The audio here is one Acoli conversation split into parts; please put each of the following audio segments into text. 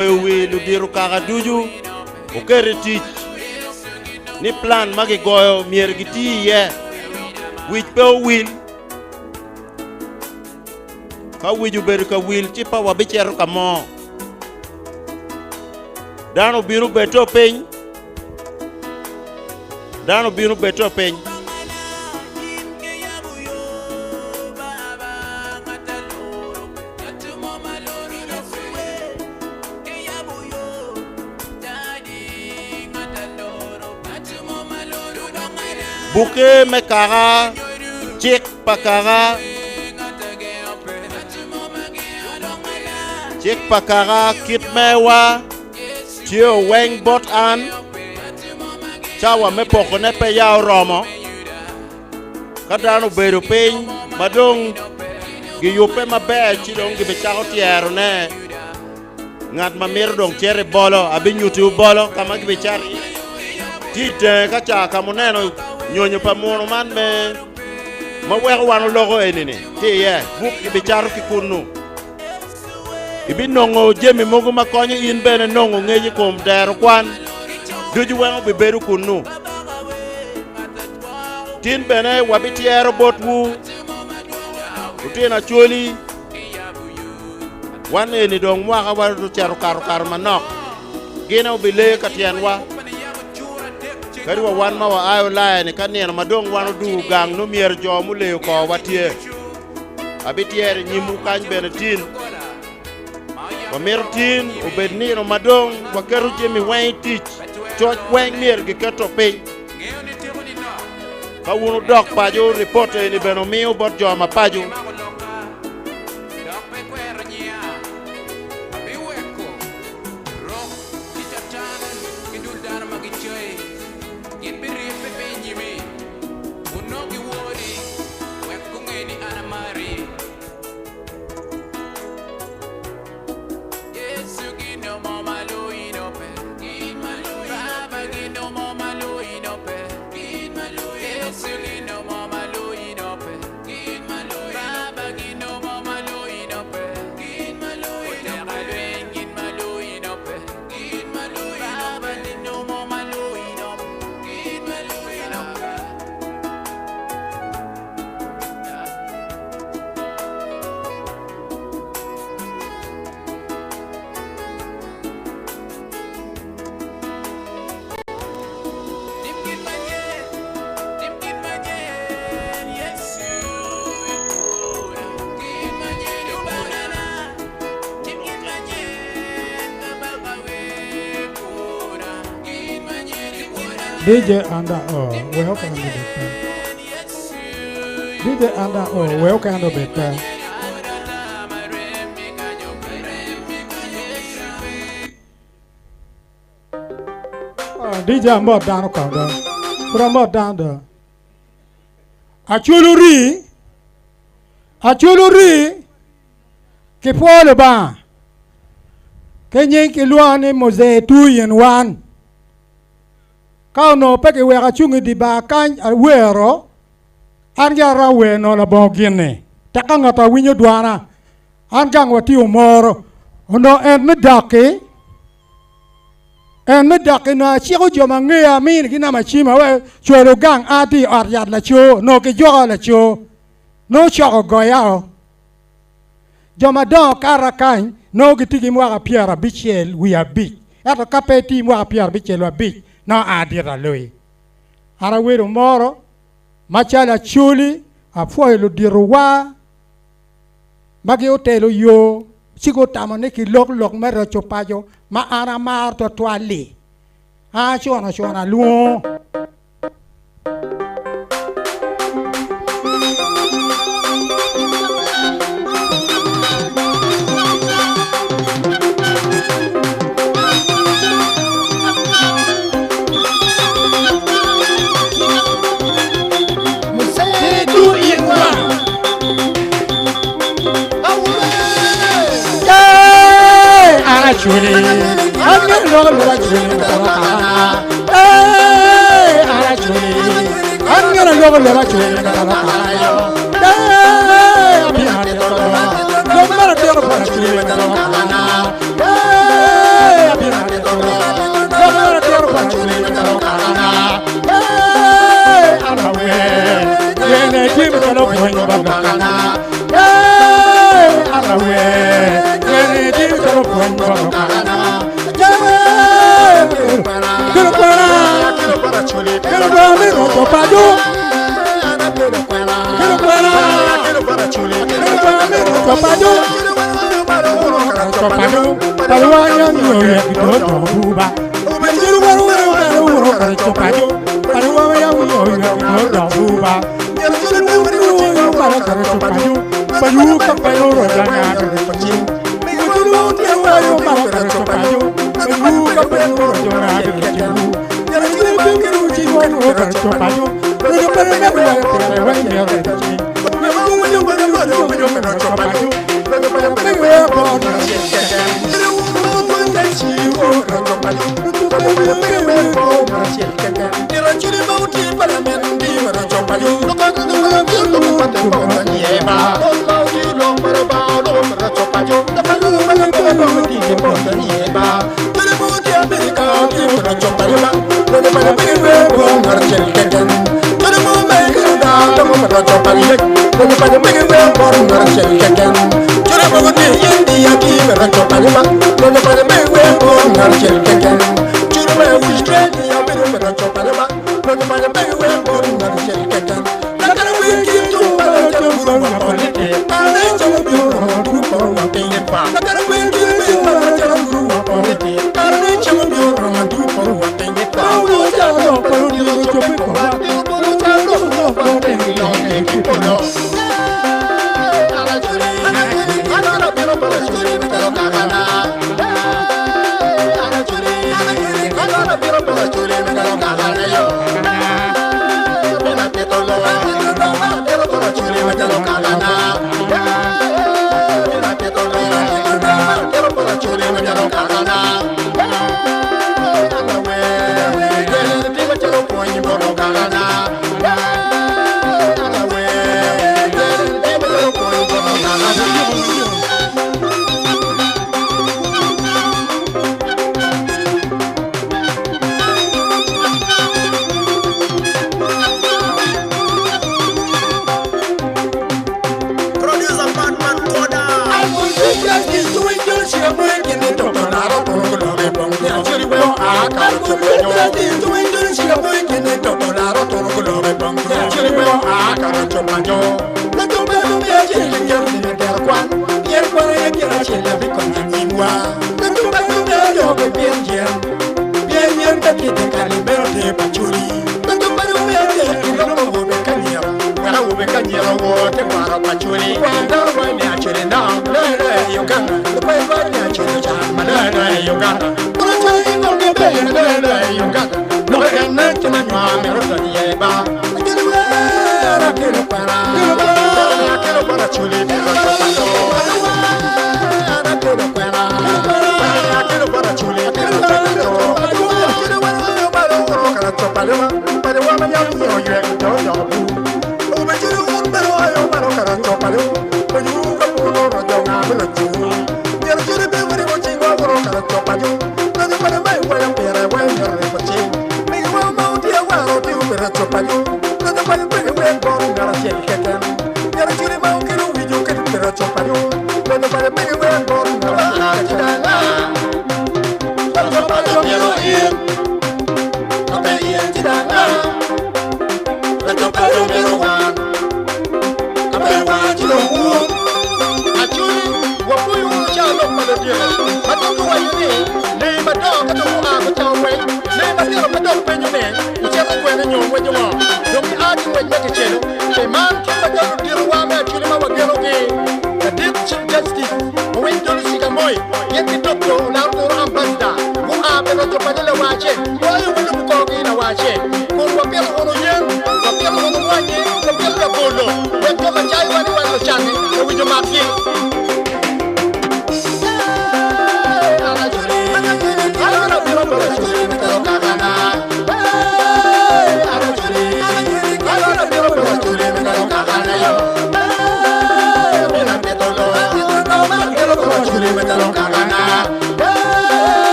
Poyo wi ludito kaka ducu wuket i tic ni plan ma gigoyo myero giti iye. Wic pe owil. Ka wic obedo ka wil ci pe wabicito ka mo. Dano obino beto piny. Dano obino beto piny. Bukke me kaka, cik pa kaka, cik pa kaka kit mewa tye oweng bot an, cawa me pokone pe ya oromo. Ka dano obedo piny ma dong giyubbe maber ci dong gibicako tyerone. Ngat ma mito dong cito i bolo, abinyutiwu bolo ka ma gibicato iye. Tye i tenge ka ca ka muneno nyonyo pa muno man me ma weko wan oloko eni-ni tye iye, buk gibicato ki kunnu. Ibinongo jami mogo ma konyo in bene nongo ngec i kom dero kwan ducu weng obibedo kunnu. Tin bene wabityero botwu lutino Acholi, wan eni dong mwaka wa ocito kato kato manok, gin aye obileyo ka tyenwa. Kadi wa wan ma wa a i Ulaya-ni ka nino ma dong wan odugu gang nongo myero jo muleyo korwa tye. Abityero i nyimwu kany bene tin. Wamito tin obed nino ma dong waketo jami weng i tic, coc weng myero giketo piny. Ka wun wudok paco, ripot eni bene wumiyo bot jo ma paco. DJ anda o we okendo obed pe. DJ anda o we okendo obed pe. Oh, DJ amot dano kong do. Pud amot dano do. Acwalo rii. Acwalo rii. Kipwo Lubanga. Ki nying kilwongo ni Muzee Tuyin Wan. Ka onongo pe kiweko acung i dye bar kany awero, an gi aromo wer nongo labongo gin-ni. Tek ka ngat awinyo dwana, an gang watye omoro. Onongo en me dok-ki, en me dok-ki onongo aciko jo ma ngeya aminigi namba cima wek cwalo gang a tye i ot yat laco, onongo kijuka laco, nongo coko goya-o. Jo madongo kata kany nongo gitye ki mwaka pyerabicel wiye abic, ento ka pe itye ki mwaka pyerabicel wiye abic nongo a dit aloyi. An awedo moro macalo Acholi, apwoyo luditowa ma giotelo yo ci gutamo ni kilok lok me roco paco ma an amaro twatwal-li. An acuno cuna alwongo. Kelo kwena, kelo kwena me roco paco. Kelo kwena, kelo kwena me roco paco. Roco paco, paco wa yam yo ye do do buba. Kelo kwena wero wero roco paco, paco wa yam yo ye do do buba. Roco paco, paco ka paco roco na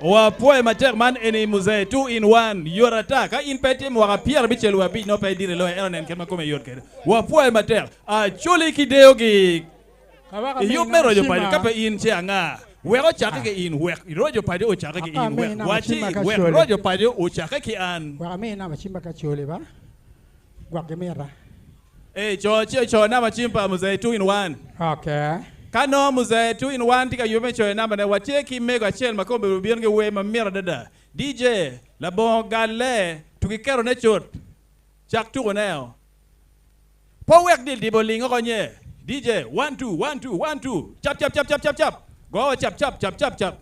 Wapwoyo matek man eni muzee 2 in 1 yot ata ka in pe itye mwaka 75 nongo pe idito iloyo ento nen kit ma kome yot kwede. Wapwoyo matek. Acholi ki deyogi i yub me roco paco ka pe in ci anga? Wek ocakke ki in wek roco paco ocakke ki in wek waci wek roco paco ocakke ki an. Wek ami namba cim pa Kacoli ba gwok gimita. Ee, co ci ocoyo namba cim pa Muzee 2 in 1. Okay. Ka nongo Muzee 2 in 1 tye ka yubbe me coyo nambane, watye ki mego acel ma kome obino ki wer mamit adada. DJ, labongo galle, tuki ketone cut. Cak tukone-o. Pe wuwek dil dibo oling oko nye. DJ, One two, one two, one two, cap cap cap cap cap cap. Go wa cap cap cap cap cap.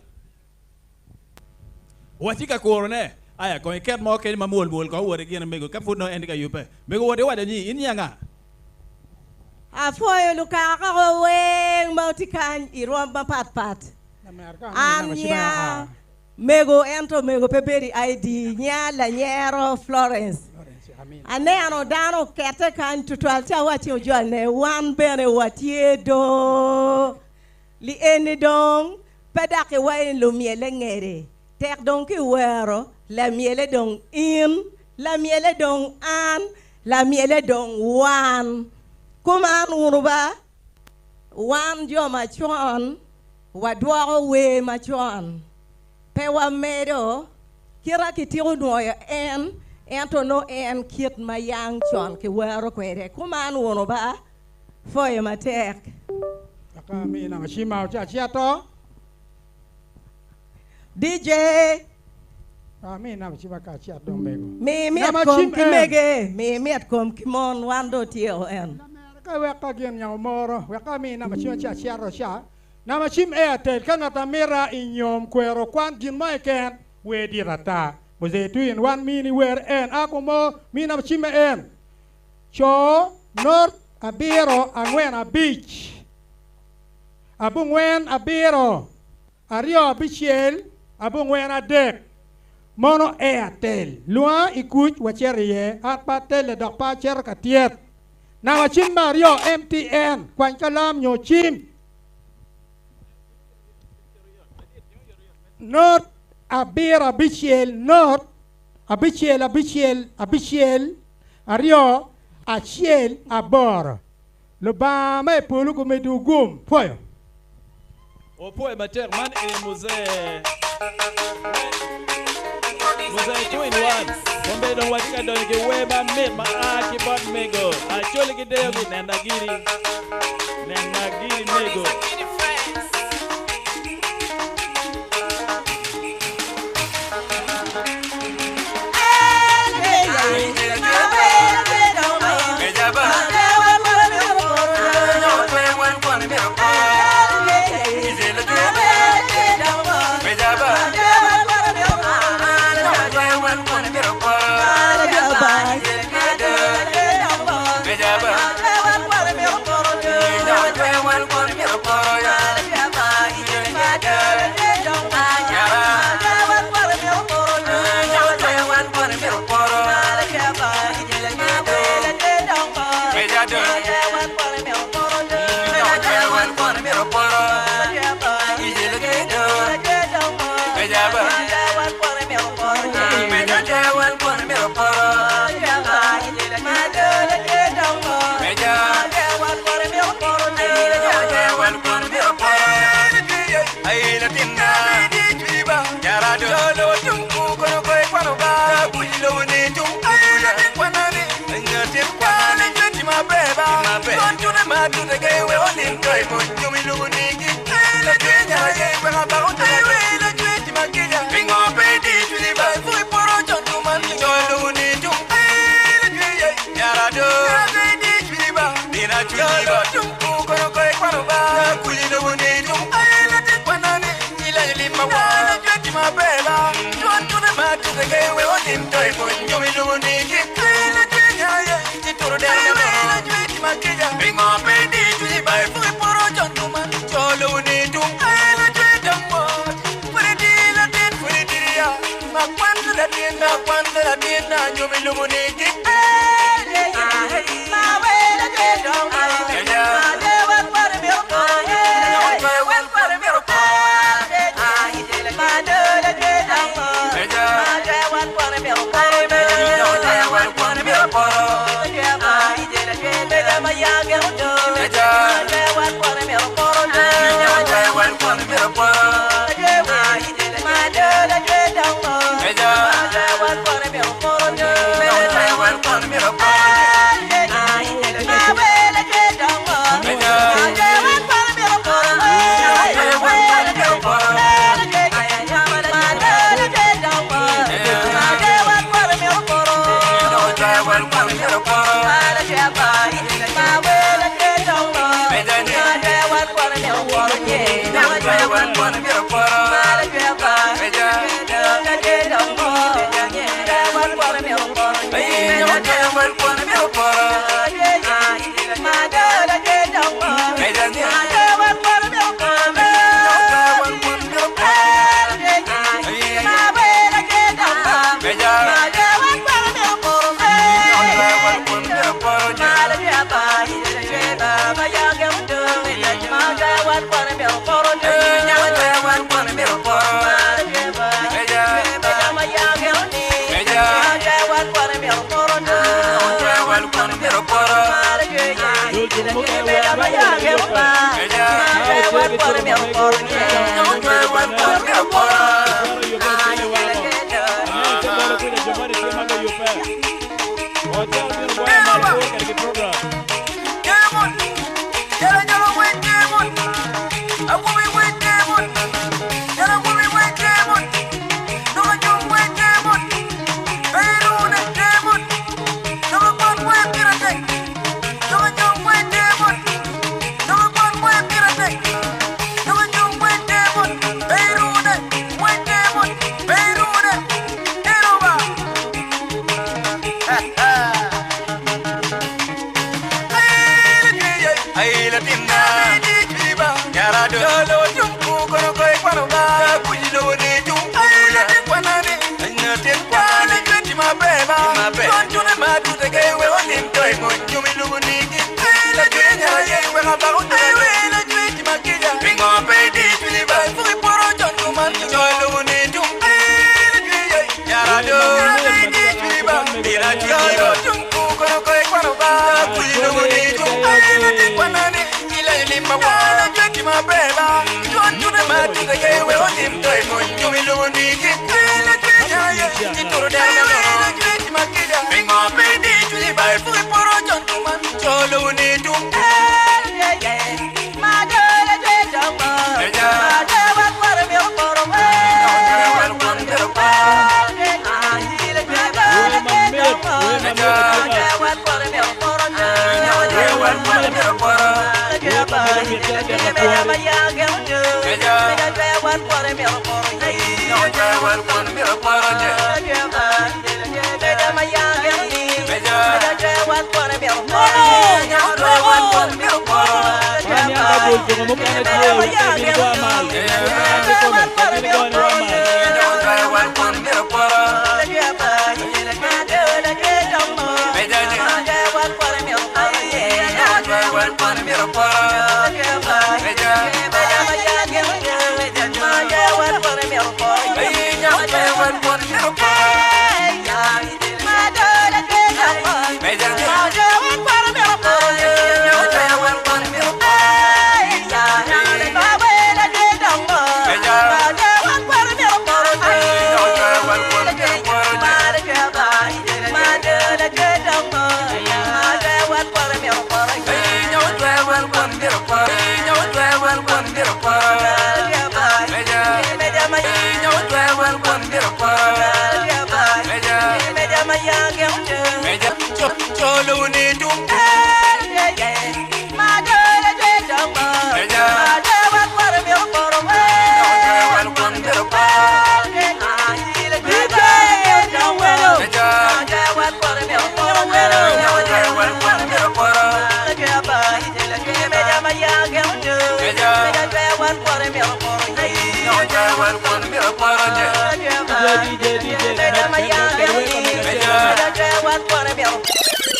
Watye ka kurone. Aya, kong iket mo kenyo ma mwol mwol kong owot i gine mego ka pud nongo en tye ka yubbe. Mego wot iwaco nyi, in nyi anga? Apwoyo lukaka koko weng ma wutye kany i rwom mapat pat. An nya mego ento mego pe bedo i ID nya Lanyero Florence. Aneno dano okette kany tutwal ci awacci ojolne wan bene watye do. Li eni dong pe dok iwaco ni lumyele ngede. Tek dong ki wero lamyele dong in, lamyele dong an, lamyele dong wan. Kuman wunu ba, wan jo macon wadwoko wer macon, pe wamedo kita kitiko nwoyo en, ento nongo en kit ma yang con kiwero kwede. Kuman wunu ba. Pwoyo matek. Kaka mi nanga cima oca ceto. DJ. Ami namba cima ka cet dong mego. Mi mit kom ki mege, mi mit kom ki mon, wan dong otyeko en. Ka wek ka gin nyako moro, wek ami namba cima ca ceto ca. Namba cim Airtel ka ngat amita i nyom kwero kwan gin mo keken wer dit ata. Muzee twin wan mini wer en a kumo mi namba cime en. Co not abiro angwen abic, abongwen abiro aryo abicel abongwen adek, mono Airtel. Lwonga i kuc wacito iye, an pe atelle dok pe acito ka tyet. Namba cim me aryo MTN, kwany kalam nyo cim. Not abiro abicel not abicel abicel abicel aryo acel aboro. Lubanga ma i polo gumedwu gum. Pwoyo. Opwoyo matek man ee muzee. Muzee 2 in 1. Kombe dong watye ka donyo ki wer mamit ma a ki bot mego. Acholi ki deyo gi nena giri. Nena giri mego.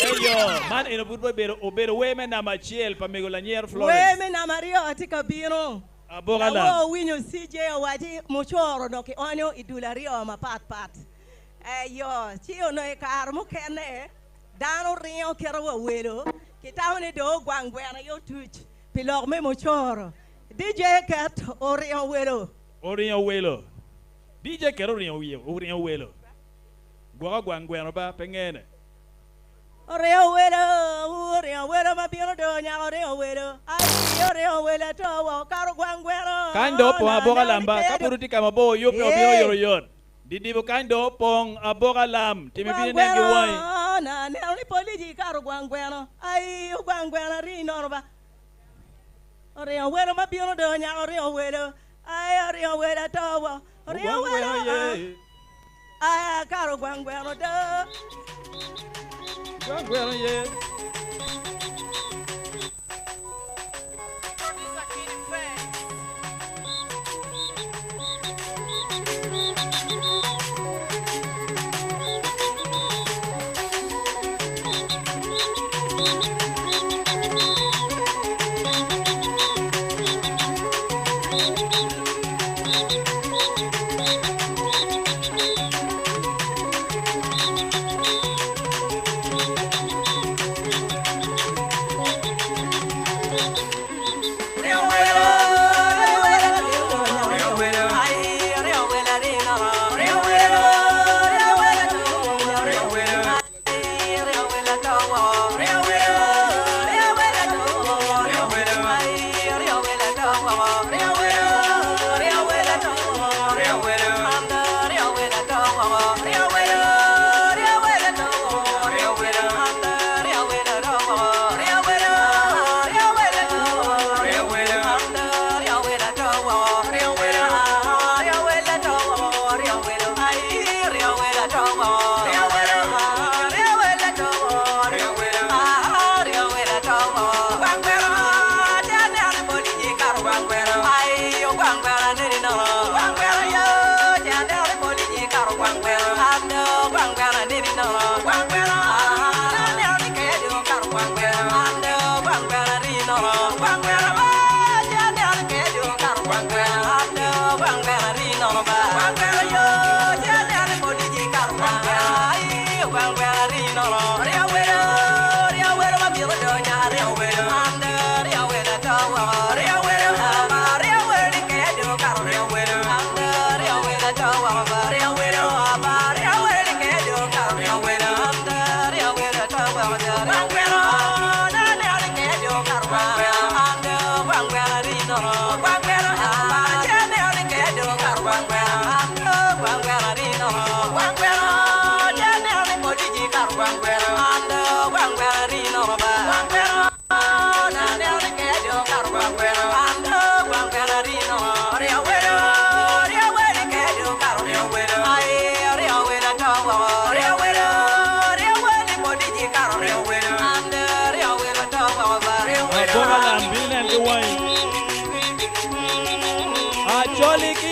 Eyo, man eno pud obedo obedo wer me namba acel pa mego Lanyer Florence. Wer me namba aryo tye ka bino. Aboka lam. Lawor owinyo CJ owaci mucoro dok kionyo i dul aryo mapat pat. Eyo, ci onongo i kare mukene dano ringo kite wa welo, kitamo ni dong ogwang gweno aye otuc pi lok me mucoro. DJ Ket oringo welo. Oringo welo. DJ Ket oringo wiye, oringo welo. Gwok ogwang gweno ba, pe ngene. Oringo welo, oringo welo ma bino do nyako oringo welo. Ai, oringo welo ato woko kato ogwang gweno. Kany dong opong Na aboka neno lam ni ba, ka kedo. pud wutye ka mabor wuyubbe obino Ee. oyotoyot. Didibo kany dong opong aboka lam, timi Ogwang bino inen ki gweno, wangi. na neno ni polici kato ogwang gweno. Ai, ogwang gweno ari nono ba. Oringo welo ma bino do nyako oringo welo. Ai, oringo welo ato woko. Oringo Ogwang welo, gweno ye. ai, akato ogwang gweno do. Ogwang gweno ye.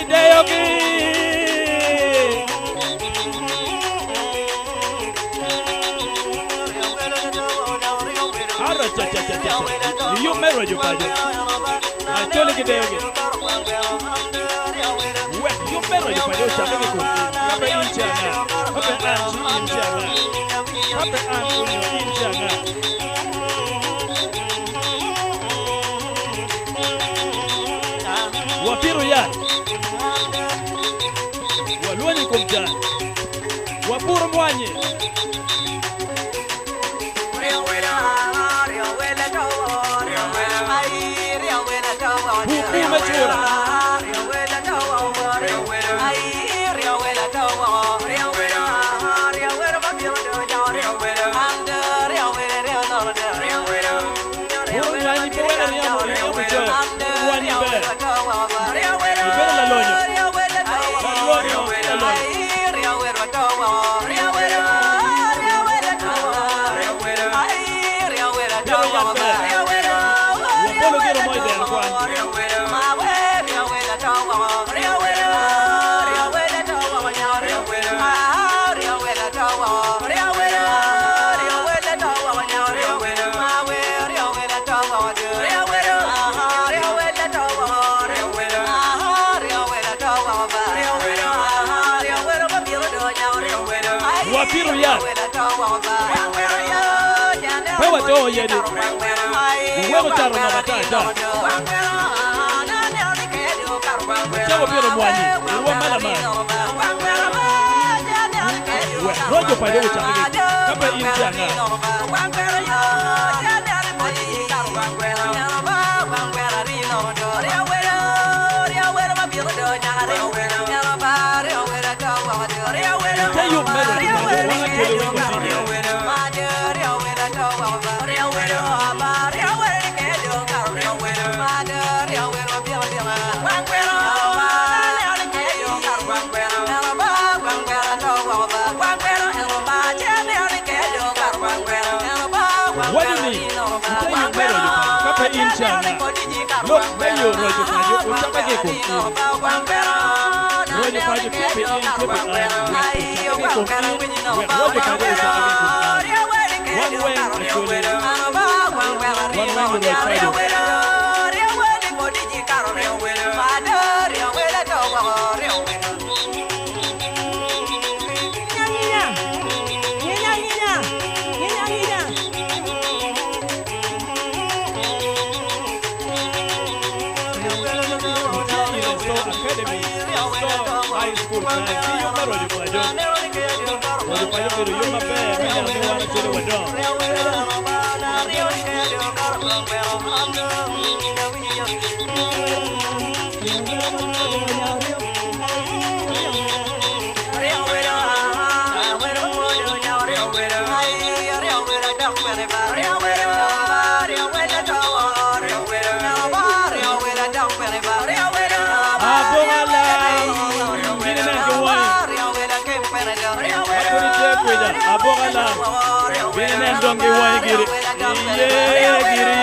Gideyogi! Aracacacaca! Iyub me roco paco. Acholi gideyogi. Wek yub me roco paco ocakke ki kom in. Ka pe in ci anga? Ka pe an ci in ci anga? Ka pe an onyo in ci anga? Wapito yat, walwonyo i kom can, wapuro mwanyi. Pur pur me cura. Pur mwanyi pe weko ryemo ryemo coyo. Mwanyi ber. Ibedo lalonyo. Lalonyo ki lalonyo. Pito yat ber. Wabolo gino mo i dero kwan. Wapito yat, pe wadongo yadi, wuweko cato nok ata ata. Wacako pito mwanyi i rwom ma lamal. Wek roco paco gucakke ki kuc, ka pe in ci anga? Ite yub me roco paco wan Acholi weng watye iye. Owaco ni, Ite yub me roco paco, ka pe in ci anga? Lok me yo roco paco ocakke ki i kom in. Roco paco tye pi in, tye pi an, wek ocakke ki i kom in, wek roco paco ocakke ki i kom an. Wan weng Acholi, wan weng luroc paco. Watye i Restore Academy, Restore High School kany ki yub me roco paco. Roco paco obedo yub maber me neno ni wan Acholi wadongo. Abonga lam, in inen ki wangi, ma pud itye kwija. Abonga lam, in inen dong ki wangi giri, iye giri.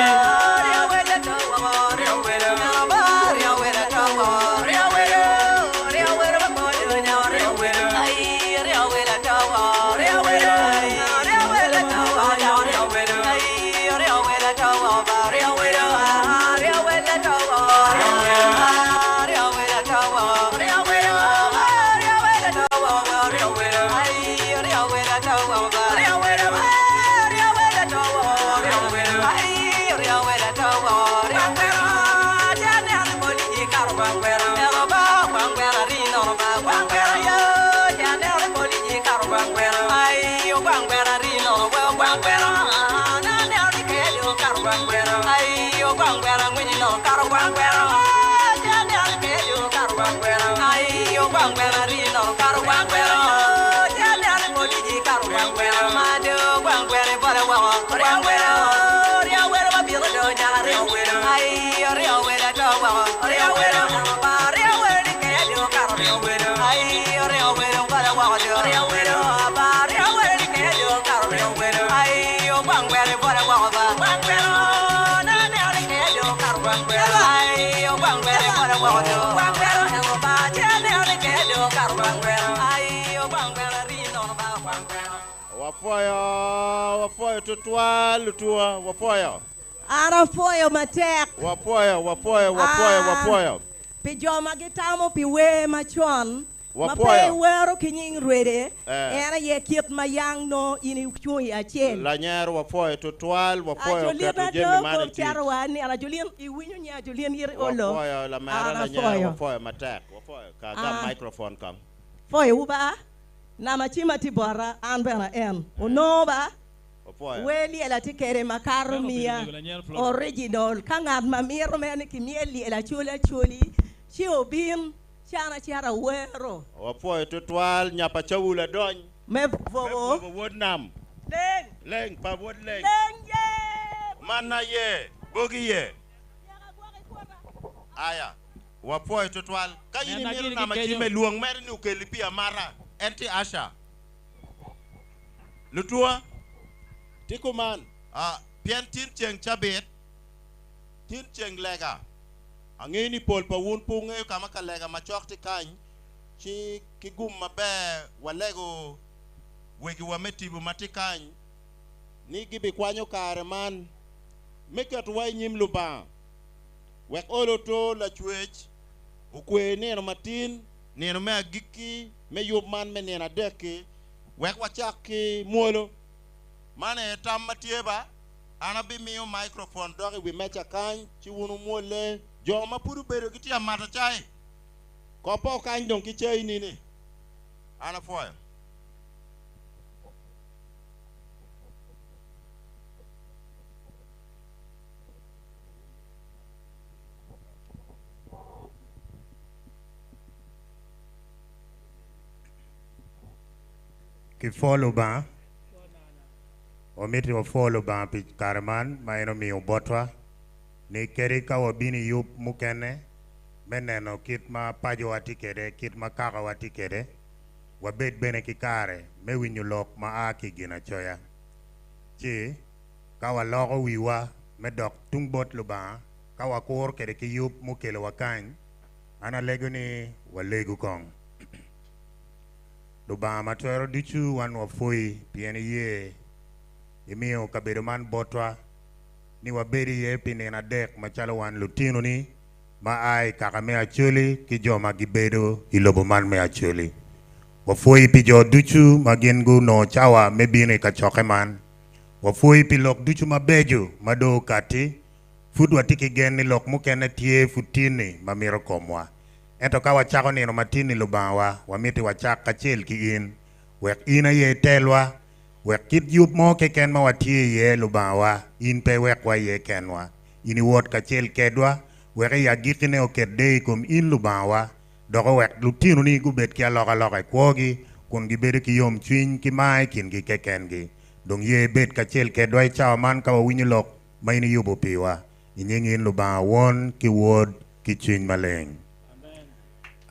Wapwoyo, wapwoyo tutwal lutuwa, wapwoyo. An apwoyo matek. Wapwoyo, wapwoyo, wapwoyo, Ah, wapwoyo. Pi jo ma gitamo pi wer macon, ma pe Wapwoyo. iwero ki nying rwede, Eh. en aye kit ma yang nongo in icung i acel. Lanyero wapwoyo tutwal, wapwoyo Ajolin keto jami ado man i kop tic. caro wa nino Ajolin iwinyo nyi Ajolin iri olo. Wapwoyo lamera An lanyero, apwoyo. wapwoyo matek, wapwoyo. Ka gam Ah. microphone kong. Pwoyo wu ba, nama cima tye bota, an bene en. Onongo ba, Wapwoyo. wer lyel atye kede makato Meno obedo miya mego Lanyero Florence. original. Ka ngat ma mito mere ni kimyel lyel acholi acholi, ci obin ci an acito awero. Wapwoyo tutwal, nyapa Cawul adony. Me Me bwobo. bwobo wod nam. Leng. Leng pa wod leng. Leng ye. Mana ye, bogi ye. Aya, wapwoyo tutwal. Ka in Nena imito gini nama ki kenyo. cime luong mere ni okeli pi amata. En ti Asha. Lutua, ti kuman. Ah, pien tin ceng cabit, tin ceng lega. Angeyo ni pol pa wun pe wungeyo ka ma ka lega macok ti kany, ci ki gum maber walego wegiwa me tipo ma ti kany ni gibikwanyo kare man me ketowa i nyim Lubanga wek olo to lacwec okwe nino matin, nino me agikki me yub man me nino adek-ki, wek wacak ki mwolo. Man aye tam ma tye ba, an abimiyo microphone dok i wi meja kany ci wun wumwolle. Jo ma pud obedo gitye amato cai, kopo kany dong ki cai nini. An apwoyo. Ki pwo Lubanga, wamiti wapwo Lubanga pi kare man ma en omiyo botwa ni kadi ka wabino i yub mukene me neno kit ma pacowa tye kwede, kit ma kakawa tye kwede, wabed bene ki kare me winyo lok ma a ki i Ginacoya. Ci ka waloko wiwa me dok tung bot Lubanga, ka wakuro kwede ki yub mukelowa kany, an alego ni walegu kong. Lubanga ma twero ducu, wan wapwoyi pien iye imiyo kabedo man botwa ni wabed iye pi nino adek macalo wan lutinoni ma a i kaka me Acholi ki jo ma gibedo i lobo man me Acholi. Wapwoyi pi jo ducu ma gin gunongo cawa me bino i kacokke man. Wapwoyi pi lok ducu mabeco ma dong okatti. Pud watye ki gen ni lok mukene tye pud tye-ni ma mito komwa. Ento ka wacako nino matin-ni Lubangawa, wamiti wacak kacel ki in, wek in aye itelwa, wek kit yub mo keken ma watye iye, Lubangawa, in pe iwekwa iye kenwa. In iwot kacel kedwa, wek i agikkine oket deyo i kom in Lubangawa, dok owek lutinoni gubed ki alokaloka i kwogi, kun gibedo ki yomcwiny ki mar i kingi kekengi. Dong ye ibed kacel kedwa i cawa man ka wawinyo lok ma in iyubo piwa. I nying in Lubanga Won ki Wod ki Cwiny Maleng.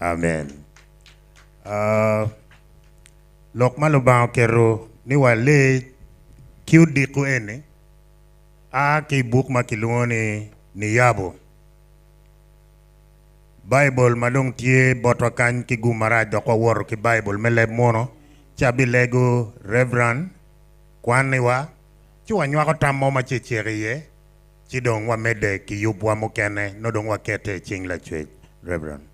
Amen. Lok ma Lubanga oketo ni wale ki odiko eni a ki i buk ma kilwongo ni Niyabo. Baibul ma dong tye botwa kany ki gum marac dok wawoto ki Baibul me leb muno, ci abilego Reverend kwanniwa ci wanywako tam mo ma cecek iye ci dong wamedde ki yubwa mukene nongo dong wakette i cing Lacwec. Reverend.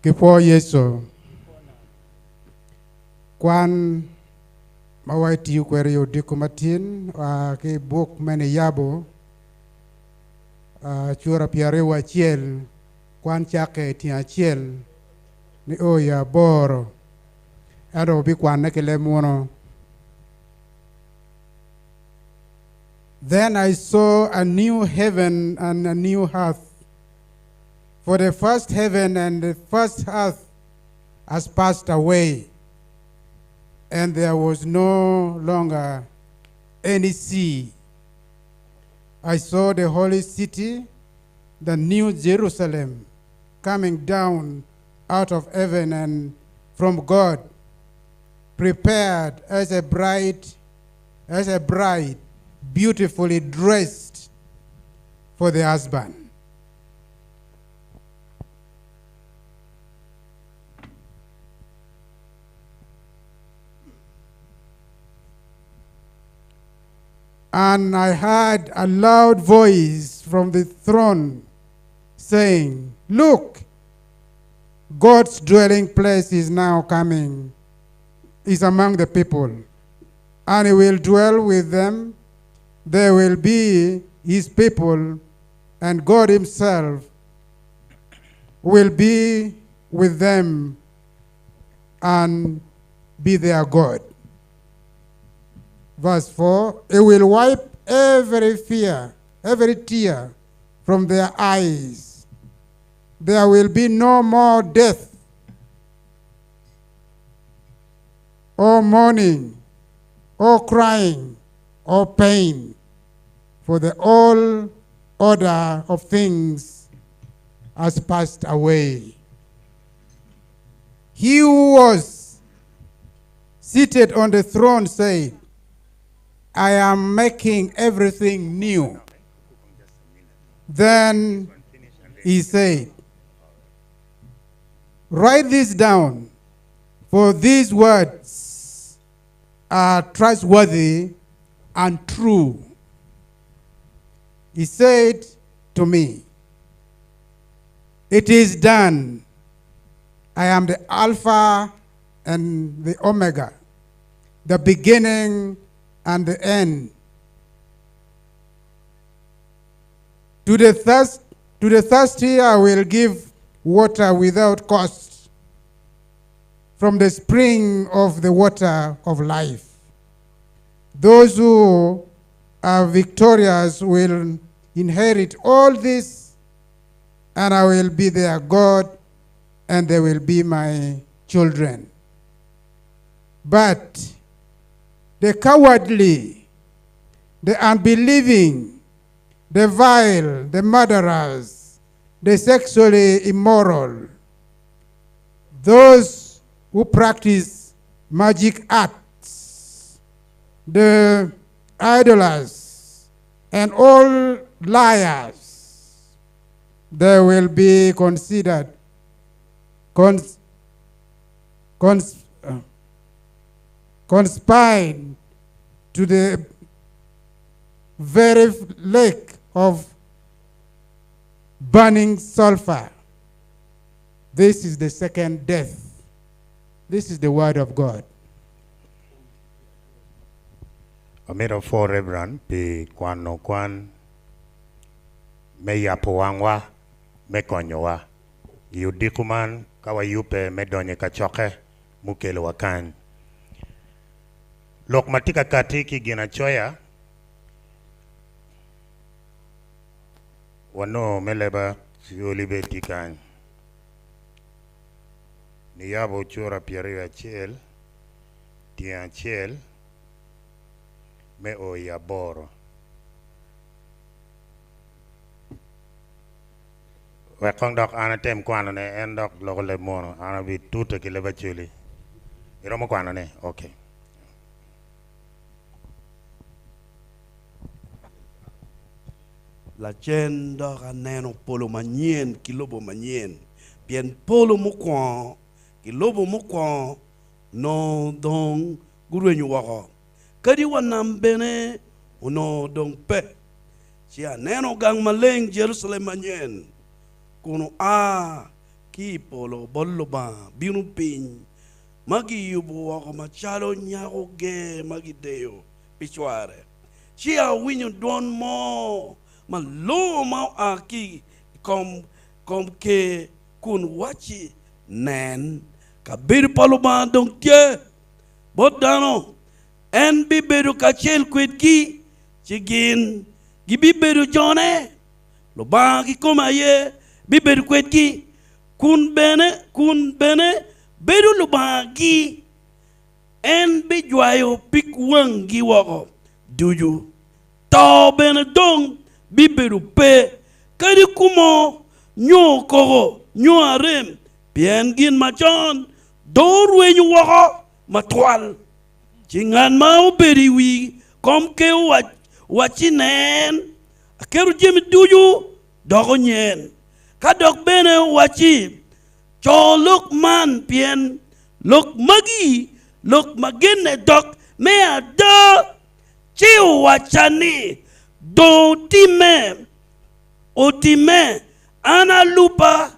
Ki pwo Yecu, kwan ma watiyo kwede i odiko matin oa ki i buk me Niyabo, cura 21, kwan cakke i tyeng acel nio i aboro, ento wubikwane ki leb muno. Then I saw a new heaven and a new earth. For the first heaven and the first earth has passed away, and there was no longer any sea. I saw the holy city, the new Jerusalem, coming down out of heaven and from God, prepared as a bride, as a bride beautifully dressed for the husband. And I heard a loud voice from the throne saying, Look, God's dwelling place is now coming, is among the people, and he will dwell with them. They will be his people, and God himself will be with them and be their God. Verse 4 He will wipe every fear, every tear from their eyes. There will be no more death or mourning or crying or pain, for the old order of things has passed away. He who was seated on the throne said, I am making everything new. Then he said, Write this down, for these words are trustworthy and true. He said to me, It is done. I am the Alpha and the Omega, the beginning and the end. To the, thirst, to the thirsty I will give water without cost from the spring of the water of life. Those who are victorious will inherit all this, and I will be their God, and they will be my children. But the cowardly, the unbelieving, the vile, the murderers, the sexually immoral, those who practice magic arts, the idlers, and all liars, they will be considered cons, cons, uh, conspired to the very lake of burning sulfur. This is the second death. This is the word of God. Amito pwo Reverend pi kwano kwan me yabo wangwa me konyowa i odiko man ka wayubbe me donyo i kacokke mukelowa kany. Lok ma tye ka katti ki i Ginacoya wanongo me leba Acholi bene tye kany. Niyabo cura 21 tyeng acel me o i aboro. Wek kong dok an atem kwanone, en dok loko leb munu, an abitute ki leb Acholi. Iromo kwanone? Ok. Lacen dok aneno polo manyen ki lobo manyen, pien polo mukwongo ki lobo mukwongo onongo dong gurwenyo woko, kadi wa nam bene onongo dong pe. Ci aneno gang maleng, Jerucalem manyen, kun oa ki i polo bot Lubanga, bino piny, ma giyubo woko macalo nyako ger ma gideyo pi cware. Ci awinyo dwon mo malongo ma oa ki i kom ker kun wacci, Nen, kabedo pa Lubanga dong tye bot dano, en bibedo kacel kwedgi, ci gin gibibedo jone. Lubanga kikome aye bibedo kwedgi, kun bene bedo Lubangagi. En bijwayo pig wanggi woko ducu, to bene dong bibedo pe, kadi kumo nyo koko nyo arem, pien gin macon dong orwenyo woko. matwal. Ci ngat ma obedo i wi komker owacci, Nen, aketo jami ducu doko nyen. Ka dok bene owacci, Co lok man, pien lok magi lok ma genne dok me ada. Ci owacca ni, Dong otimme, otimme, an Alupa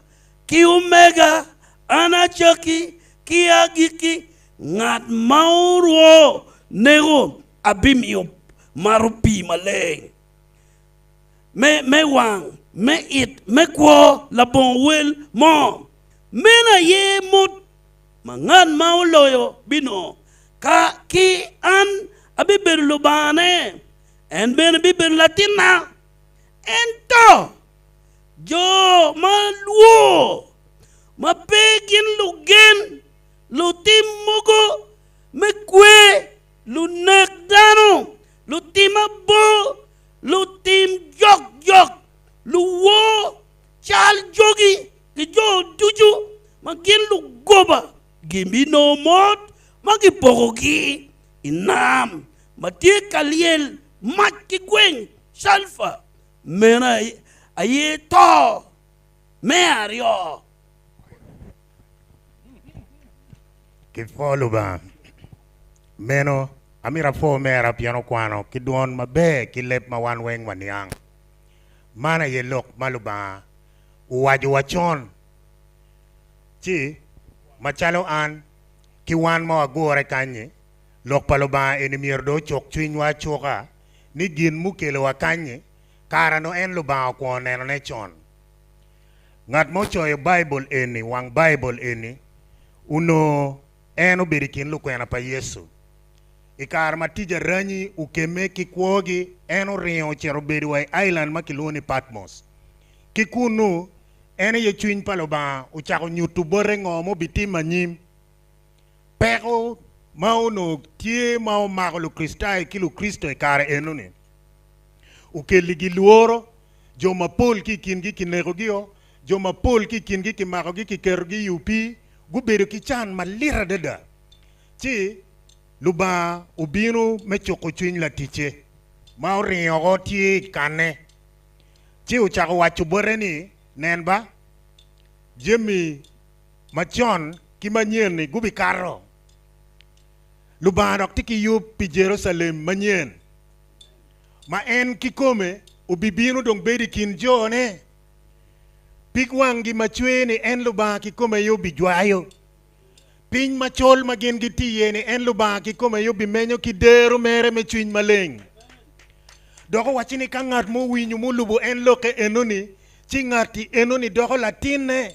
ki Omega, an Acakki ki Agikki. Ngat ma orwo neko abimiyo mato pii maleng me wang me it me kwo labongo wel mo. Meno aye mot ma ngat ma oloyo binongo, ka ki an abibedo Lubangane, en bene bibedo latinna. Ento jo ma lwor, ma pe gin lugen, lutim mogo me kwer, lunek dano, lutim abor, lutim jokjok, luwor cal jogi ki jo ducu ma gin lugoba gibinongo mot ma gipokogi i nam ma tye ka lyel mac ki gweng calfa, meno aye to me aryo. Kipwo Lubanga. Meno amito apwo omera pien okwano ki dwon maber ki leb ma wan weng waniang. Man aye lok ma Lubanga owaco wa con. Ci, macalo an ki wan ma wagure kany-nyi, lok pa Lubanga eni myero dong ocuk cwinywa acuka ni gin mukelowa kany-nyi, kara-nu en Lubanga okwongo nenone con. Ngat ma ocoyo Baibul eni, wang Baibul eni, onongo en obedo i kin lukwena pa Yecu. I kare ma tic aranyi okemme ki kwogi, en oringo ocito obedo wa i ailand ma kilwongo ni Patmos. Ki kunnu, en aye cwiny pa Lubanga ocako nyuto bote ngo ma obitimo anyim. Peko ma onongo tye ma omako Lukricitayo ki Lukricito i kare enoni okeligi lworo. Jo mapol ki i kingi kinekogio, jo mapol ki i kingi kimakogi kiketogi i opii, gubedo ki can malit adada. Ci Lubanga obino me cuko cwiny laticce ma oringo oko tye i kanne, ci ocako waco bote ni, Nen ba, jami macon ki manyen-ni gubikato. Lubanga dok tye ki yub pi Jerucalem manyen, ma en kikome obibino dong bedo i kin jone. Pig wanggi ma cwer-ni en Lubanga kikome aye obijwayo. Piny macol ma gin gitye iye-ni en Lubanga kikome aye obimenyo ki dero mere me cwiny maleng. Dok owacci ni ka ngat mo owinyo mulubo en lokke enoni, ci ngatti enoni doko latinne,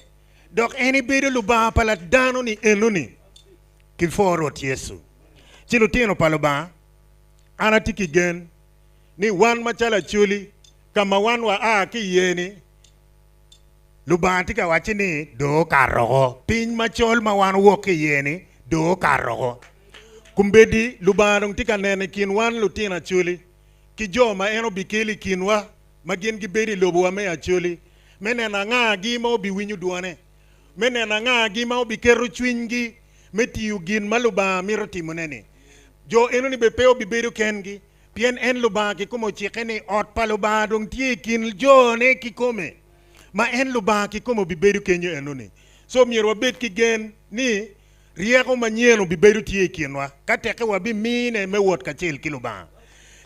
dok en ibedo Lubanga pa dano-ni enoni. Kipwo Rwot Yecu. Ci lutino pa Lubanga, an atye ki gen ni wan macalo Acholi, ka ma wan wa a ki iye-ni, Lubanga tye ka wacci ni dong okato oko. Piny macol ma wan owok ki iye-ni dong okato oko. Kombeddi Lubanga dong tye ka neno i kin wan lutino Acholi ki jo ma en obikelo i kinwa ma gin gibedo i lobowa me Acholi me neno angagi ma obiwinyo dwone, me neno angagi ma obiketo cwinygi me tiyo gin ma Lubanga mito timone-ni. Jo enoni bene pe obibedo kengi. Pien en Lubanga kikome ocikke ni ot pa Lubanga dong tye i kin jone kikome, ma en Lubanga kikome obibedo kenyo enoni. So myero wabed ki gen ni ryeko manyen obibedo tye i kinwa ka tekke wabimine me wot kacel ki Lubanga.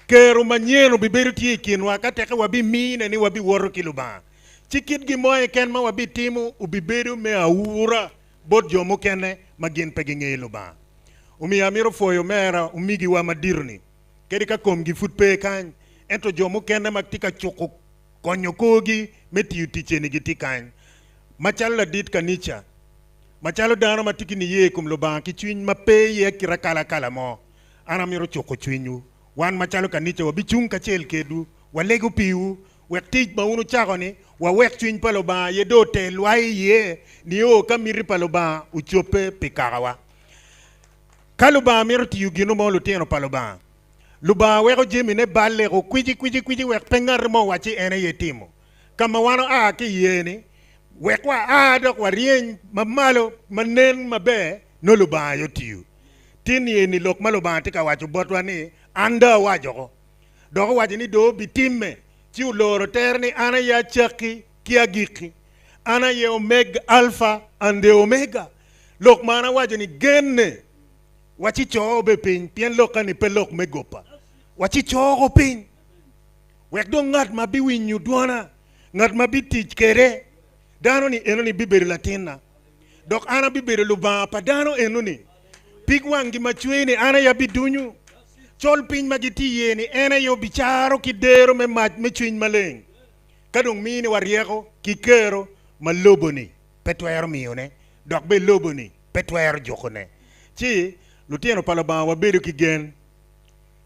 Kero manyen obibedo tye i kinwa ka tekke wabimine ni wabiwoto ki Lubanga. Ci kit gin mo keken ma wabitimo obibedo me aura bot jo mukene ma gin pe gingeyo Lubanga. Omiyo amito pwoyo omera omigiwa madito-ni, kadi ka komgi pud pe kany, ento jo mukene ma tye ka cuko konyo korgi me tiyo ticce-ni gitye kany. Macalo ladit kanica, macalo dano ma tye ki niye i kom Lubanga ki cwiny ma pe iye kit akalakala mo, an amito cuko cwinywu. Wan macalo kanica wabicung kacel kedwu, walego piwu, Wek tic ma wun wucako-ni, wawek cwiny pa Lubanga aye dong otelwa iye nio ka miti pa Lubanga ocobbe pi kakawa. Ka Lubanga mito tiyo gino mo, lutino pa Lubanga, Lubanga weko jamine balle-ko kwicikwici wek pe ngat mo owac ci en aye timo. Ka ma wan oa ki iye-ni, wek waa dok waryeny ma malo ma nen maber, nongo Lubanga aye otiyo. Tin eni lok ma Lubanga tye ka waco botwa ni, An dong awaco oko. Dok owaco ni dong obitimme, ci oloro tere ni, An aye acakki ki agikki, an aye Omega, Alpha and the Omega. Lok ma an awaco ni genne, wacicoo be piny, pien lokka-ni pe lok me goba. Wacicoo piny, wek dong ngat ma biwinyo dwona, ngat ma bitic kwede, dano-ni enoni bibedo latinna, dok an abibedo Lubanga pa dano enoni. Pig wanggi ma cwer-ni an aye abidunyo, col piny ma gitye iye-ni en aye obicaro ki dero me mac me Cwiny Maleng, ka dong miniwa ryeko ki kero ma lobo-ni pe twero miyone, dok bene lobo-ni pe twero jukone. Ci, lutino pa Lubanga wabedo ki gen.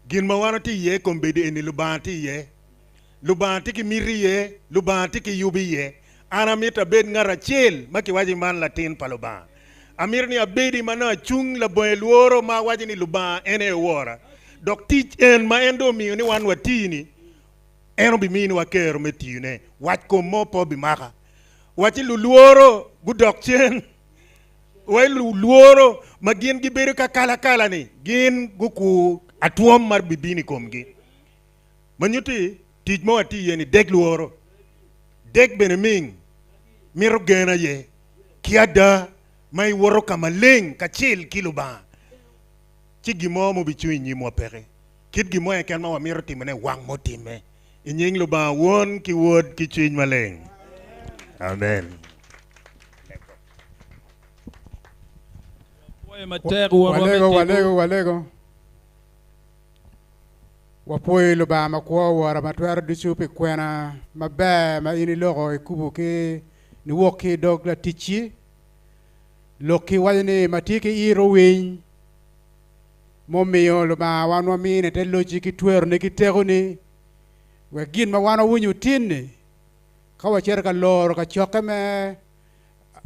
Gin ma wan watye iye i kombeddi eni Lubanga tye iye. Lubanga tye ki miti iye, Lubanga tye ki yub iye. An amito abed ngat acel ma kiwaco ni man latin pa Lubanga. Amito ni abedi ma nongo acung labonge lworo ma awaco ni Lubanga en aye wora. Dok tic en ma en dong omiyo ni wan wati-ni, en obiminiwa kero me tiyone. Wac kom mo pe obimaka. Wacci lulworo gudok cen. Wai lulworo ma gin gibedo ka kalakala-ni, gin gukur atwom ma bibino i komgi. Ma nyutti tic ma watye iye ni deg lworo, deg bene ming, mito gen aye, ki ada ma iwoto ka maleng kacel ki Lubanga, ci gin mo ma obicung i nyimwa peke. Kit gin mo keken ma wamito timone wang ma otimme. I nying Lubanga Won ki Wod ki Cwiny Maleng. Amen. Walego, walego, walego. Wapwoyo Lubanga makwo Wora ma twero ducu pi kwena maber ma in iloko ikubo ki niwok ki i dog laticci. Lokki waco ni ma tye ki ito owiny, mumiyo Lubanga wan wamine te locci ki tweroni ki tekoni, wek gin ma wan wawinyo otin-ni, ka wacito ka loro kacokke me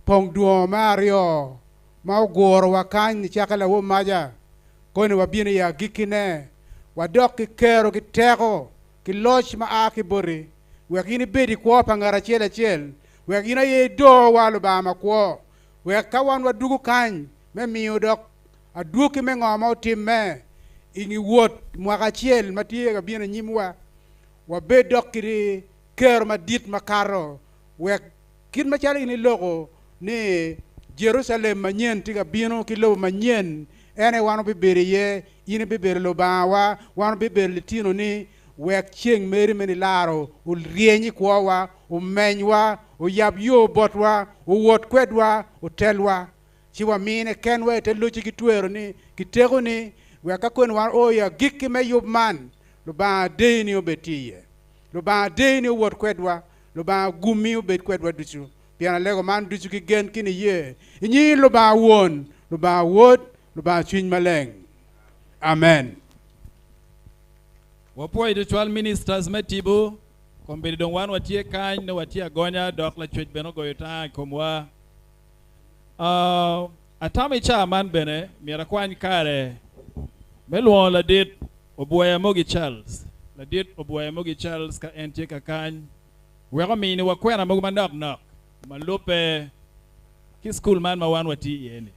pong dwongo me aryo ma ogurowa kany nicakke lawom maca, koni wabino i agikkine, wadok ki kero ki teko ki loc ma a ki boti, wek in ibed i kwo pa ngat acel acel, wek in aye idorwa, Lubanga makwo, wek ka wan wadwogo kany me miyo dok adwogi me ngo ma otimme i nge wot mwaka acel ma tye ka bino i nyimwa, wabed dok ki kero madit makato, wek Kit macalo in iloko ni Jerucalem manyen tye ka bino ki lobo manyen, en aye wan wabibedo iye, in ibibedo Lubangawa, wan wabibedo litinoni, wek ceng meri me nilaro oryeny i kwowa, omenywa, oyab yo botwa, owot kwedwa, otelwa, ci wamine kenwa i te locci ki tweroni ki tekoni, wek ka koni wan oo i agikki me yub man, Lubanga deyini obed tye iye. Lubanga deyini owot kwedwa. Lubanga gummi obed kwedwa ducu. Pien alego man ducu ki gen ki niye i nying Lubanga Won, Lubanga Wod, Lubanga Cwiny Maleng. Amen. Wapwoyo tutwal ministers me tipo. Kombeddi dong wan watye kany nongo watye agonya dok Lacwec bene ogoyo tanga i komwa. Atamo i caa man bene myero akwany kare me lwongo ladit Obwoya Mogi Charles, Ladit Obwoya Mogi Charles ka en tye kakany wek ominiwa kwena mogo manok nok ma lubbe ki cukul man ma wan watye iye ni.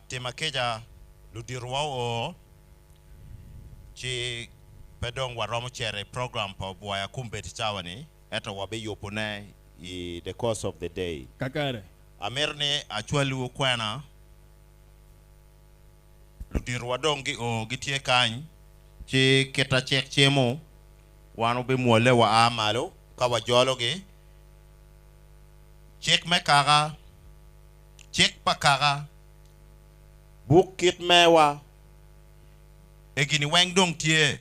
Tima kica luditowa oo ci pe dong waromo cito i program pa Obwoya kombeddi cawa ni ento wabiyubo ne i the course of the day. Kakare. Amito ni acwalwu kwena. Luditowa dong gio gitye kany, ci kita cik cimo, wan wubimwolle waa malo ka wajologi. Cik me kaka, cik pa kaka, buk kit mewa, egini weng dong tye.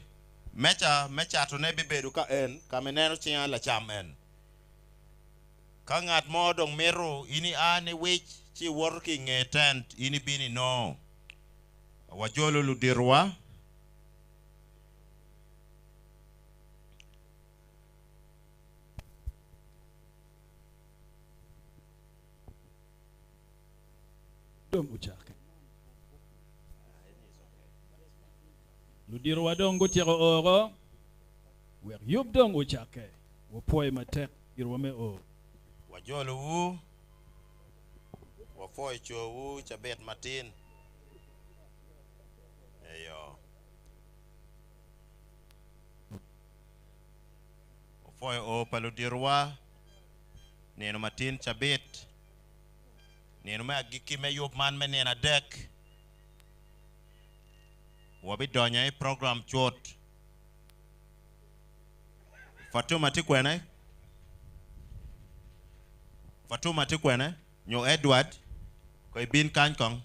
Meca me catone bibedo ka en, ka ma ineno cinga lacam en. Ka ngat mo dong mito, in ia niwic ci iwoto ki i nge tent, in ibino inongo. Wajolo luditowa. Dong ocakke. Luditowa dong gutyeko oro, wek yub dong ocakke. Wapwoyo matek girwa me o. Wajolowu, wapwoyo cowu cabit matin. Eyo. Opwoyo oo pa luditowa nino matin cabit, nino me agikki me yub man me nino adek. Wabidonyo i program cut. Fatuma tye kwene? Fatuma tye kwene? Nyo Edward? Ko ibin kany kong.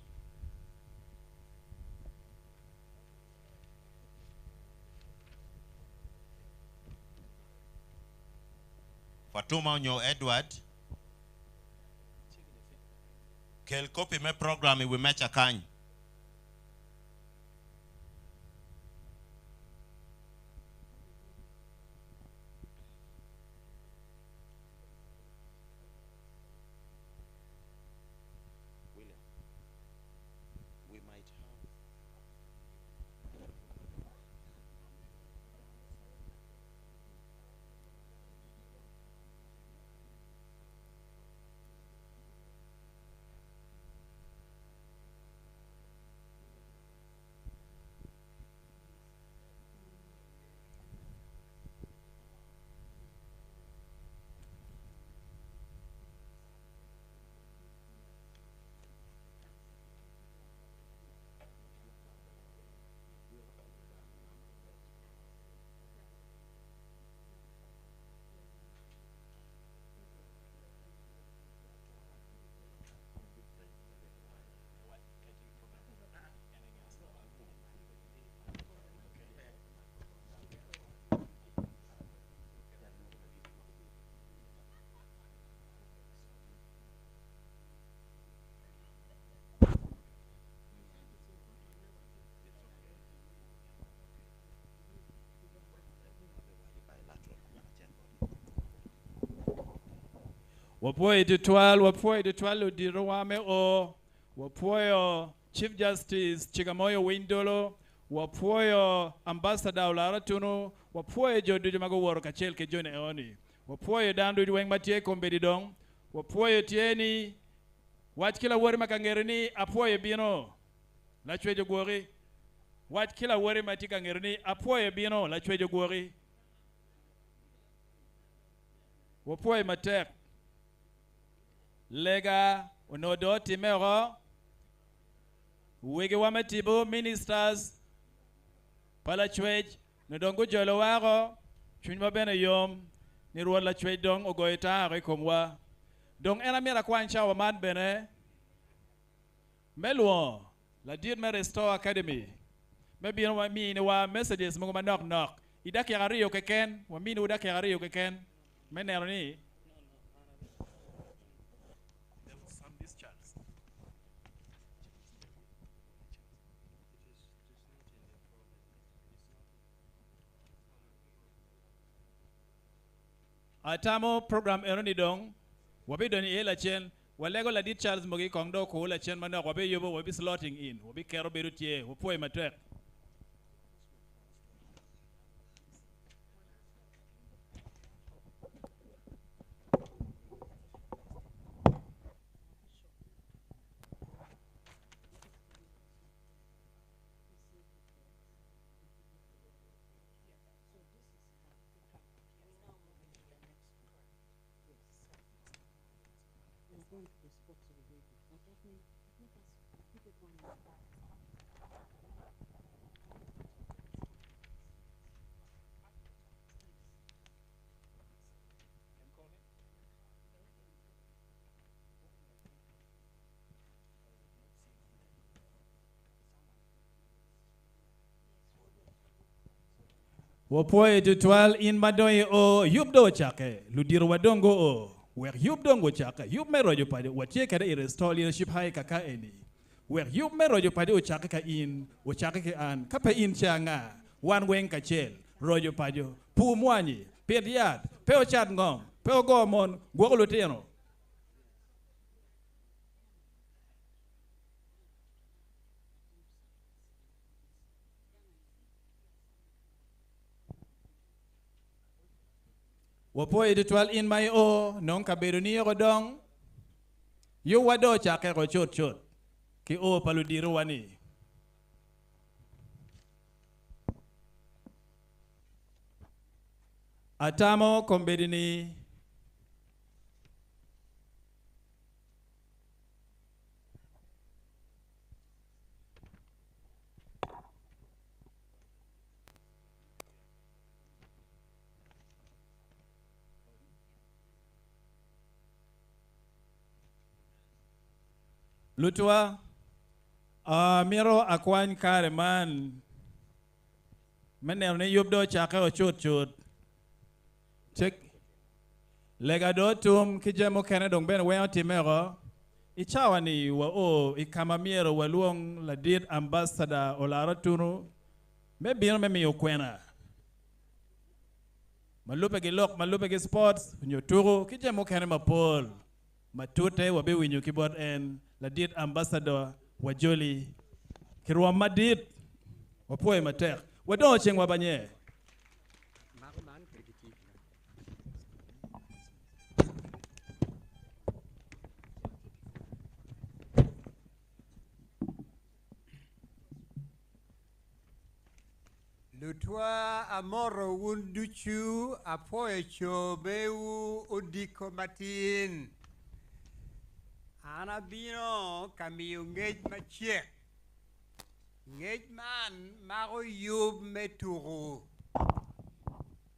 Fatuma onyo Edward? Kel kopi me program i wi meja kany. Wapwoyo tutwal, wapwoyo tutwal luditowa me o, wapwoyo Chief Justice Chigamoyo Owiny Dolo, wapwoyo Ambassador Olara Tunu, wapwoyo jo ducu ma guwoto kacel ki joni eoni. Wapwoyo dano ducu weng ma tye i kombeddi dong, wapwoyo tye ni wac ki lawoti ma ka ngeti ni apwoyo bino, lacwec ogwoki. Wac ki lawoti ma tye ka ngeti ni apwoyo bino, lacwec ogwoki. Wapwoyo matek. Lega onongo dong otimme oko. Wegiwa me tipo, ministers, pa Lacwec onongo dong gujolowa oko. Cwinywa bene yom ni Rwot Lacwec dong ogoyo tanga oko i komwa. Dong en amyero akwany cawa man bene me lwongo ladit me Restore Academy me bino wa miniwa messages mogo manok nok i dakika ariyo keken, waminiwu dakika ariyo keken me neno ni Atamo program eno ni dong wabidonyo iye lacen. Walego ladit Charles Mogi kong dong okur lacen manok wabiyubo wabi slotting in wabiketo bedo tye. Wapwoyo matek. Wapwoyo tutwal in ma dong i o, yub dong ocakke. Ludito wa dong guo. Wek yub dong ocakke. Yub me roco paco watye kwede i Restore Leadership High kaka eni. Wek yub me roco paco ocakke ka in, ocakke ki an. Ka pe in ce anga? Wan weng kacel. Roco paco. Pur mwanyi. Pit yat. Pe ocat ngom. Pe ogo mon. Gwoko lutino. Wapwoyi tutwal in ma io nong kabedo ni oko dong. Yubwa dong ocakke oko cutcut ki o pa luditowa ni. Atamo kombeddi ni Lutwa, amito akwany kare man me neno ni yub dong ocakke ocut cut. Cek lega dong otum ki jami mukene dong bene weng otimme oko. I cawa ni wa o i ka ma myero walwong ladit ambassador Olara Otunu me bino me miyo kwena ma lubbe ki lok ma lubbe ki sports nyo tuku ki jami mukene mapol ma tute wabiwinyo ki bot en. Ladit ambassador wajoli ki rwom madit, wapwoyo matek. Wadongo cengwa banye. Lutwa amoto wun ducu, apwoyo co mewu odiko matin. An abino ka miyo ngec macek. Ngec man mako yub me tuku.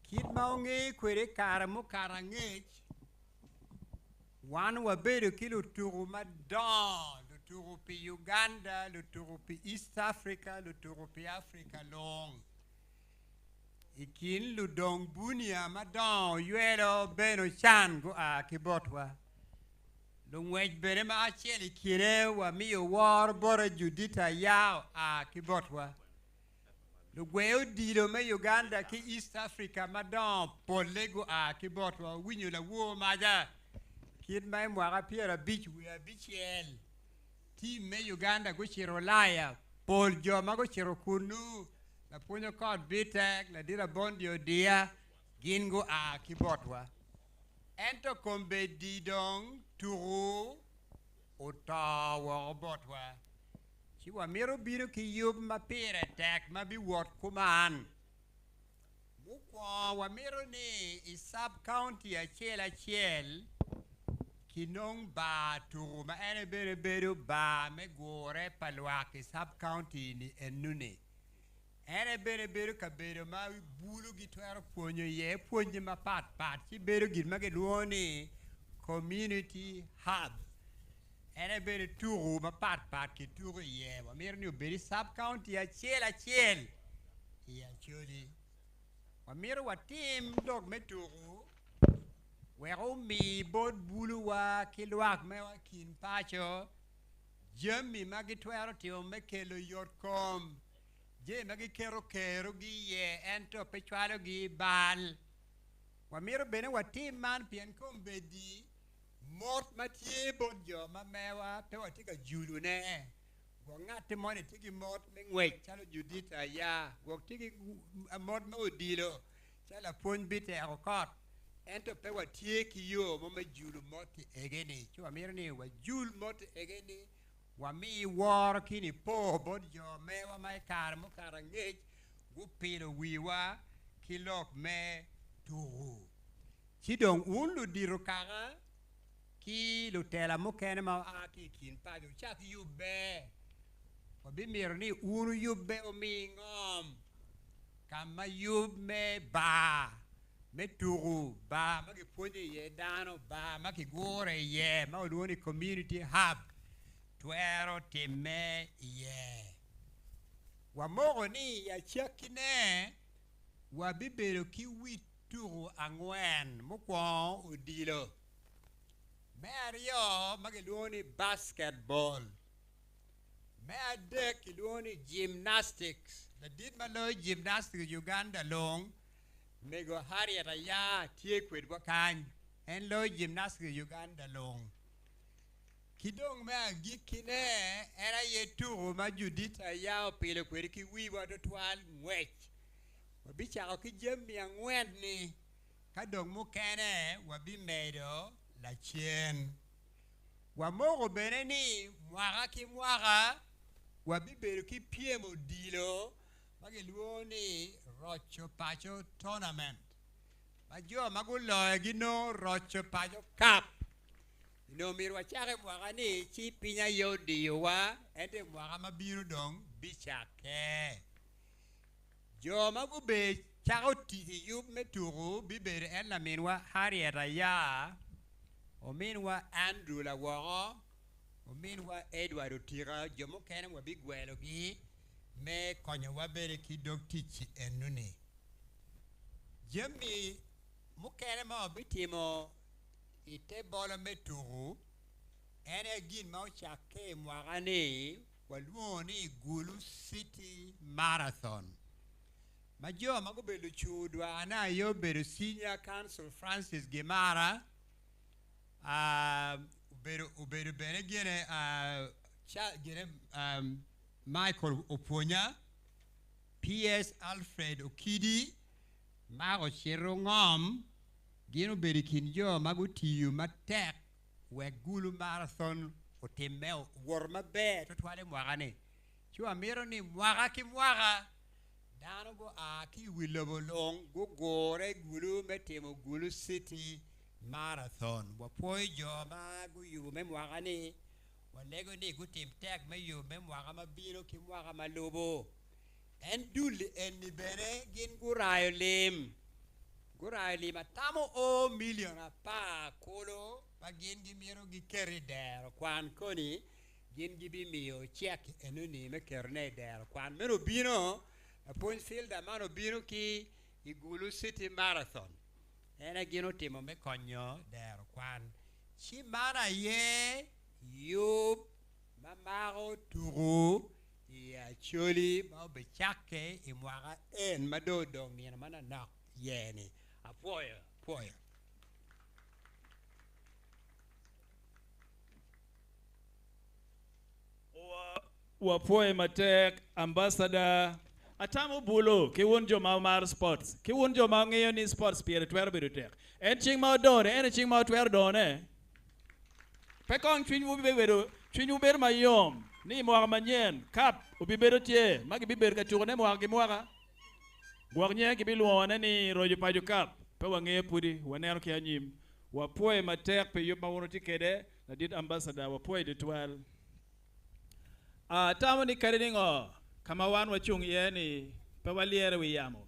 Kit ma wungeyo kwede i kare mukato angec, wan wabedo ki lutuku madongo, lutuku pi Uganda, lutuku pi East Africa, lutuku pi Africa lung. I kin ludong bunia madongo oywelo Ben Ocan gua ki botwa. Lungwec bene ma acel i kine wamiyo woro bote Judita Aya oa ki botwa. Lugwe odilo me Uganda ki East Africa madongo polle gua ki botwa. Wuwinyo lawor maca kit ma i mwaka 59 tim me Uganda gucito Ulaya, pol jo ma gucito kunnu, lapwony Okot Bitek, ladit Abondi Odiya, gin gua ki botwa. Ento kombeddi dong tuku oto woko botwa, ci wamito bino ki yub ma pire tek ma biwot kuman. Mukwongo wamito ni i sub-county acel acel kinong bar tuku ma en aye bene bedo bar me gure pa lwak i sub-county ni enuni. En aye bene bedo kabedo ma bulu gitwero pwonyo iye pwonye mapat pat ci bedo gin ma gilwongo ni community hub. En aye bene tuku mapat pat kituko iye. Wamito ni obed i sub county acel acel i Acholi. Wamito watim lok me tuku wek omi bot buluwa ki lwak mewa kin paco jami ma gitwero timo me kelo yotkom, jami ma giketo kerogi iye ento pe cwalogi i bal. Wamito bene watim man pien kombeddi mot ma tye bot jo ma mewa pe watye ka julone. Gwok ngatti moni tye ki mot me ngwec calo Judith Aya, gwok tye ki mot me odilo calo lapwony Biteko Kot, ento pe watye ki yo mo me julo mot-ti ege-ni. Ci wamito ni wajul mot-ti ege-ni, wami woro ki nipo bot jo mewa ma i kare mukato angec gupilo wiwa ki lok me tuku. Ci dong wun ludito kaka ki lutela mukene ma oa ki i kin paco wucak yubbe. Wabimito ni wun wuyubbe wumi ngom ka ma yub me bar me tuku, bar ma kipwonyo iye dano, bar ma kigure iye ma walwongo ni community hub twero timme iye. Wamoko ni i acakkine wabibedo ki wi tuku angwen, mukwongo odilo, me aryo ma kilwongo ni basketball, me adek kilwongo ni gymnastics, ladit ma loyo gymnastics i Uganda lung Mego Harriet Ayaa tye kwedwa kany, en loyo gymnastics i Uganda lung. Ki dong me agikkine, en aye tuku ma Judith Ayaa opilo kwede ki wiwa tutwal, ngwec. Wabicako ki jami angwen-ni, ka dong mukene wabimedo lacen. Wamoko bene ni mwaka ki mwaka wabibedo ki pyem odilo ma kilwongo ni Roco Paco Tournament. Ma jo ma guloyo ginongo roco paco kap. Onongo myero wacak i mwaka ni ci piny aye odiyowa, ento i mwaka ma bino dong bicakke. Jo ma gube cako tic i yub me tuku bibedo en laminwa Harriet Aya, ominwa Andrew Lawoko, ominwa Edward Otika, jo mukene wabigwelogi me konyowa bene ki dog tic enoni. Jami mukene ma wabitimo i te bolo me tuku en aye gin ma ocakke i mwaka-ni walwongo ni Gulu City Marathon ma jo ma gubedo lucung dwarne aye obedo Senior Counsel Francis Gimara, obedo bene gine Michael Opwonya, PS Alfred Okidi, Mark Ocito Ngom, gin obedo i kin jo ma gutiyo matek wek Gulu Marathon otimme owot maber tutwal i mwaka-ni. Ci wamito ni mwaka ki mwaka dano gua ki i wi lobo lung gugure i Gulu me timo Gulu City Marathon. Wapwoyo jo ma guyubo me mwaka-ni, walego ni gutim tek me yub me mwaka ma bino ki mwaka ma lubo. En dul eni bene gin gurayo lim, gurayo lim atamo o milion apar kulu ma gin gimito giket i dero kwan koni gin gibimiyo cek enoni me ketone i dero kwan. Meno obino, lapwony Filda man obino ki i Gulu City Marathon en aye gin otimo me konyo dero kwan. Ci man aye yub ma mako tuku i Acholi ma obicakke i mwaka en ma dong odong nino manonok iye-ni. Apwoyo, apwoyo. Wapwoye matek Ambassador. Atamo bulo ki wun jo ma wumaro sports, ki wun jo ma wungeyo ni sports pire twero bedo tek. En cing ma odone, en aye cing ma wutwero done. Pe kong cwinywu bibedo, cwinywu bedo mayom ni i mwaka manyen kap obibedo tye ma gibibedo ka tukone mwaka ki mwaka. Gwok nye gibilwongone ni roco paco kap, pe wangeyo pudi, waneno ki anyim. Wapwoye matek pi yub ma wun wutye kwede, Ladit Ambassador, wapwoyi tutwal. Atamo ni kadi ningo ka ma wan wacung iye ni pe walyere wi yamo.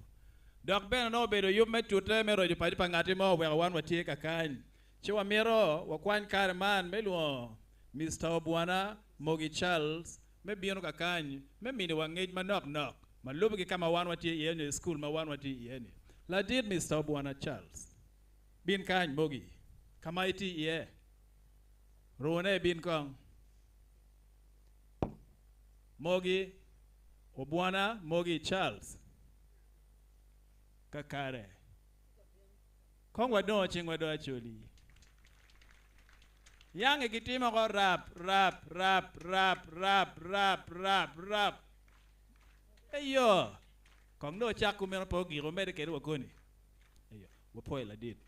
Dok bene nongo obedo yub me tute me roco paco pa ngati mo oweko wan watye kakany. Ci wamito wakwany kare man me lwongo Mister Obwana Mogi Charles me bino kakany me miniwa ngec manok nok ma lube ki ka ma wan watye iye nyo i school ma wan watye iye ni. Ladit Mister Obwana Charles, bin kany Mogi, ka ma itye iye. Rune bin kong. Mogi Obwana Mogi Charles. Kakare. Kong wadongo cingwa do Acholi. Yange gitimo ko rap, rap, rap, rap, rap, rap, rap, rap. Eyo. Kong dong ocak kumeno pe ogiko omedde kede wa koni. Eyo. Wapwoyo ladit.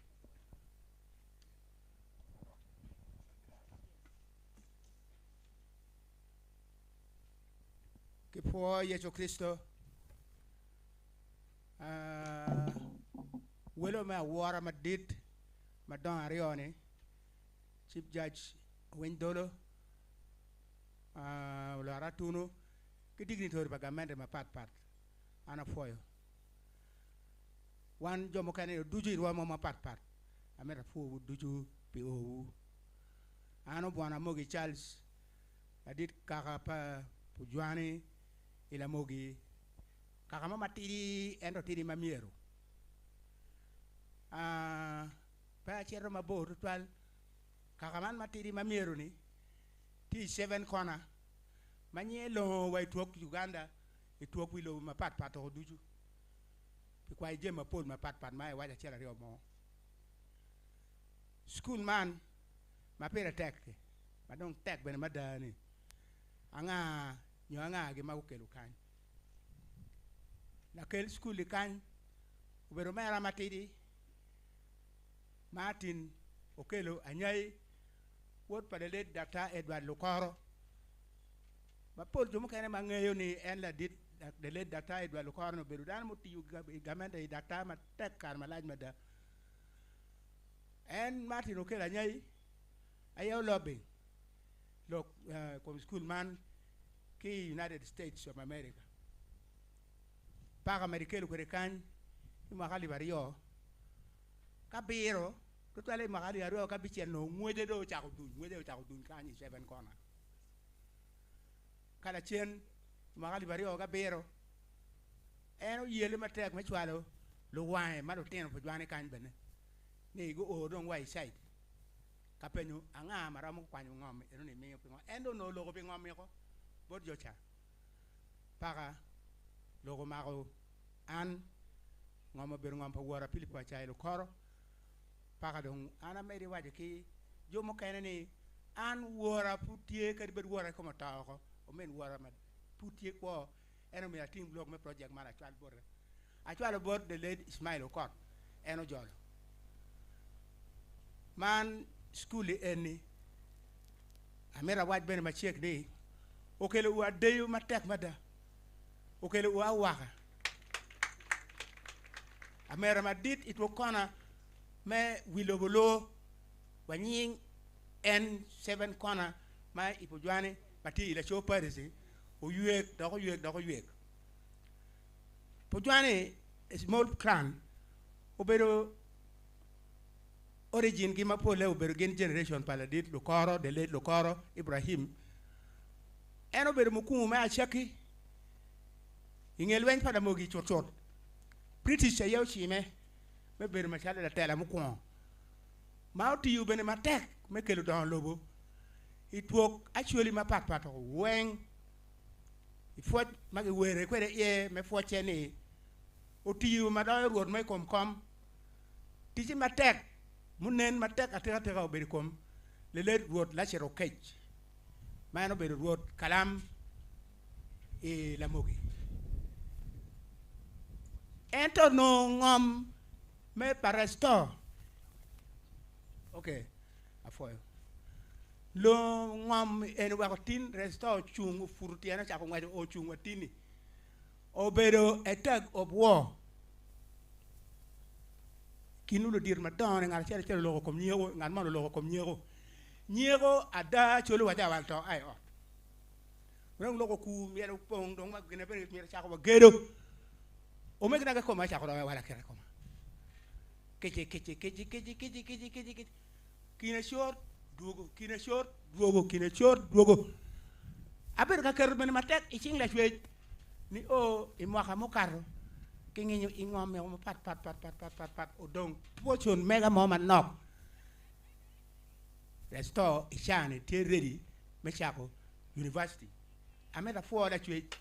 Kipwo Yecu Kricito. Ah, welo me awora madit madongo aryo-ni, Chief Judge Owiny Dolo, ah, Olora Atunu, ki dignitary pa gamente mapat pat, an apwoyo. Wan jo mukene ducu i rwom mo mapat pat, amito apwowu ducu pi owu. An Obwana Mogi Charles, ladit kaka pa Pujwani i Lamogi, kaka mo matidi ento tidi ma myero. Ah, pe acito mabor tutwal, kaka man matidi ma myero-ni tye i Seven Corner ma nyinge longo wa i twok Uganda, i twok wi lobo mapat pat oko ducu pi kwayo jami mapol mapat pat ma iwaco acel aryo mo. Cukul man ma pire tek-ki, ma dong tek bene mada-ni, anga nyo angagi ma gukelo kany? Lakel cukul-li kany obedo omera matidi, Martin Okello Anyai, wod pa lalet Daktar Edward Lukoro, ma pol jo mukene ma ngeyo ni en ladit lalet Daktar Edward Lukoro-ni obedo dano mutiyo i gamente i daktar matek kare malac mada. En Martin Okello Anyai aye olobing lok i kom cukul man ki i United States of America. Paka mere kikelo kwede kany i mwaka alip aryo kabiro tutwalle i mwaka alip aryo kabicel onongo ngwece dong ocako duny, ngwece ocako duny kany i Seven Corner. Ka lacen i mwaka alip 2007 en oyelle matek me cwalo luwange ma lutino pujwane kany bene ni guo dong wa i cait ka penyo anga ma romo kwanyo ngom enoni miyo pingo en dong onongo oloko pi ngom miko bot jo ca paka lok omako an ngom obedo ngom pa wora Pilipo Acai Lukoro paka dong an amedi waco ki jo mukene ni an wora pud tye kadi bed wora kome oto oko omin wora ma pud tye kwo en omiyo ating lok me project man acwal bote. Acwalo bot the late Ismail Okot en ojolo. Man cukul-li eni amito awac bene macek ni okelo wa deyo matek mada, okelo wa awaka. Amera madit i twok kona me wi lobo loo wanying en Seven Kona ma i Pujwani ma tye i Lacor Parish-ci oywek dok oywek dok oywek. Pujwani a small clan obedo origin gi ma pole obedo gin generation pa ladit Lukoro, the late Lukoro Ibrahim. En obedo mukungu me acakki i nge lweny pa Lamogi cutcut. British aye ocime me bedo macalo latela mukwongo ma otiyo bene matek me kelo dongo lobo i twok Acholi mapat pat weng. I pwoc ma giwere kwede iye me pwocce ni otiyo ma loyo rwot mo i kom kom, ticce matek munen matek atikatika obedo i kom lilet rwot Lacero Okec ma en obedo rwot kalam i Lamogi. Ento onongo ngom me pa Resto, ok apwoyo, longo ngom eni weko tin Resto ocung oputo tyene ocako ngwec ocung wa tini obedo a tag of war kin ludito madongo ni ngat acel acel oloko kom nyeko ngat moni oloko kom nyeko nyeko ada colo wa ca to a i ot dong lok okur myel opong dong ma gine bene myero cako wa gedo omegina kikome acako dong awala kite koma kici kici kici kici kici kici kici kici kine cot dwogo kine cot dwogo kine cot dwogo abedo ka keto bene matek i cing lacwec ni o i mwaka mukato kinginyo i ngom mego mapat pat pat pat pat pat pat odong portion mega mo manok restore i caa-ni tye ready me cako university. Amito apwo Lacwec,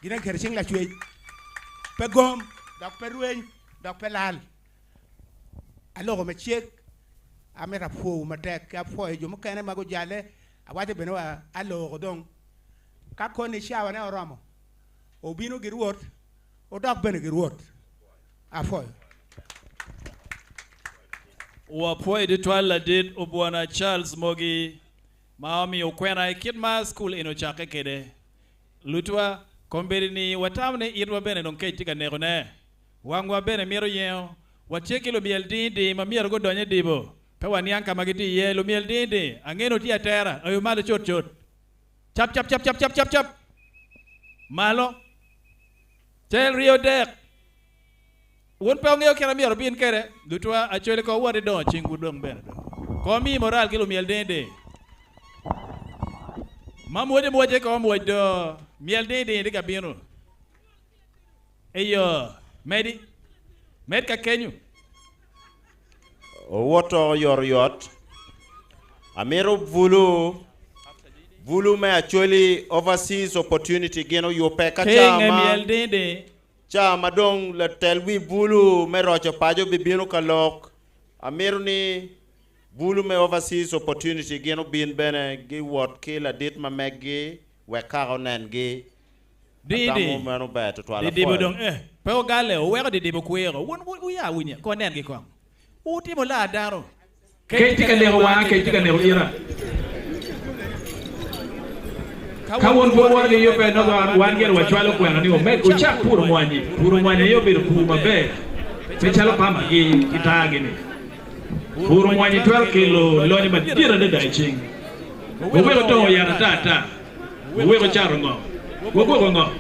gin aketo i cing Lacwec, pe gom, dok pe rweny, dok pe lal. Aloko me cek, amito apwowu matek ki apwoyo jo mukene ma gujalle, awaco bene wa aloko dong ka koni cawane oromo, obino gi Rwot, odok bene gi Rwot. Apwoyo. Wapwoyo tutwal ladit Obwona Charles Mogi ma omiyo kwena i kit ma cukul eni ocakke kwede. Lutwa, kombeddi ni watamo ni itwa bene dong kec tye ka nekone. Wangwa bene mito yengo. Watye ki lumyel dingding ma myero gudony i dibo. Pe waniang ka ma gitye iye. Lumyel dingding, angeyo ni wutye atera. Oyo malo cutcut. Cap cap cap cap cap cap cap! Malo. Cel ryo dek. Wun pe wungeyo kit ma myero wubin kwede. Lutwa, acwali ko wuwot idongo cingwu dong bene do. Ko mi moral ki lumyel ding ding. Ma mwoce mwoce ko mwoc do. Myel ding ding tye ka bino. Eyo, medi. Med ka kenyo. Owoto oyotoyot. Amito bulu, bulu me Acholi Overseas Opportunity gin oyubbe ka Ki ca nge ma myel ding ding. Ca ma dong latel wi bulu me roco paco bibino ka lok, amito ni bulu me Overseas Opportunity gin obin bene giwot ki ladit ma meggi wek kaka onengi. Didi. Atamo meno ber tutwal. Didibo Apwoyo. dong eh, pe wugalle, wuweko didibo kwiro. Wun wuya awinye, ko nengi kong. Wutimo laa dano. Kec tye ka neko wanga, kec tye ka neko ita. Ka wun pe wuwoto ki yubbe, nongo wan gire wacwalo kwena ni wumed wucak puro mwanyi. Puro mwanyi aye obedo pur maber, pe calo pamagi ki taagi-ni. Puro mwanyi twero kelo lonyo madit adada i cing. Wuweko tongo yat ata ata. Wuweko cato ngom. Wugwoko ngom.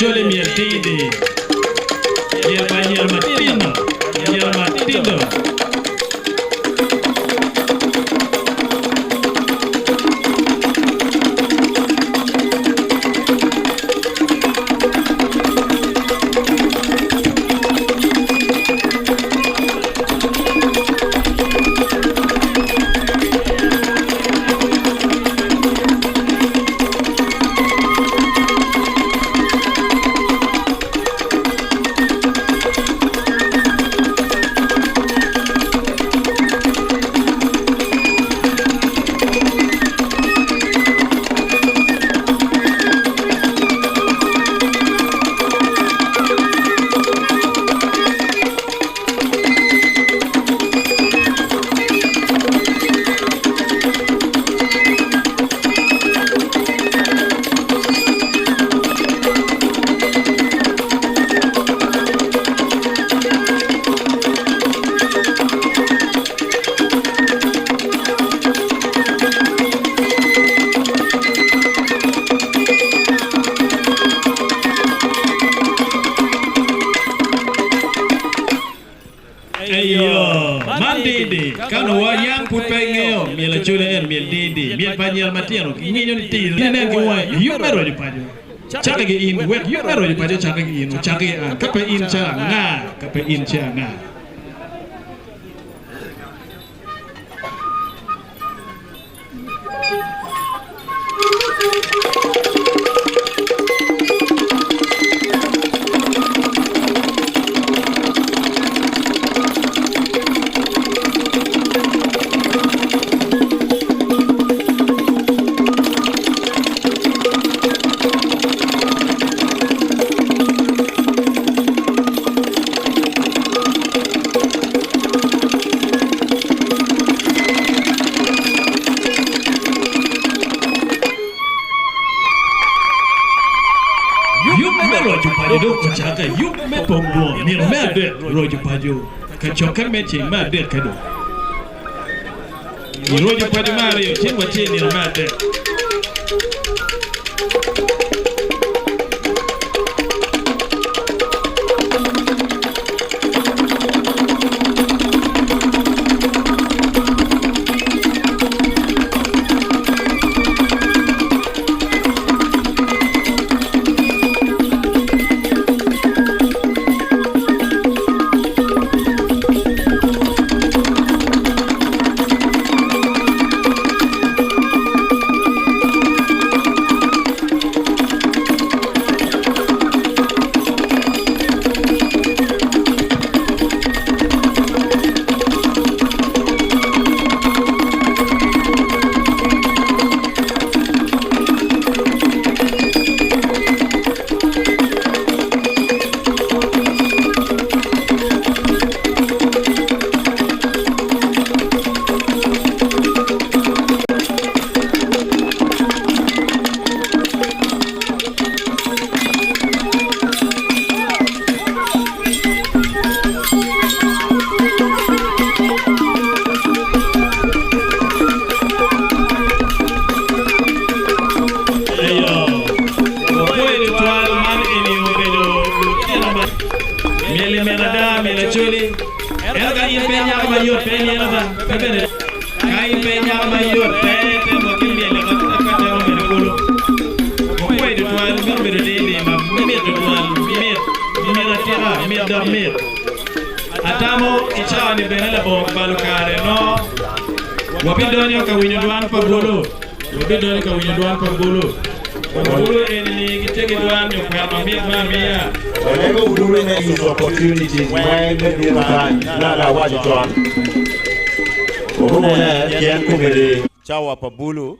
Acholi myel tidi. Myel pa anyira matino. Anyira matino. Eyo, man didi, ka onongo wa yam pud pe ingeyo myel Acholi en myel didi, myel pa anyira matino ki nginyo ni tir, inen ki wangi, yub me roco paco cake ki in, wek yub me roco paco cake ki in, ocake ki an, ka pe in ce anga, ka pe in ce anga. Yub me roco paco dong ocakke. Yub me pong dwon nino me adek roco paco kacokke me ceng me adekke dong. I roco paco me aryo ceng wacel nino me adek. Eyo, wapwoyo tutwal man eni obedo lutino ma myel i mit ada, myel Acholi. Ento ka in pe inyako mayot pe inino ba, pe bene ka in pe inyako mayot pe itemo ki myel ka temo bene kulu. Wapwoyo tutwal, meno obedo dini ma mit tutwal, mit, mit atika, mit dok mit. Atamo i cawa ni bene labongo balo kare no wabidonyo ka winyo dwan pa bulu. Wabidonyo ka winyo dwan pa bulu. Bulu eni ni gitye ki dwan nyo kwena mamit me amiya. Walego bulu me use opportunities weng me bino kany naka awaco con. Orumone pien komedi. Cawa pa bulu.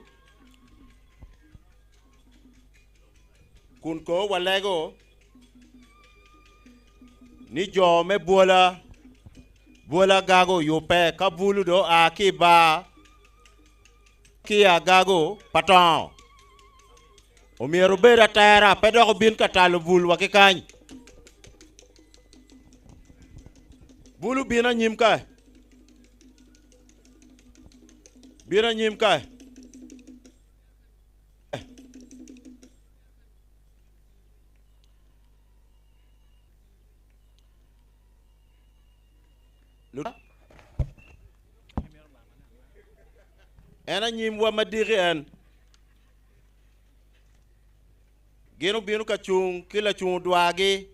Kun ko walego ni jo me bwola bwola gago oyubbe ka bulu dong oa ki i bar ki i agago pa tongo. Omyero obed atera pe dok obin ka talo bul wa ki kany. Bulu bin anyim kae. Bin anyim kae. En anyimwa madiki en. Gin obino ka cung ki lacung odwargi.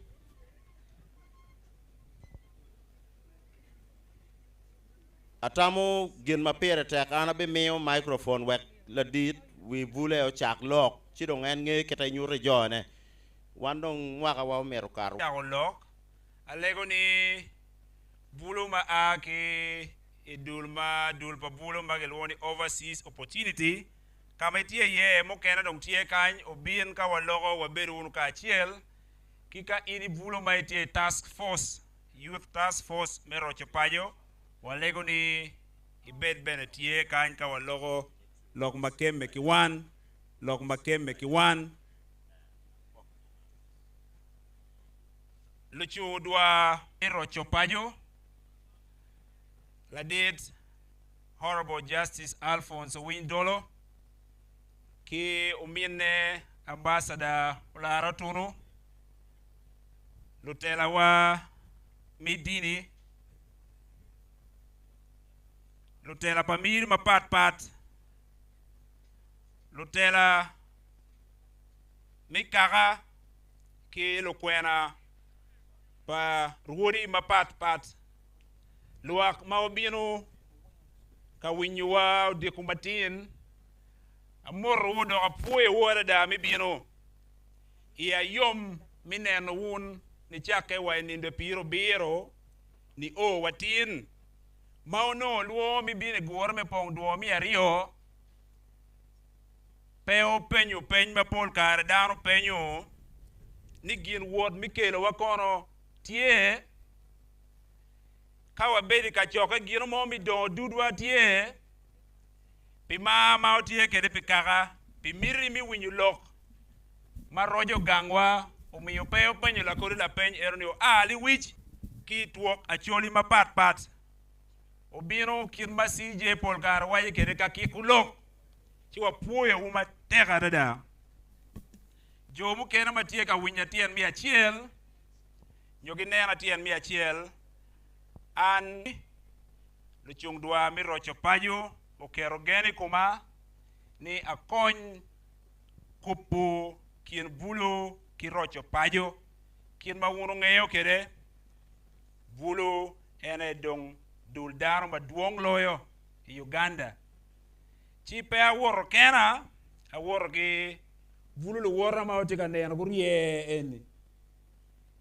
Atamo gin ma pire tek an abimiyo microphone wek ladit wi bule ocak lok ci dong en ngeyo kite nyuto i jone. Wan dong mwakawa omito kato. Cako lok, alego ni bulu ma a ki i dul ma dul pa bulu ma gilwongo ni Overseas Opportunity ka ma itye iye mukene dong tye kany obin ka waloko wabedo wunu kacel ki ka in i bulu ma itye i task force Youth Task Force me roco paco, walego ni ibed bene tye kany ka waloko lok ma kemme ki wan, lok ma kemme ki wan. Lucung dwa me roco paco, Ladit Honourable Justice Alphonse Owiny Dolo ki ominne Ambassador Olara Otunu, lutelawa me dini, lutela pa miri mapat pat, lutela me kaka ki lukwena pa rwodi mapat pat, lwak ma obino ka winyowa odiko matin, amotowu dok apwoyowu adada me bino. Iya yom me neno wun nicakke wa i nindo pirobiro nio wa tin, ma onongo lwongo me bino i gure me pong dwo me aryo, pe wupenyo peny ma pol kare dano penyo ni gin wot me kelowa kono tye? Ka wabedo i kacokke gino mo me dongo dudwa tye? Pi mar ma wutye kwede pi kaka, pi miti me winyo lok ma roco gangwa, omiyo pe wupenyo lakodi lapeny eno ni oa liwic ki i twok acholi mapat pat. Obino kit ma CJ pol kare waco kwede ka kiko lok, ci wapwoyowu matek adada. Jo mukene ma tye ka winyo tyen me acel nyo ginena tyen me acel, an. Lucung dwar me roco paco oketo gen i koma ni akony kubo kin bulu ki roco paco. Kit ma wun wungeyo kwede, bulu en aye dong dul dano madwong loyo i Uganda. Ci pe awoto kena, awoto ki bulu luwota ma wutye ka neno gurye eni.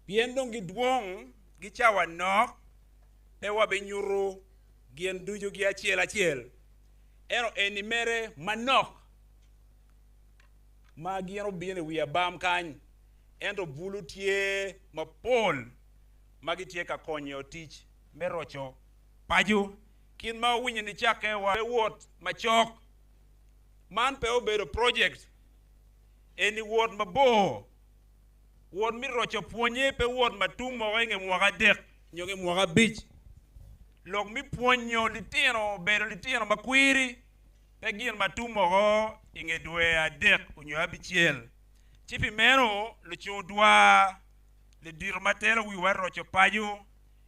Pien dong gidwong gi cawa nok, pe wabinyuto gin ducu ki acel acel, ento eni mere manok ma gin obino i wi abam kany, ento bulu tye mapol ma gitye ka konyo tic me roco paco. Kit ma wuwinyo nicakke wa pe wot macok, man pe obedo project, eni wot mabor. Wot me roco pwonye pe wot ma tum moko i nge mwaka adek nyo nge mwaka abic. Lok me pwonyo litino bedo litino makwiri pe gin ma tum moko i nge dwe adek onyo abicel. Ci pi meno lucung dwar lidito ma telo wiwa i roco paco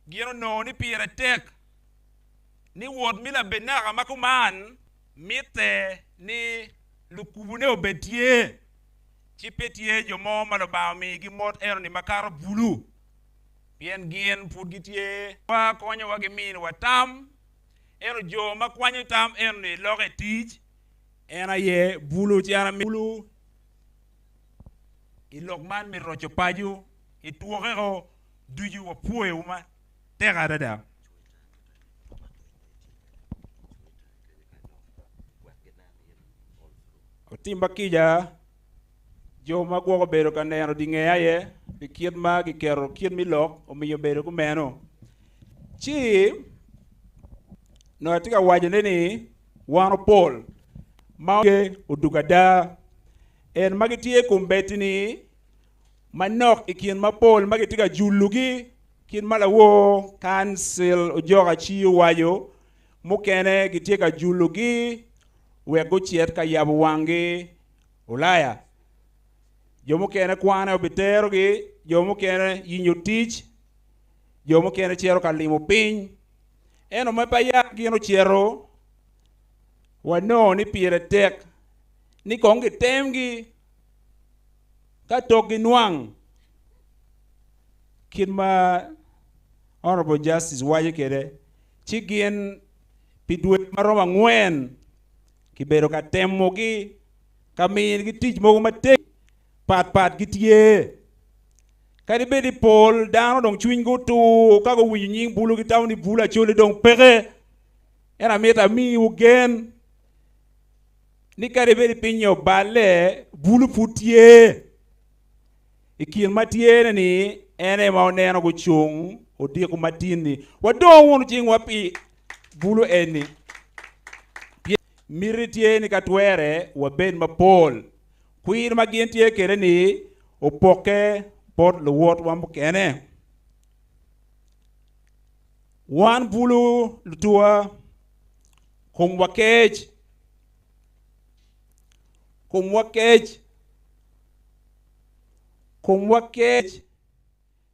gin onongo ni pire tek ni wot me labenaka ma kuman mitte ni lukubune obed tye. Ci pe tye jo mo ma Lubanga omigi mot eno-ni makato bulu, pien gin pud gitye. Wa konyowa giminiwa tam, ento jo ma kwanyo tam eno-ni loko i tic, en aye bulu. Ci an amiyo bulu i lok man me roco paco i twokeko ducu. Wapwoyowu matek adada. Otimma kica, jo ma gwok obedo ka neno dye ngeya aye, pi kit ma giketo kit me lok omiyo obedo kumeno. Ci onongo atye ka wacone ni wan opol ma odug ada, en ma gitye kombeddi-ni manok i kin mapol ma gitye ka julogi kit ma lawor kancil Ojok Aci owaco, mukene gitye ka julogi wek gucit ka yabo wanggi Ulaya. Jo mukene kwane obiterogi, jo mukene yinyo tic, jo mukene cito ka limo piny. Ento ma peya gin ocito, wanongo ni pire tek ni kong gitemgi ka tokgi nwang kit ma Honourable Justice waco kwede ci gin pi dwe maromo angwen kibedo ka temogi ka minigi tic mogo matek pat pat gitye. Kadi bed ni pol dano dong cwinygi otur ka guwinyo nying bulu gitamo ni bulu Acholi dong peke, ento amito amiwu gen ni kadi bed ni piny-nyi oballe, bulu pud tye. I kin ma tye-ni ni en aye ma wuneno gucung odiko matin-ni. Wadong wunu cingwa pi bulu eni, pien miti tye ni ka twere wabed mapol. Kwir ma gin tye kwede-ni opokke bot luwotwa mukene. Wan bulu lutuwa, komwa kec, komwa kec, komwa kec,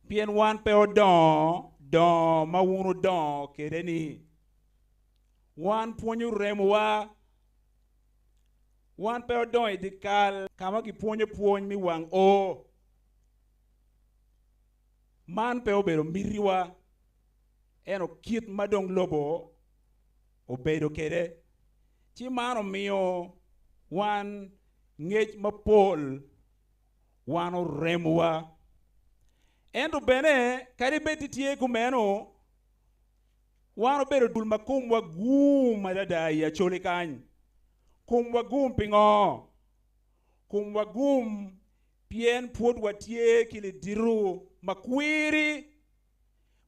pien wan pe odongo dongo ma wun wudongo kwede-ni. Wan pwonyo remowa. Wan pe odongo i dyekal ka ma kipwonyo pwony me wang oo. Man pe obedo mitiwa, ento kit ma dong lobo obedo kwede. Ci man omiyo wan ngec mapol, wan oremowa. Ento bene, kadi bed ni tye kumeno, Wan obedo dul ma komwa gum adada i Acholi kany. Komwa gum pingo? Komwa gum pien pwod watye ki lidito makwiri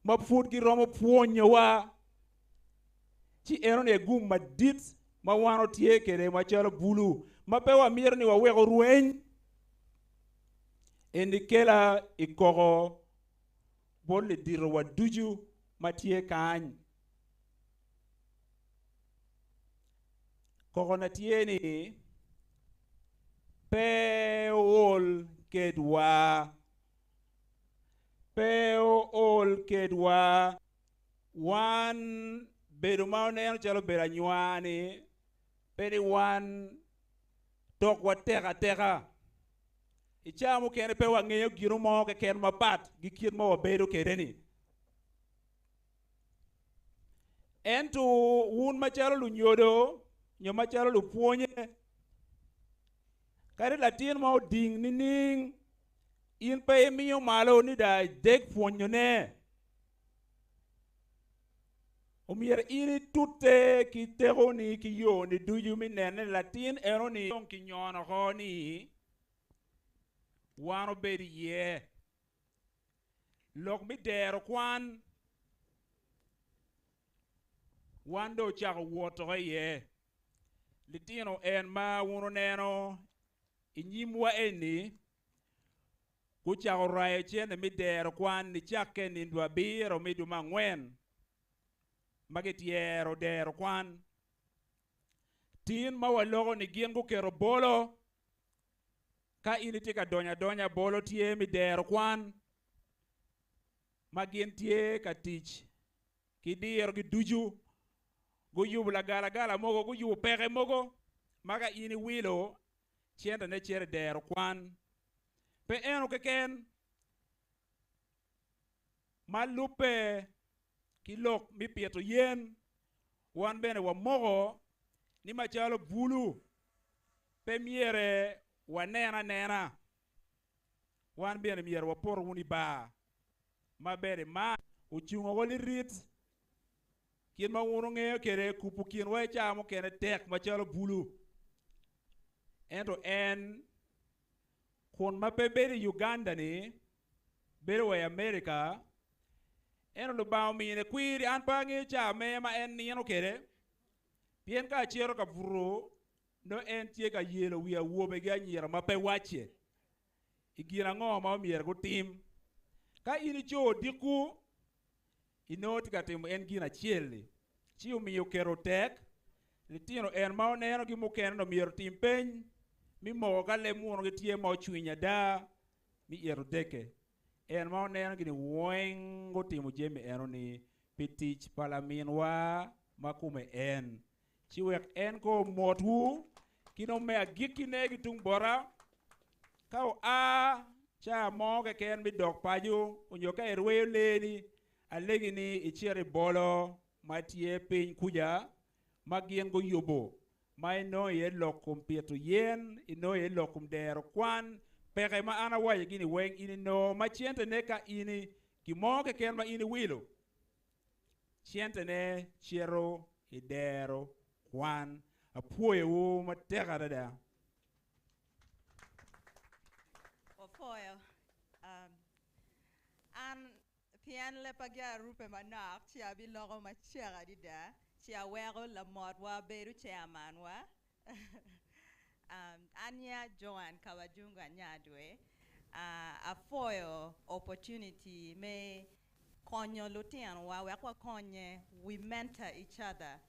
ma pwod giromo pwonyowa. Ci enoni aye gum madit ma wan watye kwede macalo bulu ma pe wamito ni wawek orweny. Eni kela i koko bot liditowa ducu ma tye kany. Kokona tye ni pe ool kedwa, pe ool kedwa. Wan bedo ma oneno calo bedo anywar-ni pe ni wan tokwa tek ateka. I cawa mukene pe wangeyo gino mo keken mapat ki kit ma wabedo kwede-ni. Ento wun macalo lunyodo nyo macalo lupwonye, kadi latin ma oding nining, in pe imiyo malo ni dong idek pwonyone. Omyero in itute ki tekoni ki yoni ducu me neno ni latin enoni dong kinyono oko ni wan obed iye. Lok me dero kwan wan dong ocako wot oko iye. Litino en ma wun wuneno i nyimwa eni Gucako rayo cente me dero kwan nicakke nindo abiro me dwe me angwen ma gityero dero kwan. Tin ma waloko ni gin guketo bolo, ka in itye ka donyo adonya bolo tye me dero kwan ma gin tye ka tic ki dirogi ducu. Guyubo lagalagala mogo, guyubo peke mogo ma ka in iwilo centene cito i dero kwan. Pe eno keken, ma lubbe ki lok me pito yen, wan bene wamoko ni macalo bulu pe myere wanen anena, wan bene myero wapoto wunu i bar ma bene man ocungo wa lirit Kit ma wun wungeyo kwede, kubo kinwa i cawa mukene tek macalo bulu. Ento en, kun ma pe bedo i Uganda-ni, bedo wa i Amerika, ento Lubanga omine kwiri. An pe angeyo cawa me ma en nino kwede, pien ka acito ka buto, nongo en tye ka yelo wi awobe ki anyira ma pe wacce i gin ango ma omyero gutim. Ka in ico odiko, Inongo tye ka timo en gin acel-li, ci omiyo oketo tek. Litino en ma onenogi mukene-ni omyero otim peny mi moko ka leb munogi tye ma ocwiny ada mi ito dekke. En ma onenogi-ni weng gutimo jami eno-ni. pi tic pa laminwa ma kome en. Ci wek en ko omotwu ki dong me agikkine ki tung bota, ka oa ca mo keken me dok paco onyo ka irweyo lee-ni, alegi ni icit i bolo ma tye piny kuca ma gin guyubo, ma inongo iye lok kom pito yen, inongo iye lok kom dero kwan, peke ma an awaco gini weng in inongo ma centene ka in gin mo keken ma in iwilo, centene cito i dero kwan. Apwoyowu matek adada. Wapwoyo. Um, an pien leppa giarube manok ci abiloko macek adada ci aweko lamotwa bedo chairman-wa. um, an nyinga Joan Kabajungu Anyadwe. Uh, apwoyo opportunity me konyo lutinowa wek wakonye, we mentor each other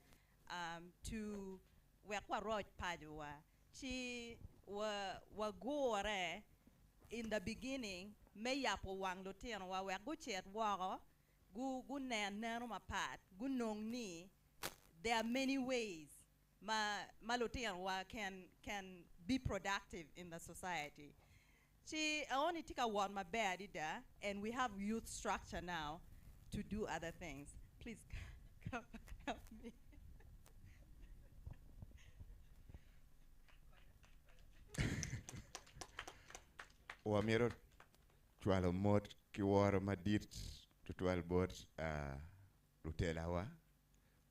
um, to wek waroc pacowa. Ci wa, wagure in the beginning me yabo wang lutinowa wek gucit woko gu, gunen neno mapat, gunong ni there are many ways ma, ma lutinowa can, can be productive in the society. Ci aoni tye ka wot maber adada and we have youth structure now to do other things. Please come help me. Wamito cwalo mot ki woro madit tutwal bot uh, lutelawa,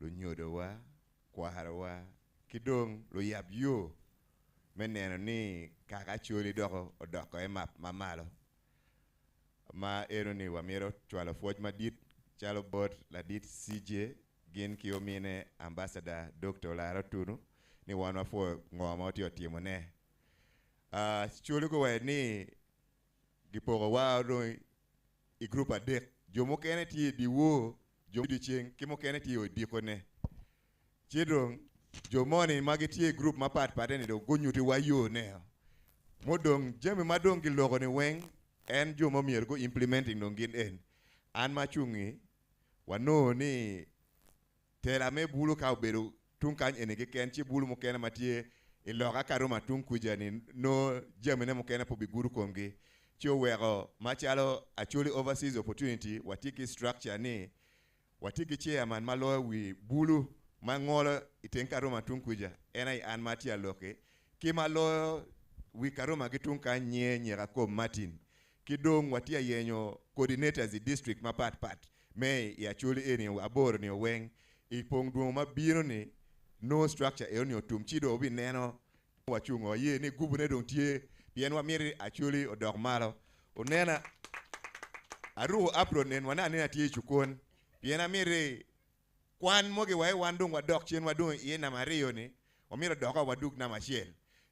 lunyodowa, kwarowa, ki dong luyab yo me neno ni kaka Acholi doko odoko i map ma malo. Ma eno ni wamito cwalo pwoc madit calo bot ladit CJ gin ki omine Ambassador Dr. Olara Otunu ni wan wapwoyo ngo ma watye otimone. Uh, Acholi guwaco ni gipokowa dong i grup adek. Jo mukene tye i dyewor, jo dyeceng, ki mukene tye i odikone. Ci dong jo moni ma gitye i grup mapat pat-ni dong gunyutiwa yone. Mudong jami ma dong giloko ni weng en jo ma myero gu implementing dong gin en. An ma acungi wanongo ni tela me bulu ka obedo tung kany eni keken ci bulu mukene ma tye i loka Karuma tung kuca ni nongo jamine mukene pe obigudo komgi. Ci oweko macalo Acholi Overseas Opportunity watye ki structure ni watye ki chairman ma loyo wi bulu ma ngolo i teng Karuma tung kuca, en aye an ma atye aloki, ki ma loyo wi Karuma ki tung kany nyinge Nyeka Kom Martin. Ki dong watye ayenyo coordinators i district mapat pat me i Acholi eni aboro ni oweng i pong dwongo ma bino ni no structure eno ni otum ci dong wabineno wacungo aye ni gubu ne dong tye pien wamito ni Acholi odok malo. Onena aruko apron en wane anena tye i cukon pien amiti kwan mogi wa wan dong wadok cen wadong iye namba aryo ni wamito doko wadug namba acel.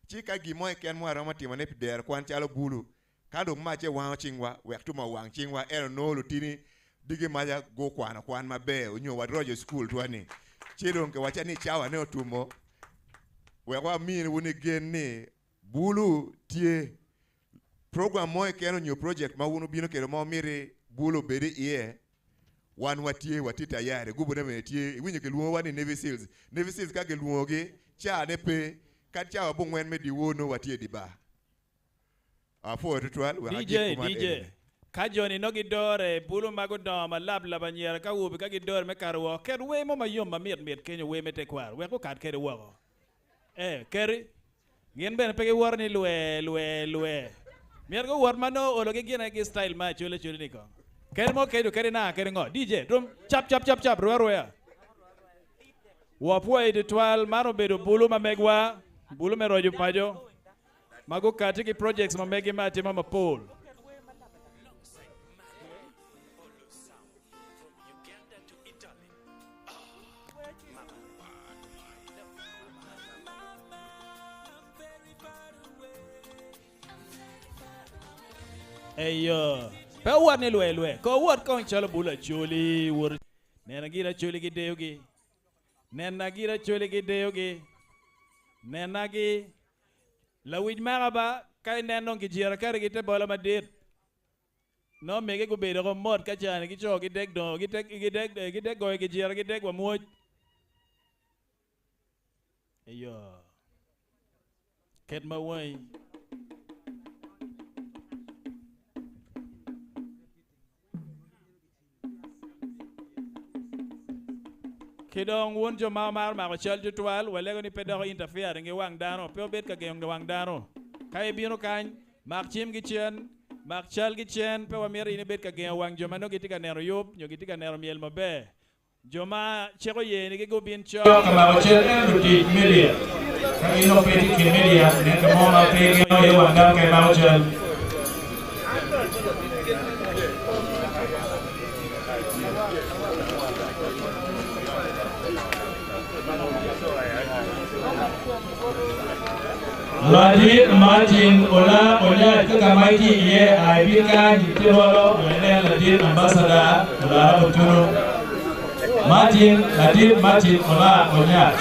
Ci ka gin mo keken mo aromo timone pi dero kwan calo bulu ka dong mace wango cingwa wek tum owang cingwa ento nongo lutini digi maca gukwano kwan maber onyo waroco cukul twa ni ci dong kiwaca ni cawa ne otumo wek waminiwu ni gen ni bulu tye program mo keken onyo project ma wun ubino kwede ma wumiti bulu obed iye wan watye watye tayari gubune bene tye iwinyo kilwongowa ni Navy Seals. Navy Seals ka kilwongogi caa ne pe kadi cawa abongwen me dyewor nongo watye i dye bar. Apwoyo tutwal wek DJ, agik kuman DJ, enini. ka joni nongo gidore, bulu ma gudongo ma lab lab anyira ki awobe ka gidore me kato woko, ket wer mo mayom ma mit mit kenyo, wer me tekwaro, wek gukat kede woko. Eh, keri. Gin bene pe giwoto ni lwe, lwe, lwe. Myero guwot ma nongo ologi gine ki style ma acoli acoli ni kong. Keri mo kedo, keri nanga, keri ngo. DJ, drum, cap, cap, cap, cap, rweya, rweya. Wapwoyi tutwal, man obedo bulu ma megwa, bulu me roco paco, ma gukati ki projects ma megi me atima mapol. Eyo, pe wuwot ni lwe lwe, ko wuwot kong calo bulu acholi, wot nena gira acholi gi deyogi, nena gira acholi gi deyogi, nena gi lawic maka ba ka ineno dong kijira kari ki te bola madit. No mege gubedo ko mot ka cani gico gidek dongo gidek gidek gidek goyo gijira gidek wa mwoc. Eyo. Ket ma wangi. Ki dong wun jo ma wumaro mako cal tutwal, walego ni pe dok interfering ki wang dano, pe wubed ka gengo wang dano. Ka ibino kany, mak cim ki cen, mak cal ki cen, pe wamito in ibed ka gengo wang jo ma nongo gitye ka neno yub nyo gitye ka neno myel maber. Jo ma cik oye ni gubin cok ka mako cal ento lutic media. Ka in dong pe itye i kin media, nen ka mo ma pe igengo iye wang dano ka imako cal. Ladit Martin Ola Onyach ka ka ma itye iye a ibin kany ite bolo wek inen ladit ambassador Olara Mutunu. Martin Ladit Martin Ola Onyach.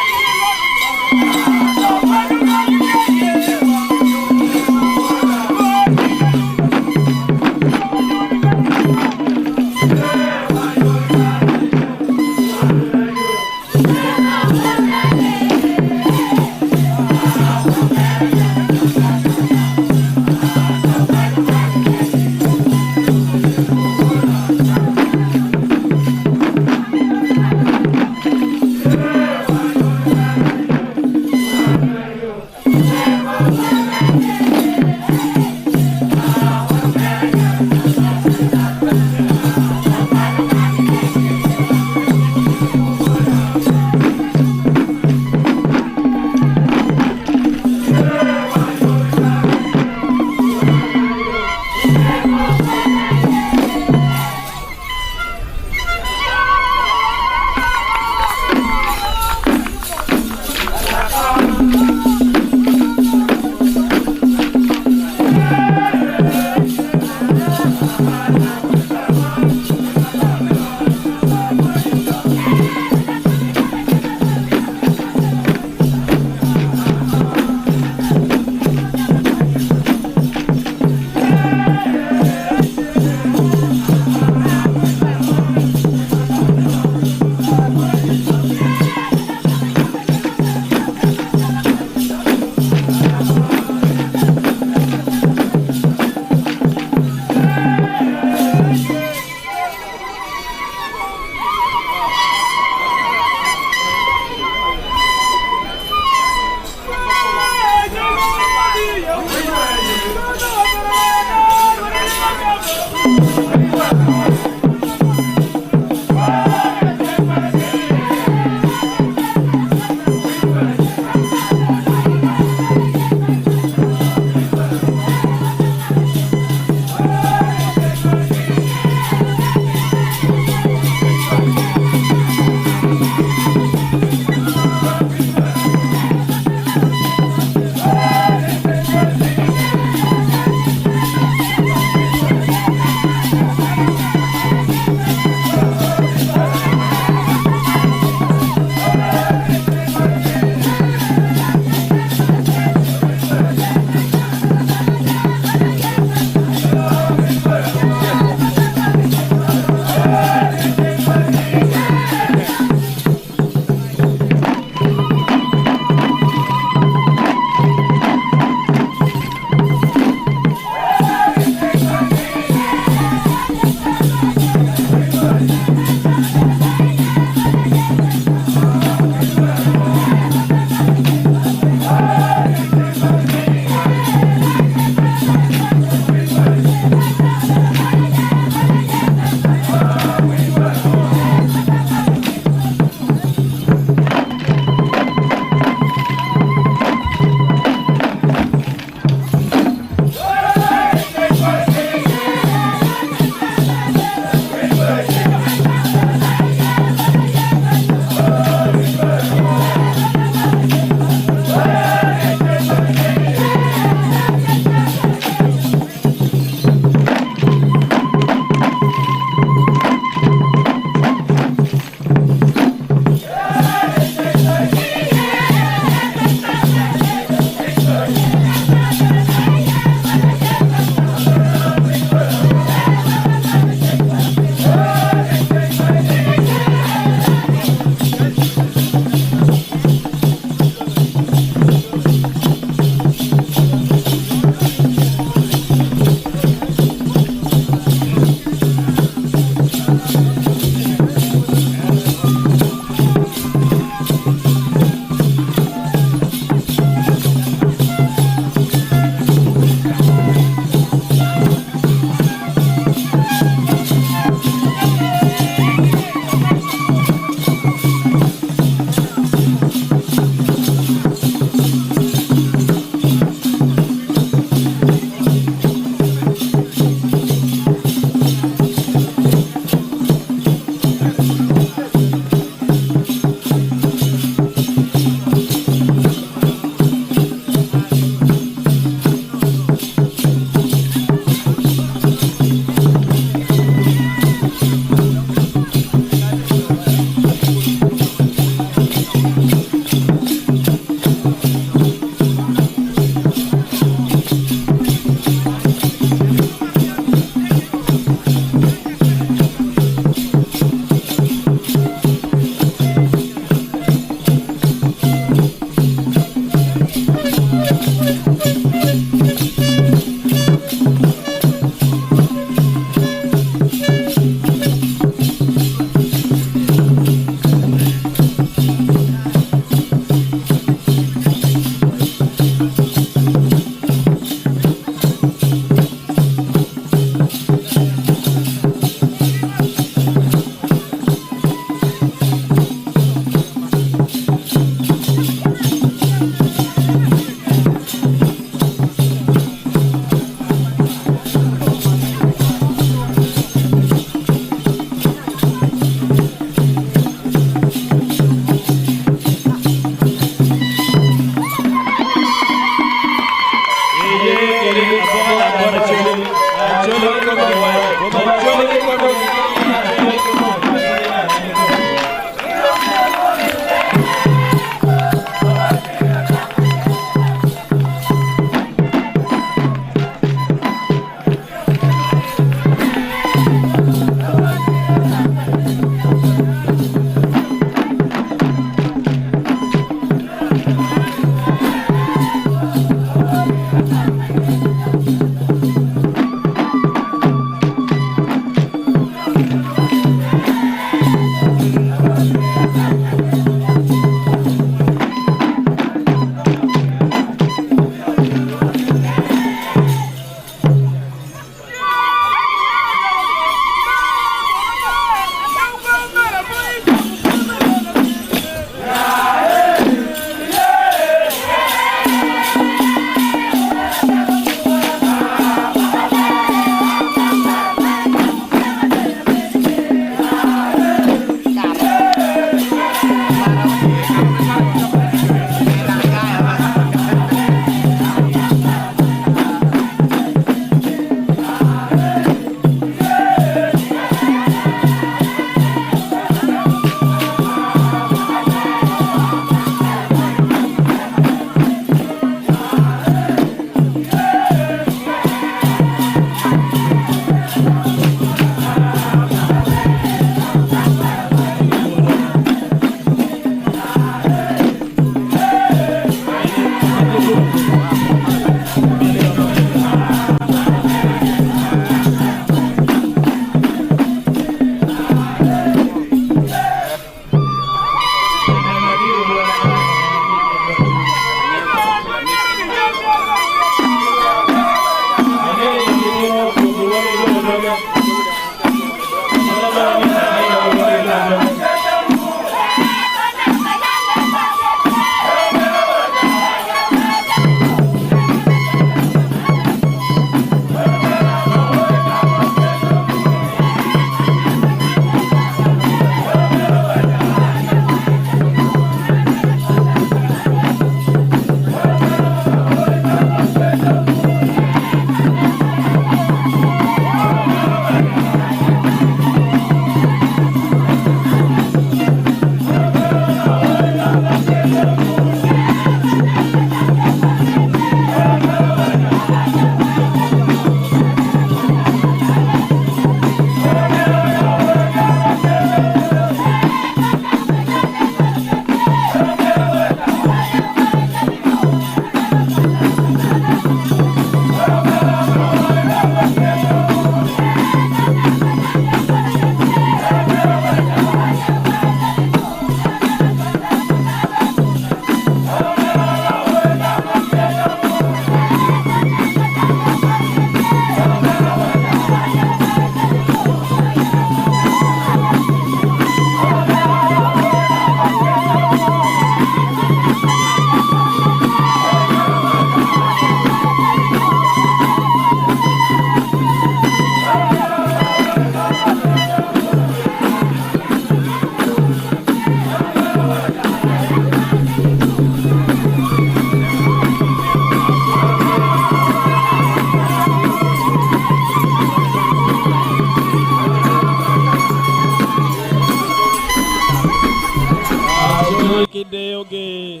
Acholi ki deyogi.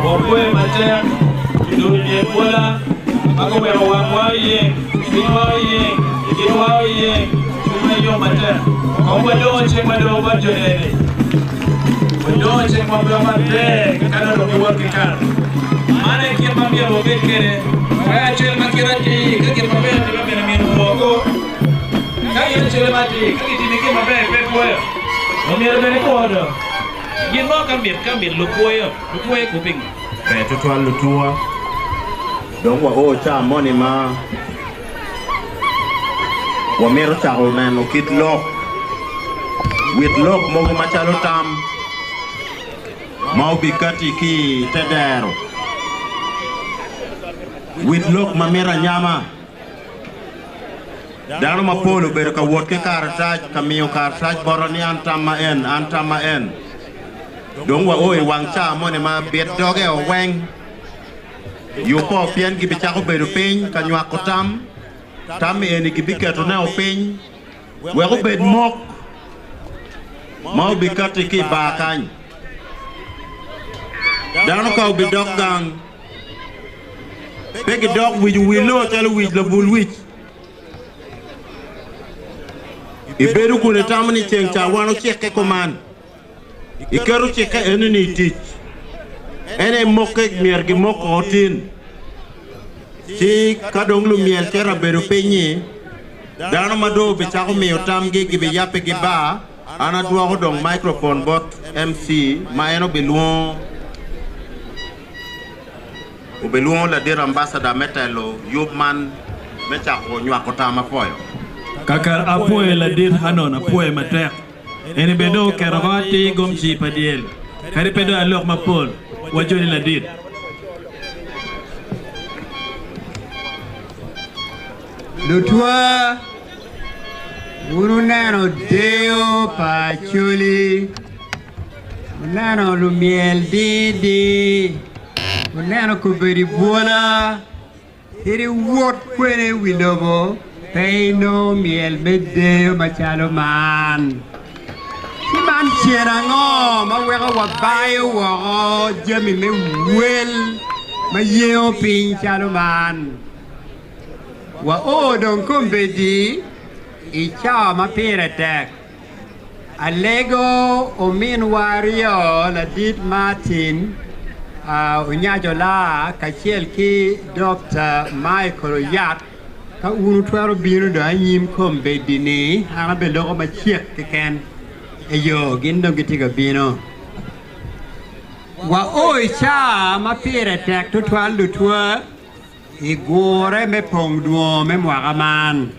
Wapwoyo matek dul myel bwola ma guweko wangwa oyeng, cwinywa oyeng, itwa oyeng, cwinywa yom matek. Kong wadongo cingwa dong bot jo eni. Wadongo cingwa dong maber ka dong dong giwot ki kare. Man aye kit ma myero wabed kwede. Ka acel ma kite atir, ka gin maber otimme bene myero woko. Ka in acele ma atir, ka gitimi gin maber pe ipwoyo, omyero bene ikwo do. Gin mo ka mit ka mit lupwoyo, lupwoye ku pingo? Ber tutwal lutuwa, dong wa o ca moni ma wamito cako neno kit lok, wit lok mogo macalo tam ma obikati ki i te dero, wit lok ma mito anyama. Dano mapol obedo ka wot ki karatac ka miyo karatac bota ni an tamma en, an tamma en. Dong wao i wang caa moni ma bit doge o weng. Yubbo pien gibicako bedo piny ka nywako tam. Tam eni gibiketone o piny wek obed mok ma obikatti ki i bar kany. Dano ka obidok gang, Pe gidok wic owillo calo wic labul wic. Ibedo kun itamo ni ceng ca wan ocikke kuman. Iketo cikke eno-ni i tic. En aye mokke myero gimok oko tin. Ci ka dong lumyel cito abedo piny-nyi, dano ma dong obicako miyo tamgi gibiyabbe ki bar. An adwoko dong microphone bot MC ma en obilwongo. Obilwongo ladit ambassador me telo yub man me cako nywako tam apwoyo. Kakar apwoyo ladit Hanon apwoyo matek. Eni bene dong oketo oko atir gomci pa dyel. Kadi pe dong alok mapol, wajoli ladit. Lutwa, wun wuneno deyo pa Acholi. Wuneno lumyel dirdir, wuneno kobedi bwola, kadi wot kwene i wi lobo, pe inongo myel me deyo macalo man. Ci man cen ango ma weko wabayo woko jami me wel ma yengo piny calo man? Wao dong kombeddi i cawa ma pire tek. Alego ominwa aryo ladit Martin Onyaco Laa kacel ki Dokta Michael Oyat ka wun wutwero bino dong anyim kombeddi ni an abeloko macek keken. Eyo, gin dong gitye ka bino. Wao i caa ma pire tek tutwal lutwa. I gure me pong dwongo me mwaka man,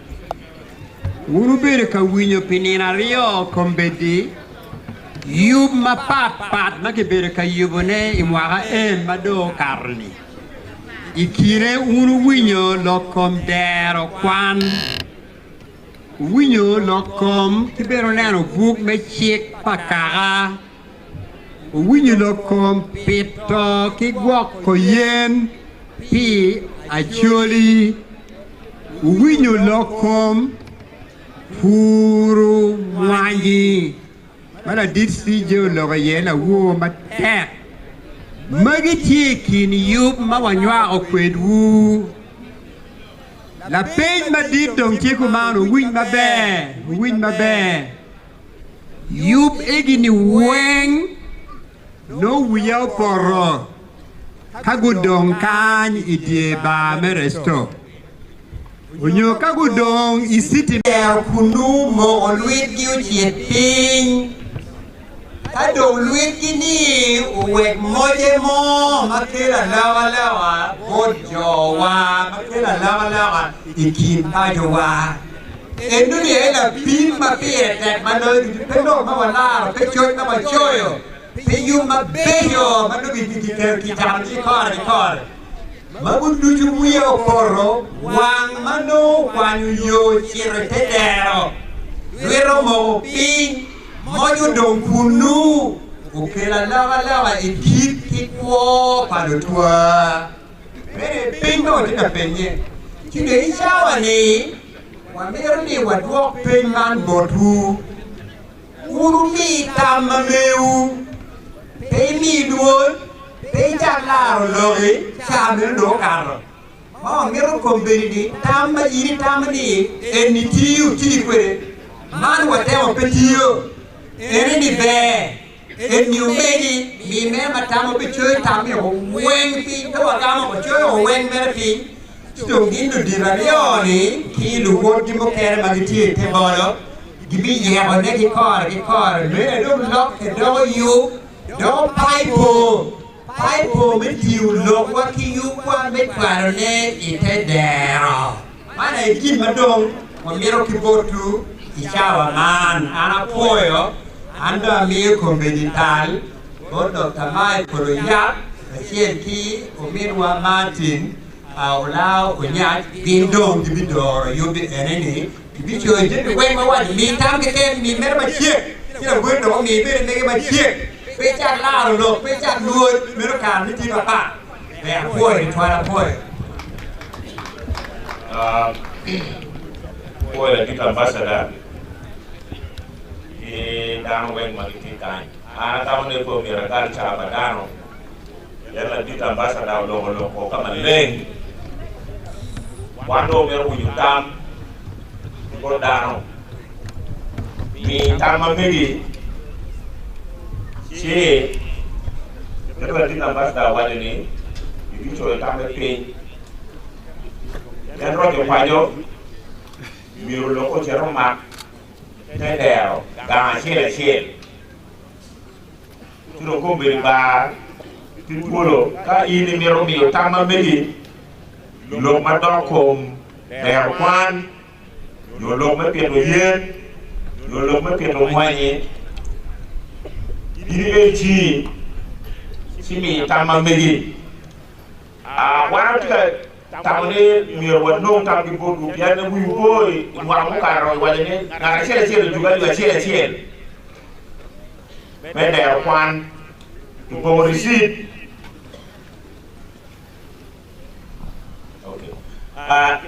wun wubedo ka winyo pi nino aryo kombeddi yub mapat pat ma kibedo ka yubone i mwaka en ma dong okato-ni. I kine wun wuwinyo lok kom dero kwan, wuwinyo lok kom ki bene wuneno buk me cik pa kaka. Wuwinyo lok kom pito ki gwoko yen pi Acholi. Wuwinyo lok kom puru mwanyi ma ladit CJ oloko iye lawor matek. Magi tye i kin yub ma wanywako kwedwu. Lapeny madit dong tye kuman, wuwiny maber, wuwiny maber. Yub egi-ni weng nongo wiya opoto ka gudong kany i dye bar me resto onyo ka gudong i citi. Ero kunnu moko lwitgi ocit piny, ka dong lwitgi-ni owek moce mo ma kelo alokaloka bot jowa, ma kelo alokaloka i kin pacowa. Enoni aye lapim ma pire tek ma loyo ducu, pe lok ma walaro, pe coc ma wacoyo, pe yub mabeco ma nongo kiketo kicano ki kore ki kore. Magu ducu wiye opoto wang ma nongo okwanyo yo ocito i te dero. Lwite omoko piny, moc odong kunnu, okelo alokaloka i kit ki kwo pa lutwa. Bene peny ma watye ka penye, ci dong i cawa-ni wamito ni wadwok peny man botwu. Wun wumi tam ma mewu, pe imi dwol, pe icak laro loki ca meno dong okato. Ma wamito kombeddi ni tam ma in itamo ni eni tiyo, iti kwede. Man watemo pe tiyo, ene ni ber, eni omegi, mi mere ma tamo pe coyo tam-mi weng piny, ka wagamo wacoyo weng mere piny, ci dong gin ludito aryo-ni ki luwotgi mukene ma gitye i te bolo Gibiyekone ki kore ki kore, meno dong lokke doko yub, doko paipo, paipo me tiyo lokwa ki yubwa me cwalone i te dero. Man aye gin ma dong wamito ki botwu i cawa man. An apwoyo, an dong amiyo kombeddi tal bot Dokta Michael Oyap kacel ki ominwa Martin Olao Onyac, gin dong gibidoro yubbi ene-ni. Ibicoyo jami weng ma waco, mi tam keken, mi mere macek, ci lagwel dok omi bene mege macek. Pe icak laro lok, pe icak lwod, meno kare me tye papat. Ber apwoyo tutwal apwoyo. Apwoyo ladit ambassador ki dano weng ma gitye kany. An atamo ni pe omyero agal caa pa dano pien ladit ambassador oloko lok o ka maleng. Wan dong wamito winyo tam ki bot dano. Mi tam ma megi ci kit ma ladit ambassador owaco ni ibicoyo tamme piny. Pien roco paco myero lok ocit omak te dero gang acel acel. Ci dong kombeddi bar ki twolo ka in imito miyo tam ma megi lok ma dok kom dero kwan nyo lok me pito yen nyo lok me pito mwanyi, in ibed cingi ci miyo tam ma megi. Wan watye ka tamo ni myero wanong tam ki botwu pien wiwu po i mwaka mukato iwaco ni ngat acel acel ojuko alip acel acel me dero kwan kipongo ricit.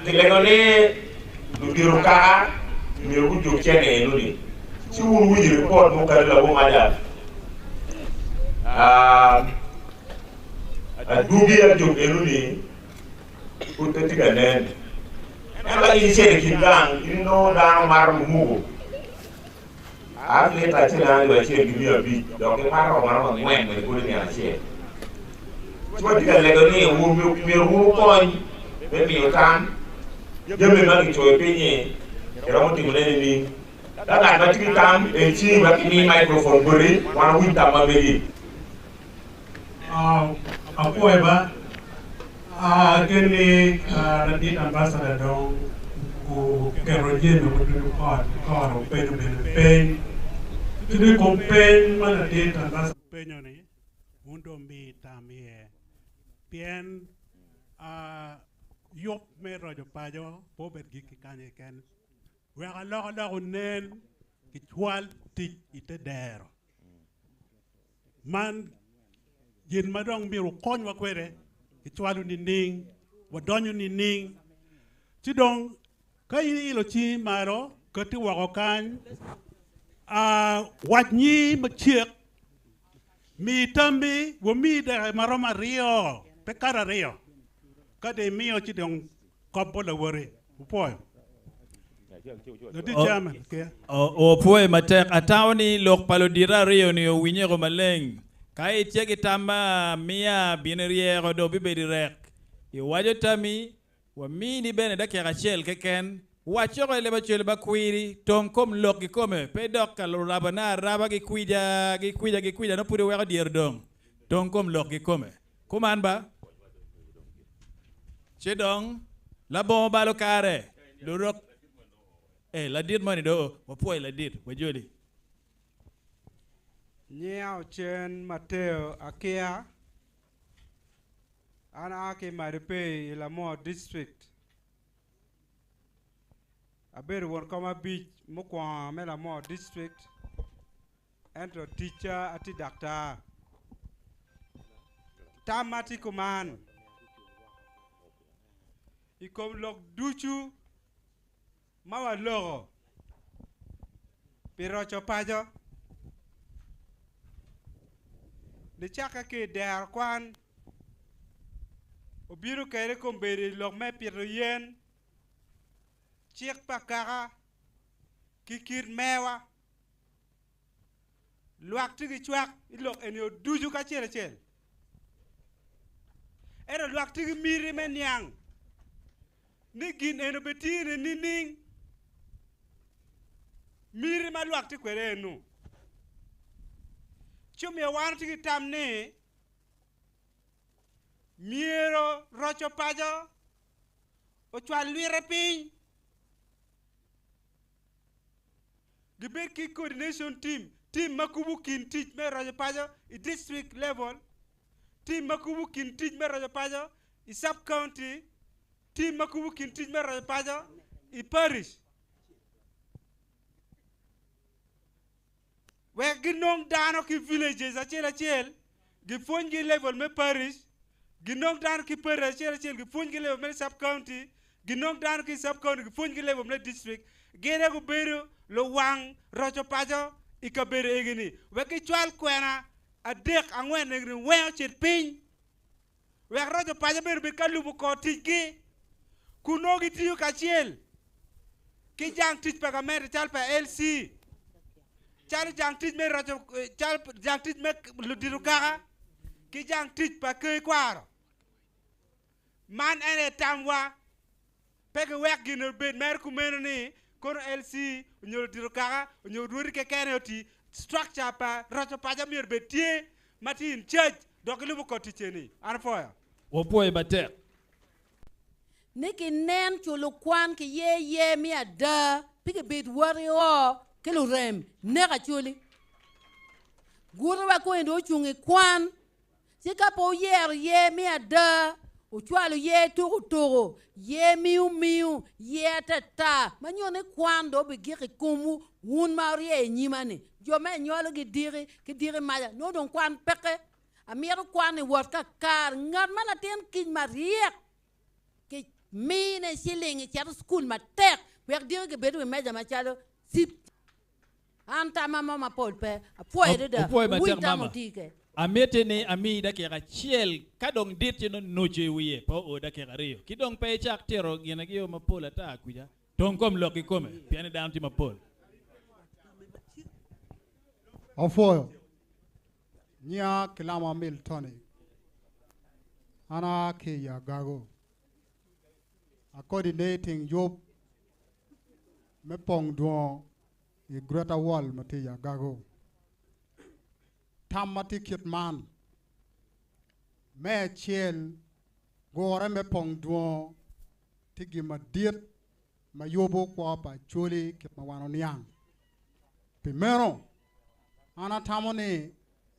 Kilego ni ludito kaka myero gujuk cene enoni ci wun wuwinyo ripot mukati lawom maja. Adwogi ajog enoni pud pe tye ka nen. Ento ka in icito i kin gang, in inongo dano mato lumuku half lita acel alip acel ki miya abic dok gimato romo aroma angwen wa i kodi nino acel. Ci watye ka lego ni myero wun wukony me miyo tam jami ma kicoyo piny-nyi kiromo timone nining. Ka ngat ma tye ki tam, el cingi wek kimi microphone boti wan wawiny tam ma megi. Apwoyo ba keni ladit ambassador dong oketo jami woko ducu kore ki kore openyo bene peny ci dong i kom peny ma ladit ambassador openyo ni wun dong wumi tam iye pien yub me roco paco pe obed gik ki kany keken wek alokaloka onen kicwal tic i te dero. Man gin ma dong myero wukonywa kwede, kicwalo nining, wadonyo nining? Ci dong ka in iilo cingi malo, katti woko kany, wac nyingi macek, mi tammi, wamiyi dakika ma romo aryo, pe kato aryo. Ka dong imiyo ci dong Kop bot lawoti. Wupwoyo. Ladit chairman, kiya. Opwoyo matek. Atamo ni lok pa ludito aryo-ni owinyeko maleng. Ka itye ki tam ma amiya bin iryeko dong bibedo irek. Iwaco tammi, wamini bene dakika acel keken. Wacoko i leb acwele ma kwiri, tong kom lok kikome, pe dok ka lurabone araba gikwija, gikwija, gikwija nongo pud iweko dyere dong. Tong kom lok kikome. Kuman ba? Ci dong, labongo balo kare, lurok, Eh, ladit moni do, wapwoyo ladit, wajoli. Nyinga Ocen Mateo Akia. An aa ki i Madipei i Lamor District. Abedo won kom abic mukwongo me Lamor District, ento ticca atye daktar. Tamma tye kuman, i kom lok ducu ma waloko pi roco paco, nicakke ki i dero kwan, obino kwede kombeddi i lok me pito yen, cik pa kaka ki kit mewa. Lwak tye ki cwak i lok eni ducu kacel acel. Ento lwak tye ki miti me niang ni gin eni obetine nining? Miti ma lwak tye kwede enu. Ci omiyo wan watye ki tam ni myero roco paco ocwal lwite piny gibed ki coordination team, team ma kubo kin tic me roco paco i district level, team ma kubo kin tic me roco paco i sub county, team ma kubo kin tic me roco paco i parish. Wek ginong dano ki villages acel acel, gipwonygi i level me parish, ginong dano ki parish acel acel gipwonygi i level me sub county, ginong dano ki i sub county gipwonygi i level me district, gin aye gubedo luwang roco paco i kabedo egini wek gicwal kwena adek angwen egini weng ocit piny wek roco paco bene obed ka lubo kor ticgi kun nongo gitiyo kacel ki jang tic pa gamente calo pa LC, calo jang tic me roco calo jang tic me ludito kaka ki jang tic pa ker kwaro. Man en aye tamwa, pe giwek gin obed mere kumeno ni kono LC onyo ludito kaka onyo rwodi keken aye oti, structure pa roco paco myero obed tye ma tye in charge dok gilubo kor tic eni. An apwoyo. Wapwoyo matek. Ni kinen culo kwan ki ye ye mi ada pi gibid wot i o ki lurem nek acoli. Guti wa koni dong ocung i kwan ci ka pe wuyero yer me ada, wucwalo yer tuku tuku, yer miu miu, yer atata, ma nyuto ni kwan dong obigik i komwu wun ma wuryeyo i nyima-ni. Jo ma inywalogi diki ki diki maca nongo dong kwan peke. Amito kwan i wot kakare. Ngat ma latin kic maryek ki mine ciling i cito cukul matek wek diki gibed i wi meja macalo cip. An tamma mo mapol pe. Apwoyo adada. Opwoyo matek Wuwiny tam mama. wuti ke. Amiti ni amiyi dakika acel ka dong dit ci nongo nucu i wiye pe oo dakika aryo ki dong pe icak tito ginegi o mapol ata kuca tong kom lok kikome pien ni dano tye mapol. Apwoyo. Nyinga Kilama Miltoni. An aa ki i Agago. A coordinating yub me pong dwongo i Greater Wall ma tye i Agago. Tam ma tye kit man, me acel gure me pong dwongo tye gin madit ma yubo kwo pa Acholi kit ma wan oniang. Pi meno, an atamo ni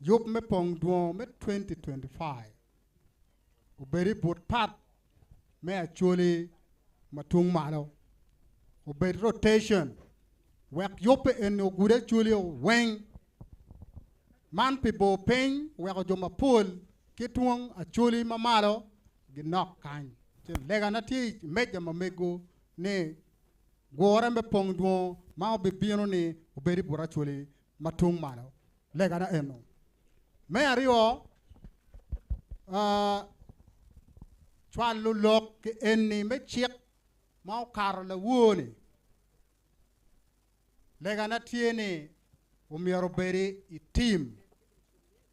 yub me pong dwongo me 2025 obed i but pat me Acholi ma tung malo, obed rotation wek yubbe eni ogud Acholi weng. Man pi bor piny weko jo mapol ki twong Acholi ma malo ginok kany. Ci legana tye i meja ma mego ni gure me pong dwongo ma obibino ni obed i but Acholi ma tung malo. Legana eno. Me aryo, cwalo lok ki eni me cik ma okato lawor-ni. Legana tye ni omyero obed i tim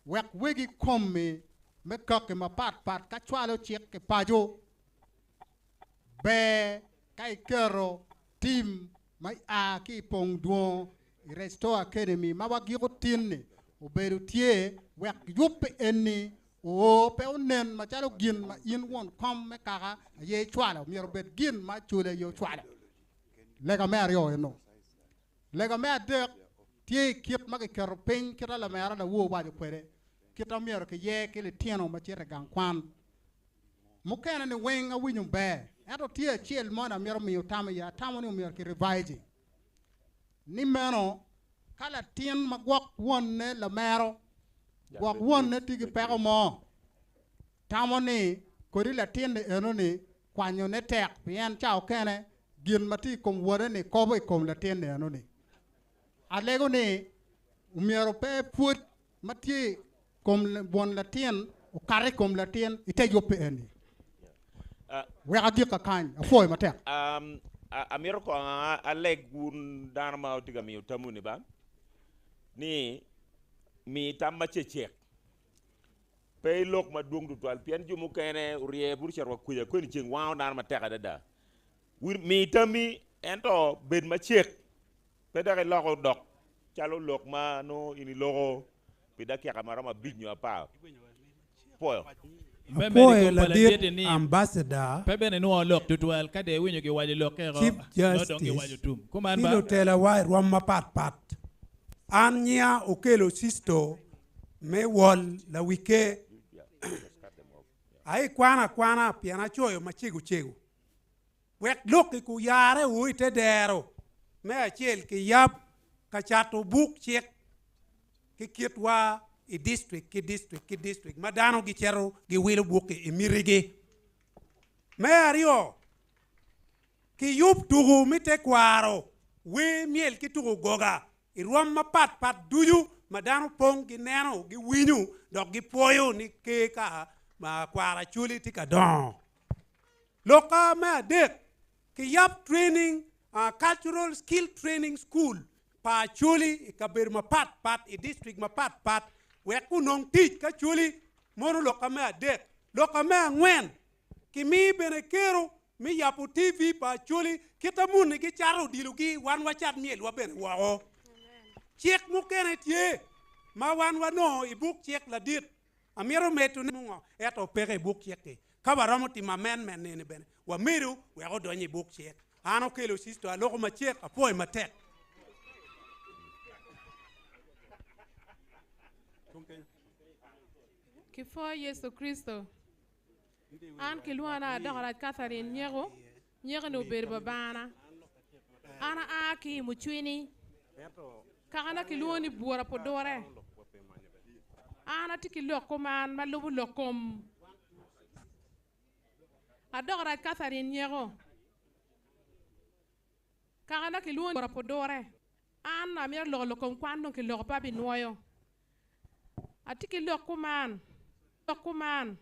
wek wegi komi me kaki mapat pat ka cwalo cik ki paco ber ka iketo tim ma ia ki i pong dwongo i Restore Academy ma wagiko tin-ni obedo tye wek yubbe eni oo pe onen macalo gin ma in won kom me kaka aye icwalo, myero obed gin ma Acholi aye ocwalo. Lega me aryo eno. Lega me adek tye i kit ma kiketo piny kit ma lamera lawor owaco kwede, kit ma myero kiyer ki litino ma cito i gang kwan. Mukene ni weng awinyo ber, ento tye acel moni amito miyo tam iye, atamo ni omyero ki revise ni meno ka latin ma gwok wonne lamero, gwok wonne tye ki peko mo, tamo ni kodi latin-ni eno-ni kwanyone tek pien ca okene gin ma tye i kom wode-ni kobo i kom latin-ni eno-ni. Alego ni omyero pe pwod ma tye i kom won latin okat i kom latin i te yubbe eni. Wek agik kakany, apwoyo matek. Amito kong aleg wun dano ma wutye ka miyo tamwu-ni ba, ni mi tam macecek. Pe ilok madwong tutwal pien jo mukene orye but ocito wa kweja kweni ceng wango dano matek adada. Mi tammi ento bed macek pe dok iloko dok calo lok ma nongo in iloko pi dakika ma romo abic nyo apar. Pwoyo. Me medo i Apwoyo kom pa ladit ladit ni, Ambassador pe bene inwongo lok tutwal ka dong iwinyo giwaco lokke Chief nongo dong Justice giwaco tum. Kuman ki ba? lutelawa i rwom mapatpat. An nyinga Okello Sisto me wol lawikke. Aye kwana akwana pien acoyo macego cego. Wek lokki kuyarre o i te dero me acel ki yab ka cato buk cik ki kitwa i distrik ki distrik ki distrik ma dano gicito giwilo buk-ki i mitigi. Me aryo, kiyub tuku me tekwaro, wer, myel ki tuku goga i rwom mapat pat ducu ma dano pong gineno, giwinyo dok gipwoyo ni ker ka ma kwaro Acholi tye ka dongo. Lokka me adek, kiyab training, cultural skill training school pa Acholi i kabedo mapat pat i district mapat pat wek gunong tic ki Acholi mono lokka me adek. Lokka me angwen, kimi bene kero me yabo TV pa Acholi kita muni gicato odilogi wan wacat myelwa bene woko. Cik mukene tye ma wan wanongo i buk cik ladit amito medo ni ngo ento peke i buk cik-ki. Ka waromo timo amendment neni bene wamedo wek odony i buk cik. An Okello Sisto aloko macek apwoyo matek. Kipwo Yecu Kricito. An kilwonga ni Adokarac Catherine Nyeko, Nyeko ni obedo babana. An aa ki i Mucwini, kakana kilwongo ni Bura Pudure. An atye ki lok kuman ma lubo lok kom Adokarac Catherine Nyeko, kakana kilwongo ni Bura Pudure. An amito loko lok kom kwan dong kiloko pe abinwoyo. Atye ki lok kuman, lok kuman,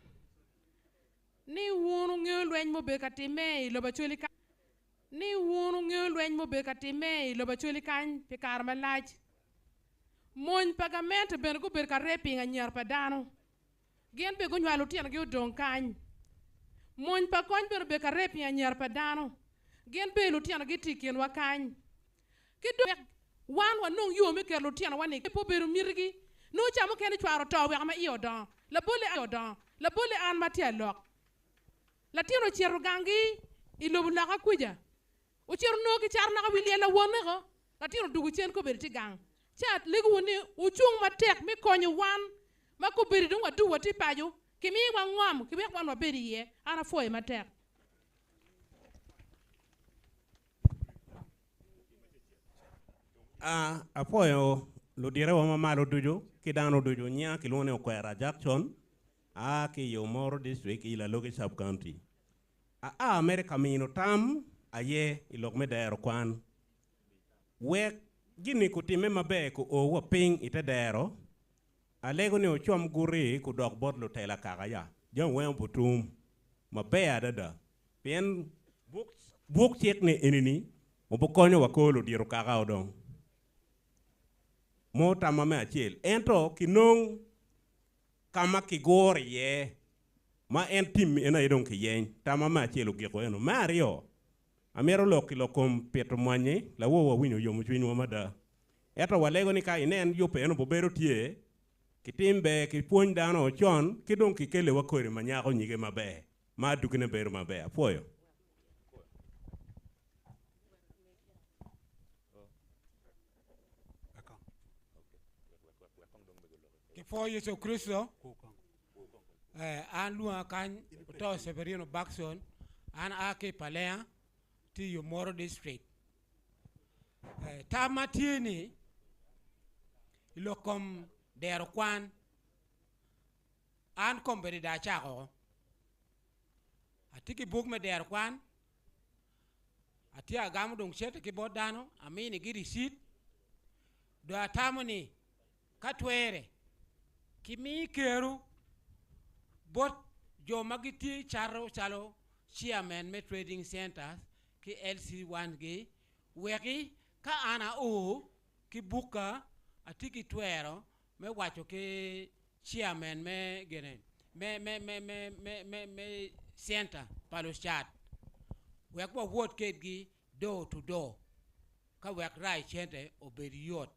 ni wun wungeyo lweny mubedo ka timme i lobo Acholi kany, ni wun wungeyo lweny mubedo ka timme i lobo Acholi kany pi kare malac. Mony pa gamente bene gubedo ka raping anyira pa dano. Gin bene gunywalo lutinogi odong kany. Mony pa kony bene obedo ka raping anyira pa dano. Gin bene lutinogi tye i kinwa kany. Ki dong wek wan wanong yo me keto lutinowa ni pe obedo mitigi. Nongo ca mukene cware oto weko ma iye odongo. Labolle odongo. Labolle an ma atye alok. Latin ocito ganggi i lobo loka kuca. Ocito onongo kicato naka wi lyel lawonne ko. Latin odwogo cen kobedo tye gang. Ci alego wun ni wucung matek me konyo wan ma kobedo dong wadug watye paco, kimiwa ngom ki wek wan wabed iye. An apwoyo matek. Apwoyo luditewa ma malo ducu ki dano ducu. Nyinga kilwongo ni Okwera Jackson, aa ki i Omoro District i Lalogi Sub County. Aa mere ka mino tam aye i lok me dero kwan. Wek gin-ni kutimme maber ku o wa piny i te dero, alego ni wucom guti kudok bot lutela kaka ya jami weng obutum maber adada pien buk cik ni enini obukonyo wa kor ludito kaka odong mo tamma me acel ento kinong ka ma kiguro iye ma en tim en aye dong kiyeny tamma me acel ogiko eno. Me aryo, amito lok i lok kom pito mwanyi, lawor wawinyo yomo cwinywa mada. Ento walego ni ka inen yubbe eno obedo tye, kitim ber, kipwony dano con ki dong kikeliwa kodi ma nyako nyige maber, ma adwogine bedo maber. Apwoyo. Kipwo Yecu Kricito. An lwonga kany Oto Severino Bakson, an aa ki i Palenga, tye i Omoro District. Eh, tam ma tye ni i lok kom dero kwan, an kombeddi dong acako. Atye ki buk me dero kwan, atye agamo dong cente ki bot dano, aminigi ricit, dong atamo ni Ka twere, kimi kero bot jo ma gitye cato calo chairman me trading centers ki LC1 gi weki ka an ao ki bukka atye ki twero me waco ki chairman me gine me me me me me me me center pa lucat wek wawot kedgi door to door ka wek rayo cente obed yot.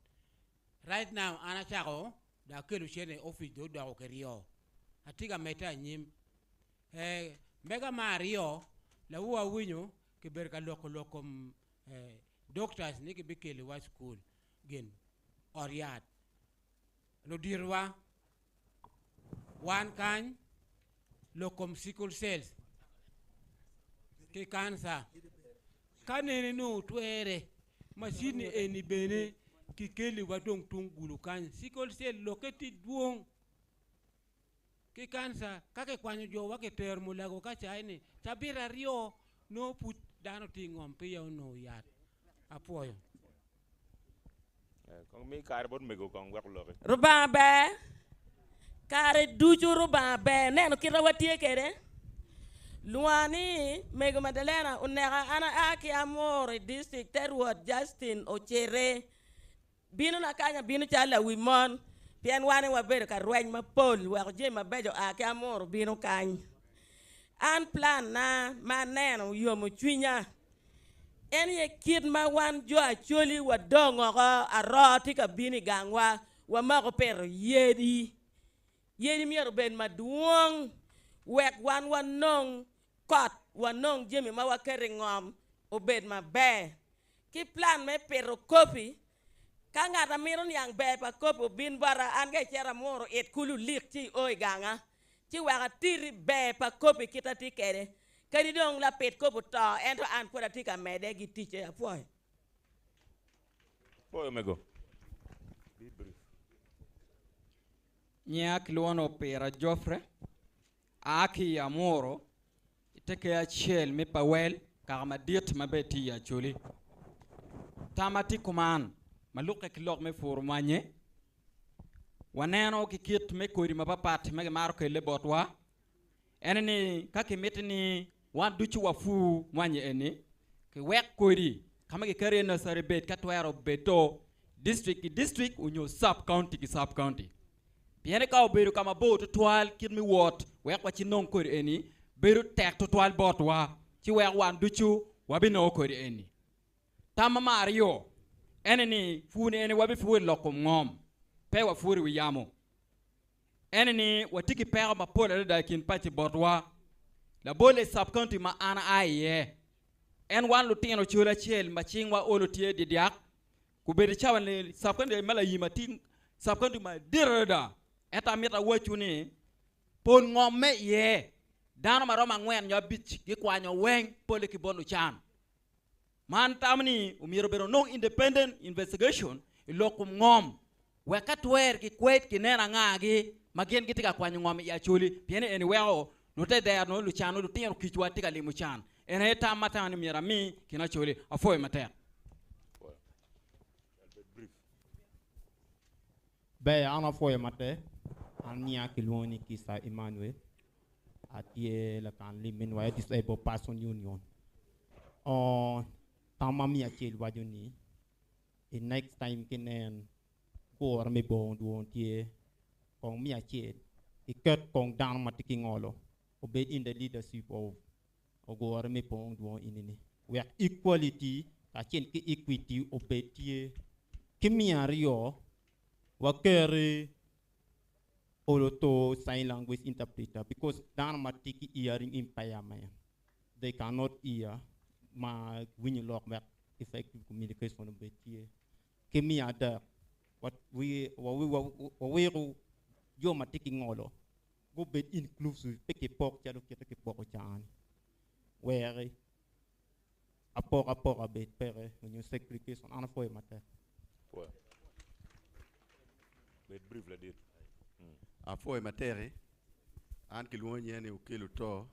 Right now an acako dong akelo cente i opic dong odoko kiryo atye ka medde anyim mega me aryo lawor awinyo kibedo ka loko lok kom doctors ni gibikeliwa cukul gin ot yat luditowa wan kany lok kom sickle cells ki kanca ka nene nongo twere macin ni eni bene kikeli wa dong tung gulu kany sickle cell lokke tye dwong ki kanca ka kikwanyo jo wa kitero mulago ka ca eni cabit aryo nongo pud dano tye ingom peya onongo yat apwoyo. Kong mi kare bot mego kong wek oloki. Rubanga ber kare ducu Rubanga ber neno kita watye kede lwonga ni mego Madalena oneka an aa ki Amuru i district te Rwot Justin Ocere bino na kany abino calo lawi mon pien wan aye wabedo ka rweny mapol weko jami mabeco oa ki Amuru bino kany an plan na ma aneno yomo cwinya En aye kit ma wan jo Acholi wadong oko aroo tye ka bino i gangwa, wamako pito yadi. Yadi myero obed madwong wek wan wanong kot, wanong jami ma waketo i ngom obed maber. Ki plan me pito kopi, ka ngat a mito niang ber pa kopi obin bota, an ka icito amuro it kulu lik ci io i ganga. Ci wek atiti ber pa kopi kit atye kwede. Kadi dong lapit kopi oto, ento an pud atye ka medde ki ticce. Apwoyo. Apwoyo omego. Be brief. Nyinga kilwongo ni Opira Geoffrey, aa ki i Amuru i te ker acel me Pawel, kaka madit ma bene tye i Acholi. Tamma tye kuman ma lukke ki lok me puro mwanye, Waneno ki kit me kodi mapapat ma gimaro kelle botwa, ene ni ka kimiti ni wan ducu wapur mwanyi eni, kiwek kodi ka ma giketo iye nursery bed ka twero bedo district ki district onyo sub county ki sub county. Pien ka obedo ka mabor tutwal kit me wot wek wacinong kodi eni bedo tek tutwal botwa ci weko wan ducu wabinongo kodi eni. Tamma me aryo ene ni pur-ni eni wabipuro i lok kom ngom, pe wapuro i wi yamo. Ene ni watye ki peko mapol adada i kin paci botwa. Labolle i sub-county ma an aa iye, en wan lutino col acel ma cingwa olo tye didyak, gubedo i cawa-ni sub-county me Layima tye sub-county madit adada. Ento amito awacwu ni pol ngom me iye dano ma romo angwen nyo abic gikwanyo weng polle ki bot lucan. Man tamo ni omyero bene onong independent investigation i lok kom ngom wek ka twer ki kwed ki nen anga gi ma gin gitye ka kwanyo ngom i Acholi pien ni eni weko lutedero lucan lutino kic wa tye ka limo can. En aye tam ma atamo ni myero ami kin Acholi. Apwoyo matek. Ber an apwoyo matek. An nyinga kilwongo ni Kisa Emmanuel. Atye lakan lim me Nwoya Disabled Person Union. Tamma me acel waco ni i next time ki nen gure me bongo dwong tye kong me acel iket kong dano ma tye ki ngolo obed in the leadership of ogure me bongo dwong enini wek equality kacel ki equity obed tye ki me aryo wakeri olo to sign language interpreter because dano ma tye ki hearing impairment they cannot hear ma winyo lok wek effective communication obed tye. Ki me adek waweko jo ma tye ki ngolo. Gubed inclusive pe kipok calo kite kipoko cani. Weri apokapoka bed peke onyo segregation. An apwoyo matek. Pwoyo. Bed brief ladit. Apwoyo matek. An kilwongo nyinga ni Okello To.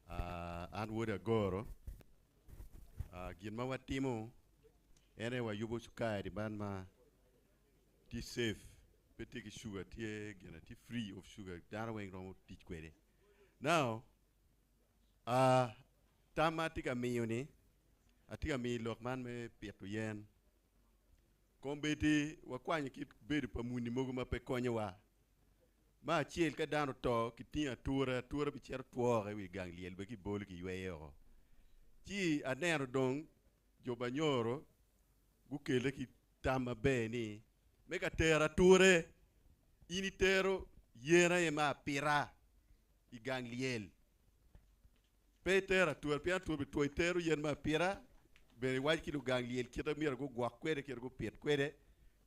Ah, an wod Agoro. Ah, gin ma watimo en aye wayubo cukari man ma tye safe, pe tye ki sugar, tye gine tye free of sugar, dano weng romo tic kwede. Now, ah, tam ma atye ka miyo ni, atye ka miyo lok man me pito yen. Kombeddi wakwanyo kit bedo pa muni mogo ma pe konyowa. Me acel ka dano oto kitingo ature, ature bicito twoko i wi gang lyel bene kibolo kiyweyo oko. Ci aneno dong jo Banyoro gukele ki tam maber ni me ka tero ature in itero yen aye me apita i gang lyel. Pe itero ature pien ature bitwo itero yen me apita bene iwac ki lugang lyel kite myero gugwok kwede kite gupit kwede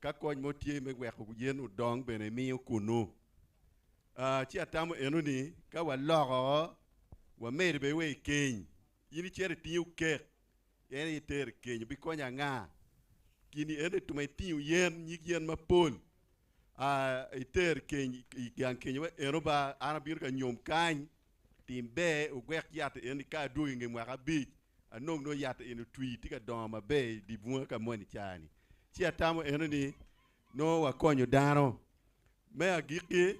ka kony mo tye me weko yen odong bene imiyo kunu. Ah, ci atamo eno ni ka waloko wamedo bene wa i keny in icito itingo kek en aye itero i keny obikonyo anga? Gini eno ituma itingo yen nyig yen mapol ah, itero i keny i gang keny wa eno ba an abino ka nyom kany tim ber ogwek yat eni ka adwogo inge mwaka abic anong nongo yat eni otwi tye ka dongo maber i dye bunga ka moni ca-ni. Ci atamo eno ni nongo wakonyo dano. Me agikki,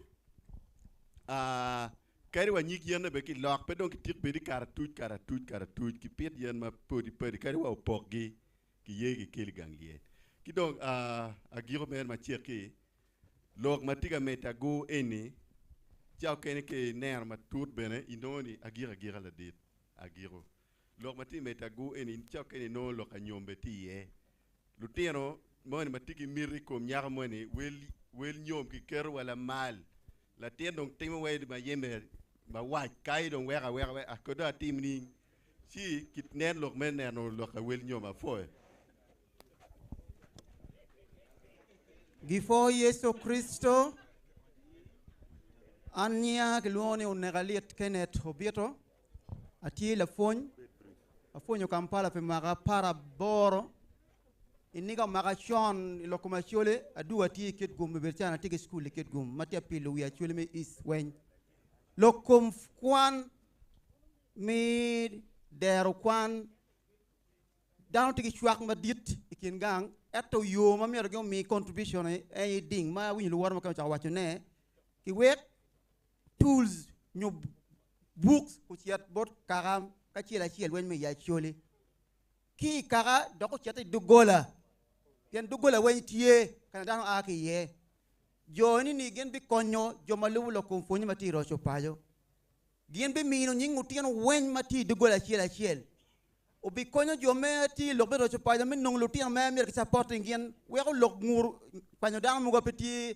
ah, kadi wa nyig yenne bene kilok pe dong kitik bed i karatuc karatuc karatuc kipit yen ma padi padi kadi wa opokgi kiye kikel i gang lyel. Ki dong ah, agiko mere macek-ki, Lok ma tye ka medo agur eni, ca okene ka ineno matut bene inongo ni agiko agika ladit, agiko. Lok ma tye ka medo agur eni, ca okene inongo lok anyom bene tye iye. Lutino moni ma tye ki miti i kom nyako moni, wel, wel nyom kiketo wa lamal. Latin dong timo wai ma yeme mawac, kai dong weko aweka wek ah, kong dong atim ning? Ci kit nen lok me neno lok a wel nyom apwoyo. Gipwo Yecu Kricito. An nyinga kilwongo ni Oneka Lit Kenneth Obito. Atye lapwony. Apwonyo Kampala pi mwaka 18. Iniga omaka con i lok kom Acholi, aduwa atye i Kitgum, obedo calo atye ki cukul i Kitgum ma tye apilo wi Acholi me East weng. Lok kom kwan mi dero kwan Dano tye ki cwak madit i kin gang, ento yo ma myero gin omi contribution en aye ding ma awinyo luwota mukene ocako waco ne, kiwek tools nyo books ocit bot kaka kacel acel weng me i Acholi. Ki i kaka dok ocit i doggola, pien doggola weng tye ka dano a ki iye. Jo ni gin bikonyo jo ma lubo lok kom pwonye ma tye i roco paco. Gin bimino nying lutino weng ma tye i doggola acel acel. Obikonyo jo me tye i lok me roco paco me nongo lutino me myero ki supporting gin weko lok ngur kwanyo dano mogo pe tye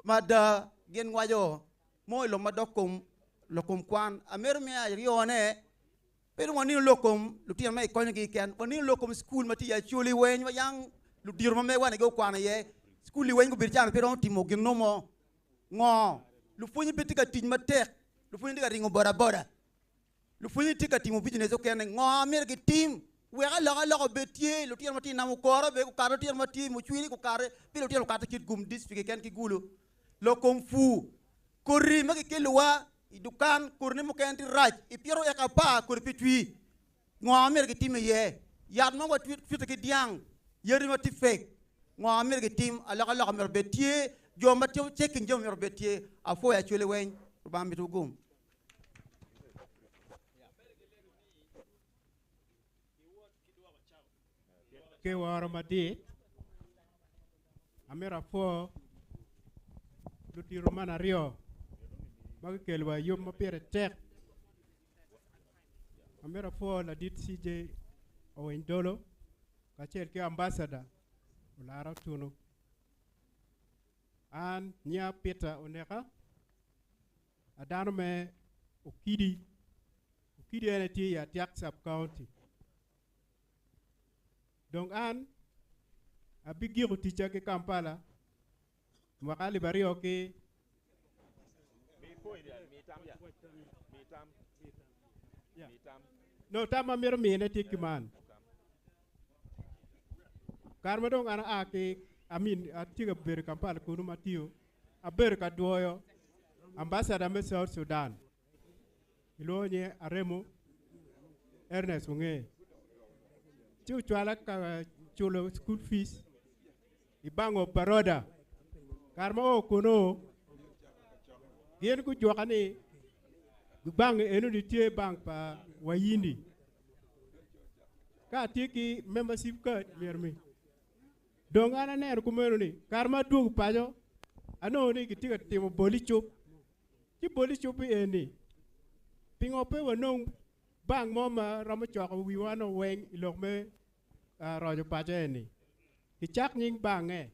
ma ada gin waco mo i lok madok kom lok kom kwan. Amito me aryone pe dong wanino lok kom lutino me ikonyo gi keken wanino lok kom cukul ma tye i Acholi weng ma yang ludito ma megwa ni gukwano iye cukul weng gubedo calo pe romo timo gin mo ngo lupwonye pe tye ka tic matek lupwonye tye ka ringo boda boda. Lupwonye tye ka timo business okene, ngo ma myero gitim wek alokaloka obed tye? Lutino ma tye i nam okore bene gukato, lutino ma tye i Mucwini gukate, pi lutino okato Kitgum district keken ki Gulu. Lok kom pur, kodi ma gikelowa i dukan, kodine mukene tye rac, ipito eka apar kodi pe twi. Ngo ma myero gitim iye? Yat ma watwito ki dyang, yadi ma tye fake, ngo ma myero gitim? Alokaloka myero obed tye, jo ma timo checking jami myero obed tye. Apwoyo Acholi weng, Lubanga mito wugum. Ki woro madit, amito apwo ludito man aryo ma gukelo wa yub ma pire tek. Amito apwo ladit CJ Owiny Dolo kacel ki ambassador Olara Otunu. An nyinga Peter Oneka. Adano me Okidi. Okidi ene tye i Atiak Sub County. Dong an abigiko ticca ki Kampala mwaka 2000 ki. No, tam ma mito mine tye ki man. Kare ma dong an aa ki, I mean, atye ka bedo i Kampala kunu ma atiyo, abedo ka dwoyo ambassador me South Sudan. Kilwongo nyinge Aremo Ernest Onge. Ci ocwala ka culo school fees i Bank of Baroda. Kare ma oo kunu, gin gujuka ni bank enoni tye bank pa Wayindi. Ka atye ki membership card myero mi. Dong an aneno kumeno ni kare ma adwogo paco anongo ni gitye ka timo boli cup. Ci boli cup-pi eni pingo pe wanong bank mo ma romo coko wiwa no weng i lok me roco paco eni? Kicak nying bange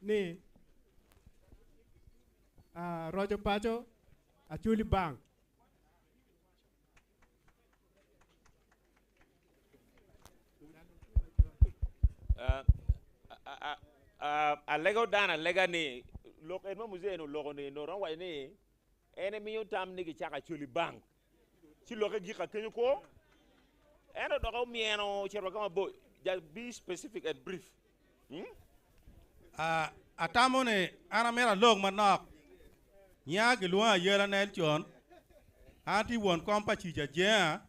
ni roco paco Acholi Bank. Alego dano alega ni lok en ma muzee ni oloko ni nongo romo waco ni en emiyo tam ni gicako Acholi Bank ci lokke gik akenyo ko ento dok omyeno ocito wa ka mabor just be specific and brief. Hmm? Atamo ni an amito alok manok. Nya gilwonga Ayela Nelson. An atye won kom pa Cica Jenga.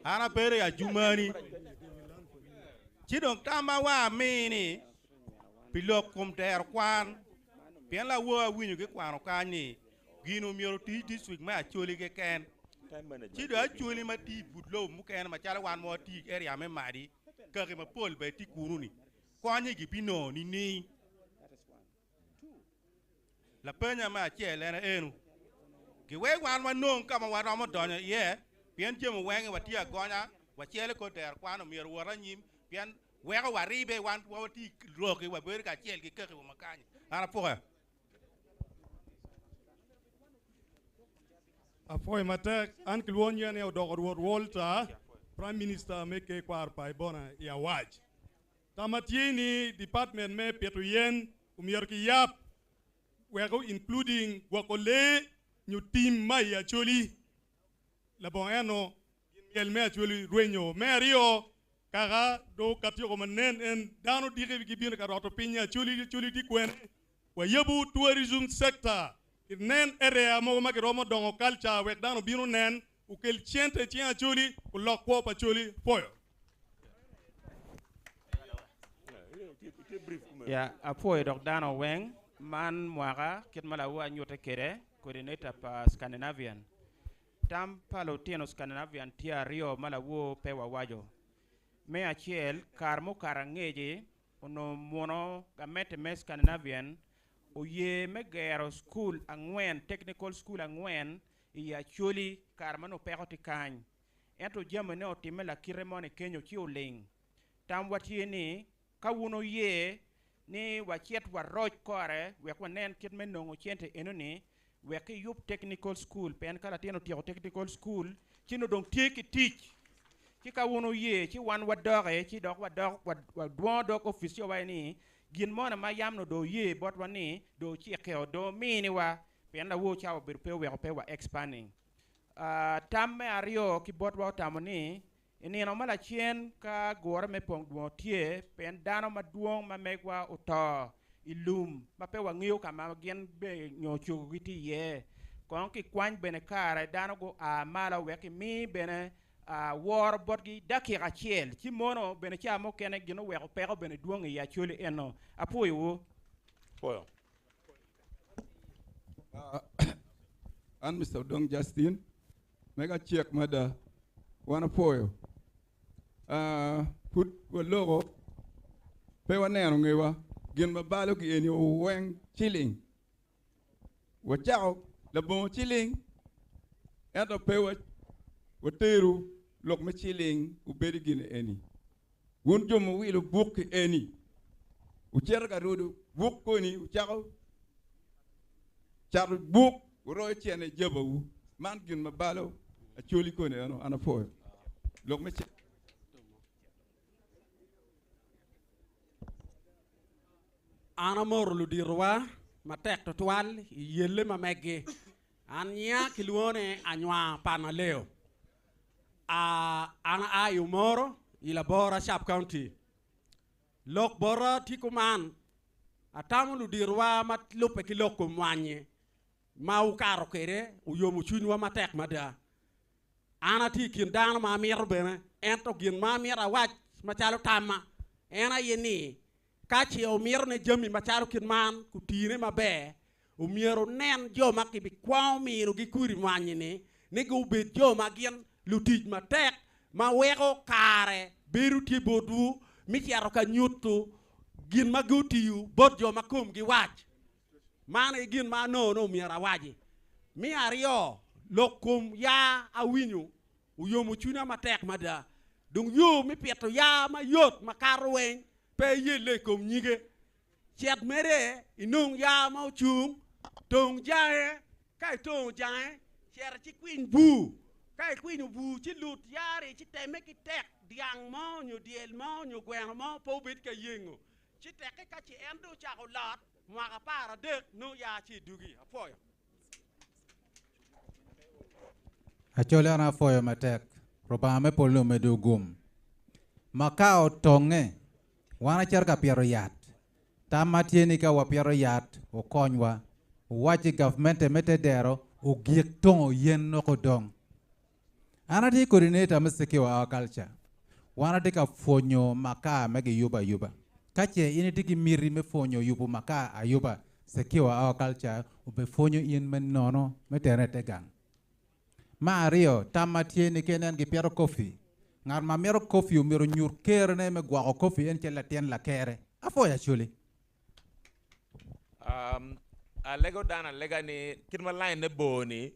An abedo i Adjumani. Ci dong tam ma wa ami ni pi lok kom dero kwan, pien lawor awinyo gikwano kany ni gin omyero oti i district me Acholi keken. Ci dong Acholi ma tye i but lobo mukene macalo wan ma watye i area me Madi, kaki mapol bene tye kunu-ni, konye gibinongo nining? Lapenya me acel en enu, Giwek wan wanong ka ma waromo donyo iye, pien jami weng watye agonya, wacelo kor dero kwan omyero owot anyim, pien weko waribe wan watye roki wabedo kacel ki kakiwa ma kany. An apwoyo. Apwoyo matek. An kilwongo nyinga ni Odoko Rwot Walter, Prime Minister me Ker Kwaro pa Ibona i Awac. Tam atye ni department me pito yen omyero kiyab weko including gwoko lee nyo tim ma i Acholi. Labongo eno gin myel me Acholi rwenyo. Me aryo, kaka do katyeko manen en dano diki gibino ka roto piny Acholi, Acholi tye kwene? Wayabu tourism sector ki nen area mogo ma kiromo dongo culture wek dano obin onen, okel cente i cing Acholi, olok kwo pa Acholi. Pwoyo. Ya, apwoyo dok dano weng. Man mwaka kit ma lawo anyute kede, coordinator pa Scandinavian. Tam pa lutino Scandinavian tye aryo ma lawo pe wawaco. Me acel, kare mukato angeci, onongo muno gamente me Scandinavian oye me gero cukul angwen, technical school angwen i Acholi kare ma nongo peko tye kany. Ento jamine otimme lakite moni kenyo ci oling. Tamwa tye ni ka wun wuye ni wacit waroc kore wek wanen kit me nongo cente enoni wek kiyub technical school pien ka latin otyeko technical school ci nongo dong tye ki tic. Ci ka wun wuye ci wan wadoke ci dok wadok wadwongo dog opic ci wawaco ni gin moni ma yam nongo dong oye botwa ni dong ocikkeo dong ominiwa pien lawor cawa obedo pe oweko pe wa expanding. Tam me aryo ki botwa otamo ni i nino ma lacen ka gure me pong dwongo tye pien dano madwong ma megwa oto i lum ma pe wangeyo ka ma gin be nyo cogogi tye iye kong kikwany bene kare dano gua malo wek kimi bene woro botgi dakika acel ci mono bene ca mukene gin oweko peko bene dwong i Acholi eno. Apwoyowu. Apwoyo. An Mister Odong Justin, mega cek mada, wan apwoyo. Pud waloko, pe waneno ngewa, gin ma balo ki eni weng ciling. Wacako labongo ciling, ento pe wateru lok me ciling obedo gin eni. Wun jo muwilo buk ki eni, wucito ka rudo buk koni, wucako cato buk, wuroyo cene i jabawu. Man gin ma balo Acholi koni eno, an apwoyo lok me cene. An amoro luditowa matek twatwal i yelle ma meggi. An nyinga kilwongo ni Anywar Panaleo. An aa i Omoro i Labora Sub County. Lok bota tye kuman, atamo luditowa ma lubbe ki lok kom mwanyi ma wukato kwede oyomo cwinywa matek mada. An atye i kin dano ma amito bene, ento gin ma amito awac macalo tamma en aye ni, ka ce wumito ni jami macalo kit man kutine maber, omyero wunen jo ma kibikwongo minogi kodi mwanyi-ni ni gubed jo ma gin lutic matek ma weko kare bedo tye botwu me cito ka nyuto gin ma gutiyo bot jo ma komgi wac. Man aye gin ma anongo ni omyero awaci. Me aryo, lok kom ya awinyo oyomo cwinya matek mada. Dong yo me pito ya mayot makato weng pe iyelle i kom nyige. Cet mere inong ya ma ocung, tong jange, ka itongo jange, cet ci kwiny bur. Ka ikwinyo bur ci lut yari ci teme ki tek dyang mo nyo dyel mo nyo gweno mo pe obed ka yengo. Ci tekke ka ce en dong ocako lot mwaka 13 nongo ya ci idugi. Apwoyo. Acholi an apwoyo matek. Rubanga me polo omedo gum. Ma ka otonge, wan acito ka pito yat. Tam ma tye ni ka wapito yat, okonywa. Owacci gavmente me te dero ogik tongo yen noko dong. An atye coordinator me Secure Our Culture. Wan atye ka pwonyo makar me giyubo ayuba. Ka ce in itye ki miti me pwonyo yubo makar ayuba, Secure Our Culture obepwonyo in me nono me tene i te gang. Me aryo, tam ma tye ni ka inen gipito kofi, ngat ma mito kofi omyero onyut kerone me gwoko kofi en calo latin lakere. Apwoyo Acholi. Um, alego dano alega ni kit ma line ne bor ni,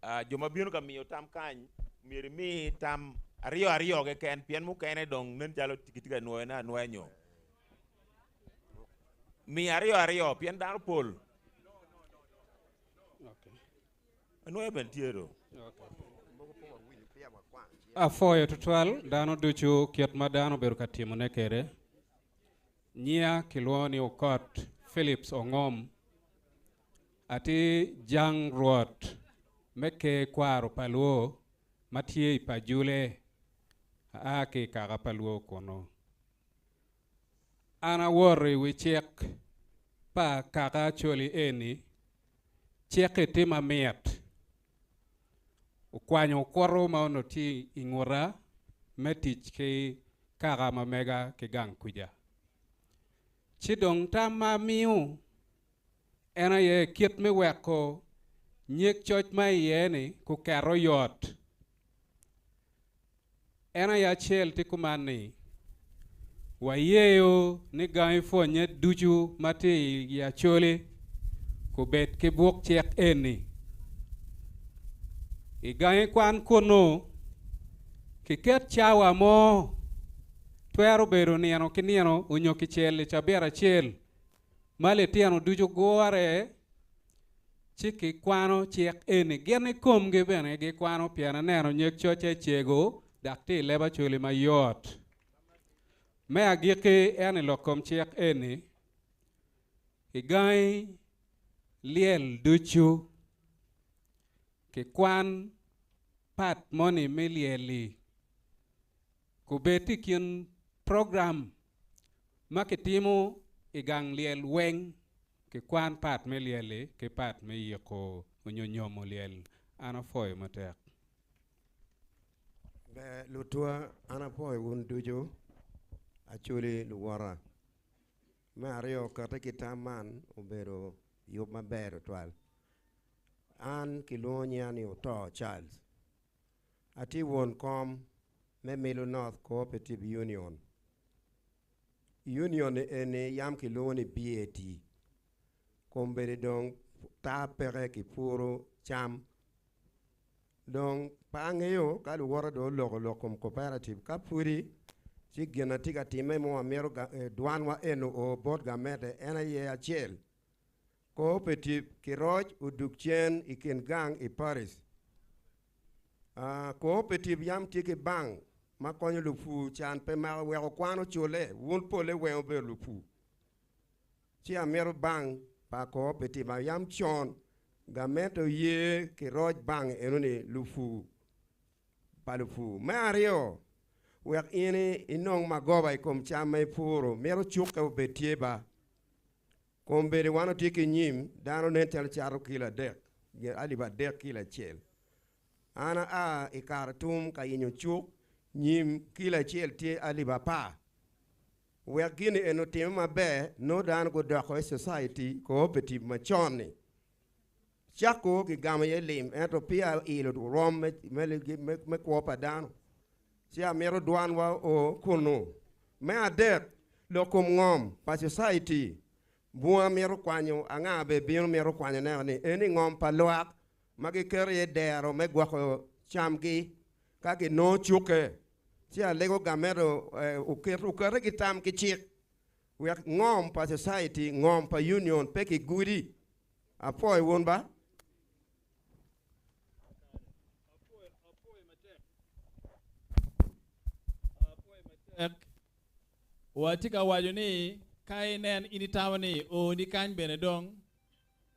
uh, jo ma bino ka miyo tam kany myero imi tam aryo aryo keken pien mukene dong nen calo gitye ka nwoyone anwoya nyo mi aryo aryo pien dano pol. Anwoya bene tye do. Apwoyo tutwal dano ducu kit ma dano obedo ka timone kwede. Nyia kilwongo ni Okot Philips Ongom. Atye jang rwot me ker kwaro pa Lwo ma tye i Pajule. Aa ki i kaka pa Lwo kunu. An awoto i wi cik pa kaka Acholi eni, cik-ki tye mamit. Okwanyo okuto ma onongo tye i nguta me tic ki kaka ma mega ki gang kuca. Ci dong tam ma amiyo en aye kit me weko nyig coc ma iye-ni kuket oyot. En aye acel tye kuman ni, wayeyo ni gangi pwonye ducu ma tye i Acholi kubed ki buk cik eni. I gangi kwan kunu, kiket cawa mo, twero bedo nino ki nino onyo kicel i cabit acel, ma litino ducu gure ci kikwano cik eni. Gin i komgi bene gikwano pien aneno nyeg cocce cego dok tye i leb Acholi mayot. Me agikki en i lok kom cik eni, i gangi lyel ducu kikwan pat moni me lyel-li kubed i kin program ma kitimo i gang lyel weng kikwan pat me lyel-li ki pat me yiko onyo nyomo lyel. An apwoyo matek. Ber lutwa, an apwoyo wun ducu, Acholi luwota. Me aryo, kati ki tam man obedo yub maber tutwal. An kilwongo nyinga ni Oto Charles. Atye won kom me Middle North Cooperative Union. Union ni eni yam kilwongo ni BAT. Kombeddi dong ta peke kipuro cam. Dong pe angeyo ka luwota dong oloko lok kom cooperative ka pudi ci gin na tye ka timme ma wamito dwanwa eno oo bot gamente en aye acel. Cooperative ki roc odug cen i kin gang i Paris. Cooperative yam tye ki bank ma konyo lupur can pe mako weko kwan ocule wun pole weng obedo lupur. Ci amito bank pa cooperative ma yam con. Gamente oye ki roc bank enoni lupu pa lupu. Me aryo, wek in inong magoba i kom cam ma ipuro, mito cukke obed tye ba. Kombeddi wan otye ki nyim, dano nen calo cato kilo adek, alip adek kilo acel. An aa i Karatum ka yenyo cuk, nyim kilo acel tye alip apar. Wek gini eni otime maber, nongo dano gudoko i society cooperative macon-ni. Cako gigamo iye lim, ento peya oilo rwom me kwo pa dano. Ci amito dwanwa o kunnu. Me adek, lok kom ngom pa society. Bunga mito kwanyo, anga bene bino mito kwanyo neno ni eni ngom pa lwak ma giketo iye dero me gwoko camgi ka ginongo cukke. Ci alego gamente okete ki tam ki cik wek ngom pa society, ngom pa union pe kigudi. Apwoyo wun ba. Watye ka waco ni ka inen in itamo ni oni kany bene dong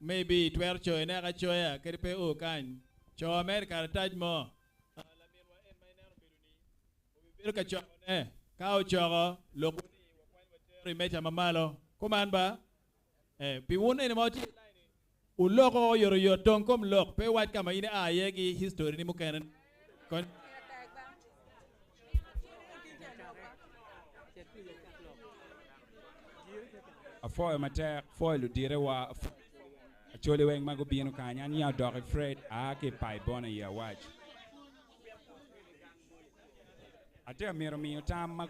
maybe itwero coyone acoya kadi pe o kany, co mere karatac mo. Laminwa en ma ineno obedo ni obibedo ka cokone, ka ocoko lokwa ni wakwany watero i meja ma malo. Kuman ba? Eh, pi wun eni ma wutye i line ni, wuloko oyotoyot tong kom lok, pe iwac ka ma in ia iye ki history ni mukene. Kony. Apwoyo matek, pwoyo ludirewa, Acholi weng ma gubino kany. An nyinga Odoki Fred, aa ki i Paibona i Awac. Atye ka mito miyo tam ma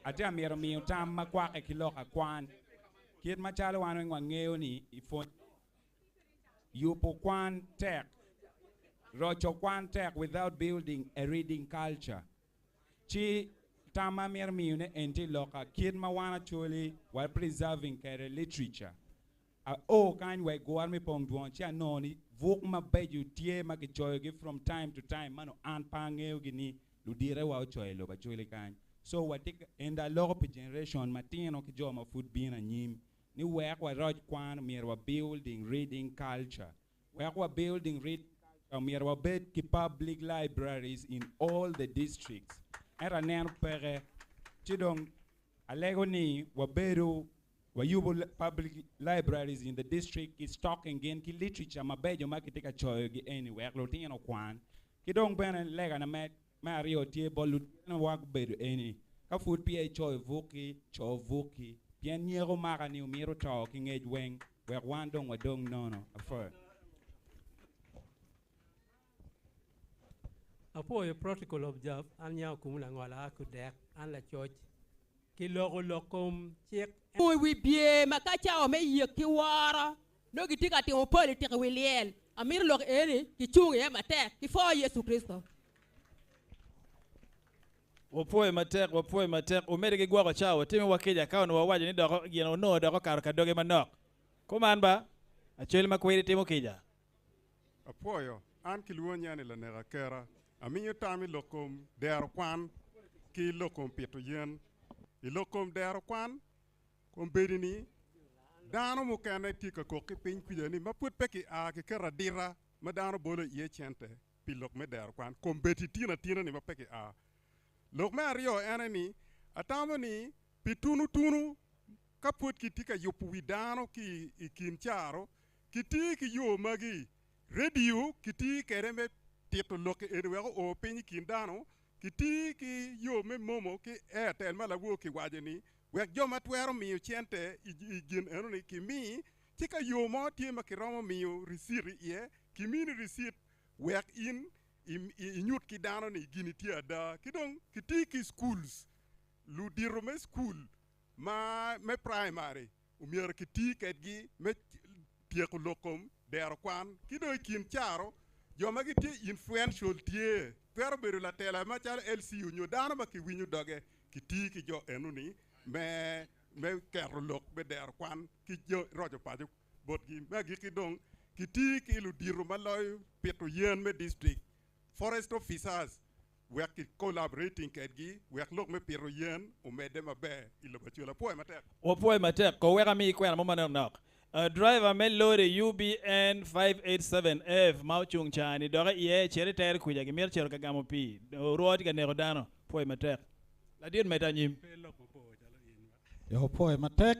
atye ka mito miyo tam ma kwake ki lok akwan. Kit macalo wan weng wangeyo ni i pwony yubo kwan tek, roco kwan tek without building a reading culture. Ci tam ma amito miyone en tye loka kit ma wan Acholi wa preserving kwede literature. Ao kany wa i gure me pong dwon ci anongo ni buk mabeco tye ma kicoyogi from time to time ma nongo an pe angeyogi ni ludirewa ocoyo i lobo Acholi kany. So watye ka ento aloko pi generation matino ki jo ma pud bino anyim ni wek waroc kwan myero wa building reading culture. Wek wa building reading culture myero wabed ki public libraries in all the districts. Ento aneno peke ci dong alego ni wabedo wayubo public libraries in the district ki stocking gin ki literature mabeco ma kitye ka coyogi eni wek lutino okwan. Ki dong bene legana me me aryo tye bot lutinowa gubedo eni ka pud peya icoyo bukki, co bukki pien nyeko maka ni omito to ki ngec weng wek wan dong wadong nono. Apwoyo. Apwoyo protocol observe an nyako kumu langola a kudek an lacoc ki loko lok kom cik. I wi bye ma ka cawa me yek ki woro nongo gitye ka timo politik i wi lyel. Amito lok eni kicung iye matek ki pwo Yecu Kricito. Wapwoyo matek, wapwoyo matek. Wumedde ki gwoko cawa, watimiwa kica ka onongo wawaco ni doko gin onongo dok okato ka doge manok. Kuman ba, acel ma kwiri timo kica. Apwoyo, an kilwonya ni Lanek Akera. Amiyo tam i lok kom dero kwan ki lok kom pito yen. I lok kom dero kwan, kombeddi ni dano mukene tye ka kok ki piny kwica ni ma pud pe ki a ki keto adita ma dano bolo iye cente pi lok me dero kwan kombeddi tin atina ni ma pe ki a. Lok me aryo ene ni atamo ni pi tunu tunu ka pud ki tye ka yubo wi dano ki i kin caro ki ti ki yo magi, radio ki ti kede me tito lok eni wek oo piny i kin dano, ki ti ki yo me momo ki Airtel ma lawor ki waco ni wek jo ma twero miyo cente i gin eno ni ki mi, ci ka yo mo tye ma ki romo miyo ricit iye ki mini ricit wek in inyut ki dano ni gini tye ada. Ki dong ki ti ki schools, ludito me school ma me primary omyero kiti kedgi me tyeko lok kom dero kwan ki dong i kin caro jo ma gitye influential tye twero bedo latela macalo LCU nyo dano ma kiwinyo doge kiti ki jo enoni me me keto lok me dero kwan ki roco paco botgi. Me agikki dong kiti ki ludito ma loyo pito yen me district forest officers wek ki collaborating kedgi wek lok me pito yen omedde maber i lobo Acholi. Apwoyo matek. Wapwoyo matek. Ko wek amiyi kwena mo manok nok. Uh, driver me lori UBN 587F ma ocung cani dok iye cit itere kuca gimito cito ka gamo pii. Orwo tye ka neko dano. Pwoyo matek. Ladit medde anyim. Yo pwoyo matek.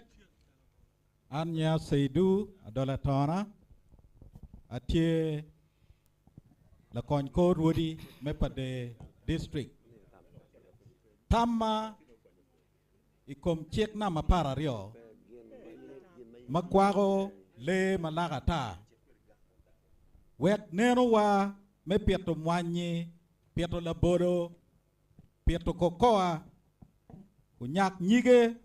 An nyinga Seidu Adola Tona. Atye lakony kor rwodi me Pader District. Tamma i kom cik namba 12 ma kwako lee ma lak ata wek nenowa me pito mwanyi, pito labolo, pito kokoa onyak nyige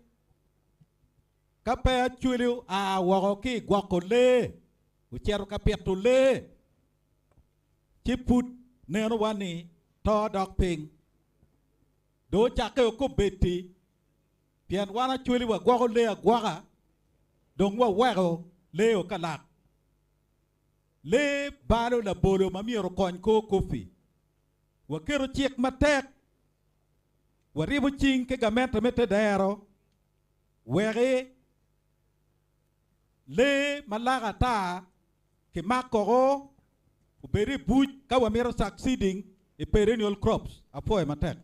ka pe acwali oa woko ki i gwoko lee ocito ka pito lee ci pud nenowa ni to dok piny. Dong ocakke okobeddi pien wan acwali wagwoko lee agwoka dong waweko lee okalak. Lee balo labolo ma myero okony kor kopi. Waketo cik matek, waribo cing ki gamente me tedero weki lee ma lak ata kimak koko obed i buc ka wamito succeeding i perennial crops. Apwoyo matek.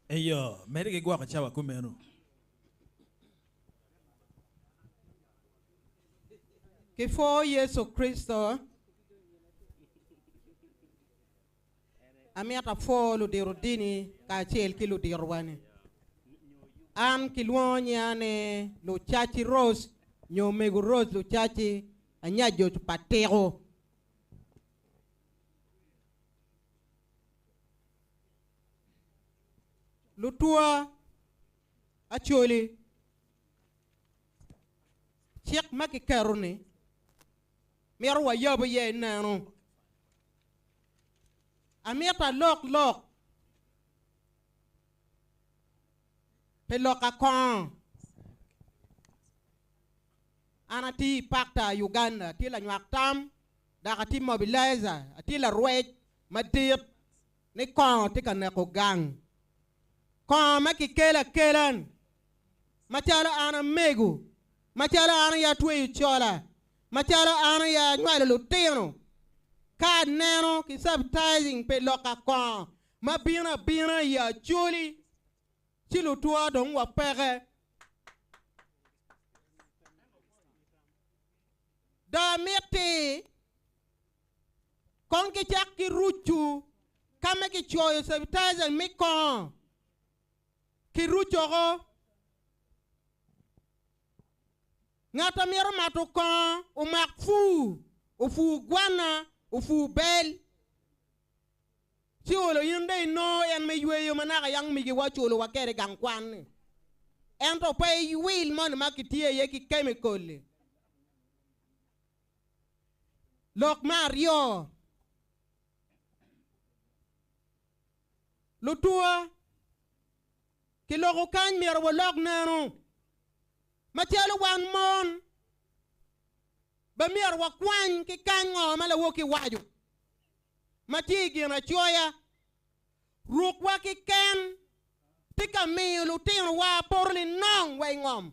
Eyo, medde ki gwoko cawa kumeno. Kipwo Yecu Kricito, amito apwo ludito dini kacel ki luditowa-ni. An kilwongo nyinga ni Lucaci Rose nyo Mego Rose Lucaci anyajo pa Tiko. Lutwa Acholi, cik ma kiketo-ni mito wayab iye neno. Amito alok lok pi lok akongo. An atye i Pakta Uganda, atye lanywak tam dok atye mobilizer, atye larwec madit ni kongo tye ka neko gang. Kongo ma kikelo akela-ni macalo an amego, macalo an aye atweyo cola, macalo an aye anywalo lutino, ka aneno ki subtizing pi lok akongo ma bino abina i Acholi, ci lutwa dong wapeke. Dong amiti kong kicak ki rucu ka ma kicoyo subtizing me kongo. Kirucoko. Ngat a mito mato kongo omak pur, opur gwana, opur bel, ci olo in dong inongo en me yweyo ma naka yang migiwa oculowa kwede i gang kwan-ni. Ento pe iwil moni ma kitiyo iye ki kemikol-li. Lok me aryo. Lutuwa, kiloko kany myero walok neno. Macalo wan mon, be myero wakwany ki kany ngo ma lawoki waco ma tye i gin acoya. Rukwa keken tye ka miyo lutinowa poto linong wa i ngom.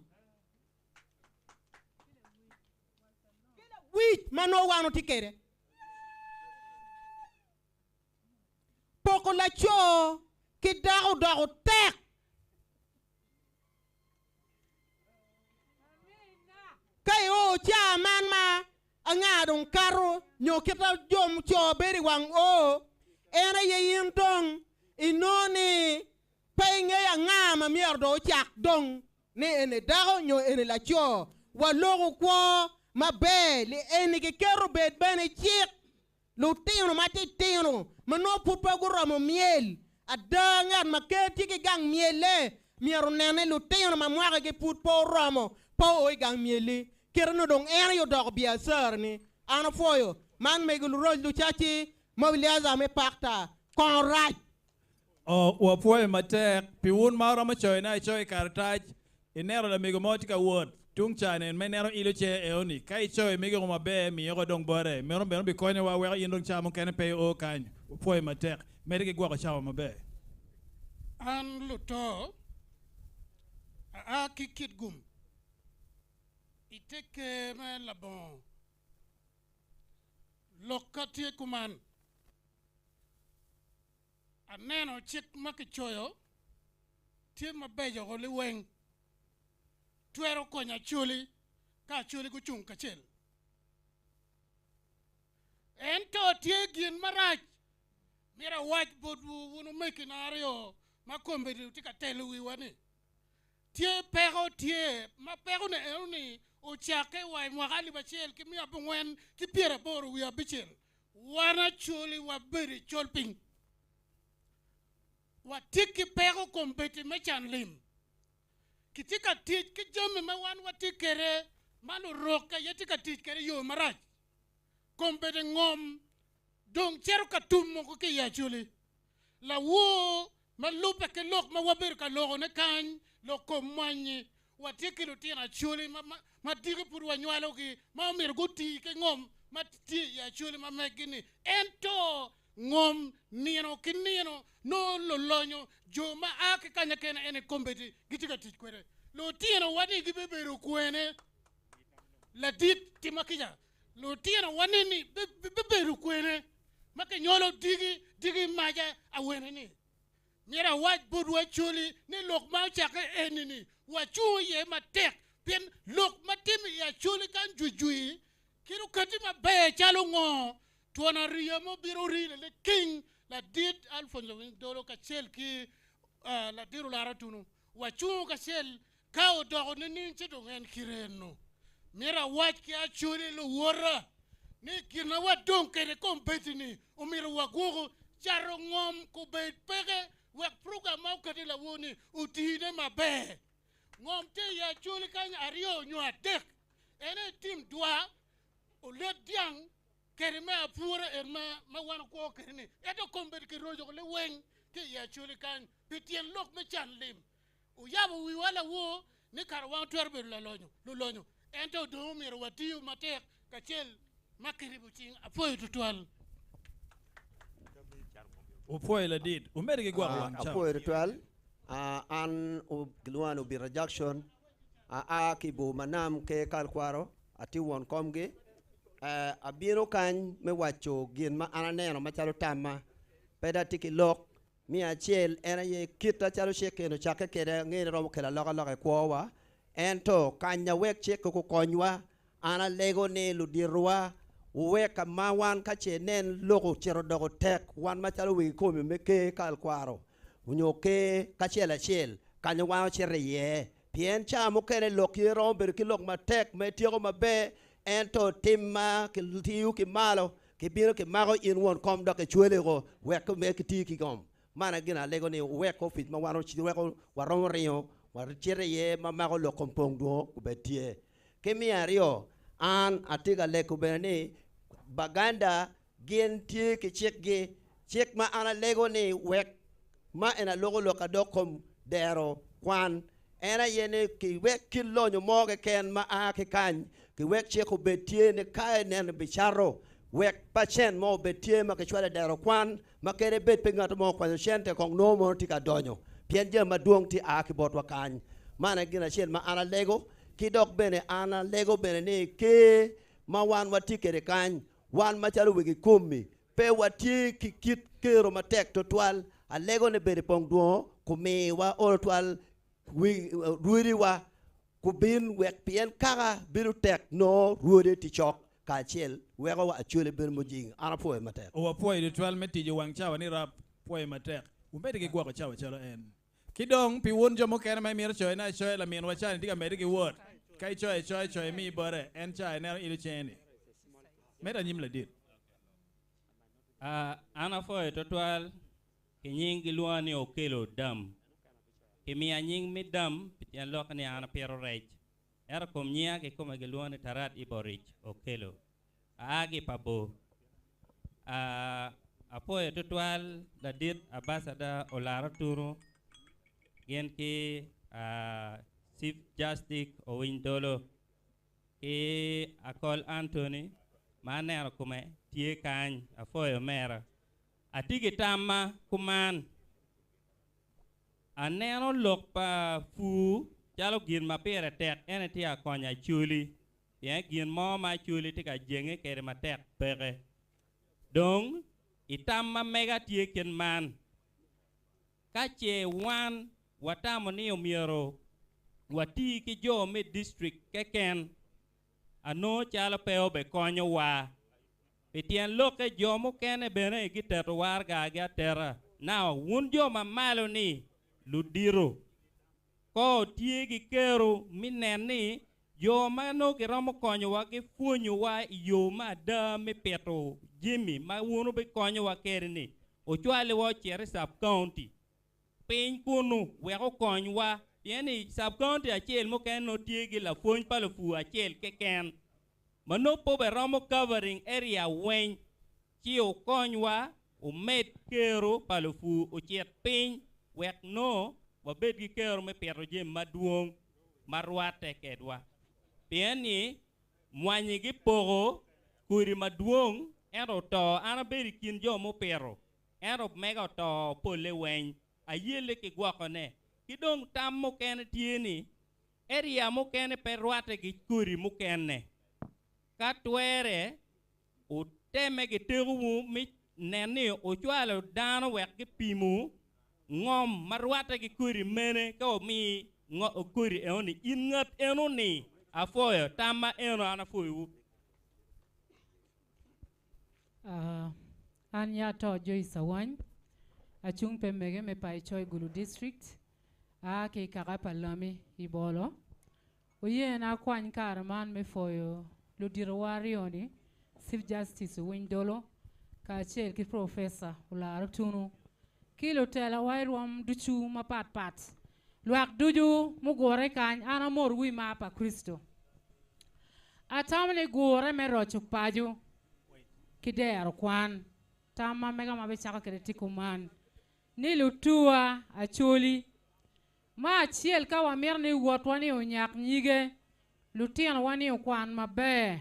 Wic ma nongo wan watye kwede. Poko laco ki dako odoko tek. Ka io caa man ma anga dong kato nyo kit ma jo co bedo i wang o, en aye in dong inongo ni pe ingeyo anga ma myero dong ocak dong ni eni dako nyo eni laco. Waloko kwo maber li eni kiketo bed bene cik. Lutino matitino ma nongo pud pe guromo myel. Ada, ngat ma ker tye ki gang myelle myero onen ni lutino ma mwakagi pud pe oromo pe oo i gang myelli. Kite nongo dong en aye odoko biacara-ni. An apwoyo man mego Luroc Lucaci Mobiliaza me Pakta. Kongo rac. O, wapwoyo matek pi wun ma wuromo coyone acoya i karatac. Ineno lamego mo tye ka wot tung ca nen ma ineno ilo ce eoni. Ka icoyo mege-gu maber, miyoko dong bote. Meno bene obikonyowa weko in dong cawa mukene pe io kany. Wapwoyo matek. Medde ki gwoko cawa maber. An luto, aa ki Kitgum. I te ker me labongo lok ka tye kuman, aneno cik ma kicoyo tye mabeco liweng twero konyo Acholi ka Acholi gucung kacel. Ento tye gin marac myero awac botwu wun omegina aryo ma kombeddi wutye ka telo wiwa ni, tye peko tye ma pekone enoni ocakke wa i mwaka 1985. Wan Acholi wabedo i col piny. Watye ki peko kombeddi me can lim. Kitye ka tic ki jami ma wan watye kwede ma lurok aye tye ka tic kwede i yo marac. Kombeddi ngom dong cito ka tum moko ki i Acholi. Lawor ma lubbe ki lok ma wabedo ka lokone kany, lok kom mwanyi, watye ki lutino Acholi ma diki pud wanywalogi ma omyero guti ki ngom ma tye i Acholi ma meggi-ni. Ento ngom nino ki nino nongo lulonyo, jo ma a ki kanya kene en i kombeddi gitye ka tic kwede. Lutinowa ni gibibedo kwene? Ladit, tima kica. Lutinowa ni bibedo kwene ma kinywalo diki diki maca awene ni? Myero awac botwu Acholi ni lok ma ocakke eni ni wacung iye matek pien lok ma timo i Acholi kany jwijwi kit okati maber calo ngo twon ariya ma obino orile liking ladit Alphonse Owiny Dolo kacel ki ladit Olara Otunu wacungo kacel Ka odoko nining ci dong en kite eno? Myero awac ki Acholi luwota ni gin ma wadong kwede kombeddi-ni omyero wagwoku. Cato ngom kubed peke wek program ma okati lawor-ni otine maber. Ngom tye i Acholi kany aryo nyo adek. En aye tim dwa, olet dyang kede me apura en ma wan okwo kwede-ni. Ento kombeddi kiroco liweng ki i Acholi kany pi tyen lok me can lim. Oyabo wiwa lawor ni kara wan watwero bedo lalonyo, lulonyo, ento dong omyero watiyu matek kacel ma kiribo cing. Apwoyo tutwal. Wupwoyo ladit. Wumedde ki gwoko wang cawa. Apwoyo tutwal. An kilwonga ni Obita Jackson. Aa ki i bor ma nam ker Kalkwaro. Atye won komgi. Abino kany me waco gin ma an aneno macalo tamma. Pe dong atye ki lok. Me acel, en aye kit acalo cik eni ocakke kwede, angeyo ni romo kelo alokaloka i kwowa. Ento kanya wek cik-ki gukonywa, an alego ni luditowa wuwek ka ma wan ka ce nen lok ocito doko tek, wan macalo wegi komi me ker kalkwaro nyo ker kacel acel, kanya wan ocito iye. Pien ca mukene lok ye romo bedo ki lok matek ma ityeko maber, ento tim ma kitiyo ki malo Kibino kimako in won kom dok kicweli oko wek me kiti ki kom. Man aye gin alego ni wuwek opic ma wan weko waromo ringo wacito iye ma mako lok kom pong dwongo obed tye. Ki me aryo, an atye ka lego bene ni Baganda gin tye ki cikgi, cik ma an alego ni wek ma en aloko lok adok kom dero kwan En aye ni kiwek kit lonyo mo keken ma a ki kany, kiwek cik obed tye ni ka ineno bicato, wek pacent mo obed tye ma kicwalo i dero kwan, ma kadi bed pe ngat mo okwanyo cente kong nongo mono tye ka donyo, pien jami madwong tye a ki botwa kany. Man aye gin acel ma an alego, ki dok bene an alego bene ni ker ma wan watye kwede kany, wan macalo wegi komi, pe watye ki kit kero matek twatwal. Alego ni bedo i pong dwongo kumiwa olo twal rwodiwa kubin wek pien kaka bedo tek nongo rwode tye cok kacel weko wa Acholi bedo mujing. An apwoyo matek. Wapwoyo tutwal me tic i wang cawa ni rap pwoyo matek. Wumedde ki gwoko cawa calo en. Ki dong, pi wun jo mukene ma imito coyone acoya, laminwa ca-ni tye ka medde ki wot. Ka icoyo acoya, coyo imi bote, en ca ineno ilo cinge-ni. Med anyim ladit. An apwoyo twatwal ki nying gilwonga ni Okello Dam. Kimiya nying me Dam pi tyen lokke ni an apito rec. Ento kom nyinga kikome gilwonga ni Tarat Iborich Okello. Aa ki i Pabor. Apwoyo twatwal ladit Ambassador Olara Otunu gin ki Chief Justice Owiny Dolo ki Akol Anthony ma aneno kome tye kany. Apwoyo omera. Atye ki tamma kuman. Aneno lok pa pur calo gin ma pire tek en aye tye ka konyo Acholi. Pien gin mo ma Acholi tye ka jenge kede matek peke. Dong i tam ma mega tye kit man, ka ce wan watamo ni omyero wati ki jo me district keken, anongo calo pe obekonyowa. Pi tyen lokke jo mukene bene giteto wargagi ateta. Now, wun jo ma malo ni ludito, ko tye ki kero mi nen ni jo ma nongo giromo konyowa gipwonyowa i yo me ada me pito jami ma wun wubikonyowa kede ni ocwaliwa ocit i sub-county piny kunu wek okonywa, pien ni sub-county acel mukene nongo tye ki lapwony pa lupur acel keken ma nongo pe oberomo covering area weng, ci okonywa omed kero pa lupur ocit piny wek nongo wabed ki kero me pito jami madwong ma rwatte kedwa. Pien ni mwanyi gipoko kodi madwong ento oto, an abedo i kin jo mupito ento mega oto polle weng, ayelle ki gwokone. Ki dong tam mukene tye ni area mukene pe rwatte ki kodi mukene. Ka twere oteme gitekowu mi nen ni ocwalo dano wek gipimo ngom ma rwatte ki kodi mene ka omi kodi eno-ni in ngat eno-ni apwoyo tam ma eno an apwoyowu. Uh, an ya to Joyce Awany, acung pe mege me Pai Choi Gulu District, aa ki kaka pa Lami i Bolo. Oye na akwany kare man me pwoyo luditowa aryo-ni, Chief Justice Owiny Dolo kacel ki Professor Olara Otunnu, ki lutelawa i rwom ducu mapatpat. Lwak ducu mugure kany, an amor wi mar pa Kricito. Atamo ni gure me roco paco ki dero kwan. Tam ma mega ma abicako kwede tye kuman, ni lutuwa Acholi, Ma acel ka wamito ni wotwa ni onyak nyige, lutinowa ni okwan maber,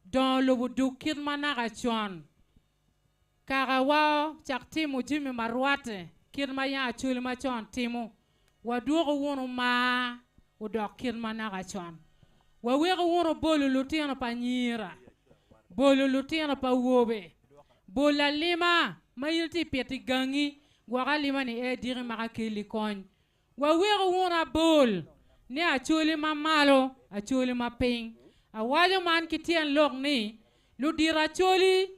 dongo lubo duk kit ma naka con, kakawa ocak timo jami ma rwatte kit ma yam Acholi macon timo, wadwoko wunu mar odok kit ma naka con. Waweko wunu bolo lutino pa nyira, bolo lutino pa awobe, bolo alima ma in itye pito i gangi, Gwok alima ni ee diki maka kelli kony. Waweko wun abol ni Acholi ma malo, Acholi ma piny. Awaco man ki tyen lok ni ludito Acholi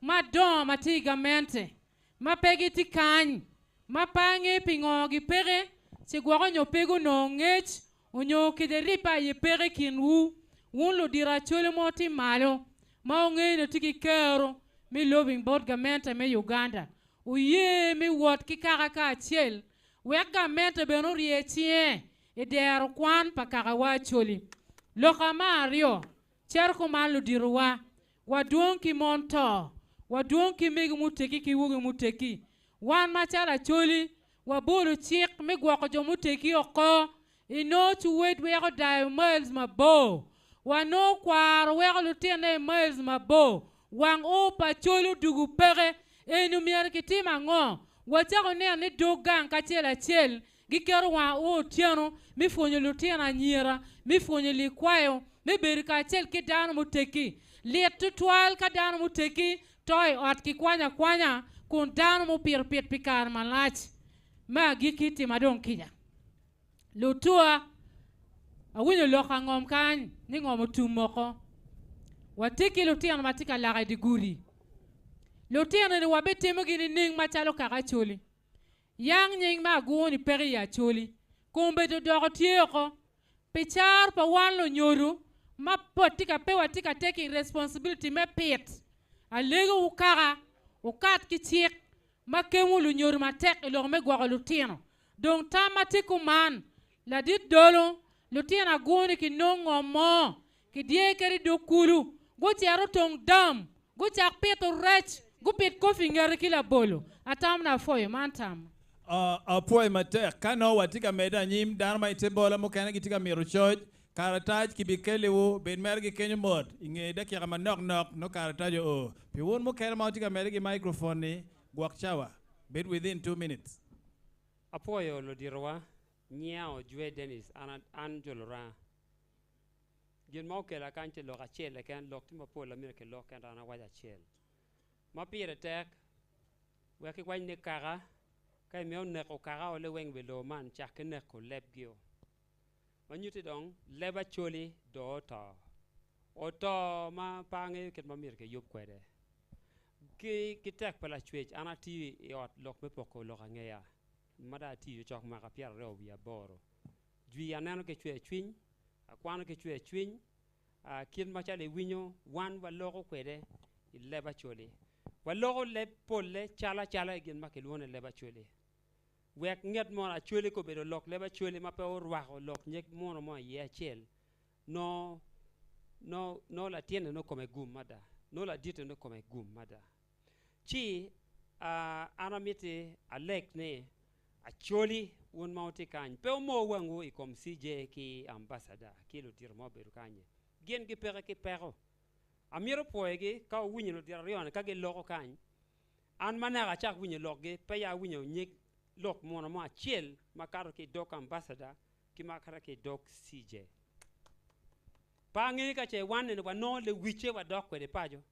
madongo ma tye i gamente ma pe gitye kany, ma pe ange pingo gipeke, ci gwok onyo pe gunongo ngec onyo kede ribbe aye peke i kinwu, wun ludito Acholi ma wutye malo ma wungeyo ni wutye ki kero me lobbying bot gamente me Uganda. Oye me wot ki kaka kacel wek gamente bene orye cinge i dero kwan pa kakawa Acholi. Loka me aryo, cito kuman luditowa, wadwong ki mon to, wadwong ki megi muteggi ki wogi muteggi. Wan macalo Acholi, wabolo cik me gwoko jo muteggi oko. Inongo cuwed weko dayo miles mabor. Wanongo kwaro weko lutinne i miles mabor. Wang oo pa Acholi odugu peke. Eni omyero kitim ango? Wacako neno ni dog gang kacel acel giketo wang oo otyeno me pwonyo lutino anyira, me pwonyo likwayo, me bedo kacel ki dano muteggi. Lit tutwal ka dano muteggi to i ot kikwanyo akwanya kun dano mupito pit pi kare malac. Me agikki tima dong kica. Lutua, awinyo lok ka ngom kany ni ngom otum moko. Watye ki lutino ma tye ka lako i dye gudi. Lutino-ni wabitimogi nining macalo kaka Acholi? Yang nying me aguruni peke i Acholi, kombeddi odoko tye oko. Pi caro pa wan lunyodo ma pe watye ka taking responsibility me pit, alegowu kaka wukat ki cik ma kemo lunyodo matek i lok me gwoko lutino. Dong tam ma tye kuman, ladit dolo, lutino aguruni kinong ngom mo, kidye kede i dog kulu, gucito tong dam, gucak pito rec, gupit kofi i ngete ki labolo. Atam na apwoyo man tam. Apwoyo matek. Ka nongo watye ka medde anyim, dano ma i te bola mukene gitye ka mito coc, karatac kibikeliwu, bed mere gikenyo mot. I nge dakika manok nok, nongo karatac oo. Pi wun mukene ma wutye ka medde ki microphone-ni, gwok cawa. Bed within 2 minutes. Apwoyo luditowa, nyinga Ojwe Dennis, an, an jo Luranga. Gin ma okela kany tye lok acel keken, lok tye mapol ma myero kilok ento an awaco acel. Ma pire tek, wek kiwac ni kaka, ka imito neko kaka o liweng i wi lobo man, cak ki neko lebgio. Ma nyutti dong leb Acholi dong oto. Oto ma pe angeyo kit ma myero kiyub kwede. Ki ki tek pa Lacwec, an atiyo i ot lok me poko lok angeya ma dong atiyo cok mwaka 28. Jwi aneno ki cwer cwiny, akwano ki cwer cwiny, kit macalo iwinyo wan waloko kwede i leb Acholi. Waloko leb polle cal acala i gin ma kilwongo ni leb Acholi. Wek nget mo Acholi ka obedo lok leb Acholi ma pe orwako lok nyeg muno mo iye acel, nongo nongo latinne nongo kome gum mada, nongo laditte nongo kome gum mada. Ci an amiti aleg ni Acholi wun ma wutye kany pe wumor wangwu i kom CJ ki ambassador ki ludito ma obedo kany-nyi. Gin gipeke ki peko. Amito pwoyogi ka wuwinyo ludito aryo-ni ka giloko kany, an ma naka acak winyo lokgi peya awinyo nyig lok muno mo acel makato ki i dog ambassador ki makato ki i dog CJ. Pe angeyo ka ce wan nene wanongo lewicce wadok kwede paco.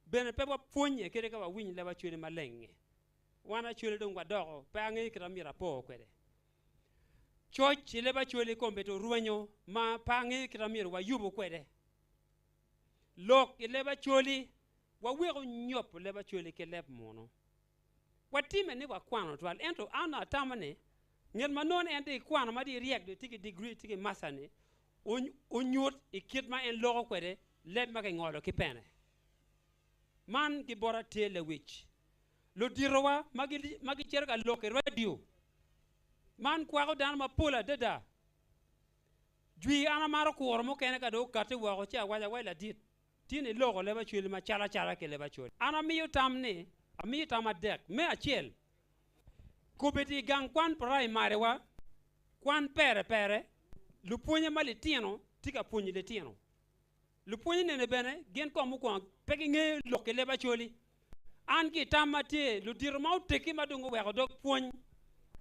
Bene pe wapwonye kadi ka wawiny leb Acholi maleng-ngi. Wan Acholi dong wadoko, pe angeyo kit ma myero apor kwede. Coc i leb Acholi kombeddi orwenyo ma pe angeyo kit ma myero wayubu kwede. Lok i leb Acholi, waweko nyopo leb Acholi ki leb Munu. Watime ni wakwano twal, ento an atamo ni nget ma nongo en dong ikwano ma dong iryek dong itye ki degree itye ki master ni onyut i kit ma en loko kwede leb ma kingolo ki pene. Man ki bota tye lewic. Luditowa ma gicito ka lok i radio man kwako dano mapol adada. Jwi an amaro kuro mukene ka dong okati woko ci awaco awaci ladit tye ni iloko leb Acholi macal acala ki leb Acholi. An amiyo tam ni, amiyo tam adek. Me acel, kobedi i gang kwan praimariwa, kwan pere pere, lupwonye ma litino tye ka pwonyo litino. Lupwonye nene bene gin kong mukwongo pe gingeyo lok ki leb Acholi. An ki i tam ma tye, ludito ma oteggi ma dong guweko dog pwony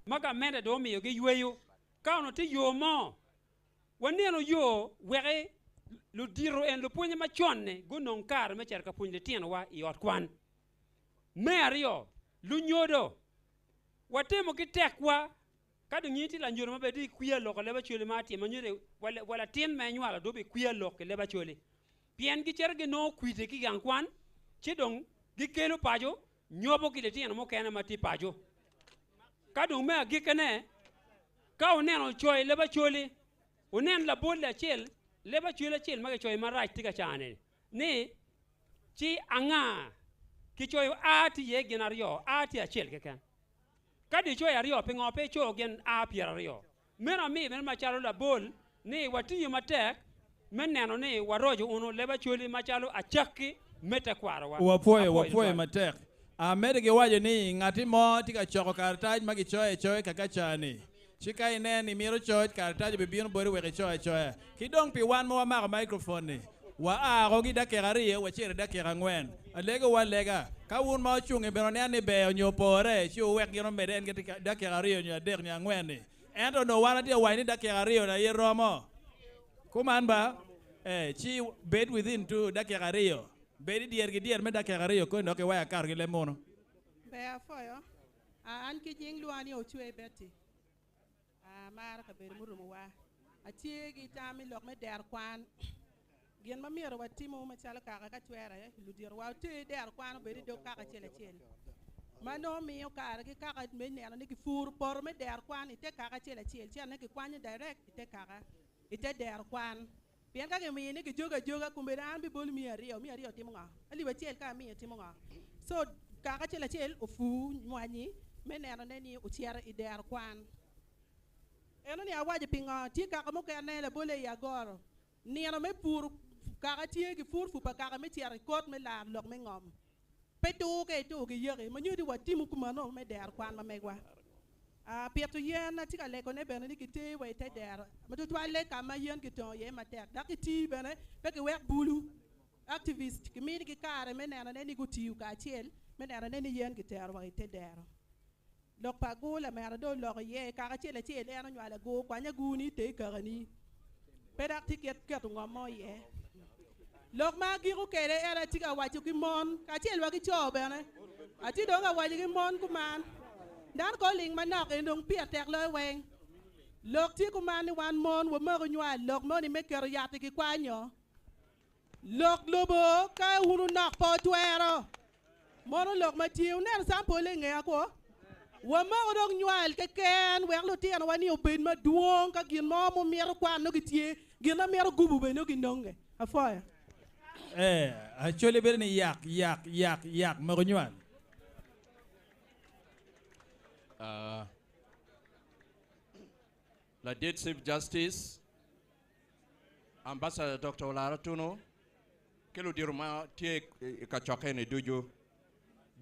ma gamente dong omiyogi yweyo, ka onongo tye yo mo, Waneno yo wek ludito en lupwonye macon-ni gunong kare me cito ka pwonyo litinowa i ot kwan. Me aryo, lunyodo. Watemo ki tekwa ka dong in itye lanyodo maber dong ikwiya lok i leb Acholi ma atimo nyo wa latin ma inywalo dong obikwiya lok i leb Acholi pien gicito ginongo kwidi ki i gang kwan ci dong gikelo paco nyobo ki litino mukene ma tye paco. Ka dong me agikkine, ka wuneno coyo i leb Acholi, wunen labol acel, leb Acholi acel ma kicoyo marac tye ka cane ni, ci anga? Kicoyo a tye iye gin aryo, a tye acel keken. Ka dong icoyo aryo, pingo pe icoyo gin a pyeraryo? Meno amiyo bene macalo labol ni watiyo matek me neno ni waroco unu leb Acholi macalo acakki me tekwarowa. Wapwoyo, Apwoyo wapwoyo tutwal. matek. Amedde ki waco ni ngatti mo tye ka coko karatac ma kicoyo acoya kakaca-ni. Ci ka inen ni imito coc, karatac obibino boti wek ico acoya. Ki dong pi wan ma wamako microphone-ni, wa a oko ki i dakika aryo wacito i dakika angwen. Alegowu alega, ka wun ma wucung-ngi bene wunen ni ber nyo opore, ci wuwek gin omedde en ki dakika aryo nyo adek nyo angwen-ni. Ento onongo wan atye ka waco ni dakika aryo-ni aye romo. Kuman ba? Ee, ci bed within two dakika aryo. Bed i dyer ki dyer me dakika aryo koni dok iwek akato ki leb munu. Ber apwoyo. An ki nying lwonga ni Ocwe Betty. Amaro kabedo murumowa. Atye ki tam i lok me dero kwan. Gin ma myero watimo macalo kaka ka twere, luditowa oter dero kwan obed i dog kaka acel acel. Ma nongo miyo kare ki kaka me neno ni gipuro poto me dero kwan i te kaka acel acel, ci ane gikwanyo direct i te kaka, i te dero kwan. Pien ka gimiyo ni gijogo ajoga, kombeddi an abibolo miya aryo, miya aryo timo ngo? Alip acel ka amiyo timo ngo? So kaka acel acel opur mwanyi me nenone ni ocito i dero kwan. Eno ni awaco pingo tye kaka mukene labole i Agoro, nino me puro kaka tye gipuro pur pa kaka me cito i kot me laro lok me ngom. Pe tur ka itur ki yeki ma nyuto ni watimo kumeno me dero kwan ma megwa. Pito yen atye ka legone bene ni giter wa i te dero ma tutwalle ka ma yen kitongo iye matek dok giti bene pe giwek bulu. Activist kiminigi kare me nenone ni gutiyo kacel me nenone ni yen kitero wa i te dero. Lok pa agur lamera dong oloko iye kaka acel acel en onywalo agur kwany agur ni iter i kakani. Pe dok tye kit keto ngom mo iye. Lok ma agiko kwede en atye ka waco ki mon kacel wa ki co bene. Atye dong ka waco ki mon kuman, dano ko oling manok eni dong pire tek loyo weng. Lok tye kuman ni wan mon wamako nywal lok moni me keto yat-ti kikwanyo. Lok lobo ka wun wunok pe wutwero. Mono lok ma tye, wuneno Sam pole i ngeya kwo? Wamako dong nywal keken wek lutinowa ni obed madwong ka gin mo mumito kwan nongo gitye, gin ma mito gubu bene nongo ginonge. Apwoyo. Eh, Acholi bedo ni yak, yak, yak, yak, moko nywal. Uh, Ladit Chief Justice, Ambassador Dr. Olara Otunnu, ki ludito ma tye i kacokke-ni ducu,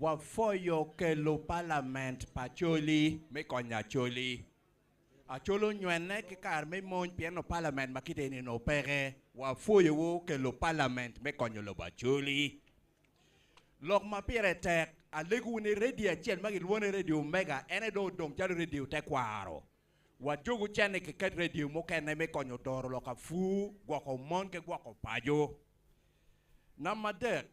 wapwoyo kelo palament pa Acholi me konyo Acholi. Acholi onywene ki kare me mony pien onongo palament ma kite eni onongo peke. Wapwoyowu kelo palament me konyo lobo Acholi. Lok ma pire tek, alegowu ni redio acel ma gilwongo ni redio Omega en aye dong odong calo redio tekwaro. Wajogu cene ki ket redio mukene me konyo doro lok apur, gwoko mon ki gwoko paco. Namba adek,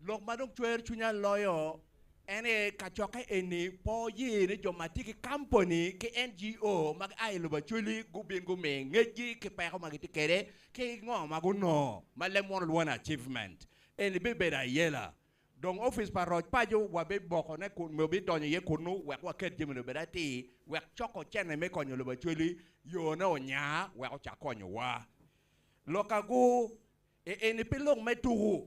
lok ma dong cwero cwinya loyo en aye kacokke eni pe oye ni jo ma tye ki kampani ki NGO ma gia i lobo Acholi gubin gumi ngecgi ki peko ma gitye kwede ki ngo ma gunongo ma leb munu lwongo ni achievement. Eni bibedo ayela. Dong opic pa roc paco wabibokone kun wabidonyo iye kunnu wek waket jami-ni obed atir, wek coko cene me konyo lobo Acholi yone onya wek ocak konyowa. Lok agu e eni pe lok me tuku,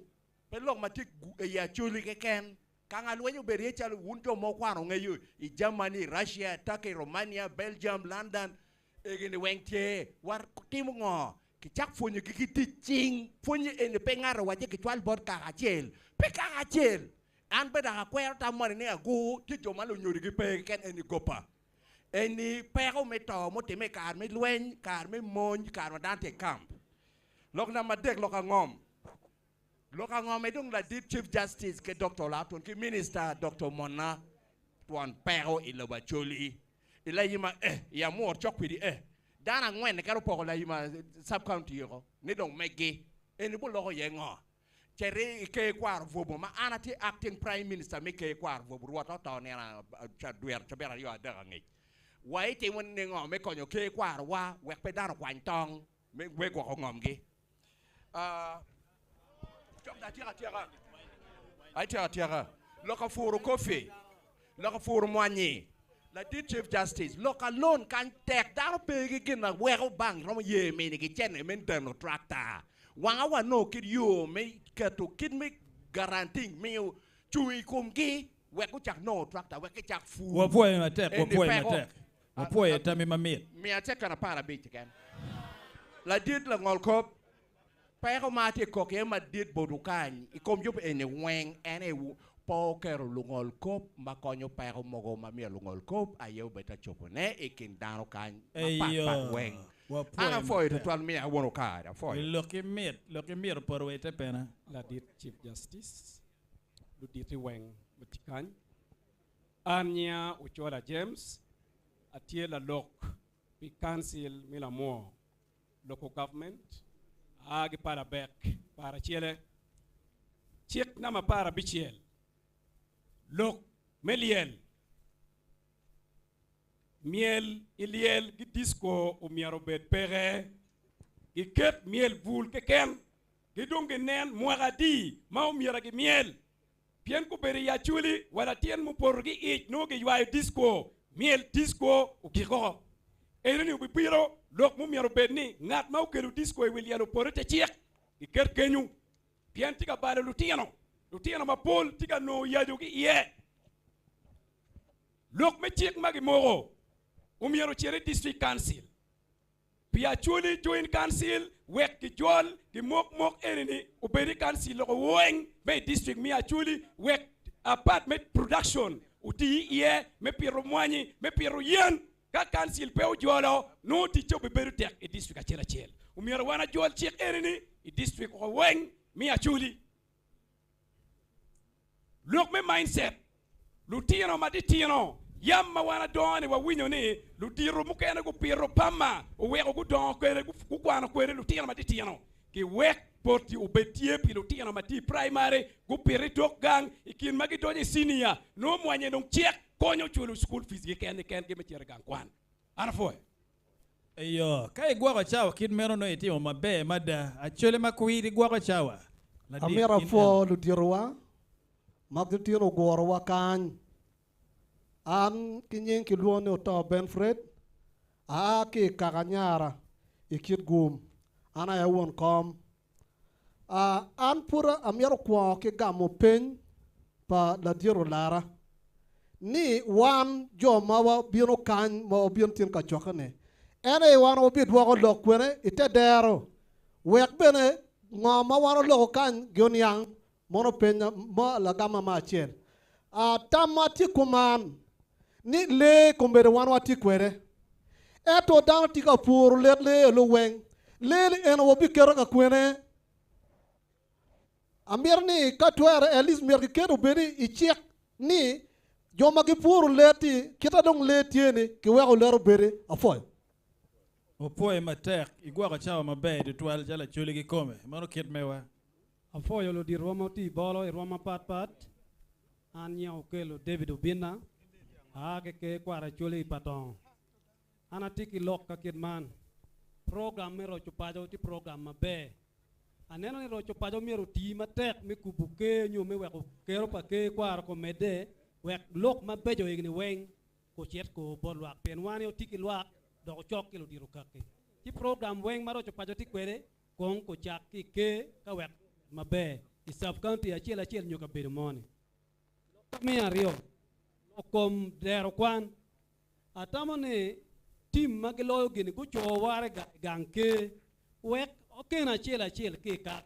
pe lok ma tye i Acholi keken. Ka nga lweny obedo iye calo wun jo ma wukwano ngeyo i Germany, Russia, Turkey, Romania, Belgium, London, egini weng tye. Watimo ngo? Kicak pwonyogi ki tic cing. Pwonye eni pe ngato wacce kicwal bot kaka acel. Pe kaka acel. An bene dok akwero tam moni ni agur tye jo ma lunyodigi pe keken eni gopa. Eni peko me to mutimme i kare me lweny, kare me mony, kare ma dano tye i kamp. Lok namba adek, lok angom. Lok angom aye dong ladit Chief Justice ki Doktor Olatun ki Minister Doktor Monna twon peko i lobo Acholi. I layima eh, i Amur cok kwidi eh. Dano angwen keken opoko layima sub county oko ni dong meggi. Eni buloko iye ngo? Cit i ker kwaro bwobo ma an atye acting prime minister me ker kwaro bwobo rwot oto nino dwir cabit aryo adek angec. Wa itimo ni ngo me konyo ker kwaro wa wek pe dano okwany tong me gwoko ngomgi. Cok dong atyeko atyeka. Atyeko atyeka. Lok apuro kofi. Lok apuro mwanyi. Ladit Chief Justice, lok alon kany tek dano pe ki gin ma weko bank romo ye minigi cene me deno tractor. Wanga wanongo kit yo me keto kit me guaranteeing miyo cung i komgi wek gucak nongo tractor wek gicak pur. Wapwoyo matek, Eni wapwoyo peko. matek. Wapwoyo tammi mamit. Miya cekan 15 keken. Ladit langol kop, peko ma atye kok iye madit botwu kany i kom yub eni weng en aye pe oketo lungol kop ma konyo peko mogo ma myero lungol kop aye obed ka cobo ne i kin dano kany mapat pat weng. An apwoyo tutwal miya wunu kare, apwoyo. Lokki mit, lokki mit opoto wa ite pena. Ladit Chief Justice, luditi weng ma tye kany, an nyinga Ochola James, atye lalok pi Council me Lamwo Local Government, aa ki Palabek Paracele. Cik namba 16, lok me lyel. Myel i lyel ki disco omyero obed peke. Giket myel bul keken, gidong ginen mwaka adi ma omyero gimyel. Pien gubedo i Acholi wa latin mupoto ki ic nongo giywayo disco, myel disco ogik oko. Enoni obibino lok mumyero obed ni ngat ma okelo disco i wi lyel opoto ite cik giket kenyu pien tye ka balo lutino, lutino mapol tye ka nongo yaco ki iye. Lok me cik ma gimoko omyero ocit i district council. Pi Acholi Joint Council wek gijol gimok mok eni-ni obed i council loko weng me i district me Acholi wek apart me production oti iye me pito mwanyi, me pito yen. Ka council pe ojolo nongo ticce obibedo tek i district acel acel. Omyero wan ajol cik eni-ni i district oko weng me Acholi. Lok me mindset, Lutino matitino Yam ma wan adongo-ni wawinyo ni ludito mukene gupito pama oweko gudongo kwede, gukwano kwede lutino matitino. Kiwek poti obed tye pi lutino ma tye i praimari, gupito i tok gang i kin ma gidonyo i cinia, nongo mwanye dong cek konyo culo cukul fees-gi kengi kengi me cito i gang kwan. An apwoyo. Eyo, ka igwoko cawa kit meno nongo itimo maber mada. Acholi ma kwiri gwoko cawa. Ladit, Amito in apwo eno. luditowa ma gitino ogworowa kany. An ki nying kilwongo ni Oto Ben Fred, aa ki i kaka Nyara i Kitgum. An aye won kom. An pud amito kwongo ki gamo peny pa ladit Olara ni wan jo ma wabino kany ma wabino tin ka cokke-ni, en aye wan wabidwoko lok kwene i te dero wek bene ngo ma wan oloko kany gioniang Mono penya mo lagama me acel. Tam ma tye kuman ni lee kombeddi wan watye kwede. Ento dano tye ka puro let lee luweng. Lee ni eno wabiketo ka kwene. Amito ni ka twere at least myero kiket obed i cik ni jo ma gipuro let-ti kita dong lee tye ni kiweko let obedi apwoyo. Opwoyi matek, igwoko cawa maber tutwal calo Acholi kikome. Meno kit mewa. Apwoyo luditowa ma otiyo i bolo i rwom mapatpat. An nyinga Okello David Obinna, aa ki ker kwaro Acholi i Patongo. An atye ki lok ka kit man, program me roco paco tye program maber. Aneno ni roco paco myero oti matek me kubo ker nyo me weko kero pa ker kwaro komedde wek lok mabeco egini weng kucit ko bot lwak pien wan aye otye ki lwak dok ocok ki ludito kaki. Ci program weng ma roco paco tye kwede Kong kucak ki i ker ka wek maber i sub county acel acel nyo kabedo mo-ni. Lok me aryo, lok kom dero kwan. Atamo ni tim ma giloyo gini guco waraga i gang ker wek oken acel acel ki i kaka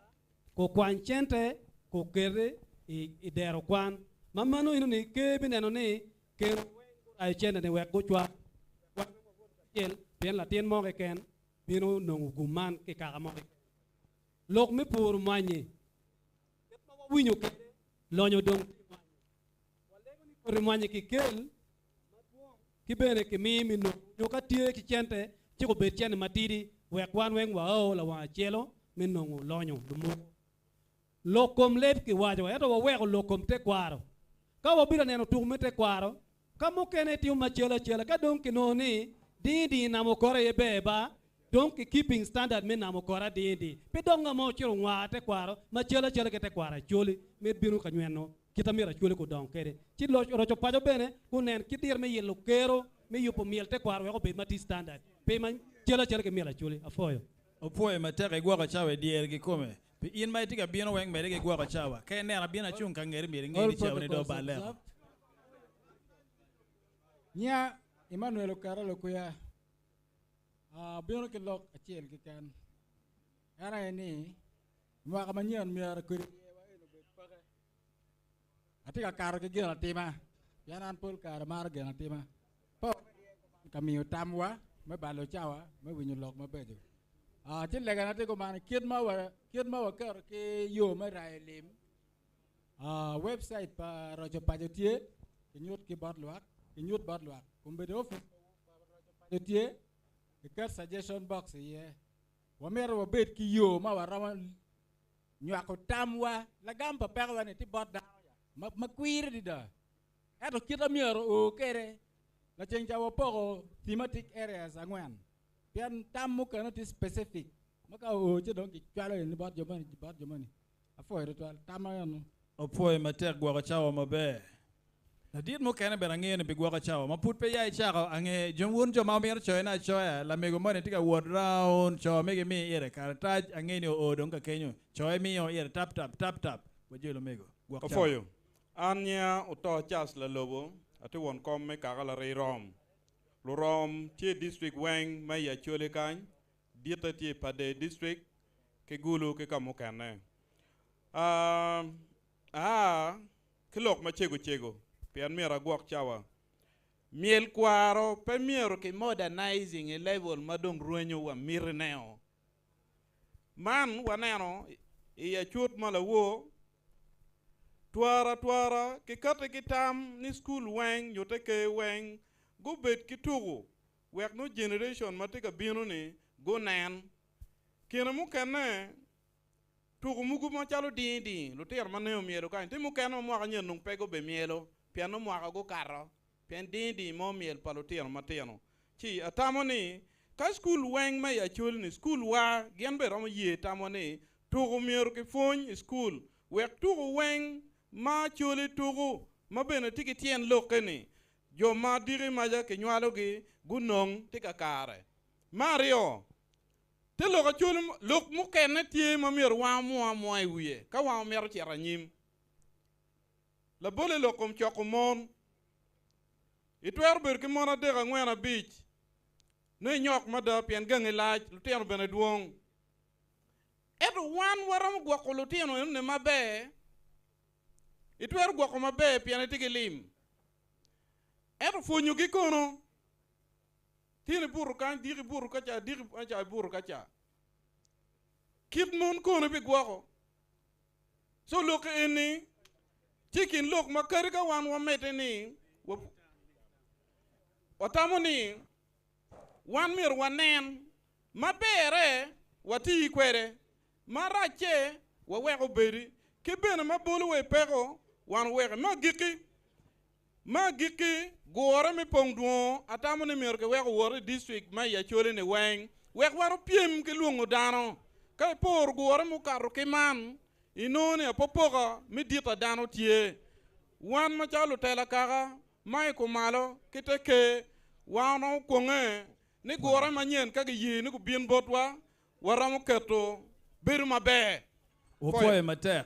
kukwany cente kuketi i dero kwan. Ma mano eno ni ker bineno ni keno weng gurayo cente ni wek gucwak wan weng wawot kacel pien latin mo keken bino nongo gum man ki i kaka mo keken. Lok me puro mwanyi, kit ma wawinyo kwede, lonyo dong tye i mwanyi. Walego ni koti mwanyi kikel madwong ki bene kimi me nongo nyo ka tye ki cente ci obed cente matidi wek wan weng wao lawang acelo me nongo lonyo lumuku. Lok kom leb kiwaco ento waweko lok kom tekwaro. Ka wabino neno tuku me tekwaro, Ka mukene itimo macel acela, ka dong kinongo ni dingi dingi namo kore aye ber ba, dong ki keeping standard me namo kore adingi dingi. Pe dok nga mo ocito ongwar tekwaro macel acela ki tekwaro Acholi me bino ka nyweno kit ma myero Acholi kudong kwede. Ci loc oroco paco bene gunen kit diro me yilo kero me yubo myel tekwaro wek obed ma tye standard pe ma cel acela ki myel Acholi. Apwoyo. Opwoyo matek igwoko cawa idyere kikome. Pi in ma itye ka bino weng mede ki gwoko cawa. Ka ineno abino acung ka ngeti myero inge All ni cawa ni dong protocols obaleo. observed. Nya Emmanuel Okero Lukwiya abino ki lok acel keken. En aye ni mwaka manyen myero kodi ryewa eni obed peke. Atye ka kato ki gin atima pien an pol kare amaro gin atima. Pe ka miyo tamwa me balo cawa me winyo lok mabeco. Ci legana tye kuman kit ma wa kit ma waketo ki yo me rayo lim Webcait pa roco paco tye kinyut ki bot lwak kinyut bot lwak kombeddi opic pa roco paco tye kiket suggestion box iye wamito wabed ki yo ma waromo nywako tamwa lagam pa pekowa ni tye bot dano ya ma kwir adada ento kite myero oo kwede laceng ca wapoko thematic areas angwen pien tam mukene tye specific ma ka oo ci dong kicwalo eni bot jo moni bot jo moni. Apwoyo tutwal. Tamma eno. Opwoyo matek gwoko cawa maber. Ladit mukene bene angeyo ni bigwoko cawa ma pud pe ya icako ange jo wun jo ma wumito coyone acoya lamego moni tye ka wot round co mege mi ire karatac ange ni oo dong ka kenyo co imiyo ire tap tap tap tap wajol omego gwok cawa. Apwoyo. An nyinga Oto Charles Lalobo, atye won kom me kaka Larirom. Lurom tye i district weng ma i Acholi kany, ditte tye i Pader district ki Gulu ki ka mukene. Aa ki lok macego cego pien myero agwok cawa. Myel kwaro pe myero ki modernizing i level ma dong rwenyo wa miti neo. Man waneno i acut ma lawor. Twara twara kikati ki tam ni skul weng nyo te ker weng gubed ki tuku wek nongo generation ma tye ka bino ni gunen. Kine mukene tuku mogo macalo dingi dingi lutino ma nene omyelo kany tye mukene ma mwaka nyen dong pe gubimyelo pien nongo mwaka gukato pien dingi dingi mo myel pa lutino matino. Ci atamo ni ka skul weng ma i Acholi ni skul wa gin bene romo ye tamo ni tuku myero kipwony i skul wek tuku weng ma Acholi tuku ma bene tye ki tyen lokke ni jo ma diki maca kinywalogi gunong tye kakare. Me aryo, te lok Acholi lok mukene tye ma myero wan omwo amwoa i wiye ka wan omito cito anyim. Labole lok kom coko mon. Itwero bedo ki mon adek, angwen, abic, nongo inyok mada pien gangi lac, lutino bene dwong. Ento wan waromo gwoko lutino enoni maber. Itwero gwoko maber pien itye ki lim. Ento pwonyogi kono, tin ibuto kany, diki ibuto kaca, diki maca ibuto kaca. Kit mon kono ibigwoko. So lok eni tye i kin lok ma kadi ka wan wamedde ni watamo ni wan myero wanen maberre wati kwede, maracce wawek obedi, ki bene ma bolowa i peko wan oweke. Me agikki, me agikki gure me pong dwongo atamo ni myero kiwek owot i district ma i Acholi ni weng wek wan opyem ki lwongo dano. Ka iporo gure mukato ki man, inongo ni apopoka me dit a dano tye. Wan macalo lutela kaka ma i kumalo ki te ker, wan okwonge ni gure manyen ka giye ni gubin botwa, waromo keto bedo maber. Wupwoyo matek.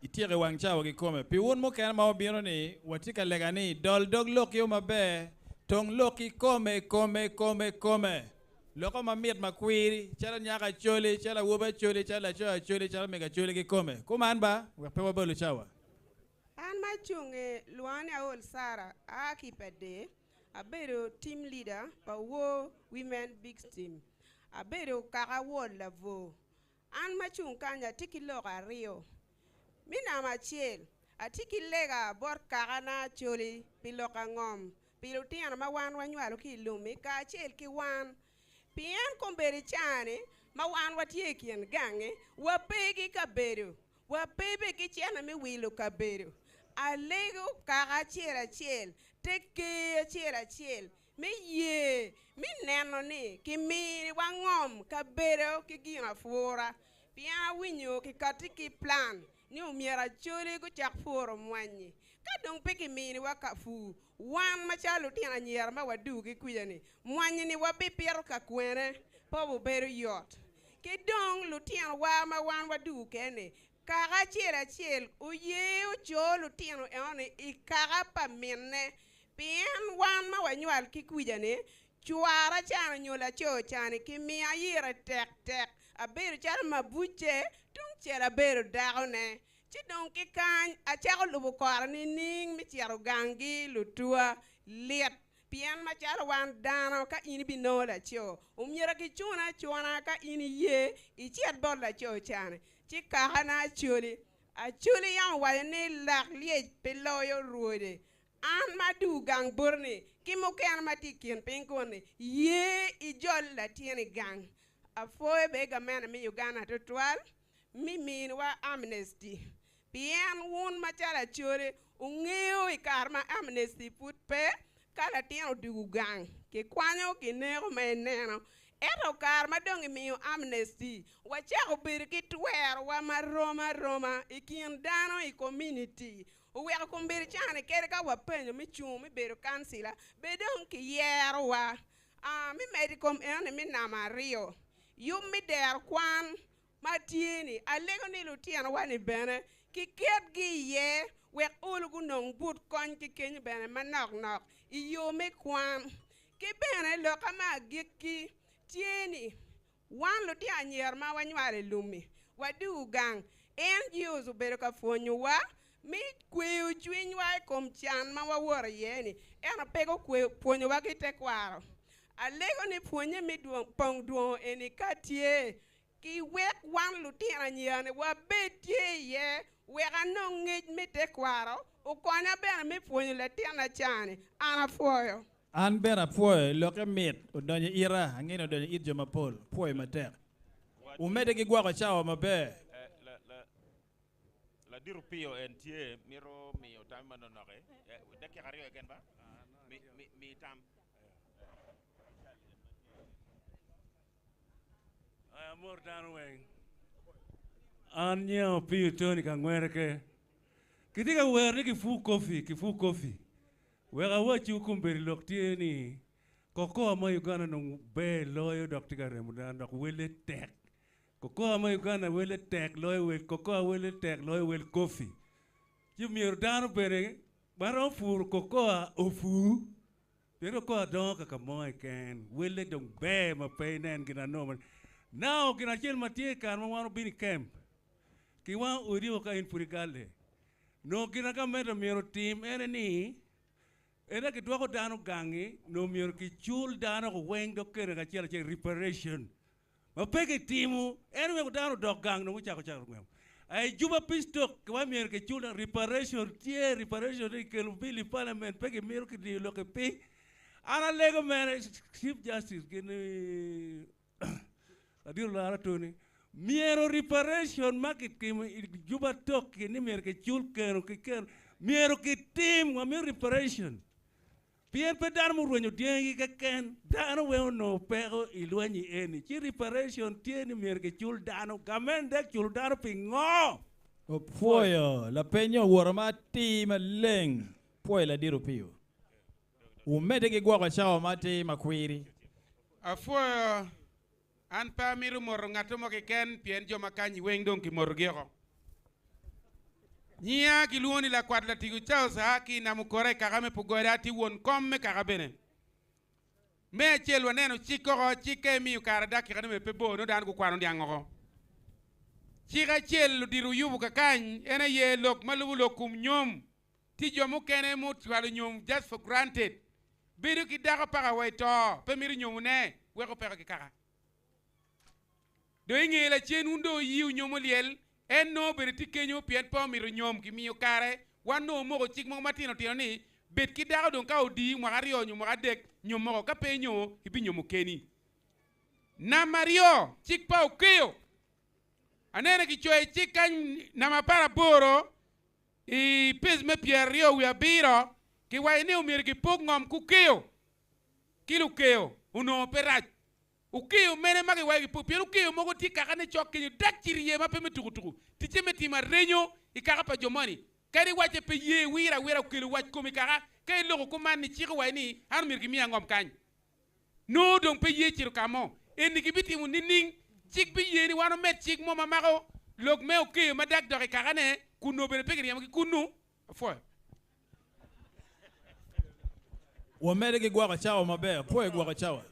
Ityeko i wang cawa kikome. Pi wun mukene ma wubino ni, watye ka lega ni dol dog lokio maber, tong lok kikome, kome, kome, kome. Loko mamit makwiri, calo nyako Acholi, calo awobi Acholi, calo laco Acholi, calo mego Acholi kikome. Kuman ba, wek pe wabolu cawa. An ma acung i lwonga ni Aol Sarah, aa ki i Pader. Abedo team leader pa War Women Big Team. Abedo kaka wod labwor. An ma cung kany atye ki lok aryo. Me namba acel, atye ki lega bot kakana Acholi pi lok angom pi lutino ma wan wanywalo ki i lum-mi kacel ki wan. Pien kombeddi caa-ni ma wan watye i kin gangi, wape ki kabedo, wape bene ki cente me wilo kabedo. Alego kaka acel acel, te ker acel acel me ye me neno ni kiminiwa ngom, kabedo ki gin apura. Pien awinyo kikatti ki plan ni omyero Acholi gucak puro mwanyi. Ka dong pe kiminiwa ka pur, wan macalo lutino anyira ma wadugo ki kwica-ni, mwanyi-ni wabipito ka kwene? Pe obedo yot. Ki dong lutinowa ma wan wadugo kene-ni, kaka acel acel oye oco lutino enoni i kaka pa minne. Pien wan ma wanywal ki kwica-ni, cwara can onyo laco cani kimiya ire tek tek, abedo calo mabucce, tung cel abedo dakone. Ci dong ki kany acako lubo kora nining me cito gangi lutuwa? Lit, pien macalo wan dano ka in ibinongo laco, omyero kicun acuna ka in iye icit bot laco cani. Ci kakana Acholi. Acholi yam owaco ni lak lyec pe loyo rwode. An ma adugo gang boti-ni ki mukene ma tye i kin piny kunu-ni, ye ijol latin i gang. Apwoyo bene gamente me Uganda tutwal mi miniwa amnesty, pien wun macalo Acholi wungeyo i kare ma amnesty pud pe, ka latin odugo gang kikwanyo kineko ma ineno. Ento kare ma dong imiyo amnesty, wacako bedo ki twerowa marom aroma i kin dano i community. Oweko kombeddi cani kadi ka wapenyo me cung me bedo kancila, be dong kiyerowa. A Mi medo i kom enoni me namba aryo, yub me dero kwan ma tye-ni, alego ni lutinowa-ni bene kiketgi iye wek olo gunong but kony ki kenyo bene manok nok i yo me kwan. Ki bene loka me agikki tye ni, Wan lutino anyira ma wanywalo i lum-mi, wadugo gang. NGOs obedo ka pwonyowa me kweyo cwinywa i kom can ma wawoto iye-ni, ento pe gupwonyowa ki tekwaro. Alego ni pwonye me pong dwongo eni ka tye, ki wek wan lutino anyira-ni wabed tye iye. Wek anong ngec me tekwaro, okonya bene me pwonyo latinna ca-ni. An apwoyo. An bene apwoyo, lokke mit, odonyo i ita, angeyo ni odonyo i it jo mapol. Apwoyo matek. Wumedde ki gwoko cawa maber. Ladit Opiyo en tye mito miyo tam manonoki. Dakika aryo keken ba? Mi tam. Amor dano weng. An nyinga Opiyo Tony Kangwereke. Kitye ka wero ni kipur kofi, kipur kofi. Wek awacciwu kombeddi lok tye ni kokoa ma Uganda nongo ber loyo dok tye ka remo dano dok welle tek. Kokoa ma Uganda welle tek loyo wel kokoa welle tek loyo wel kofi. Ci myero dano bene ma romo puro kokoa opur. Pien kokoa dongo kaka mo keken, welle dong ber ma pe inen gin anoma. Now gin acel ma tye i kare ma wan obino i kemp, ki wango odi o ka in pud igalle. Nongo gin ma gamente myero otim ene ni, ene kidwoko dano gangi, nongo myero kicul dano weng dok kene kacel acel reparation. Ma pe kitimo, en weko dano odok gang dong gucako cako ngwemo. I Juba Peace Talk kiwaco myero kicul reparation tye, reparation ni kikelo bill i parliament pe kimito kidiyo lok i piny. An alego mere Chief Justice gin ladit Olara Tony myero reparation ma kitimo i Juba Talk ni myero kicul keno ki keno myero kitim wamito reparation. Pien pe dano murwenyo dyangigi keken, dano weng onongo peko i lweny i eni. Ci reparation tye ni myero kicul dano. Gament dek culo dano pi ngo? Opwoyo lapeny owoto ma atir maleng. Pwoyo ladit Opiyo. Wumedde ki gwoko cawa ma atir makwiri. Apwoyo, an pe amito moto ngatto mo keken pien jo ma kanyi weng dong kimotogi oko. Nyinga kilwongo ni Lakwat Latigo Charles aa ki i Namukora i kaka me Pugoda atye won kom me kaka bene. Me acel waneno cik oko, cik ka imiyo kare dakika ne bene pe bor nongo dano gukwano niang oko. Cik acel ludito oyubo kakany en aye lok ma lubo lok kom nyom. Tye jo mukene mucwalo nyom just for granted. Bedo ki dako paka wa i to pe mito nyomo ne weko peko ki kaka. Dong inge lacen wun dong oyi onyomo lyel en nongo bene tye kenyo pien pe omito nyom kimiyo kare wan nongo omoko cik mogo matino tino ni bed ki dako dong ka odiyi mwaka aryo nyo mwaka adek nyom moko ka pe inyomo ibinyomo keni. Namba aryo cik pa okeyo aneno kicoyo i cik kany namba 18 I pej me 27, kiwaco ni omyero kipog ngom ki okeyo ki lukeyo. Onongo pe rac. Okeyo mene ma kiwaco kipog? Pien okeyo mogo tye kakane cok kenyo dak cito iye ma pe me tukutuku. Ticce me timo arenyo i kaka pa jo moni. Kadi wacce pe ye, wiro awira okelo wac kom i kaka. Ka iloko kuman ni cik owaco ni an omyero kimiya ngom kany. Nongo dong pe ye cito ka mo. Eni gibitimo nining? Cik biye ni wan omed cik mo ma mako lok me okeyo ma dak dok i kakane, kun nongo bene pe kiryemogi kunnu? Apwoyo. Wamedde ki gwoko cawa maber. Apwoyo gwoko cawa.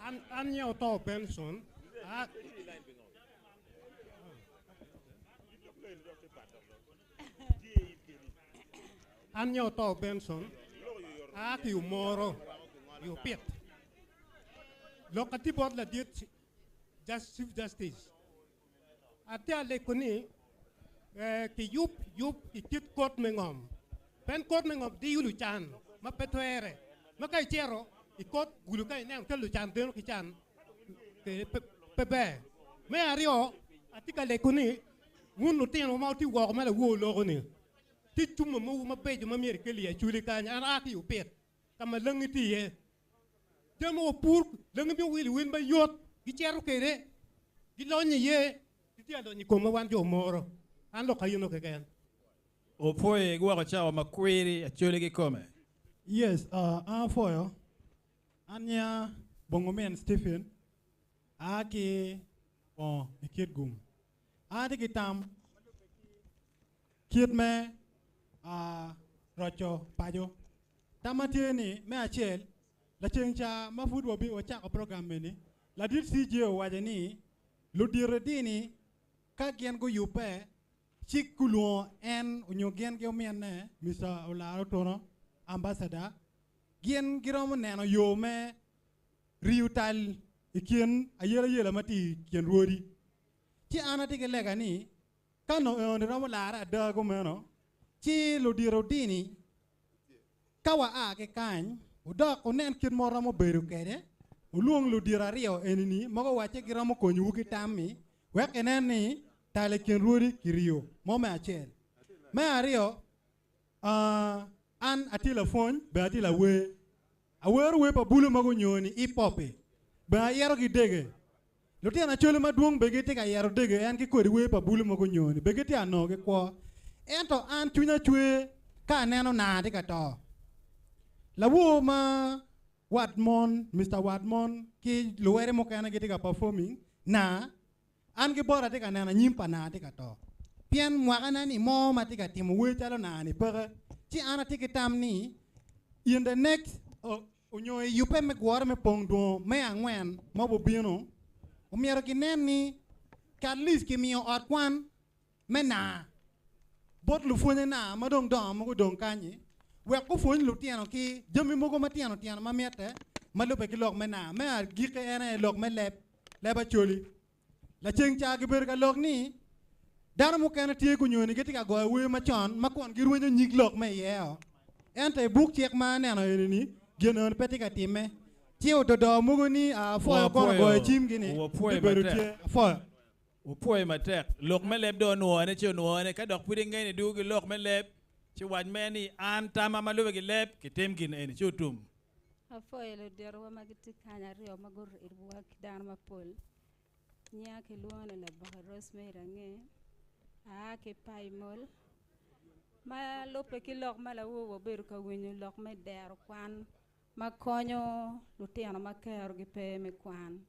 An, an nyinga Oto Benson. A, An nyinga Oto Benson, aa ki Omoro i Opit. Lok atye bot ladit Chief Justice, atye alego ni kiyub yub i kit kot me ngom. Pien kot me ngom diyo lucan ma pe twere. Ma ka icito i kot gulu ka ineno ka lucan deno ki can pe ber. Me aryo, atye ka lego ni wun lutino ma wutye woko ma lawor oloko-ni, tye cuma mogo mabeco ma myero ikel i Acholi kany. An aa ki i Opit ka ma langi tye iye. Jami mogo pur, langi miyo wil iwil mayot, gicito kwede, gilonyo iye, gitye ka lonyo i komwa wan jo omoro. An lok ayeno keken. Opwoyo igwoko cawa makwiri Acholi kikome. Yes, uh, an apwoyo. An nyinga Bongo Min Stephen, aa ki Bongo i Kitgum. An atye ki tam ma lubbe ki kit me roco paco. Tamma tye ni me acel, laceng ca ma pud wacako program eni, ladit CJ owaco ni ludito dini ka gin guyubbe ci gulwongo en onyo gin ki ominne Mister Olara Otuno, ambassador, gin giromo neno yo me riyo tal i kin ayelayela ma tye i kin rwodi. Ci an atye ki lega ni. Ka no eni romo lare ada kumeno, ci ludito dini ka wa a ki kany, odok unen kit ma oromo bedo kwede, ulwong ludito aryo enini ma guwacce giromo konyowu ki tammi, wek inen ni talo i kin rwodi kiryo mo me acel. Me aryo, an atye lapwony, bene atye lawer. Awero wer pa bulu ma gunyo ni hip hop-pi, bene ayero ki dege. Lutino Acholi madwong bene gitye ka yero dege en ki kodi wer pa bulu ma gunyo-ni, bene gitye ka nongo ki kwo. Ento an cwinya cwer ka aneno naa tye ka to. Lawor ma Watmon, Mister Watmon ki luwere mukene gitye ka performing naa, an ki bota atye ka neno anyim pa naa tye ka to. Pien mwakana ni mo ma tye ka timo wer calo naa-ni peke, ci an atye ki tam ni in the next onyo i yubbe me gure me pong dwongo me angwen ma obibino, omyero ginen ni at least kimiyo ot kwan me naa bot lupwonye naa ma dong dongo ma gudong kanyi wek gupwony lutino ki jami mogo matino tino ma mitte ma lubbe ki lok me naa. Me agikki en aye lok me leb, leb Acholi. Laceng ca gibedo ka lok ni dano mukene tye gunyoni gitye ka goyo wer macon ma kun girwenyo nyig lok me iye-o. Ento i buk cik ma aneno eni-ni, gin eni pe tye ka timme. Ci ododo mogo ni apwoyo kono goyo cimgi-ni bibedo tye. Apwoyo. Wupwoyo matek. Lok me leb dong onwone ci onwone. Ka dok pud ingeyo ni dwogo ki lok me leb, ci wac mere ni, An tamma ma lube ki leb, kitim gin eni, ci otum. Apwoyo luditowa ma gitye kany aryo ma guribowa ki dano mapol. Nyinga kilwongo ni Laboke Rosemary Ange, aa ki Paimol. Ma lubbe ki lok ma lawowa obedo ka winyo lok me dero kwan ma konyo lutino ma kerogi pe me kwan.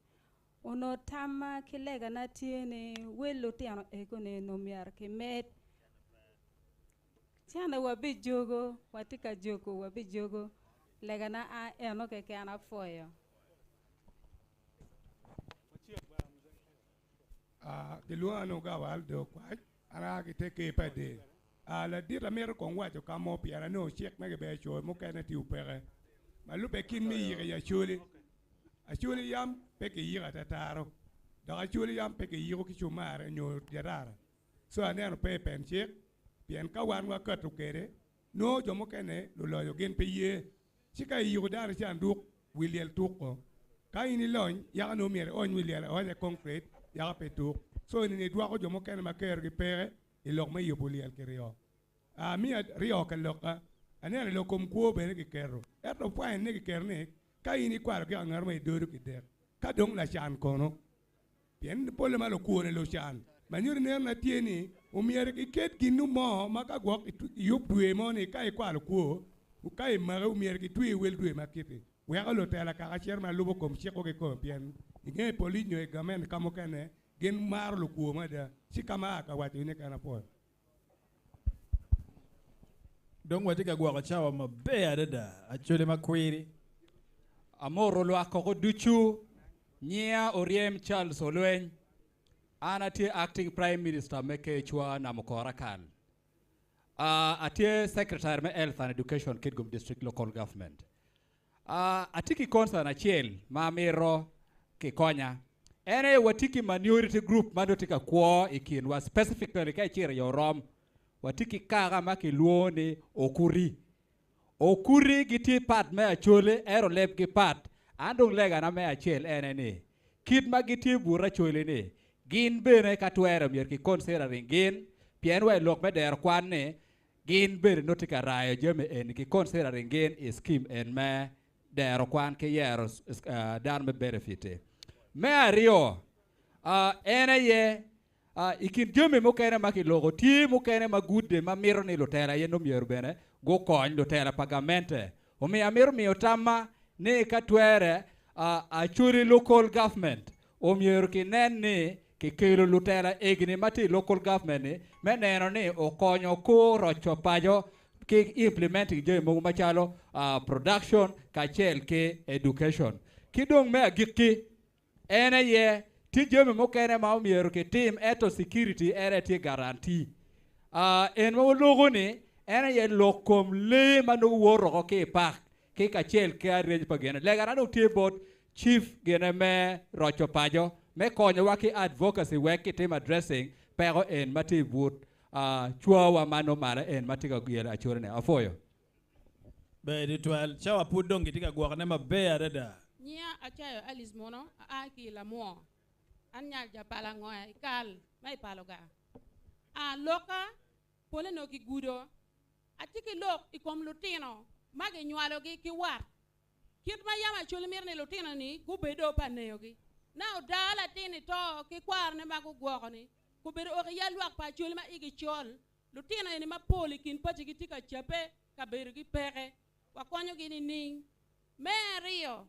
Onongo tamma ki legana tye ni wel lutino ego-ni onongo myero kimed. Cene wabijogo, watye ka jogo, wabijogo. Legana a eno keken apwoyo. Gilwonga ni Ogawa Aldo Okwac, an aa ki te ker pa Del. Ladit amito kong waco ka mo pien anongo cik ma gibeyo coyo mukene tye opeke ma lubbe kit me yiko i Acholi. Acholi yam pe kiyiko atataro dok Acholi yam pe kiyiko ki cumar nyo jatara. So aneno pe i pen cik pien ka wan wakato kwede nongo jo mukene luloyo gin pe ye. Ci ka iyiko dano i canduk, wi lyel tuko. Ka in ilony, yaka nongo myero iony wi lyel aonya i concrete, yaka pe tuk. So enini dwoko jo mukene ma kerogi peke i lok me yubo lyel kiryo. Amiyo aryo ka lokka, aneno i lok kom kwo bene kiketo. Ento fine ne kiketo ni ka in ikwalo ki ka ngat mo idodo kidek. Ka dong lacan kono? Pien polle ma lukwone lucan, ma nyuto neno na tye ni omyero giket ginu mo ma ka gwok iyub dwe mo ni ka ikwalo kwo, ka imaki omyero gitwe wel dwe ma kiti. Weko lutela kaka cito ma lubo kom ciko kikome pien inge polic nyo i gament ka mukene gin maro lukwo mada ci ka ma aa ka waco ni kena pol. Dong watye ka gwoko cawa maber adada. Acholi makwiri. Amoto lwak koko ducu. Nyinga Oryem Charles Olweny. An atye Acting Prime Minister me Kecwa Namukor Akal. Atye Secretary me Health and Education Kitgum District Local Government. Atye ki concern acel ma amito kikonya. En aye watye ki minority group ma nongo tye ka kwo i kinwa specifically ka icito i Orom watye ki kaka ma kilwongo ni Okuri. Okuri gitye part me Acholi ento lebgi pat. An dong legana me acel ene ni kit ma gitye but Acholi ni gin bene ka twere myero ki considering gin pien wa i lok me dero kwan ni Gin bene nongo tye ka rayo jami eni ki considering gin i scheme en me dero kwan ki yero dano me benefit. Me aryo, en aye i kin jami mukene ma kiloko tye mukene ma gude ma mito ni lutela aye nongo myero bene gukony lutela pa gamente. Omiyo amito miyo tamma ni ka twere Acholi local government omyero kinen ni Kikelo lutela egini ma tye i local government ni me neno ni okonyo kor roco paco ki implementing jami mogo macalo production kacel ki education. Ki dong me agikki en aye tye jami mukene ma omyero kitim ento security en aye tye guarantee. En ma waloko ni en aye lok kom lee ma nongo woto oko ki i park ki kacel ki areny pa gine. Legana dong tye bot Chief gine me roco paco me konyowa ki advocacy wek kitim addressing peko en ma tye i but uh, cwawa ma nongo malo en ma tye ka yelo Acholi-ni. Apwoyo. Ber tutwal. Cawa pud dong kitye ka gwokone maber adada. Nyinga Acayo Alice Muno, aa ki i Lamwo. An nyal ja pala angoya i kal ma i palo gar. Aa loka pole nongo kigudo. Atye ki lok i kom lutino ma ginywalogi ki wat. Kit ma yam Acholi mito ni lutino-ni gubedo pa neyogi. Na odaa latin-ni to ki kwarone ma gugwoko-ni, gubedo ok i yalwak pa Acholi ma igi col. Lutino eni mapol i kin pacigi tye ka cabbe, kabedogi peke. Wakonyogi nining? Me aryo,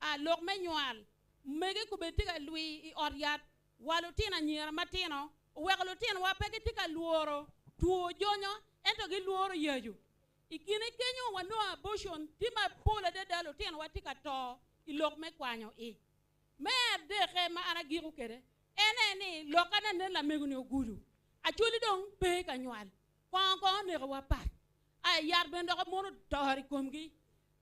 a lok me nywal. Mege gubedo tye ka lwi i ot yat wa lutino anyira matino, oweko lutinowa pe gitye ka lworo two jonyo ento gilworo yacu. I kine kenyo wanongo abortion tye mapol adada lutinowa tye ka to i lok me kwanyo ic. Me adekke ma an agiko kwede en aye ni lokka nen lamego-ni ogudo Acholi dong pe ka nywal. Kongo kong onekowa pat. Aya yat bene dok mono otor i komgi.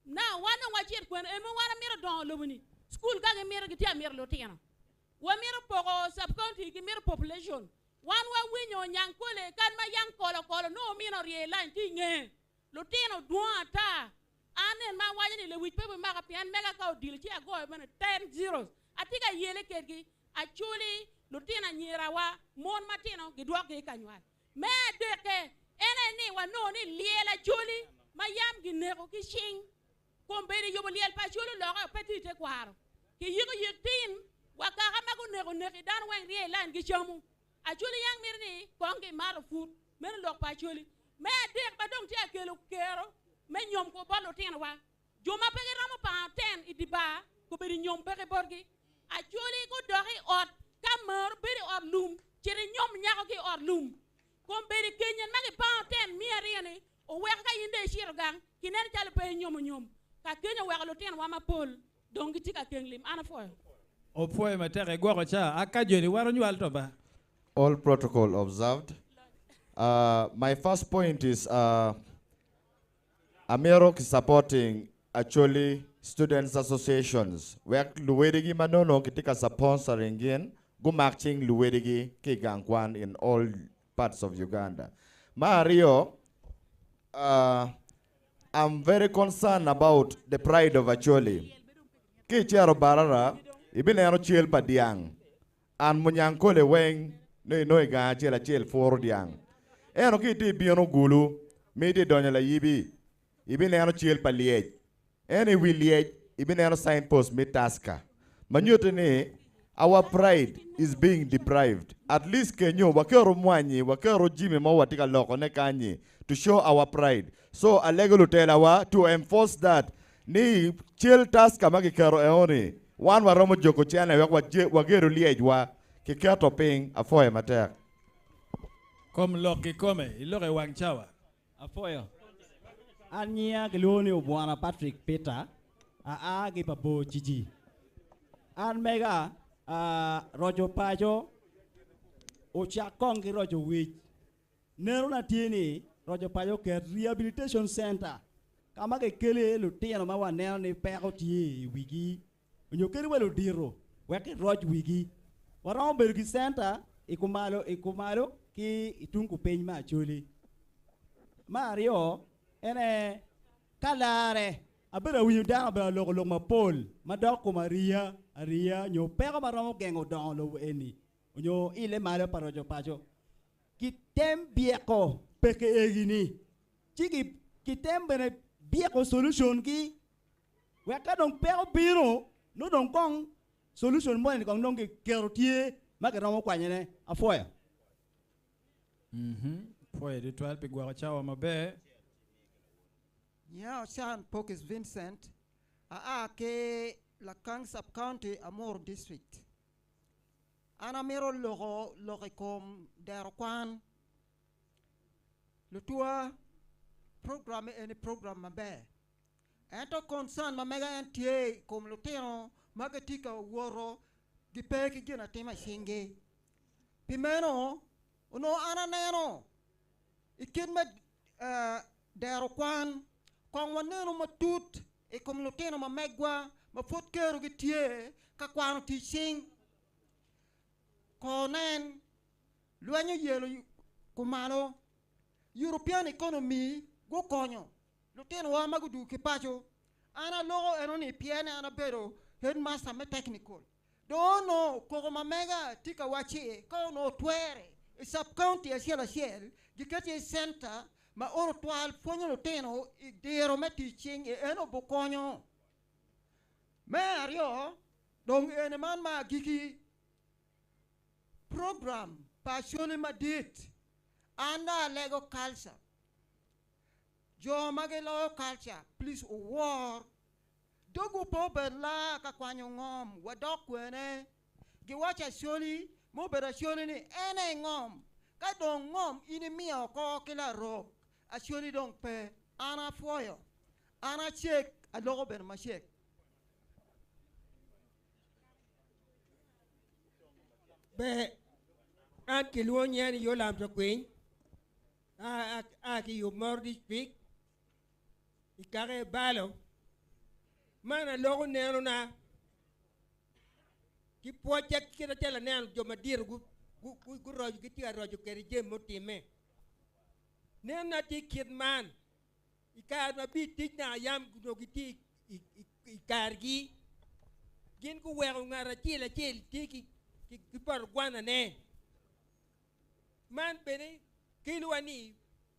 Now wan dong wacit kwene en mono wan wamito dongo lobo-ni. Cukul ka gimito gitye amito lutino. Wamito poko sub county gimito population. Wan wawinyo Nyangkole kadi ma yang kolo kolo nongo omine orye i line tye inge. Lutino dwong ata. An nen ma awaco ni lewic pe bimaka pien mega ka odilo ci agoyo bene 10 zeros. Atye ka yele kedgi. Acholi lutino anyirawa mon matino gidwokgi i kanywal. Me adekke en aye ni wanongo ni lyel Acholi ma yam gineko ki cing Kombeddi yubo lyel pa Acholi oloke pe tye i te kwaro. Kiyiko yik tin wa kaka ma guneko neki dano weng rye i lain gicamu. Acholi yang mito ni kong gimato put. Meno lok pa Acholi. Me adek ma dong tye akelo kero me nyom ko bot lutinowa. Jo ma pe giromo pango ten i di bar kobedo nyom peke botgi. Acholi gudok i ot ka maro bedo i ot lum cit inyom nyako ki i ot lum. Kombeddi kenyen ma gipango ten 200 ni oweko ka in dong icito gang kineno calo pe inyomo nyom. Ka kenyo oweko lutinowa mapol dong gitye ka keng lim. An apwoyo. Opwoyo matek igwoko ca aka joni wan onywal to ba. All protocol observed. Uh, my first point is uh, amito ki supporting Acholi Students Associations wek luwedigi ma nono kitye ka sponsoring gin gumak cing luwedigi ki i gang kwan in all parts of Uganda. Ma aryo, uh, I'm very concerned about the pride of Acholi. Ki icito Barara, ibineno cel pa dyang. An Munyankole weng no inongo i gang acel acel puro dyang. Ento ki itye ibino Gulu, ma itye donyo Layibi, ibineno cel pa lyec. Ento i wi lyec, ibineno signpost me Tusker. Ma nyutti ni our pride is being deprived. At least kenyo waketo mwanyi, waketo jimi mo watye ka lokone kanyi to show our pride. So alego lutelawa to enforce that ni cel Tusker ma kiketo eoni, wan waromo joko cene wek wagedo lyecwa kiketo piny. Apwoyo matek. Kom lok kikome, iloko i wang cawa. Apwoyo. An nyinga kilwongo ni Obwana Patrick Peter, aa ki pa Bor Ciji. An mega roco paco ocak kong ki roco wic. Neno na tye ni roco paco oket rehabilitation center ka ma kikelo iye lutino ma waneno ni peko tye i wigi onyo kadi wa ludito wek kiroc wigi. Waromo bedo ki center i kumalo i kumalo ki i tung kupiny me Acholi. Me aryo ene ka lare abedo awinyo dano obedo aloko lok mapol madok kom ariya ariya nyo peko ma romo gengo dongo lobo eni onyo ile malo pa roco paco. Kitem byeko peke egi-ni ci kitem bene byeko solution gi wek ka dong peko bino nongo dong kong solution moni kong dong kiketo tye ma kiromo kwanyone. Apwoyo. Pwoyo tutwal pi gwoko cawa maber. Nyinga Ocan Pokis Vincent, aa ki Lakang Sub-County, Amuru District. An amito loko lok i kom dero kwan. Lutua, program eni program maber. Ento concern ma mega en tye i kom lutino ma gitye ka woto gipe ki gin atima i cinggi. Pi meno, onongo an aneno i kit me dero kwan, kong wanenu matut i kom lutino ma megwa ma pud kerogi tye ka kwano tic cing. Ko nen. Lweny oyelo kumalo. European economy gukonyo lutinowa ma gudugo ki paco. An aloko enoni pien an abedo headmaster me technical. Dong onongo koko ma mega tye ka wacci ka onongo twere i sub county acel acel giket iye center ma oro twal pwonyo lutino i diro me tic cing i eno obukonyo. Me aryo dong ene man ma agiki program pa Acholi madit an dong alego culture jo ma giloyo culture please owor dogwu pe obed laa ka kwanyo ngom wadok kwene giwaco Acholi ma obedo Acholi ni en aye ngom ka dong ngom in imiyo oko ki larok Acholi dong pe an apwoyo an acek aloko bene macek. Ber, an kilwongo nyinga ni Yolam Tokwiny, aa ki i Omoro District, i kaka Ebalo. Man aloko nenona ki pwocca kit acalo aneno jo madito guroco gitye ka roco kwede jami mutimme. Nenona tye kit man, i kare ma bitic naka yam onongo gitye i kargi, gin guweko ngat acel acel tye ki poto gwanane. Man bene kelowa ni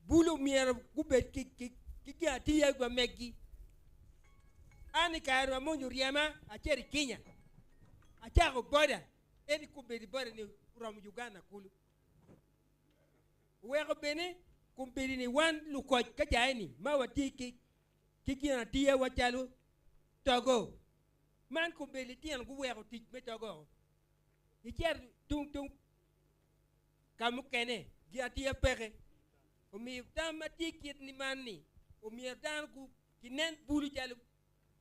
bulu myero gubed ki gin atiya ma meggi. An i kare ma mony oryema acito i Kenya, acako boda, ento kombeddi boda-ni oromo Uganda kulu. Oweko bene kombeddi ni wan lukoc ka cayi-ni ma watye ki gin atiya wa calo togo. Man kombeddi litino guweko tic me togo gicito tung tung ka mukene gin atiya peke. Omiyo tam ma tye kit ni man ni omyero dano ginen bulu calo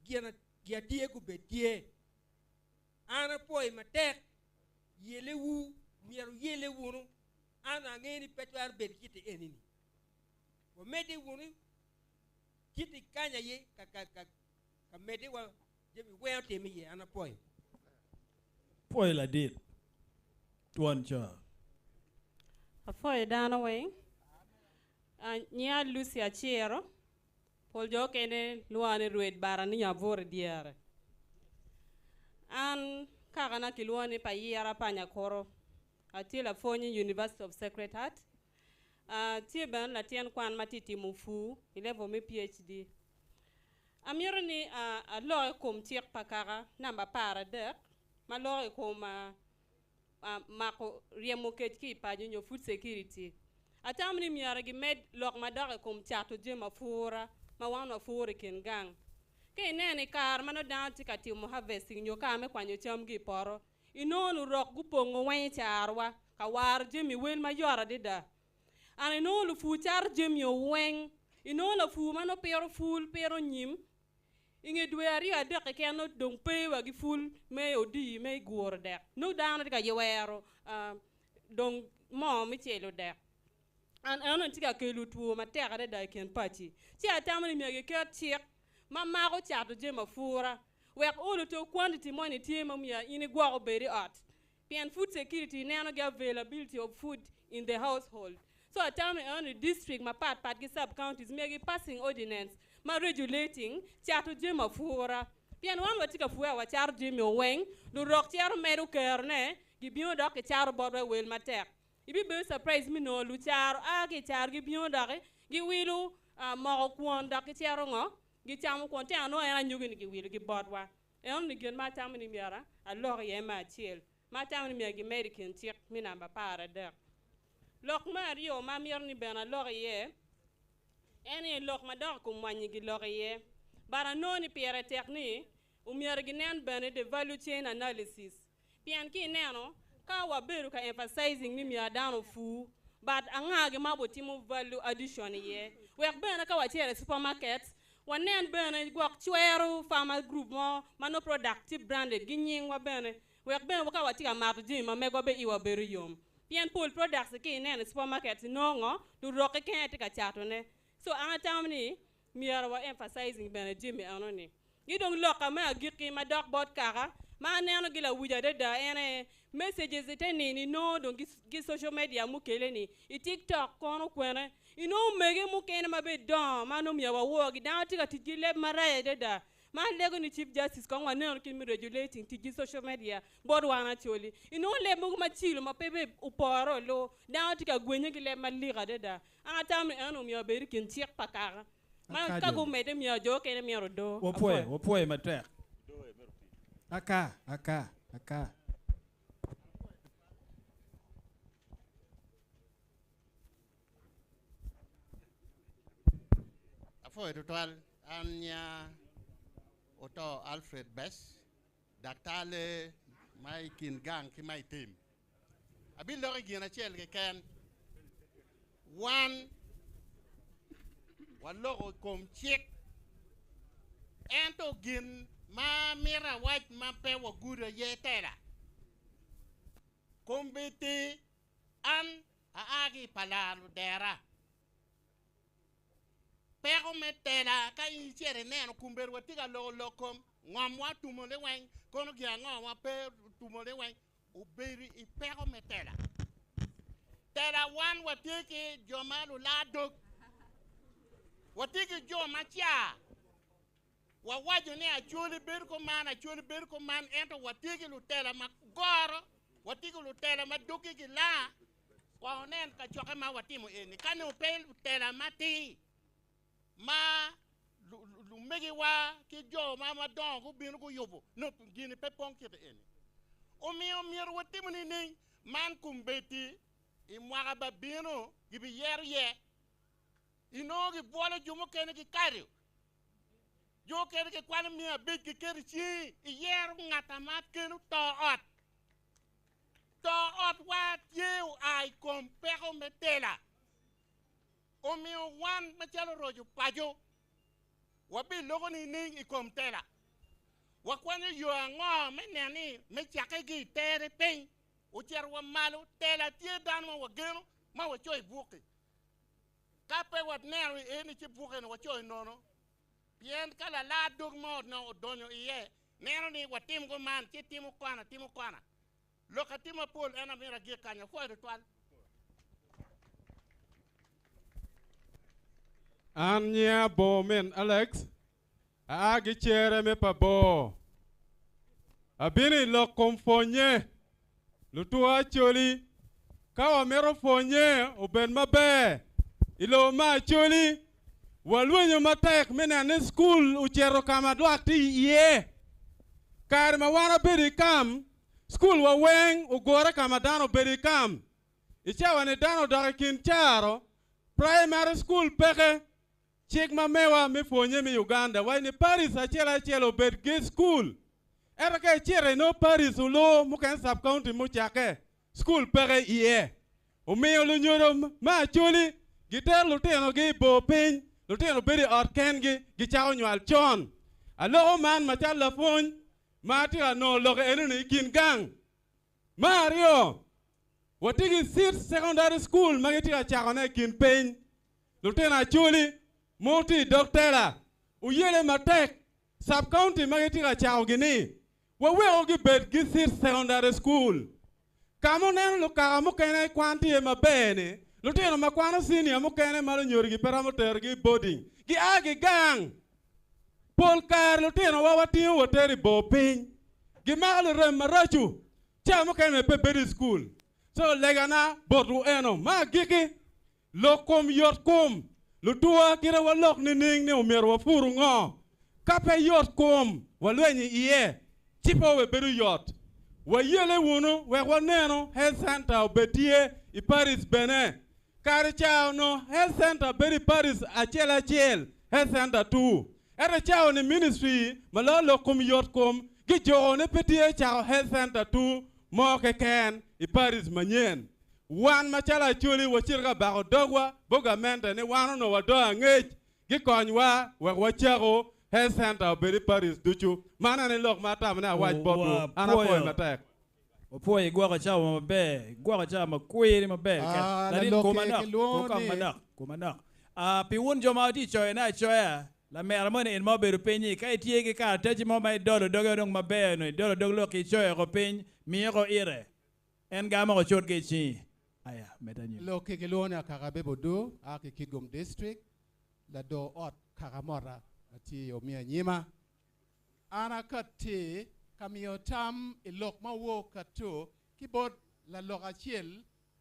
gin atiya gubed tye. An apwoyo matek yelewu myero wuyele wunu. An angeyo ni pe twero bedo kit eni-ni. Wamedde wunu kit kany aye ka medde wa jami weng otime iye. An apwoyo. Pwoyo ladit twon co. Apwoyo dano weng. Nyinga Lucy Aciro. Pol jo okene lwonga ni Rwed bara ni abuto i dyere. An kakana kilwonga ni Payira pa Nyakuro. Atye lapwony i University of Sacred Heart. Atye bene latin kwan ma tye timo pur i level me PhD. Amito ni alok i kom cik pa kaka namba 13 ma loko i kom mako ryemo kec ki i paco nyo food security. Atamo ni myero gimed lok madok i kom cato jami apura ma wan wapuro i kin gang. Ka ineno i kare ma nongo dano tye ka timo harvesting nyo kare me kwanyo camgi i poto, inongo lurok gupongo weng i carwa ka waro jami wel mayot adada. An inongo lupur cato jami weng, inongo lapur ma nongo pito pul, pito nyim, I nge dwe aryo adek keken nongo dong pe wa ki pul me odi me guro dek. Nongo dano tye ka ywero dong moo me celo dek. An eno tye ka kelo two matek adada i kin paci. Ci atamo ni myero giket cik ma mako cato jami apura wek olo to quantity moni tye ma myero in igwok obed i ot. Pien food security neno gi availability of food in the household. So atamo ni eno ni district mapat pat ki sub counties myero gi passing ordinance ma regulating cato jami apura. Pien wan watye ka pur wacato jami weng, lurok cito medo kerone, gibino dok gicato botwa i wel matek. Ibibedo surprise mi nongo lucaro a ki i caro gibino doki giwilo moko kwon dok gicito ngo? Gicamo kwon. Tyen anongo en anyogi ni giwilo gi botwa. Eno ni gin ma atamo ni myero alok iye me acel, ma atamo ni myero gimed i kin cik me namba 13. Lok me aryo ma amito ni bene alok iye, en aye lok ma dok i kom mwanyi giloko iye. But anongo ni pire tek ni omyero ginen bene the value chain analysis. Pien ki ineno, ka wabedo ka emphasizing ni myero dano opur, but anga gi ma obitimo value addition iye? Wek bene ka wacito i supermarket, wanen bene gwok cwero farmer group mo ma nongo product tye branded gi nyingwa bene, wek bene ka watye ka mato jami ma megwa bene iwa bedo yom. Pien pol products ki ineno i supermarket inongo ngo, lurok keken aye tye ka catone. So an atamo ni myero wa emphasizing bene jami eno ni. Gi dong loka me agikki ma dok bot kaka, Ma aneno gi lawic adada en aye messages ite nino inongo dong ki social media mukele ni i tiktok kono kwene inongo omege mukene ma bene dongo ma nongo myero wawor gi dano tye ka tic ki leb marac adada ma alego ni Chief Justice kong waneno kit me regulating tic ki social media bot wan Acholi. Inongo leb mogo macilo ma pe bene opore olu dano tye ka gwenye ki leb malik adada. An atamo ni eno myero obed i kin cik pa kaka ma ka gumedde myero jo okene myero odo. Wapwoyo, wapwoyo matek. Aka, aka, aka. Apwoyo tutwal an nya oto Alfred Bess, daktar lee ma i kin gang ki ma i tim. Abiloko i gin acel keken. Wan waloko i kom cik, ento gin ma mito awac ma pe wagudo aye tela. Kombeddi an aa ki i Palar Ludera. Peko me tela ka in icito ineno kombeddi watye ka loko lok kom ngomwa otumo liweng kono gin ango ma pe otumo liweng obedo i peko me tela. Tela wan watye ki jo ma lular dog, watye ki jo ma ca wawaco ni Acholi bedo kuman, Acholi bedo kuman, ento watye ki lutela ma goro, watye ki lutela ma doggi gilaa. Kong wunen kacokke ma watimo eni, ka nongo pe lutela matir ma lumegiwa ki jo ma madongo gubino guyubo, nongo gini pe pong kite eni. Omiyo myero watimo nining? Man kombeddi i mwaka ba bino gibiyero iye, inongo gibwolo jo mukene ki kado, jo mukene gikwano 500 giketo i cingi, iyero ngat ma kelo to ot. To otwa tye oa i kom peko me tela. Omiyo wan macalo roco paco, wabiloko nining i kom tela? Wakwanyo yo ango me neno ni me cakke ki i tere piny ocito wa malo? Tela tye dano ma wageno ma wacoyo i buk-ki. Ka pe waneno i eni ci buk eni wacoyo nono, pien ka lalar dog mo onongo odonyo iye, neno ni watim kuman ci timo kona timo kona. Lok atim mapol en amito agik kany. Apwoyo tutwal. An nyinga Bor min Alex, aa ki cere me pa Bor. Abino i lok kom pwonye, lutwo Acholi. Ka wamito pwonye obed maber i lobo me Acholi, walwenyo matek me neno ni cukul ocito ka ma lwak tye iye. Kare ma wan wabedo i kam, cukul wa weng ogure ka ma dano obedo i kam. I cawa-ni dano odok i kin caro, praimari cukul peke. Cik ma mewa me pwonye me Uganda waco ni parish acel acel obed ki cukul. Ento ka icito inongo parish olu mukene sub county mucakke, cukul peke iye. Omiyo lunyodo me Acholi gitero lutinogi i bor piny, lutino bedo i ot kengi, gicako nywal con. Aloko man macalo lapwony ma atye ka nongo lok enoni i kin gang. Me aryo, watye ki Seed Secondary School ma gitye ka cakone i kin piny. Lutino Acholi ma wutye i dog tela, wuyele matek sub county ma gitye ka cakogi-ni, waweko gibed ki Seed Secondary School. Ka ma wuneno lukaka mukene kwan tye iye maber-ni, lutino ma kwano senior mukene ma lunyodogi pe romo terogi i boarding, gia gigang. Pol kare lutinowa watingo watero i bor piny, gimako lurem maraco, ca mukene bene pe bedo i cukul. Co legana botwu eno. Me agikki, lok kom yot kom. Lutuwa kite walok nining ni omyero wapuru ngo? Ka pe yot kom walwenyo iye, ci pe wabedo yot. Wayele wunu wek wanenu health center obed tye i parish bene. Kare ca onongo health center bedo i parish acel acel, health center tu. Ento cawa ni ministry ma loyo lok kom yot kom gijuko ni pe tye cako health center tu mo keken i parish manyen. Wan macalo Acholi wacito ka bako dogwa bot gamente ni wan onongo wadongo angec gikonywa wek wacako health center obed i parish ducu. Man ene lok ma atamo ni awac botwu. An apwoyo matek. Wapwoyo igwoko cawa maber, igwoko cawa makwiri maber. Ah, Ladit, lalokke kom manok, kilwongo kom ni- manok, kom manok. Ah, pi wun jo ma wutye coyone acoya. Lamera moni en ma obedo piny-nyi, ka itye ki karataci mo ma idolo doge dong maber nyo idolo dog lok icoyo oko piny, miye oko ire. En gamo oko cut ki i cingi. Aya, med anyim. Lok-ki gilwongo ni Akaka Bebo Odur, aa ki Kitgum District, lador ot kaka mota ma tye i Omiyo Anyima. An akatti ka miyo tam i lok ma wok kato ki bot lalok acel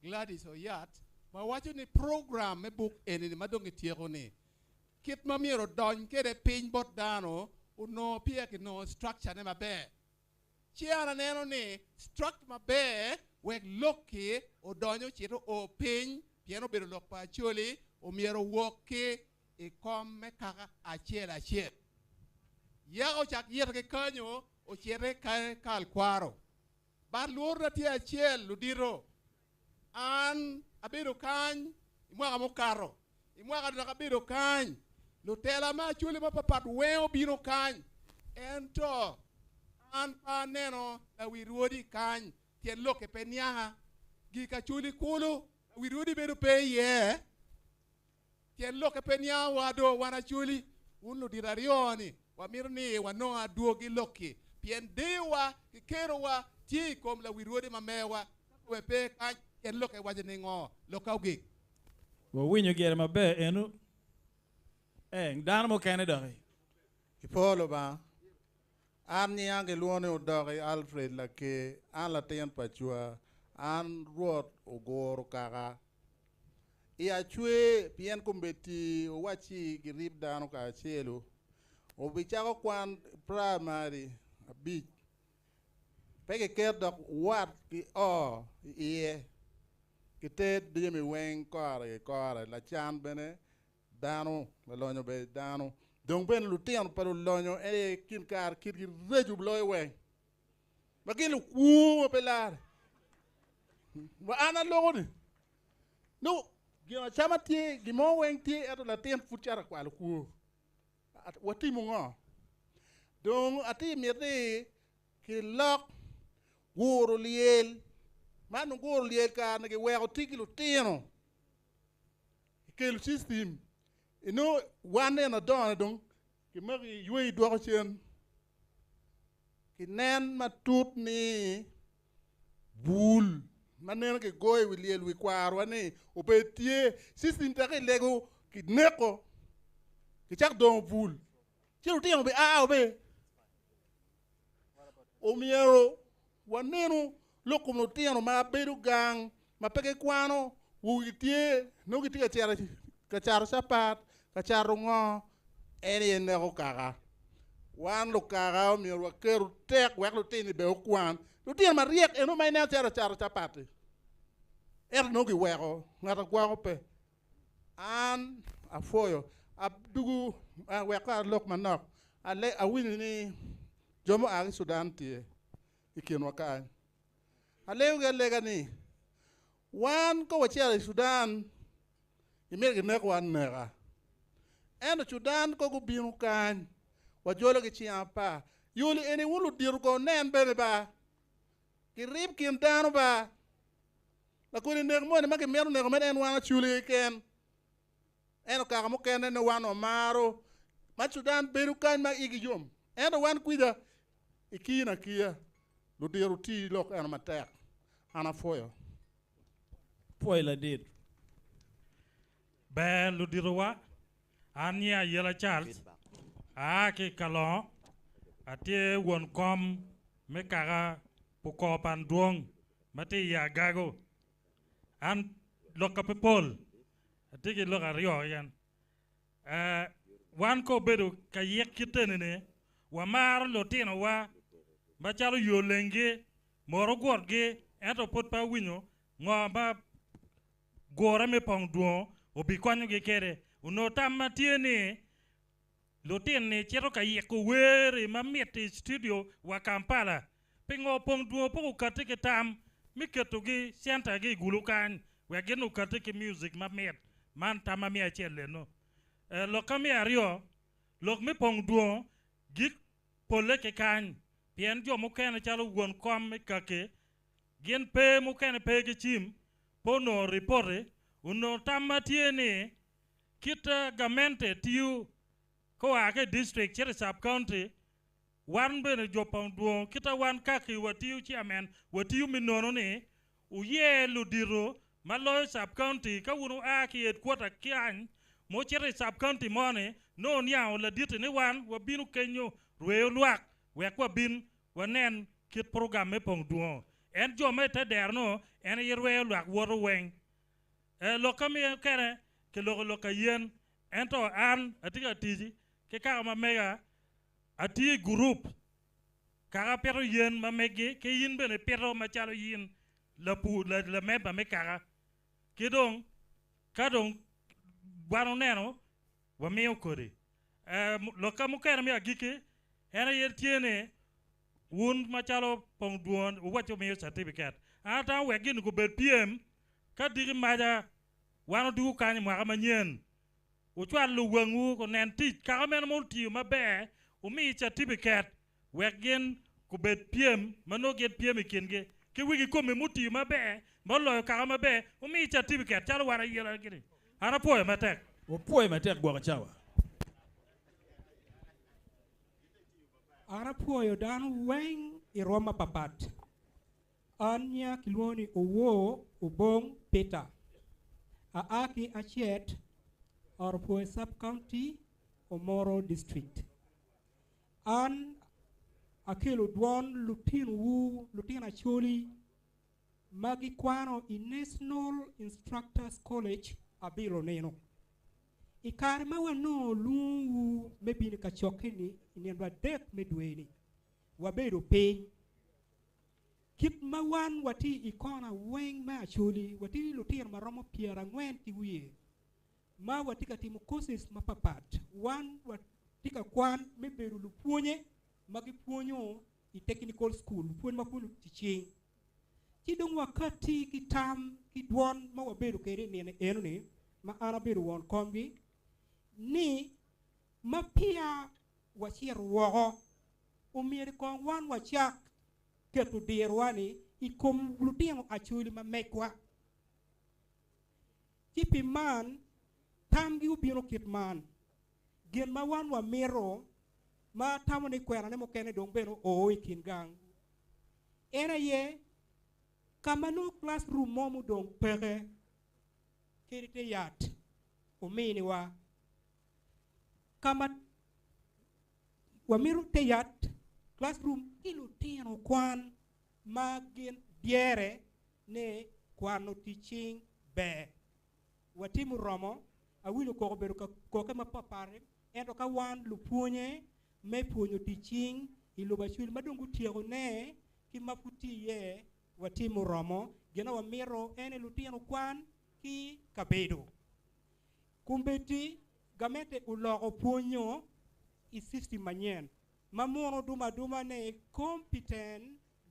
Gladys Oyat ma waco ni program me buk eni-ni ma dong kityeko-ni kit ma myero odony kwede piny bot dano onongo peya kinongo structure ne maber. Ci an aneno ni struct maber wek lok-ki odony ocit oo piny pien obedo lok pa Acholi omyero owok ki i kom me kaka acel acel. Yaka ocak yito ki kanyo ocite ka alkwaro. But lworona tye acel ludito, an abedo kany i mwaka mukato, i mwaka dok abedo kany, lutela me Acholi mapapat weng obino kany, ento an pe aneno lawi rwodi kany pien lokke pe nianga. Gik Acholi kulu lawi rwodi bedo pe iye. Tyen lokke pe niangowa do wan Acholi, wun ludito aryo-ni, wamito ni wanong adwogi lok-ki, pien deyowa ki kerowa tye i kom lawi rwodi ma mewa. Ka kome pe kany, tyen lokke waco ningo? Lokka ogik. Wawinyo gire maber enu. Ee, dano mukene doki. Ipoo Lubanga, an nyinga gilwongo ni Odoki Alfred Laker, an latin pa cwa, an Rwot oguro kaka I acwer pien kombeddi owacci girib dano kacelu, obicako kwan praimari abic, pe giket dok wat ki o i iye, giter jami weng kore ki kore, lacan bene dano, lalonyo bene dano. Dong bene lutino pa lulonyo en aye kin kare kitgi reco loyo weng, ma gin lukwo ma pe lare. Ma an aloko ni, nongo gin acama tye, gin mo weng tye, ento latin pud cito akwalo kwo. Watimo ngo? Dong atye miti kilok guro lyel. Man dong guro lyel kare ni giweko tye ki lutino. Kikelo system. Inongo wan nino adongo dong kimaki yweyi dwoko cen. Kinen matut ni bul ma neno kigoyo i wi lyel wi kwarwa ni obed tye, system tek ilego kineko kicak dongo bul ci lutino bi a obe. Omyero wanenu lok kom lutino ma bedo gang ma pe gikwano, wogi tye nongo gitye ka cito ka cato capat, ka cato ngo, en aye neko kaka. Wan lukaka omyero waketu tek wek lutini bene okwan. Lutino maryek eno ma ineno cito cato capat-ti, ento nongo giweko ngat agwako pe. An apwoyo adugu wek alok manok, awinyo ni jo mua ki Sudan tye i kinwa kany. Alegogi alega ni, wan ka wacito i Sudan, gimito ginekwa aneka. Ento Sudan ka gubino kany, wajologi cing apar. Yoli eni wun ludito ko wunen bene ba, girib kin dano ba. Lakodi nek moni ma gimito neko mere en wan aculi keken. Ento kaka mukene nongo wan wamaro ma Sudan bedo kany ma igi yom. Ento wan kwija i kine akiya ludito oti lok eno matek. An apwoyo. Pwoyo ladit. Ber luditowa, an nyinga Ayela Charles, aa ki i Kalongo, atye won kom me kaka Pukor Pan Dwong ma tye i Agago. An lokka pe pol, atye ki lok aryo keken. Eh, wan ka obedo ka yik kit eni-ni, wamaro lutinowa macalo yo lenggi, moro ogutgi, ento pud pe awinyo ngo ma gure me pong dwongo obikonyogi kwede. Onongo tam ma tye ni Lutin-ni cito ka yiko wer-ri ma mit i studio wa Kampala. Pingo pong dwongo pe okatti ki tam me ketogi centagi i gulu kany wek gin okatti ki music ma mit? Man tamma me acel eno. Lokka me aryo, lok me pong dwongo gik polle ki kany pien jo mukene calo won kom me kaki gin pe mukene pe ki cim pe onongo ripoti onongo tam ma tye ni Kit gamente tiyo Ka oa ki i district cito i sub county, wan bene jo pa Odwongo kita wan kaki watiyo chairman watiyo me nono ni wuyer ludito ma loyo sub county ka wun wua ki i headquarter kany ma wucito i sub county mo ni nongo wuniango laditi ni wan wabino kenyo rweyo lwak wek wabin wanen kit program me pong dwongo en jo ma ite dero no en aye rweyo lwak woto weng. Lok ka miyo kene kiloko lok ka yen ento an atye ka tic ki kaka ma mega atye i gurup kaka apito yen ma megi ki in bene ipito macalo in lapur lamemba me kaka ki dong ka dong wan oneno wamiyo kodi. Lok ka mukene me agikki en aye tye ni wun macalo pong dwon wuwacci wumiyo catifiket. An atamo wek gin gubed pyem ka diki maca wan odwogo kany i mwaka manyen wucwal luwangwu gunen tic kaka meno ma otiyo maber wumi catifiket wek gin gubed pyem ma nongo gin pyem i kingi ki wigi komi mutiyo maber ma oloyo kaka maber wumi catifiket calo wan ayela gini. An apwoyo matek. Wapwoyo matek gwoko cawa. An apwoyo dano weng i rwom mapapat. An nya kilwongo ni Owor Obong Peter. Aa ki Acet, Orpwoyo Sub-County, Omoro District. An akelo dwon lutinowu, lutino Acholi ma gikwano i National Instructors College abiro nino. I kare ma wanongo lwongowu me bino i kacokke-ni i nino adek me dwe-ni, wabedo piny. Kit ma wan watye i kona weng me Acholi, watye lutino ma romo pyerangwen ki wiye ma watye ka timo courses mapapat. Wan watye ka kwan me bedo lupwonye ma gipwonyo i technical school, lupwony ma pwonyo tic cing. Ci dong wakati ki tam ki dwon ma wabedo kwede i nino enoni ma an abedo won komgi ni ma peya wacito woko, omyero kong wan wacak keto dirwa-ni i kom lutino Acholi ma megwa. Ci pi man, tamgi obino kit man, Gin ma wan wamito, ma atamo ni kwenane mukene dong bene oo i kin gang, en aye ka ma nongo classroom mo mudong peke kadi te yat ominiwa ka ma wamito te yat classroom ki lutino kwan ma gin dyere ni kwano tic cing ber. Watimo romo, awinyo koko obedo ka koke mapapat, ento ka wan lupwonye me pwonyo tic cing i lobo Acholi ma dong gutyeko ne ki ma pud tye iye, watimo romo. Gin ma wamito en aye lutino kwan ki kabedo. Kombeddi gamente oloko pwonyo i system manyen ma muno dumo aduma ni competent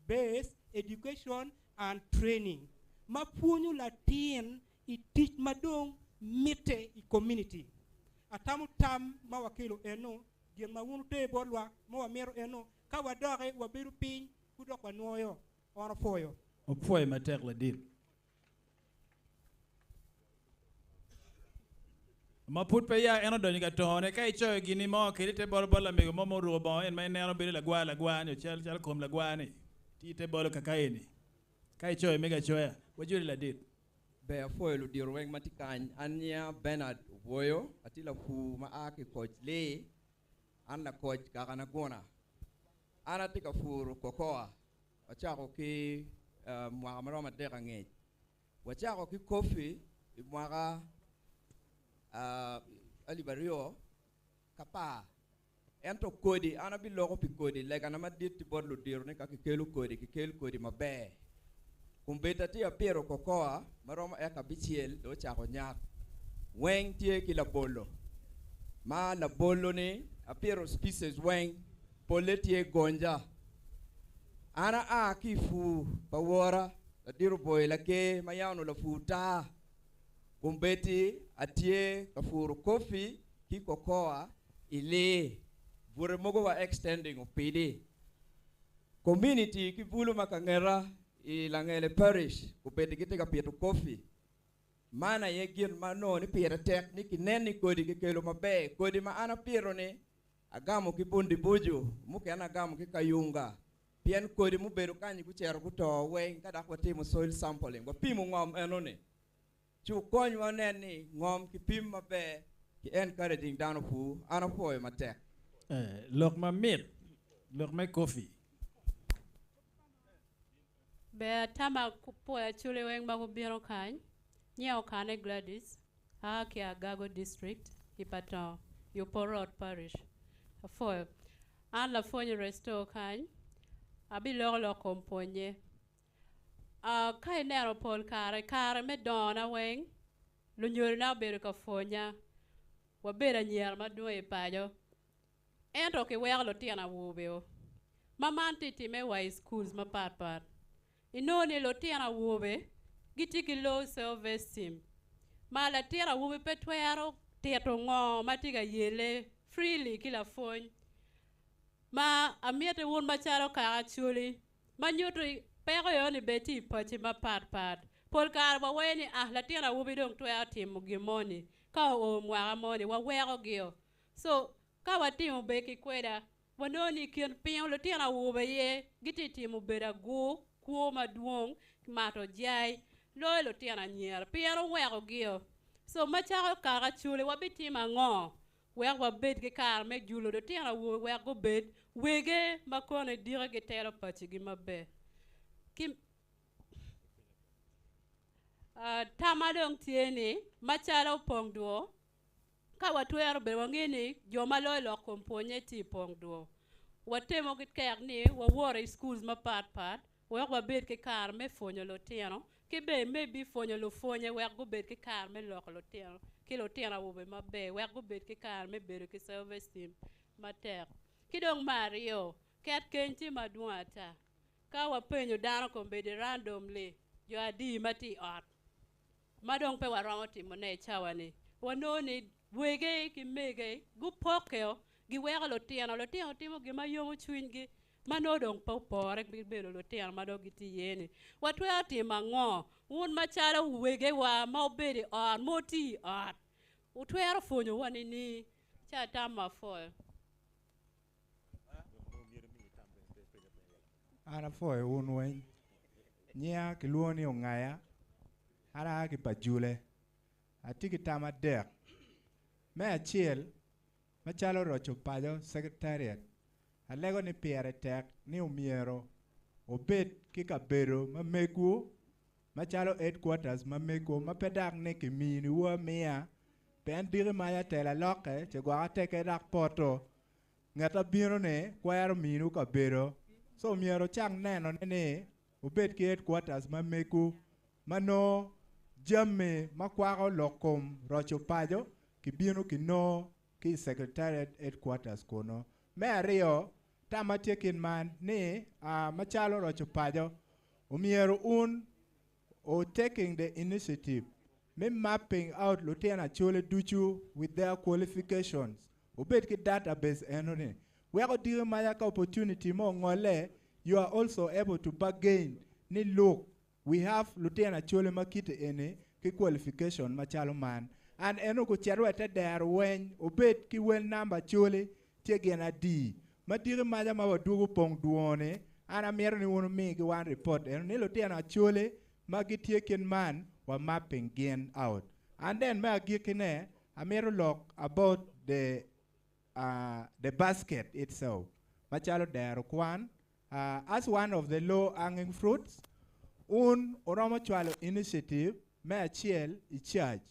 based education and training ma pwonyo latin i tic ma dong mitte i community. Atamo tam ma wakelo eno, gin ma wun wuter bot lwak ma wamito eno, ka wadoki wabedo piny pud dok wanwoyo. On opwoyo. Opwoyo matek ladit. Ma pud peya en odonyo ka tone, ka icoyo gini mo kede ite bolo bot lamego mo ma oruko bongo en ma ineno bedo lagwar lagwar nyo cal calo kom lagwar ni, tye ite bolo kaka eni. Ka icoyo mege acoya, wajoli ladit. Ber apwoyo ludito weng ma tye kany. An nyinga Bernard Obwoyo, atye lapur ma a ki i koc Lee. An lakoc kaka Naguna. An atye ka puro cocoa. Wacako ki mwaka ma romo adek angec. Wacako ki coffee i mwaka alip 2010. Ento kodi, an abiloko pi kodi, legana madit tye bot ludito ni ka kikelo kodi, kikel kodi maber. Kombeddi atye apito cocoa ma romo eka abicel dong ocako nyak. Weng tye ki labolo. Ma labolo-ni apito species weng, polle tye gonja. An aa ki i pur pa wora, ladit Oboyo Laker ma yam onongo lapur taa. Kombeddi atye ka puro coffee ki cocoa i lee. Bute mogo wa extending opidi. Community ki bulu ma ka ngeta i Langele Parish kombeddi gitye ka pito coffee. Man aye gin ma onongo ni pire tek ni kinen ni kodi kikelo maber. Kodi ma an apito-ni agamo ki Bundibugyo, mukene agamo ki Kayunga, pien kodi mubedo kany gucito guto weng ka dok watimo soil sampling, wapimo ngom enoni. Ci wukonywa wunen ni ngom kipim maber ki encouraging dano opur. An apwoyo matek. Eh, lok mamit, lok me kofi. Ber atama pwoyo Acholi weng ma gubino kany. Nyinga Okane Gladys, aa ki Agago District i Patongo, i Oporot Parish. Apwoyo. An lapwony i Restore kany, abiloko lok kom pwonye. Ah, ka ineno pol kare, kare me dongona weng, lunyodona obedo ka pwonya. Wabedo anyira madwong i paco. Ento kiweko lutino awobe-o, ma man tye timme wa i schools mapat pat. Inongo ni lutino awobe gitye ki low self esteem, ma latin awobi pe twero tito ngo ma tye ka yele freely ki lapwony. Ma amiti wun macalo kaka Acholi, ma nyuto peko eno-ni bene tye i paci mapat pat. Pol kare wawaco ni ah latin awobi dong twero timo gin moni ka oo mwaka moni, waweko-gio. So, ka watimo bed ki kweda, wanongo ni i kin pingo lutino awobe aye gitye ka timo bedo agur, kwo madwong, mato jai, loyo lutino anyira pien owekogio. So, macako kaka Acholi wabitimo ango wek wabed ki kare me julo lutino awobe wek gubed wege ma kono idike gitelo pacigi maber? Ki Tamma dong tye ni, macalo pong dwo, Ka watwero bene wange ni jo ma loyo lok kom pwonye tye i pong dwo. Watemo ki tek ni wawot i schools mapat pat wek wabed ki kare me pwonyo lutino ki bene maybe pwonyo lupwonye wek gubed ki kare me loko lutino ki lutino awobe maber wek gubed ki kare me bedo ki self esteem matek. Ki dong me aryo, ket keny tye madwong ata. Ka wapenyo dano kombeddi randomly jo adi ma tye i ot ma dong pe waromo timone i cawa-ni, wanongo ni wege ki mege gupokkeo, giweko lutino, lutino timo gin ma yomo cwinygi ma nongo dong pe opore ki bedo lutino ma dong gitye iye-ni. Watwero timo ango? Wun macalo wegewa ma wubedo i ot, ma wutiyo i ot, wutwero pwonyowa nining? Ci atamma apwoyo. An apwoyo wun weng. Nyinga kilwongo ni Ongaya, an aa ki Pajule. Atye ki tam adek. Me acel, macalo roco paco secretariat, alego ni pire tek ni omyero obed ki kabedo ma megwu macalo headquarters ma megwu ma pe dak ni kiminiwu amiya pien diki mac atela lokke ce gwok ateke dak poto Ngat a bino ni kwero minu kabedo, so myero wucak neno ne ni wubed ki headquarters ma megu ma nongo jami ma kwako lok kom roco paco kibino kinongo ki i secretariat headquarters kunu. Me aryo, tam ma tye kit man ni macalo roco paco omyero un or taking the initiative me mapping out lutino Acholi ducu with their qualifications wubed ki database eno ni weko diki maca ka opportunity mo ongole you are also able to bargain ni look we have lutino Acholi ma kite eni ki qualification macalo man and eno gucit wa ite dero weny obed ki wel number Acholi tye gin adi ma diki maca ma wadwogo pong dwongo ni an amito ni wun wumi gi wan report eno ni lutino Acholi ma gitye kit man wa mapping gin out. And then me agikki ne amito lok about the the basket itself macalo dero kwan as one of the low hanging fruits un wuromo cwalo initiative me acel i church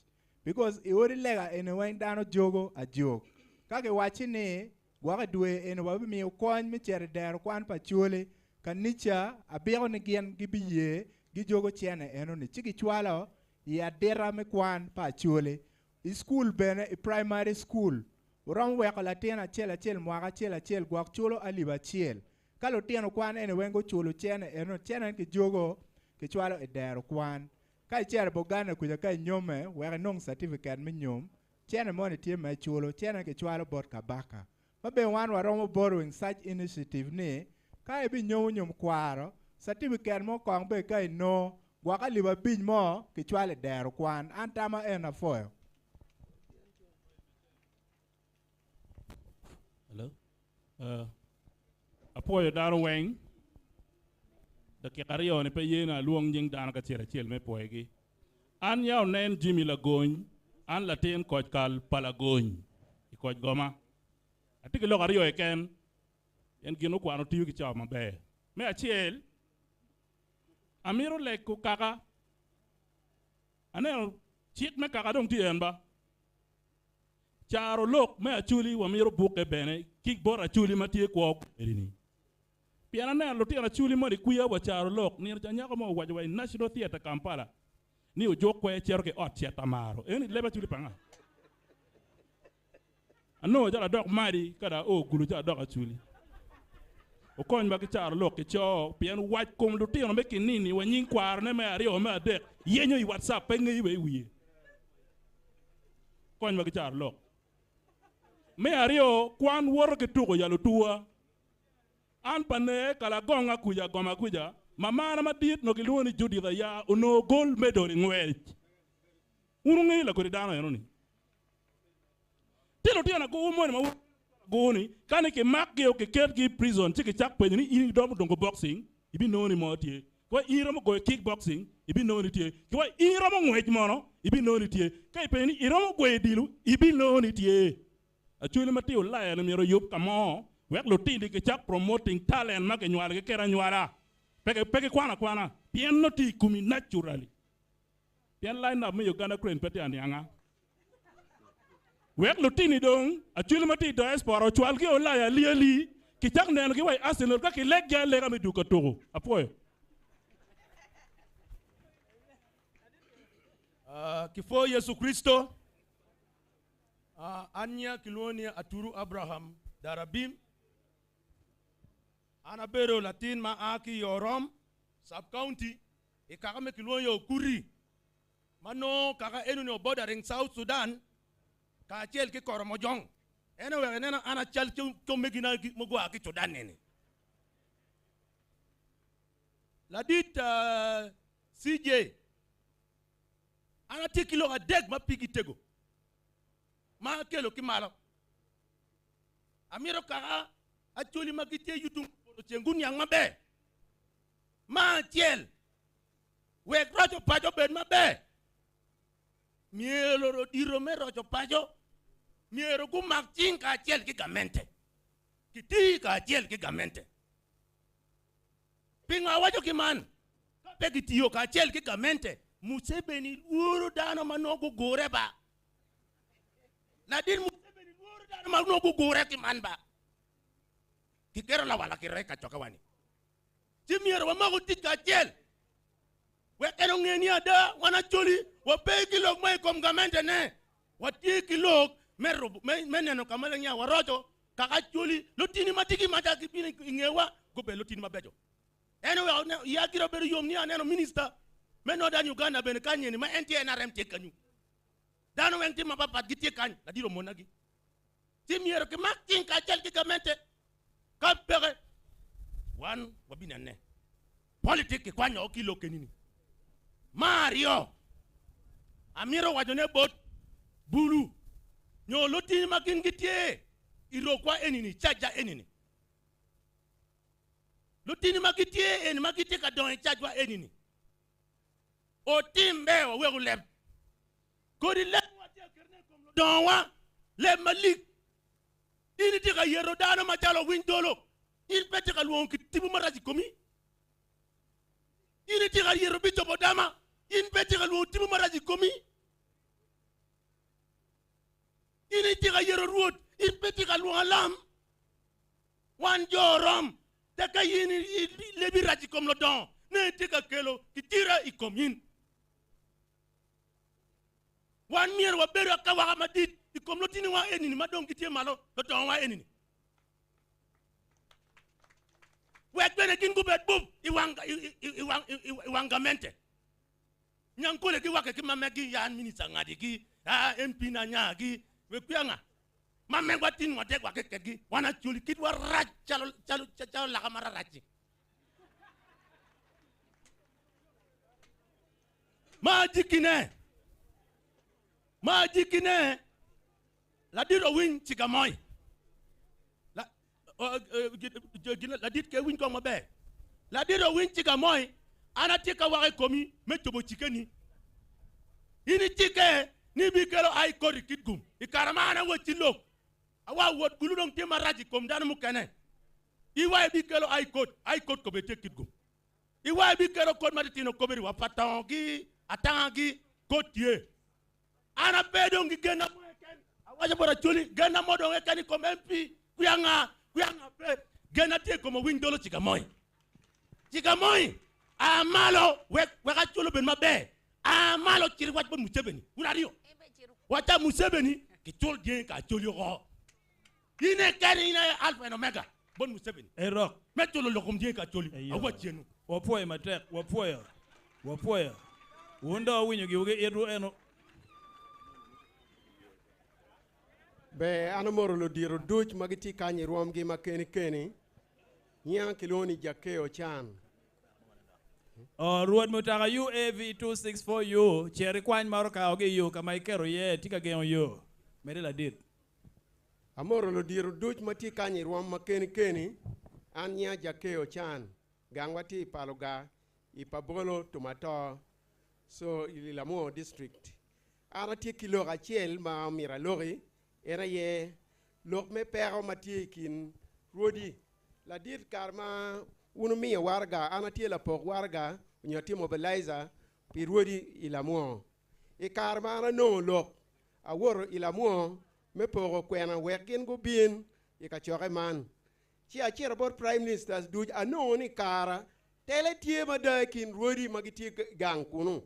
because i odi lega eni weng dano jogo ajog ka giwacci ni Gwok i dwe eni wabimiyo kony me cito i dero kwan pa Acholi. Kanica abiko ni gin gibiye gijogo cene enoni ci gicwalo i adita me kwan pa Acholi. I cukul bene i primary school wuromo weko latin acel acel mwaka acel acel gwok culo alip acel. Ka lutino kwan eni weng guculo cene enoni, cene eni kijogo kicwalo i dero kwan. Ka icito i Buganda kuca ka inyome wek inong certificate me nyom, Cene moni tye me culo cene kicwalo bot kabaka. Ma bene wan waromo borrowing such initiative ni ka ibinyomo nyom kwaro, certificate mo kong bene ka inongo Gwok alip abic mo kicwalo i dero kwan. An tama en apwoyo. Hello. Uh, apwoyo dano weng. Dakika aryo ni pe ye na alwong nying dano kacel acel me pwoyogi. An ya onen Jimmy Lagony, an latin koc kal pa Lagony i koc goma. Atye ki lok aryo keken, en gin okwano tiyo ki cawa maber. Me acel, amito lego kaka. Aneno cik me kaka dong tye en ba. Caro lok me Acholi wamito bukke bene ki bot Acholi ma tye kwo kwede-ni. Pien aneno lutino Acholi moni kwiya wa caro lok, nino ca nyako mo owaco wa i National Theatre Kampala ni ojuk kwe cito ki ot cet amaro. Eni leb Acholi pa nga? Anongo calo adok madi ka dong ao gulu calo adok Acholi. Okonywa ki caro lok ki co pien wac kom lutino me kinini wa nying kwarone me aryo me adek yenyo i WhatsApp pe ngeyo wa i wiye. Konywa ki caro lok. Me aryo, kwan woto ki tuko ya lutuwa. An pa ne kalagonga kuca goma kuca, mamana madit no gilwongo ni Judith Aya onongo gold medal i ngwec. Wun wungeyo lakodi dano eno ni. Tye lutino agur moni ma agur ni ka ni kimakgi o kiketgi i prison ci kicak penyo ni in iromo dongo boxing ibinongo ni mo tye. Ki wa in iromo goyo kick boxing ibinongo ni tye. Ki wa in iromo ngwec mono ibinongo ni tye. Ka ipenyo ni iromo gweyo odilo ibinongo ni tye. Acholi ma tye Ulaya ni myero oyub ka mo wek lutini kicak promoting talent ma kinywalogi kede anywala. Pe pe gikwano akwana pien nongo tye i komi naturally. Pien line up me Uganda Crane pe tye anianga. Wek lutini dong acholi ma tye i diaspora ocwalgi i Ulaya ali ali kicak nenogi wa i Arsenal ka kileggi alega me dwogo ka tuko. Apwoyo. Uh, kipwo Yecu Kricito. Uh, an nyinga kilwongo ni Aturu Abraham Darabim. An abedo latin ma a ki i Orom sub-county i kaka me kilwongo ni Okuri ma nongo kaka enoni o bordering South Sudan kacel ki Koromojong. En oweko ineno an acal ki omegina ma gua ki Sudan eni. Ladit uh, CJ, an atye ki lok adek ma pigi tego ma akelo ki malo. Amito kaka Acholi ma gitye yutung poto ceng guniang maber. Ma acel, wek roco paco obed maber, myero odito me roco paco myero gumak cing kacel ki gamente, kiti kacel ki gamente. Pingo awaco ki man? Ka pe gitiyo kacel ki gamente, Museveni lworo dano ma nongo gugure ba. Ladit Museveni lworo dano ma nongo gugure ki man ba. Kiketo lawala kire i kacokke-wa ni. Ci myero wamaku tic kacel wek en onge ni ada wan Acholi wape ki lok mo i kom gamente-ne. Watye ki lok me rubo, me, me neno ka ma leng waroco kaka Acholi lotini ma tye ki maca gibino i ngewa gubed lotini mabeco. En oweko ne, iya gire obedo yom ni aneno minista me Northern Uganda bene kany eni ma en tye NRM tye kanyu. Dano weng tye mapapat gitye kany, ladit omonagi. Ci myero kimak cing kacel ki gamente. Ka peke, wan wabinenne. Politik kikwanyo woko ki i lok eni-ni. Me aryo, amito wacone bot bulu nyo lutini ma gin gitye i rokwa eni-ni, cajja eni-ni. Lutini ma gitye eni ma gitye ka dongo i cajwa eni-ni, otim ber waweku leb. Kodi leb ma watye ka ketone i kom ludongowa, leb malik. In itye ka yeto dano macalo owiny dolo, in pe itye ka lwongo kit tipo marac i komi. In itye ka yeto Bicop Odama, in pe itye ka lwongo tipo marac i komi. In itye ka yeto Rwot, in pe itye ka lwongo alam. Wan jo rom, tek ka in lebi rac i kom ludongo, ne itye ka kelo kitira i kom in. Wan myero wabedo akawaka madit i kom lutiniwa enini ma dong gitye malo, ludongowa enini, wek bene gin gubed bup i wang, i wang, i wang gamente. Nyangkole giwakke ki ma meggi, ya an minista ngadigi, ya MP na nyagi, we kwiya nga. Ma megwa tin watek wakke kedgi, wan Acholi kitwa rac calo, calo, calo laka mararac-ci. Ma agikine, ma agikine, ladit owiny cigamoi. La, ladit ke winy kong maber. Ladit owiny cigamoi, an atye ka wako i komi me cobo cikeni. In icikke ni ibikelo ai koti Kitgum i kare ma an awacci lok. Awa wot gulu dong tye marac i kom dano mukene. Iwa ibikelo ai kot, ai kot kobedi tye Kitgum. Iwa ibikelo kot matitino kobedi wa pa tongogi, atangagi, kot tye. An ape dong ki genna mo keken. Awaco bot Acholi, genna mo dong keken i kom MP, kwiya nga, kwiya nga pe. Genna tye i kom Owiny Dolo Cikamoi. Cikamoi, a malo wek wek Acholi obed maber. A malo cit iwac bot Muceveni, wun aryo. Wacca Muceveni kicul dyangi ka Acholi oko. In aye keni in aye Alpha and Omega bot Museveni. Erok. Me culo lok kom dyangi ka Acholi. Awac cenu. Wapwoyo matek, wapwoyo, wapwoyo. Wun dong wuwinyo giwu ki itwu eno. Ber, an omoro ludito duc ma gitye kany i rwomgi ma keni keni. Nyinga kilwongo ni Jakeo Can. Oh, Rwot mutoka UAV 264U, cit ikwany motoka ki i yo ka ma iketo iye, tye ka gengo yo. Medde ladit. Amoro ludito duc ma tye kany i rwom ma keni keni. An nyinga Jakeo Can. Gangwa tye i Paloga, i Pabolo Tumato, so i Lamwo District. An atye ki lok acel ma omyero aloki, en aye lok me peko ma tye i kin rwodi. Ladit, kare ma wun wumiyo waraga, an atye lapok waraga nyo atye mobilizer pi rwodi i Lamwo. I kare ma an anongo lok, awoto i Lamwo me poko kwena wek gin gubin i kacokke man. Ci acito bot Prime Ministers duc, anongo ni kara tele tye mada i kin rwodi ma gitye gang kunu.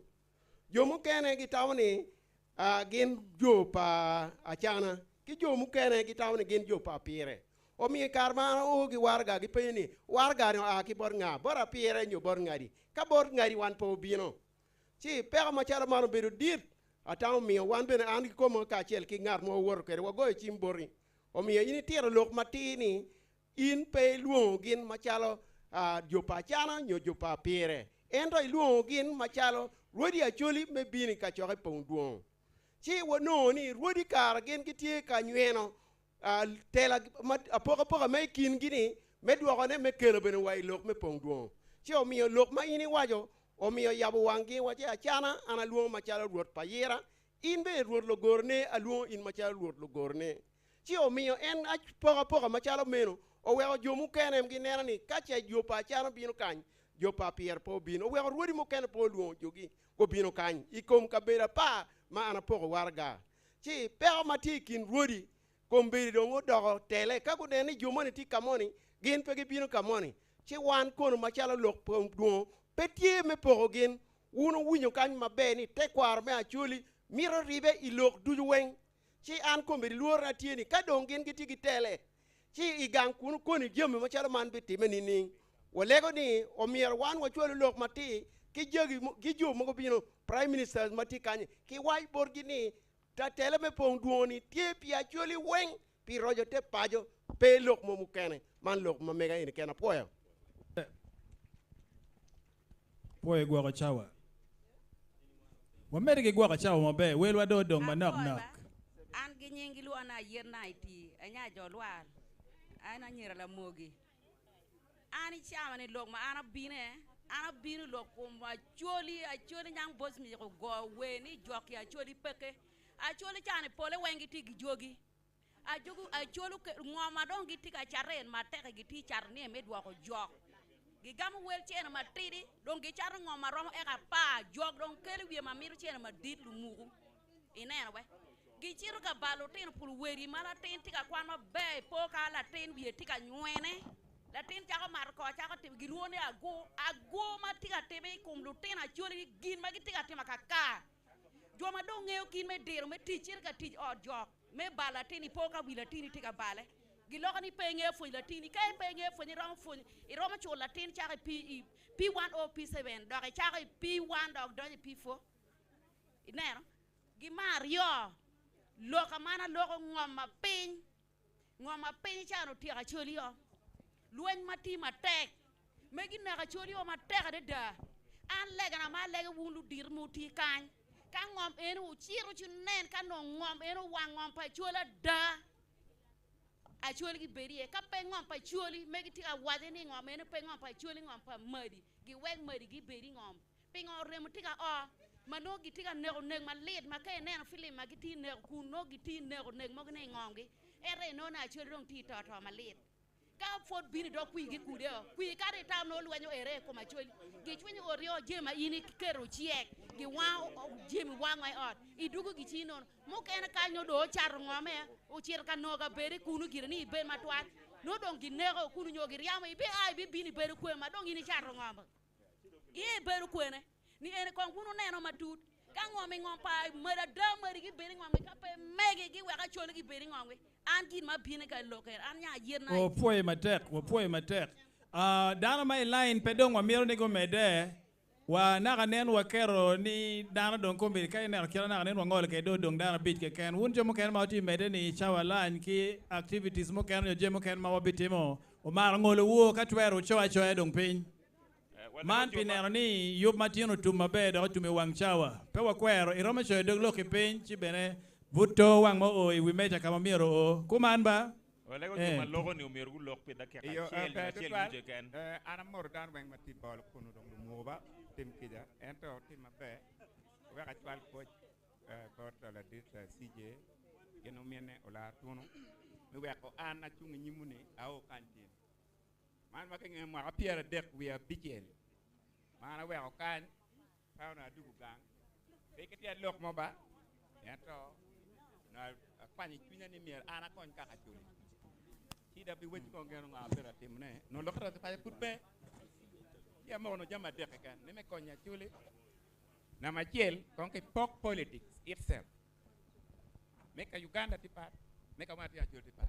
Jo mukene gitamo ni gin jo pa Acana, ki jo mukene gitamo ni gin jo pa Apire. Omiyo i kare ma an ao ki waraga, gipenyo ni, Waraga-ni oa ki bot nga? Bot Apire nyo bot ngadi? Ka bot ngadi wan pe obino. Ci peko macalo man obedo dit, atamo miyo wan bene an kikoma kacel ki ngat ma wawoto kwede wagoyo cim boti. Omiyo in itito lok matir ni in pe ilwongo gin macalo jo pa Acana nyo jo pa Apire, ento ilwongo gin macalo rwodi Acholi me bino i kacokke pong dwong. Ci wanongo ni rwodi kara gin gitye ka nyweno tela apokapoka ma i kingi-ni me dwokone me kelo bene wa i lok me pong dwong. Ci omiyo lok ma in iwaco omiyo yabo wanggi waci, Acana an alwongo macalo Rwot pa Yira, in bene Rwot lugorone alwongo in macalo Rwot lugorone. Ci omiyo en apokapoka macalo meno oweko jo mukene gineno ni ka ce jo pa Acana obino kany, jo pa Apire pe obino. Oweko rwodi mukene pe olwongo jogi gubino kany i kom kabedo apar ma an apoko waraga. Ci peko ma tye i kin rwodi kombeddi dong odoko tele. Ka guneno ni jo moni tye ka moni, gin pe gibino ka moni. Ci wan kono macalo lok dwongo pe tye me poko gin. Wun wuwinyo kany maber ni tekwaro me Acholi mito ribe i lok ducu weng. Ci an kombeddi lworona tye ni ka dong gin gitye ki tele, ci i gang kunu koni jami macalo man bitimme nining? Walego ni omyero wan wacwalu lok matir ki jagi ki jo mogo bino, Prime Ministers ma tye kany, ki wac botgi ni ta tele me pong dwongo ni tye pi Acholi weng pi roco te paco, pe lok mo mukene. Man lok ma mega eni kena apwoyo. Pwoyo gwoko cawa. Wamedde ki gwoko cawa maber. Welwa dong odong manok nok. An gi nying gilwonga ni Ayet na iti anya jo lwar an anyira lamogi. An icama ni lok ma an abine an abino lok kom Acholi Acholi nyang Bosmic ogo wer ni joki Acholi peke Acholi cani pole weng gitye gi jogi Ajogi Acholi ngo ma dong gitye ka cato en matek gitye cato ni me dwoko jok gigamo wel cene matidi dong gicato ngo ma romo eka apar jok dong kelo wiye ma mito cene madit lumuku ineno we gicito ka balo lutino pul weri ma latin tye ka kwan maber ipo ka latin wiye tye ka nywene latin cako mato koo cako timo gilwongo ni ago ago ma tye ka time i kom lutino Acholi gin ma gitye ka timo akaka jo ma dong ngeyo kit me diro me tic cito ka tic ot jok me balo latin ipo ka wi latini tye ka bale giloko ni pe ingeyo pwonyo latini ka pe ingeyo pwonyo iromo pwonyo iromo culo latin cako i P1 o P7 dok icako i P1 dok donyo i P4 ineno gi me aryo lok man aloko ngom ma piny ngom ma piny ca otyeko Acholi o lweny ma tye matek me gineko Acholi o matek adada. An legana ma alego wun ludito ma wutye kany, ka ngom eni wucito ci wunen ka nongo ngom eni owang ngom pa Acholi ada, Acholi gibed iye. Ka pe ngom pa Acholi, ma gitye ka waco ni ngom eni pe ngom pa Acholi, ngom pa Madi, giwek Madi gibed i ngom. Pingo remo tye ka o ma nongo gitye ka neko nek malit ma ka ineno filim ma gitye neko kun nongo gitye neko nek mogo ni i ngomgi, ento inongo ni Acholi dong tye i to to malit. Ka pwod bino i dog kwir gikude o, kwir kadi itam nongo lweny oere i kom Acholi, gicwinyo oti o jami ma in iketo ocek, giwango jami wango i ot, idwogo gicii nono. Mukene kany nongo dong ocato ngome, ocito ka nongo kabede kunu gire ni ibed matwal, nongo dong gineko kunu nyo giryamo, ibi a ibibino ibedo kwe ma dong in icato ngom. Iye ibedo kwene? Ni eni kong wun wuneno matut. Ka ngom i ngom pa madi ada madi gibed i ngomgi, ka pe megi giwek Acholi gibed i ngomgi. An gin ma abino ka lok eni, an nya ayet na. Wapwoyo matek, wapwoyo matek. Ah, dano ma i line pe dong wamito ni gumedde. Wa naka nen waketo ni dano dong kombeddi ka ineno kite naka nen wangolo kwede dong odong dano abic keken. Wun jo mukene ma wutye medde ni cawa lany ki activities mukene nyo jami mukene ma wabitimo omaro ngolo wu ka twero wuco acoya dong piny. Man pi neno ni yub ma tyen otum maber dok otum i wang cawa. Pe wakwero, iromo coyo dog lok-ki piny ci bene but to wang ma oo i wi meja ka ma myero oo. Kuman ba? Walego jo Eh. ma loko ni omyero gulok pi dakika Iyo, acel nyo ber acel tutwal. nucu keken. Eh, an amoro dano weng ma tye i bol kunu dong lumuko ba, tim kica, ento tim maber, wek acwal pwoc eh, bot eh, ladit eh, CJ gin omine olar tunu, me weko an acung i nyimu ni ao kany tin. Man ma kingeyo mwaka 35 ma an aweko kany, pe onongo adugo gang. Pe ki tyen lok mo ba, ento onongo akwanyo i cwinya ni myero an akony kaka Acholi. Ci dok biwecci kong gin ongo abedo atimone. Onongo lokke roco paco pud pe. Ci amoko onongo jami adek keken, ni me konyo Acholi. Namba acel, kong ki pok politics itself. Me ka Uganda tye pat, me ka wan tye Acholi tye pat.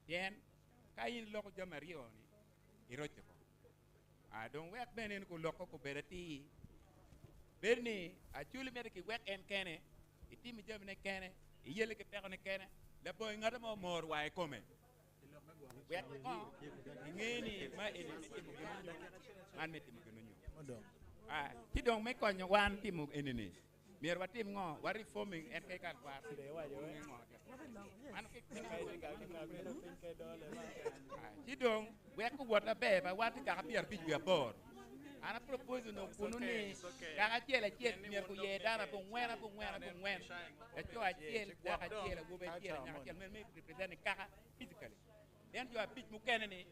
Pien Ka in iloko jami aryo-ni, iroco ko. Ah, dong wek bene en guloko kubed atir. Bedo ni Acholi mito kiwek en kene, itimo jamine kene, iyelle ki pekone kene, labongo ngat mo omor wa i kome. Wek ngo inge ni ma eni me timo gin onyo, man me timo gin onyo. Ah, ci dong me konyo wan timo eni-ni, Myero watim ngo? Wa reforming en pe kal kwar. Ci dong wek guwot maber ba wan tye kaka 58. An a propose onongo kunu ni kaka acel acel myero guyer dano abongwen abongwen abongwen. Laco acel, dako acel, awobi acel, anyaka acel myero me represent kaka physically. Then jo abic mukene ni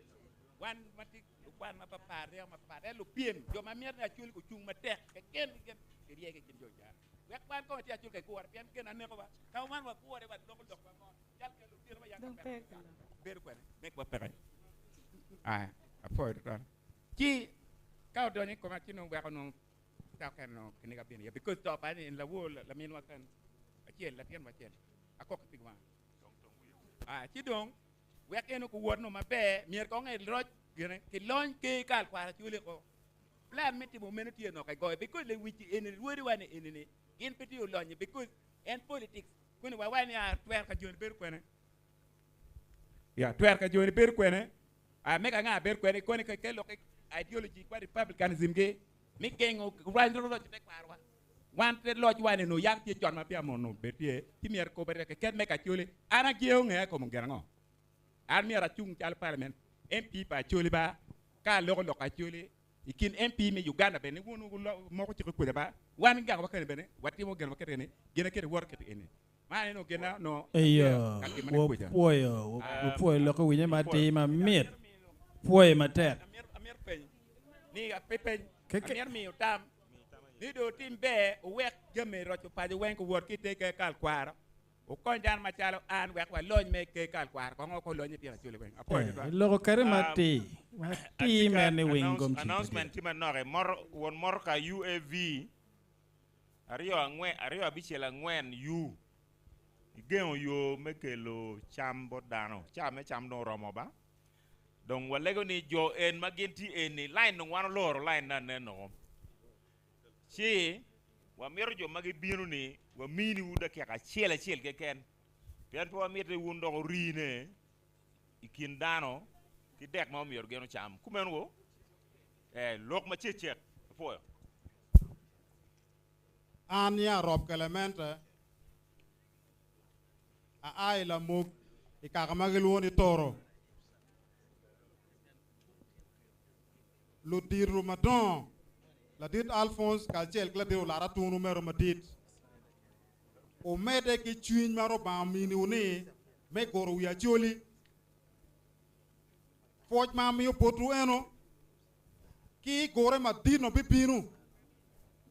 wan ma tye lukwan mapapat, ryeko mapapat, ento lupyem, jo ma mito ni Acholi gucung matek keken keken giryegi i kin jo ca. Wek wan kong watye Acholi ka igure, pien gin anekowa, ka wan wagure waloko lokwa mo, cal ka lutino ma yam ka peko bedo kwene, mekwa peke. Aya, apwoyo tutwal. Ci ka odonyo i koma ci nongo weko nongo ca okene nongo kiniga bino iye because to pa en lawor laminwa kan acel latin wa acel akok ki pig wanga. Aya, ci dong Wek en okuwot no maber, myero kong eroc gine, kilony ker kal kwaro Acholi ko. Plan me timo meno tye nok egoyo because lewic eni rwodi wa ni eni ni gin pe tye olonyo because en politics kuni wa waco ni a twero ka joni bedo kwene. Ya twero ka joni bedo kwene. A mega anga bedo kwene koni ke ke lok ideology kwa republicanism gi mi gengo rwany roc te kwaro wa. Wan te loc wa ni no yam tye con ma peya mono obed tye, ci myero kobbe keken me kacoli. An ajengo ngeya i kom gin ango? An myero acung calo parliament MP pa Acholi ba, ka aloko lok Acholi i kin MP me Uganda bene ni wun wumoko cik kweda ba, wan gang wa kene bene watimo gin ma kite eni, gin akete woto kite eni. Man eno gin na onongo Eyo, ka timone kweda. wapwoyo, wapwoyo lok owinye matir mamit. Pwoye matek. Amito penyo ni pe peny, amito miyo tam Ni dong wutim ber, wuwek jami roco paco weng guwot ki i te ker kal kwaro. Wukony dano macalo an wek walony me ker kal kwaro kong wek olony litino Acholi weng. Apwoyo tutwal. Iloko kadi matir, matir mere ni wing gom cing Announcement tye manok e moto won motoka UAV aryo angwen aryo abicel angwen U igengo yo me kelo cam bot dano. Ca me cam dong oromo ba? Dong walego ni jo en ma gin tye eni, line dong wan oloro line ne aneno. Ci wamito jo ma gibino ni waminiwu dakika acel acel keken, pien pe wamito ni wun dok wurine i kin dano ki dek ma omyero gin ocam. Kumeno wo? Eh, lok macek cek. Apwoyo. An ya Rob Clemente, aa i Lamog i kaka ma gilwongo ni Toro. Ludito madongo, ladit Alphonse kacel ki ladit Olara Tunu mero madit, omedde ki cwiny ma Rubanga ominiwu ni me guro wi Acholi. Pwoc ma amiyo botwu eno, ki i gure madit ma bibino,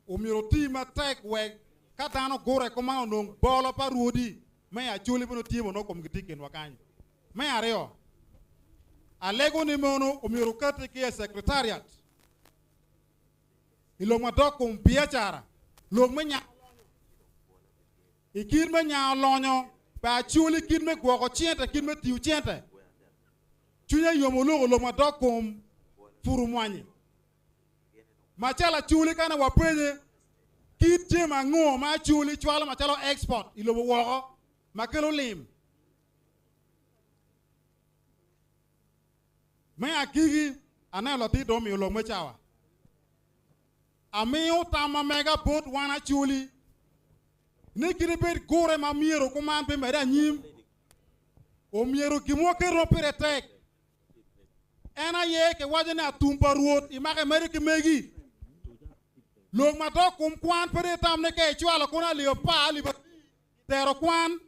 omyero oti matek wek ka dano gure kuman onong bolo pa rwodi me Acholi bene tye ma onongo komgi tye i kinwa kany. Me aryo, alego ni mono omyero okati ki i secretariat i lok madok kom biacara, lok me nyango lonyo. I kit me nyango lonyo pa Acholi, kit me gwoko cente, kit me tiyo cente. Cwinya yom oloko lok madok kom puru mwanyi. Macalo Acholi ka ne wapenye kit jami ango ma Acholi cwalo macalo export i lobo woko ma kelo lim. Me agiki, aneno latit dong omiyo lok me cawa. Amiyo tam ma mega bot wan Acholi ni kit bed gure ma myero kuman bimedde anyim. Omyero gin mo waketo pire tek. En aye kiwaco ni atum pa Rwot imako imedo ki megi. Lok ma dok kom kwan pe dong itam ni ka icwalo kono alip apar alip abic itero kwan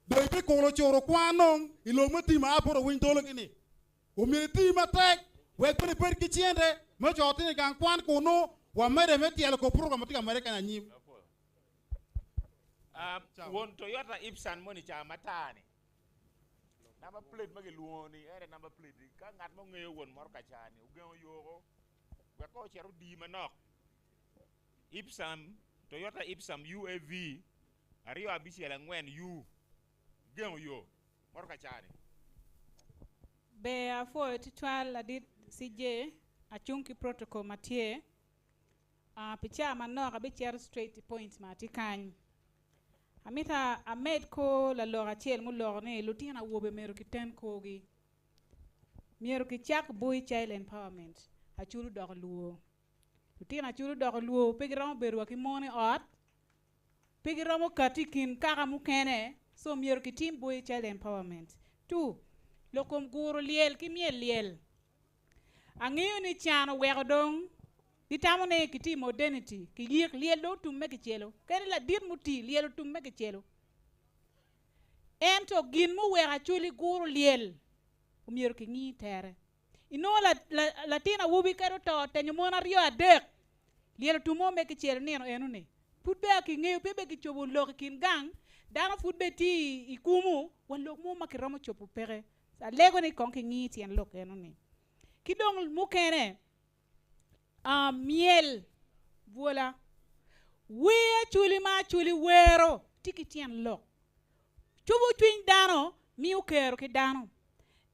dong ibikulo curo kwan dong i lok me tim a bot owiny dologi ni omyero iti matek wek bene ibed ki cente me coyo tino i gang kwan kunu wamede me tyelo kor program ma tye ka mede kany anyim. Won Toyota Ipsan moni ca matar ni number plate ma gilwongo ni ere number plate ka ngat mo ngeyo won motoka ca ni ogengo yoko wek ko ocit odi manok Ipsum Toyota Ipsum UAV 254 U gengo yo motoka ca ni. Ber apwoyo tutwal ladit CJ acung ki protocol ma tye. Pi caa manok abicito straight i point ma atye kany. Amito amed kor lalok acel muloko ni lutino awobe myero kiten korgi. Myero kicak boy child empowerment. Acholi odoko lwor. Lutino Acholi odoko lwor pe giromo bedo wa ki mon i ot, pe giromo kati i kin kaka mukene, so myero kitim boy child empowerment. Two, lok kom guro lyel ki myel lyel. Angeyo ni can oweko dong gitamo ni kitye i modernity, kiyik lyel dong otum me kicelo, kadi ladit mutii lyel otum me kicelo. Ento gin muweko Acholi guro lyel omyero kingi tere. Inongo latin awobi kadi oto otenyo mon aryo adek, lyel otum mo me kicelo nino eno-ni. Pud peya kingeyo, pe bene kicobo lok i kin gang, dano pud bene tye i kumu, wa lok mo ma kiromo cobo peke. Alego ni kong kingi tyen lok eno-ni. Ki dong mukene, myel bwola, wer Acholi ma Acholi wero tye ki tyen lok. Cubo cwiny dano miyo kero ki dano.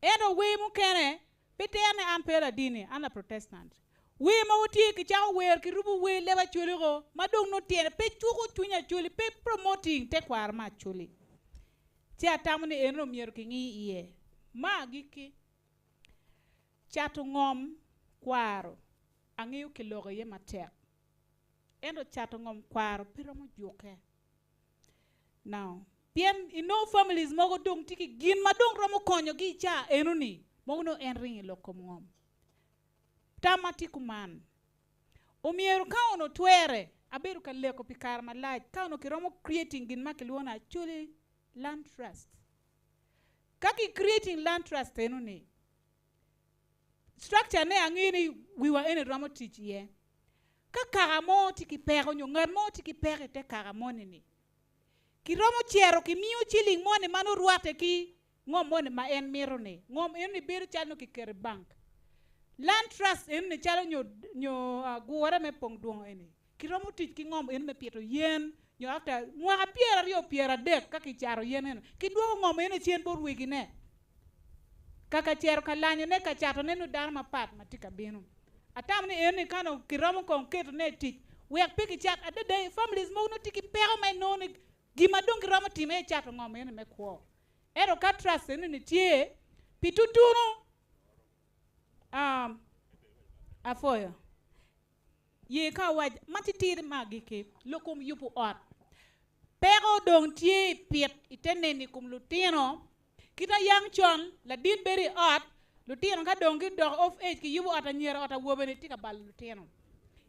Ento wer mukene pe tere ni an pe ladini, an la Protestant. Wer mogo tye kicako wer kirubo wer leb Acholi ko ma dong nongo tyene pe cuko cwiny Acholi, pe promoting tekwaro me Acholi. Ci atamo ni eno myero kingi iye. Ma agikki, cato ngom kwaro angeyo kiloko iye matek. Ento cato ngom kwaro pe romo jukke. Now, pien inongo families mogo dong tye ki gin ma dong romo konyogi i caa eno-ni, mogo nongo en ringo i lok kom ngom. Tamma tye kuman, omyero ka onongo twere, abedo ka leko pi kare malac, ka onongo kiromo creating gin ma kilwongo ni Acholi Land Trust. Ka ki creating land trust eno-ni, structure ne angeyo ni wiwa eni romo tic iye. Ka kaka mo tye ki peko nyo ngat mo tye ki peko i te kaka moni-ni, kiromo cito kimiyo ciling moni ma nongo rwatte ki ngom moni ma en mito-ni. Ngom enoni bedo calo nongo kiketo i bank. Land trust enoni calo nyo, nyo gure me pong dwongo eni, kiromo tic ki ngom eno me pito yen nyo after mwaka 20 30 ka kicato yen eno, kidwoko ngom eno cen bot wegine. Kaka cito ka lanyone, ka catone nongo dano mapat ma tye ka bino. Atamo ni eno-ni ka onongo kiromo kong ketone i tic wek pe kicat. Adada families mogo nongo tye ki peko ma inongo ni gin ma dong giromo timo aye cato ngom eno me kwo. Ento ka trust eno-ni tye pi tutunu, um, apwoyo. Ye ka awac matitidi me agikki, lok kom yubo ot. Peko dong tye i pit i te neni i kom lutino. Kit a yang con, ladit bedo i ot, lutino ka dong gidoko of age giyubo ot anyira, ot awobe ni tye ka balo lutino.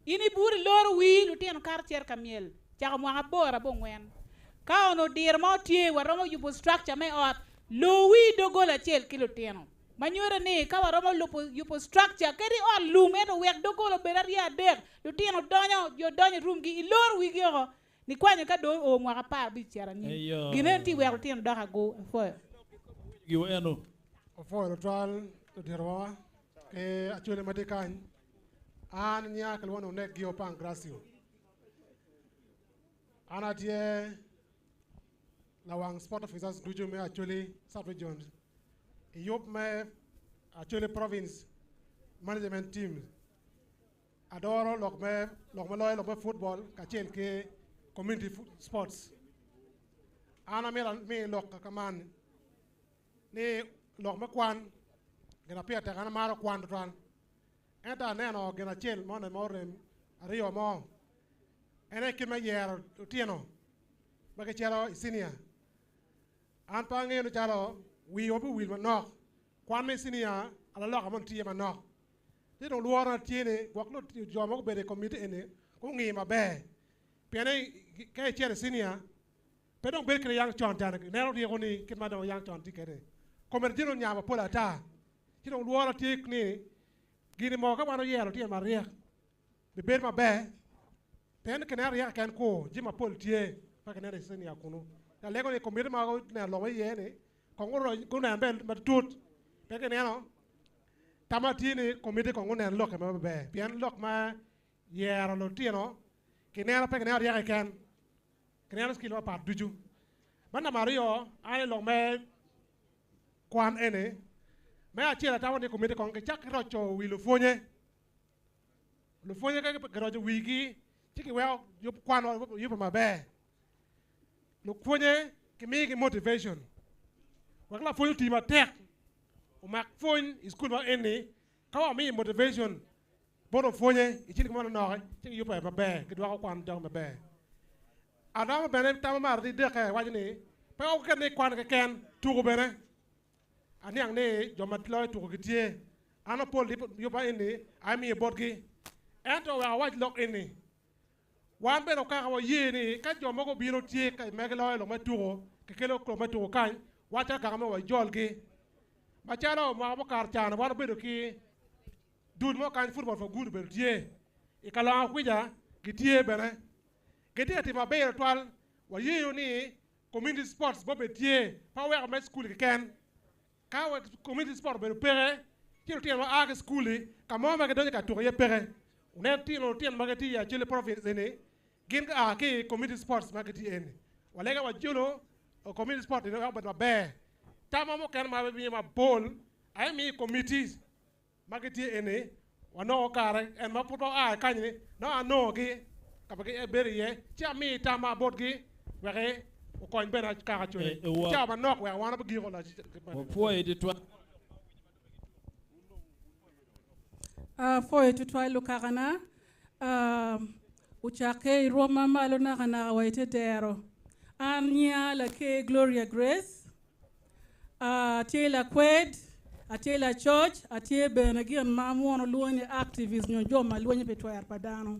In ibur iloro wii, lutino kato cito ka myel, cako mwaka aboro abongwen. Ka onongo diro mo tye, waromo yubo structure me ot, lor wii dogola acel ki lutino. Ma nyuto ni ka waromo lubo yubo structure kadi ot lum ento wek dogola obed aryo adek, lutino donyo, jo donyo i room gi, iloro wigi oko, Nikwanyo ka dong oo mwaka 15 cito anyim. Eyo. Gin eno tye weko lutino dok agu. Apwoyo. Giwa eno. Apwoyo tutwal luditowa ki Acholi ma tye kany. An nya kilwongo ni Onek Gio Pangracio. An atye lawang sport officers ducu me Acholi sub-region i yub me Acholi province management team. Adoro lok me lok ma loyo lok me football kacel ki community sports. An amito ami lok kaka man ni lok me kwan gin ma pire tek an amaro kwan tutwal ento aneno gin acel moni ma orem aryo mo en aye kit me yero lutino ma gicito i senior. An pe angeyo ni calo wiwa biwil manok kwan me senior alaloka moni tye iye manok. Ci dong lworo na tye ni gwok jo ma gubedo i komiti eni gungi maber pien ka icito i cinia pe dong bedo kit yang con can ineno ryeko ni kit ma dong yang con tye kwede komiti jami onya mapol ata ci dong lworo tye ni gini mo ka wan oyero tye maryek bibedo maber pien kineno ryeko keken kur jami mapol tye ma kineno i cinia kunu alego ni komiti ma guneno lok ma iye ni kong gunen ber matut pe kineno Tam tye ni komiti kong gunen lokke maber pien lok ma yero lutino kineno pe kineno ryeko keken kineno skill mapat ducu. Me namba aryo an i lok me kwan eni me acel atamo ni komiti kong gicak ki roco wi lupwonye. Lupwonye ka giroco wigi ci giweko yub kwan yubbe maber. Lupwonye kimigi motivation wek lapwony oti matek omak pwony i cukul ma eni ka wamiyo motivation bot opwonye i ciling mo manok ci giyubbe maber gidwoko kwan doko maber. Aromo bene tamo me adek waco ni pe waket ni kwan keken tuko bene aniang ni jo ma loyo tuko gitye an apol yubba eni amiyo botgi ento wek awac lok eni wan bene okaka waye ni ka jo mogo obino tye ka ma giloyo lok me tuko kikelo lok me tuko kany wan calo kaka me wajolgi macalo mwaka mukato can wan obedo ki dul mo kany football for good obedo tye i kalongo kwica gitye bene gitye ka timo maber tutwal wayeyo ni community sports bene tye pe waweko me cukul keken Ka wa community sport obedo peke, ci lutino ma a ki cukul-li ka mo ma gidonyo ka tuko iye peke. Wunen tino lutino ma gitye i Acholi province eni, gin gua ki i community sports ma gitye eni. Walega wajolo community sport eni wek obed maber. Tamma mukene ma abimiyo mapol aye miyo committees ma gitye eni wanongo kare en ma pud wa a kany ni nongo anongogi ka ma gibedo iye ci amiyo tamma botgi wek okony bene kaka Acholi cawa manok wek wan wabigiko loc. Wapwoyo tutwal. Apwoyo tutwal lukakana. Ocakke i rwom ma malo nakanaka wa i te dero. An nyinga Laker Gloria Grace. Atye lakwed, atye lacoc, atye bene gin ma munu lwongo ni activist nyo jo ma lwenyo pi twero pa dano.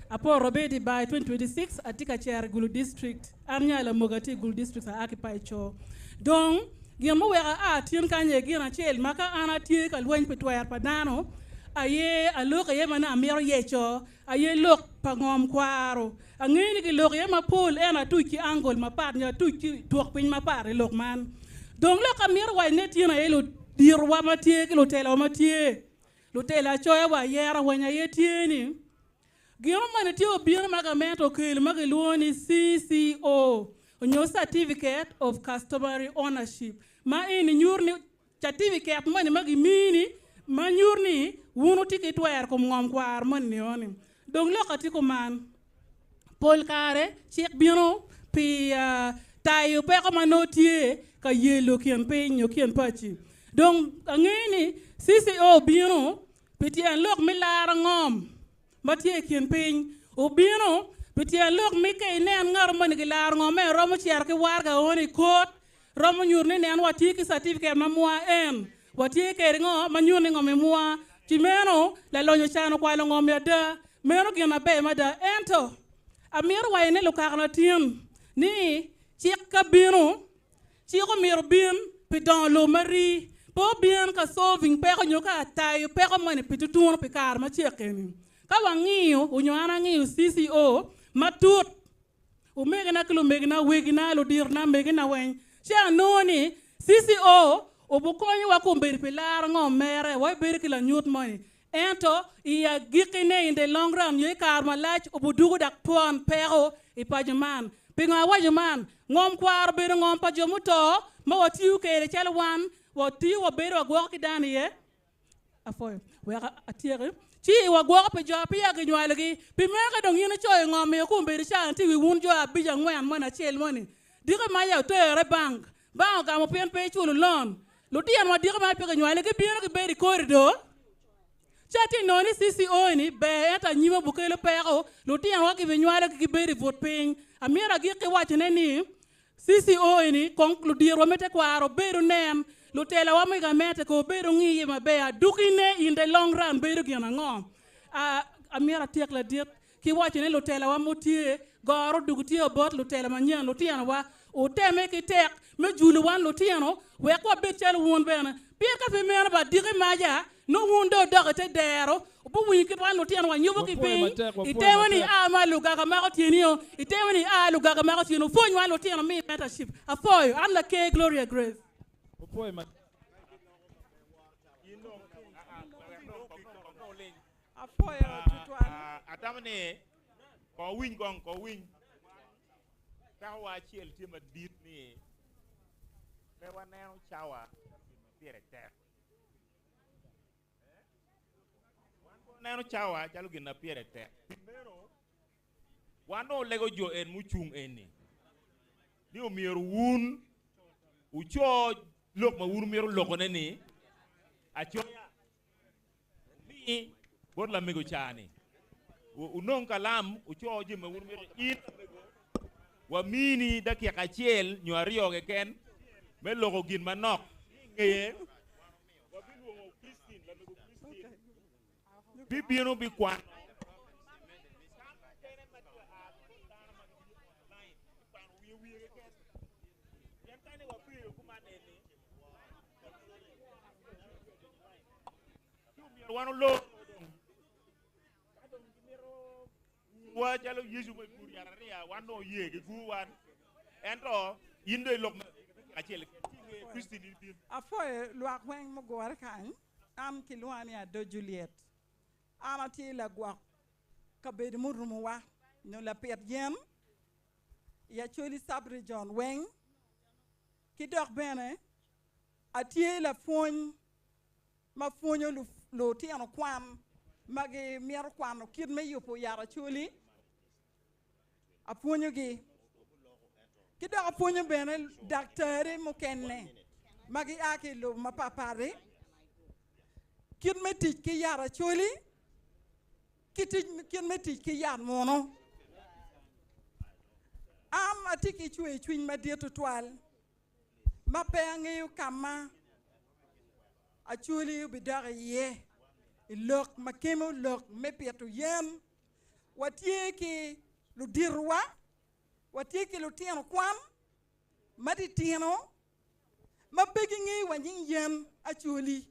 Aporo bedo i bar i 2026 atye ka cero i Gulu district. An nya lamogo atye i Gulu district aa ki paco. Dong gin muweko aa tin kany aye gin acel ma ka an atye ka lweny pi twero pa dano aye alok iye ma nongo amito yeco aye lok pa ngom kwaro. Angeyo ni kiloko iye mapol ento atuc ki angle mapat nyo atuc ki twok piny mapat i lok man. Dong lok amito waco ne tin aye luditowa ma tye ki lutelowa ma tye, lutelo acoya wa ayera weng aye tye ni gin moni tye obino ma gamente okelo ma kilwongo ni CCO onyo Certificate of Customary Ownership ma eni nyuto ni Catifiket moni ma gimini ma nyuto ni wun wutye ki twero kom ngom kwaro moni nio ni. Dong lok atye kuman, pol kare cik bino pi tayo peko ma nongo tye ka yelo kin piny nyo kin paci. Dong angeyo ni CCO bino pi tyen lok me laro ngom. ma tye i kin piny obino pi tyen lok mi ka inen ngat moni gilaro ngo me romo cito ki waraga ono i kot romo nyuto ni nen watye ki certificate ma mwa en watye kede ngo ma nyuto ni ngom i mwa ci meno lalonyo can okwalo ngom i ada meno gin maber mada ento amito waco ni lukakana tin ni cik ka bino cik omyero obin pi dongo lobo marii pe obin ka solving peko nyo ka tayo peko moni pi tutunu pi kare macek eni. Ka wangiyo onyo an angiyo CCO matut omegina ki lumegina wegina ludirona megina weng ci anongo ni CCO obukonyowa kombeddi pi laro ngom mere wa ibedo ki lanyut moni ento i agikkine in the long run nyo i kare malac obudugo dok twon peko i paco man. Pingo awaco man? Ngom kwaro obedo ngom pa jo muto ma watiyo kwede calo wan watiyo wabedo wagwoko ki dano iye. Apwoyo. Wek atyeki. Ci wagwoko pi jo a peya ginywalogi. Pi meno ka dong in icoyo ngom miyo kombeddi ca tye i wi wun jo abic angwen moni acel moni. Diki ma ya otere bank. Bank ogamo pien pe iculo loan. Lutino ma diki ma pe kinywalogi gibino gibedo i korido. Ca tye nongo ni CCO ni ber ento anyim obukelo peko lutino wa gibinywalogi gibedo i but piny. Amyero agik ki wacone ni CCO eni kong ludirwa me tekwaro obedo nen, lutelawa me gamente ko obedo ngiye maber, adukine in the long run bedo gin ango? Amyero atyek ladit ki waco ni lutelawa mutye goro odugu tye bot lutela manyen lutinowa oteme ki tek me julo wan lutino wek wabed calo wun bene. Pien ka pe meno ba diki maca nongo wun dong odok i te dero obuwinyo kit wan lutino wanyubo ki Wapwoyo piny matek, wapwoyo itemo ni matek. a ma lugaga mako tyeni-o itemo ni a lugaga mako tyeni opwony wan lutino mi mentorship. Apwoyo an Laker Gloria Grace. Wapwoyo matek. Apwoyo tutwal. Atamo ni ko winy kong ko winy pekowa acel tye madit ni pe waneno cawa gin ma pire tek. Waneno cawa calo gin ma pire tek. Pi meno wan dong olego jo en mucung eni ni omyero wun wuco lok ma wun wumito lokone ni acoya mi bot lamego ca-ni. Wunong kalam wuco jami ma wun wumito. In lamego, wamini dakika acel nyo aryo keken me loko gin manok. I ngeye, wabilwongo Christine, lamego Christine bibino bikwano. Myero wan olor dong. Ka dong gimito gurowa calo Yecu ma i gur yat ariya, wan dong oye gigur wan. Ento in dong ilok acel Christine in bin. Apwoyo lwak weng mugure kany. An kilwonga ni Ado Juliet. An atye lagwok kabedo murumowa nyo lapit yen i Acholi Sub-Region weng ki dok bene atye lapwony ma pwonyo lutino kwan ma gimito kwano kit me yubo yat acholi, apwonyogi. Ki dok apwonyo bene daktari mukene ma gia ki i lobo mapatpat-ti kit me tic ki yat acholi ki kit me tic ki yat munu. An atye ki cwercwiny madit tutwal ma pe angeyo ka ma Acholi obidok iye i lok ma kemo lok me pito yen. Watye ki luditowa, watye ki lutino kwan matitino ma pe gingeyo wa nying yen Acholi.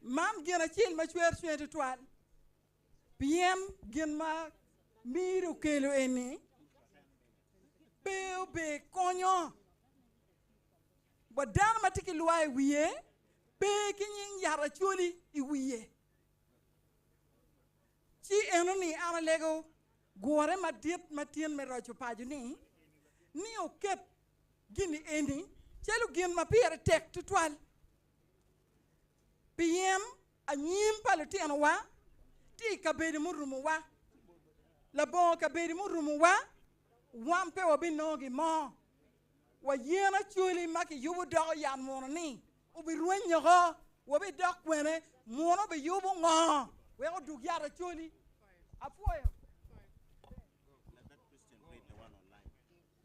Man gin acel ma cwero cwinya tutwal pien gin ma Miri okelo eni pe obe konyo wa dano ma tye ki lwa i wiye pe ki nying yat Acholi i wiye. Ci eno-ni an alego gure madit ma tyen me roco paco ni, ni oket gin eni calo gin ma pire tek tutwal. Pien anyim pa lutinowa tye i kabedo murumowa. Labongo kabedo murumowa, wan pe wabinongo gin mo. Wa yen Acholi ma kiyubo doko yat muno ni obirwenyo oko, wabidok kwene, muno obiyubo ngo wek odug yat Acholi. Apwoyo.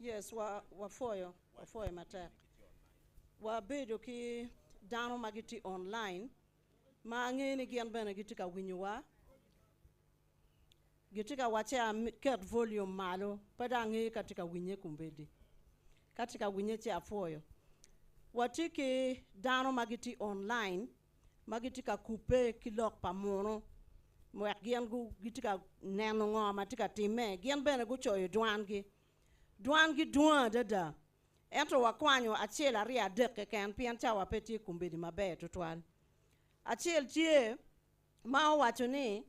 Yes, wa wapwoyo, wapwoyo matek. Wabedo ki dano ma gitye online ma angeyo ni gin bene gitye ka winyowa. Gitye ka wacce aket volume malo, pe dong angeyo ka tye ka winye kombeddi. Ka tye ka winye ci apwoyo. Watye ki dano ma gitye online ma gitye ka kubbe ki lok pa munu wek gin gitye ka neno ngo ma tye ka timme. Gin bene gucoyo dwangi. Dwangi dwong adada, ento wakwanyo acel, aryo, adek keken pien cawa pe tye kombeddi maber tutwal. Acel tye ma owaco ni,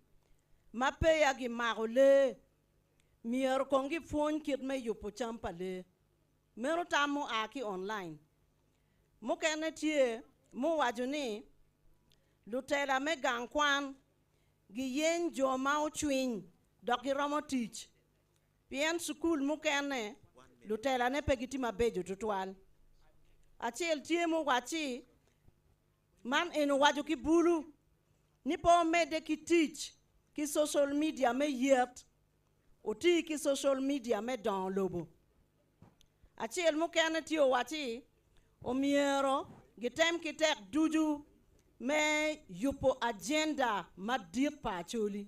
Ma peya gimako lee, myero kong gipwony kit me yubo cam pa lee. Meno tam mua ki online. Mukene tye muwaco ni, Lutela me gang kwan giyeny jo ma ocwiny dok giromo tic, pien cukul mukene lutelane pe gitye mabeco tutwal. Acel tye muwacci, Man en owaco ki bulu ni pe omedde ki tic ki social media me yet, oti ki social media me dongo lobo. Acel mukene tye owacci omyero gitem ki tek ducu me yubo agenda madit pa Acholi.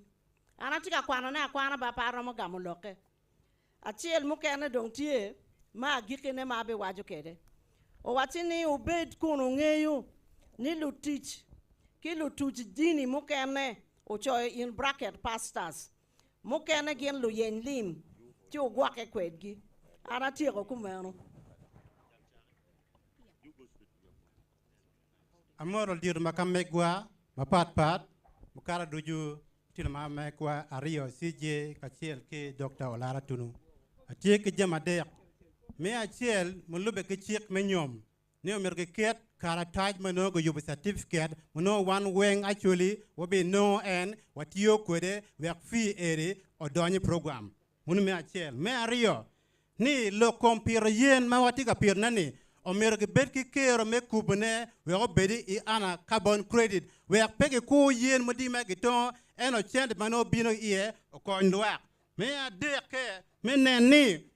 An atye ka kwanone akwana ba pe aromo gamo lokke. Acel mukene dong tye ma agikkine ma abiwaco kwede. Owacci ni wubed kun wungeyo ni lutic ki lutuc dini mukene, ocoyo in bracket pastors, mukene gin luyeny lim, ci wugwokke kwedgi. An atyeko kumeno. Amoro ludito ma ka megwa mapat pat mukato ducu litino ma megwa aryo CJ kacel ki Dokta Olara Tunu. Atye ki jami adek. Me acel mulube ki cik me nyom ni omyero giket karatac ma nongo giyubo certificate ma nongo wan weng actually wabinongo en watiyo kwede wek fee eri odony i program. Munu me acel. Me aryo, ni lok kom pito yen ma watye ka pitone-ni omyero gibed ki kero me kubone wek obed i ana carbon credit wek pe gikur yen mudi ma gitongo ento cente ma nongo bino iye okony lwak. Me adekke, me nen ni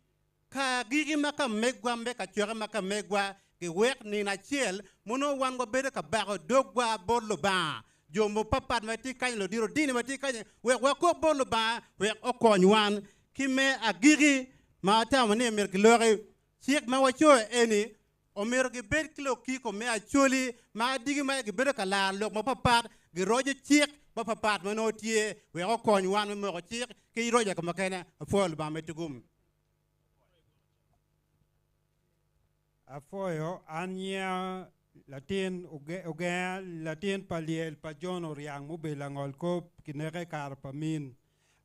ka agiki ma ka megwa me kacokke ma ka megwa giwek nino acel ma nongo wan wabedo ka bako dogwa bot Lubanga, jo mupapat ma tye kany, ludito dini ma tye kany, wek wakok bot Lubanga wek okony wan. Ki me agiki ma atamo ni myero giloki, cik ma wacoyo eni omyero gibed ki lukiko me Acholi ma adigi ma gibedo ka laro lok mapapat, giroco cik mapapat ma nongo tye wek okony wan me moko cik ki roco ka mukene. Apwoyo Lubanga me tugum. Apwoyo, an nyinga latin Ogenga, latin pa lyel pa John Oryang mubedo langol kop kineke i kare pa min.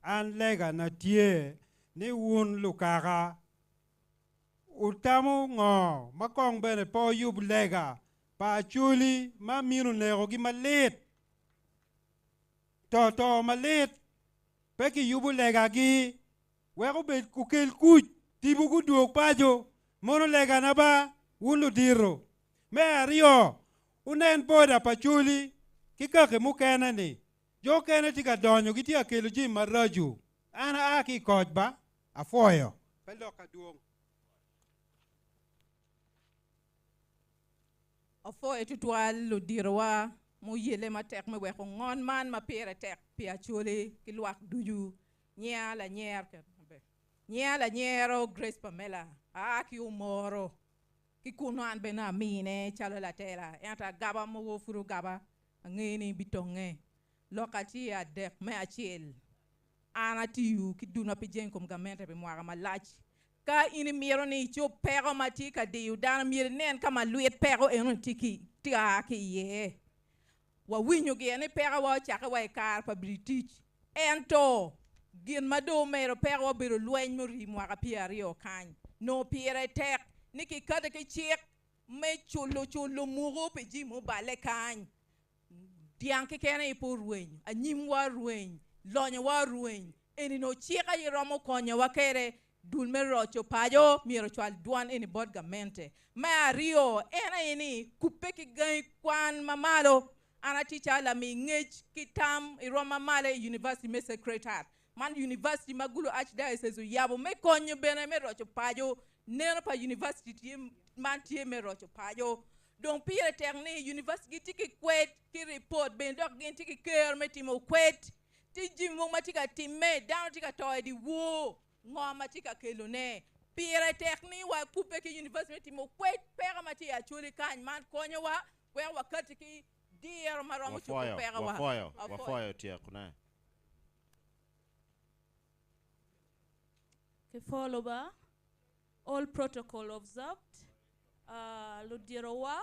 An lega na tye ni wun lukaka wutamo ngo ma kong bene pe wuyub lega pa Acholi ma min onekogi malit, to to malit pe kiyubo legagi Wek obed okel kuc, tipo gudwog paco. Mono legana ba, wun ludito. Me aryo, wunen boda pa Acholi ki kaki mukene-ni. Jo okene tye ka donyo, gitye ka kelo jami maraco. An aa ki i koc ba, apwoyo. Pe lok adwong. Apwoyo tutwal luditowa muyelle matek me weko ngon man ma pire tek pi Acholi ki lwak ducu. Nyinga lanyer Nyinga lanyero Grace Pamela aa ki Omoro ki kunu an bene amine calo latela ento agaba mogo pud ogaba angeyo ni bitonge. Lok tye adek me acel an atiyo ki dul ma pe jenge i kom gamente pi mwaka malac ka in imito ni icob peko ma tye ka diyo dano myero inen ka ma lwit peko eno tye ki a ki iye. Wawinyo gire ni pekowa ocakke wa i kare pa British, ento gin ma dong omedo pekowa obedo lweny murii mwaka pyeraryo kany. Nongo pire tek ni kikati ki cik me culo culo muko pi jami muballe kany. Dyang keken aye pe orweny, anyimwa orweny, lonyowa orweny. Eni nongo cik aye romo konyowa kwede. Dul me roco paco myero ocwal dwan eni bot gamente. Me aryo en aye ni kubbe ki gangi kwan ma malo. An atye calo lami ngec ki tam i rwom ma malo i University me Sacred Heart. Man university ma Gulu Archdiocese oyabo me konyo bene me roco paco. Neno pa university tye man tye me roco paco. Dong pire tek ni university gitye ki kwed ki report bene dok gin tye ki ker me timo kwed. Tye jami mogo ma tye ka timme, dano tye ka to i dyewor, ngo ma tye ka kelone. Pire tek ni wakubbe ki university me timo kwed peko ma tye i Acholi kany man konyowa weko wakati ki diro ma romo cobo Wapwoyo, pekowa. wapwoyo, Apwoyo. wapwoyo tyekone. Kifolo ba, all protocol observed. Uh, ludirowa,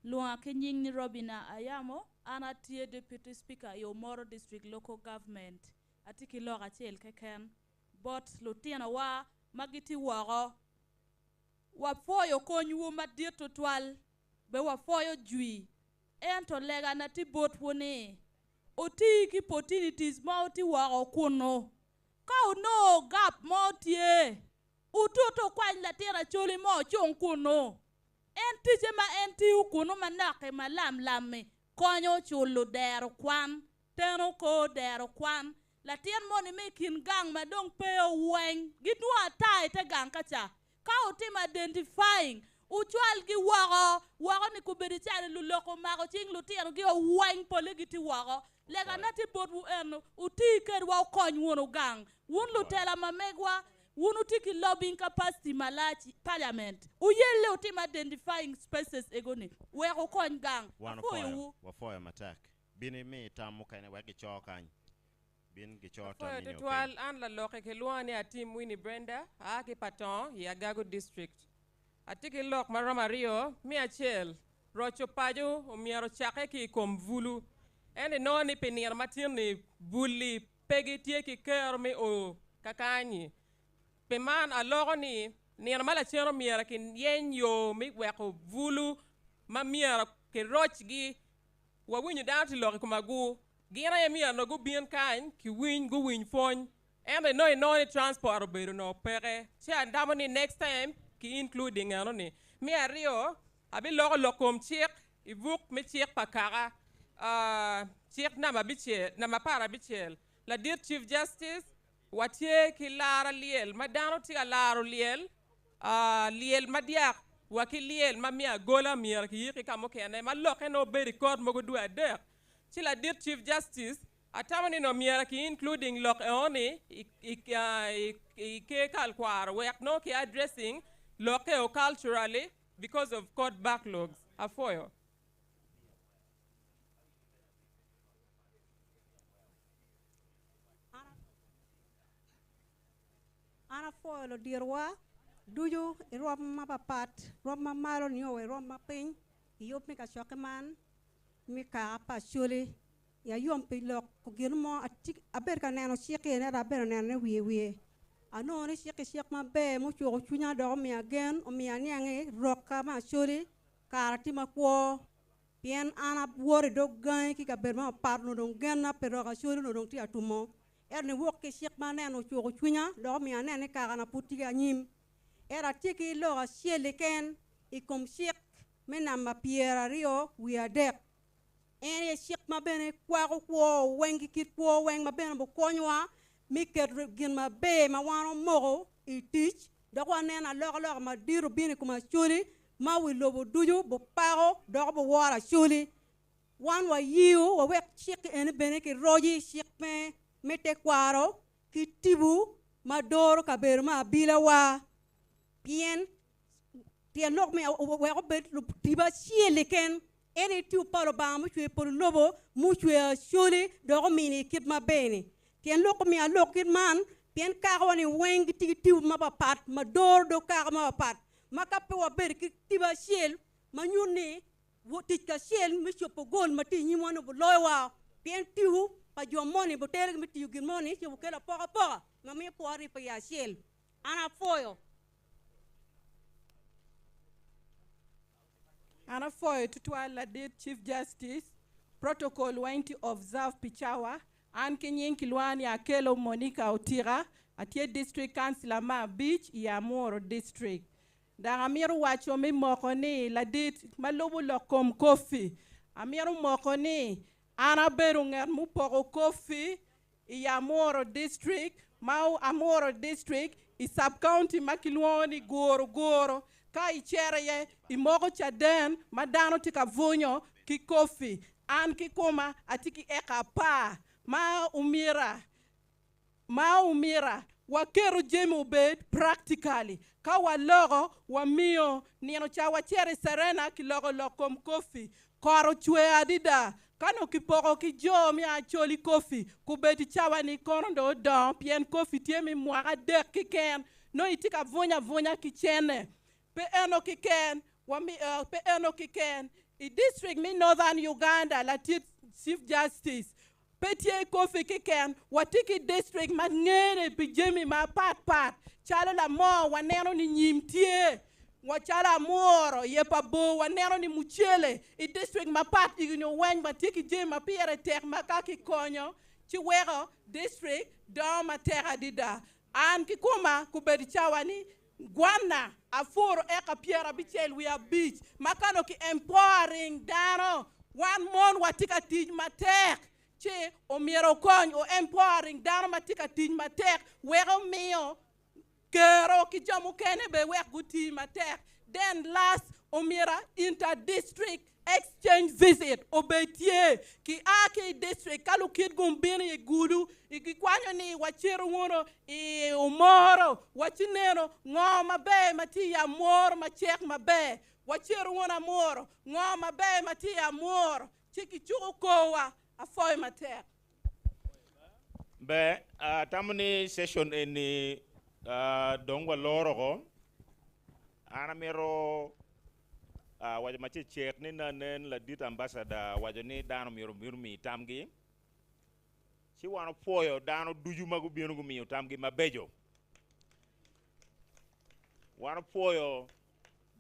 luanga ki nying ni Robina Ayamo, an atye Deputy Speaker i Omoro District Local Government. Atye ki lok acel keken bot lutinowa ma gitye woko. Wapwoyo konywu madit tutwal, be wapwoyo jwi. Ento legana tye botwu ni, oti ki opportunities ma otye woko kunu. Ka onongo gap mo tye, ututo kwany latin Acholi mo ocung kunu. En ticce ma en tiyo kunu manok-ki malam lam-mi konyo culo dero kwan, teno kor dero kwan. Latin moni me i kin gang ma dong pe oweng, gidwong ata i te gang ka ca. Ka wutimo identifying, wucwalgi woko, woko ni kobedo calo lulok omako cing lutinogi oweng polle gitye woko. Legana tye botwu eno, wuti kedwa wukony wunu gang. Wun lutela ma megwa, wun wutye ki lobbying capacity malac i parliament. Wuyelle wutim identifying spaces ego-ni wek wukony gang. Wan Apwoyowu. opwoyo, wapwoyo matek. Bin imi tam mukene wek gico kany. Bin gico Apwoyo tammi nio tutwal piny. an lalokke kilwonga ni Atim Winnie Brenda aa ki Patongo i Agago District. Atye ki lok maromo aryo, me acel, roco paco omyero ocakke ki i kom bulu. Ento inongo ni pi nino matin-ni bul-li pe gitye ki kero me o kakanyi. Pi man aloko ni nino ma lacen omyero kiyeny yo me weko bulu ma myero kirocgi. Wawinyo dano tye lok i kom agur, gin aye myero nongo gubin kany kiwiny guwiny pwony. Ento inongo inongo ni transport obedo nongo peke ci atamo ni next time ki including eno ni. Me aryo abiloko lok kom cik i buk me cik pa kaka cik namba abicel namba 15 ladit chief justice watye ki lara lyel ma dano tye ka laro lyel lyel ma dyak wa ki lyel ma me agola myero kiyiki ka mukene ma lokke nongo bedo i kot mogo dwe adek ci ladit chief justice atamo ni nongo myero ki including lok eno ni i ker kal kwaro wek nongo ki addressing lokke o culturally because of court backlogs. Apwoyo. An apwoyo ludirwa ducu i rwom mapapat, rwom ma malo nio wa i rwom ma piny i yub me kacokke man me kaka pa Acholi. Ya yom pi lok gin mo abedo ka neno cik-ki ento abedo nenone wiye wiye. Anongo ni cik-ki cik maber mucuko cwinya dok omiya gen, omiya aniang rokka me Acholi kara tye makwo pien an awoto i dog gangi ki kabedo mapapat onongo dong genna pi rok Acholi onongo dong tye atumo. Ento niwok ki cik ma aneno ocuko cwinya dok omiyo aneno ni kakana pud tye anyim. Ento atye ki lok acel keken i kom cik me namba 23. En aye cik ma bene kwako kwo weng ki kit kwo weng ma bene obukonyowa me keto gin maber ma wan omoko i tic dok waneno alokaloka madit obino i kom Acholi ma wi lobo ducu bupako dok buworo Acholi. Wan wayio wawek cik eni bene kiroci cik me tekwaro ki tipo ma doro kabedo me abilawa pien tyen lok me wek obed tipo acel keken en aye tipo pa Lubanga mucweyo polo lobo mucweyo Acholi dok omini i kit maber-ni. Tyen lok omiyo alok kit man pien kakawa-ni weng gitye ki tipo mapapat ma doro dog kaka mapapat ma ka pe wabedo ki tipo acel ma nyuto ni tic kacel me cobo gol ma tye i nyimwa ni obuloyowa pien tipo pa jo moni buterogi me tiyo gin moni ci bukelo apokapoka ma miyo pe waribbe i acel. An apwoyo. An apwoyo tutwal ladit Chief Justice, protocol weng tye observe pi cawa. An ki nying kilwonga ni Akello Monica Otika, atye District Councillor me abic i Amuru District. Dok amito waco me moko ni ladit ma lubo lok kom kofi, amito moko ni an abedo ngat mupoko kofi. i Amuru District, ma Amuru District i sub-county ma kilwongo ni Guru Guru. Ka icito iye, imoko caden ma dano tye ka bwunyo ki kofi. An kikoma atye ki eka 10 ma omira ma omira waketo jami obed practically. Ka waloko, wamiyo nino ca wacito i Serena kiloko lok kom kofi. Kot ocwe adada. Ka nongo kipoko ki jo me Acholi kofi, kubedi cawa ni kono dong odongo pien kofi tye me mwaka 3 keken. Nongo itye ka bwunyo abwunya ki cene. Pe eno keken, wami, pe eno keken. I district me Northern Uganda, latit Chief Justice, pe tye kofi keken. Watye ki district ma ngene pi jami ma pat pat. Calo Lamor, waneno ni nyim tye. Calo Amuru, iye pa bor, waneno ni mucele. I district ma pat igini weng watye ki jami ma pire tek ma ka kikonyo, ci weko district dongo matek adada. An kikoma kubedi cawa ni gwana apuro eka 95 ma kano ki empowering dano. Wan mon watye ka tic matek, ci omyero okony o empowering dano ma tye ka tic matek weko miyo kero ki jo mukene be wek guti matek. Then last, omyero inter-district exchange visit obed tye. Ki a ki i district ka lukit gum bino i Gulu, gikwanyo ni wacito wunu i Omoro, wacineno ngo maber ma tye i Amuru ma cek maber. Wacito wunu Amuru, ngo maber ma tye i Amuru, ci kicuko kowa afoyo matek. Be, atamo ni session eni dong waloro ko. An amito waco macecek ni nanen ladit ambassador waco ni dano myero obin omi tamgi. Ci wan opwoyo dano ducu ma gubino gumiyo tamgi mabeco. Wan opwoyo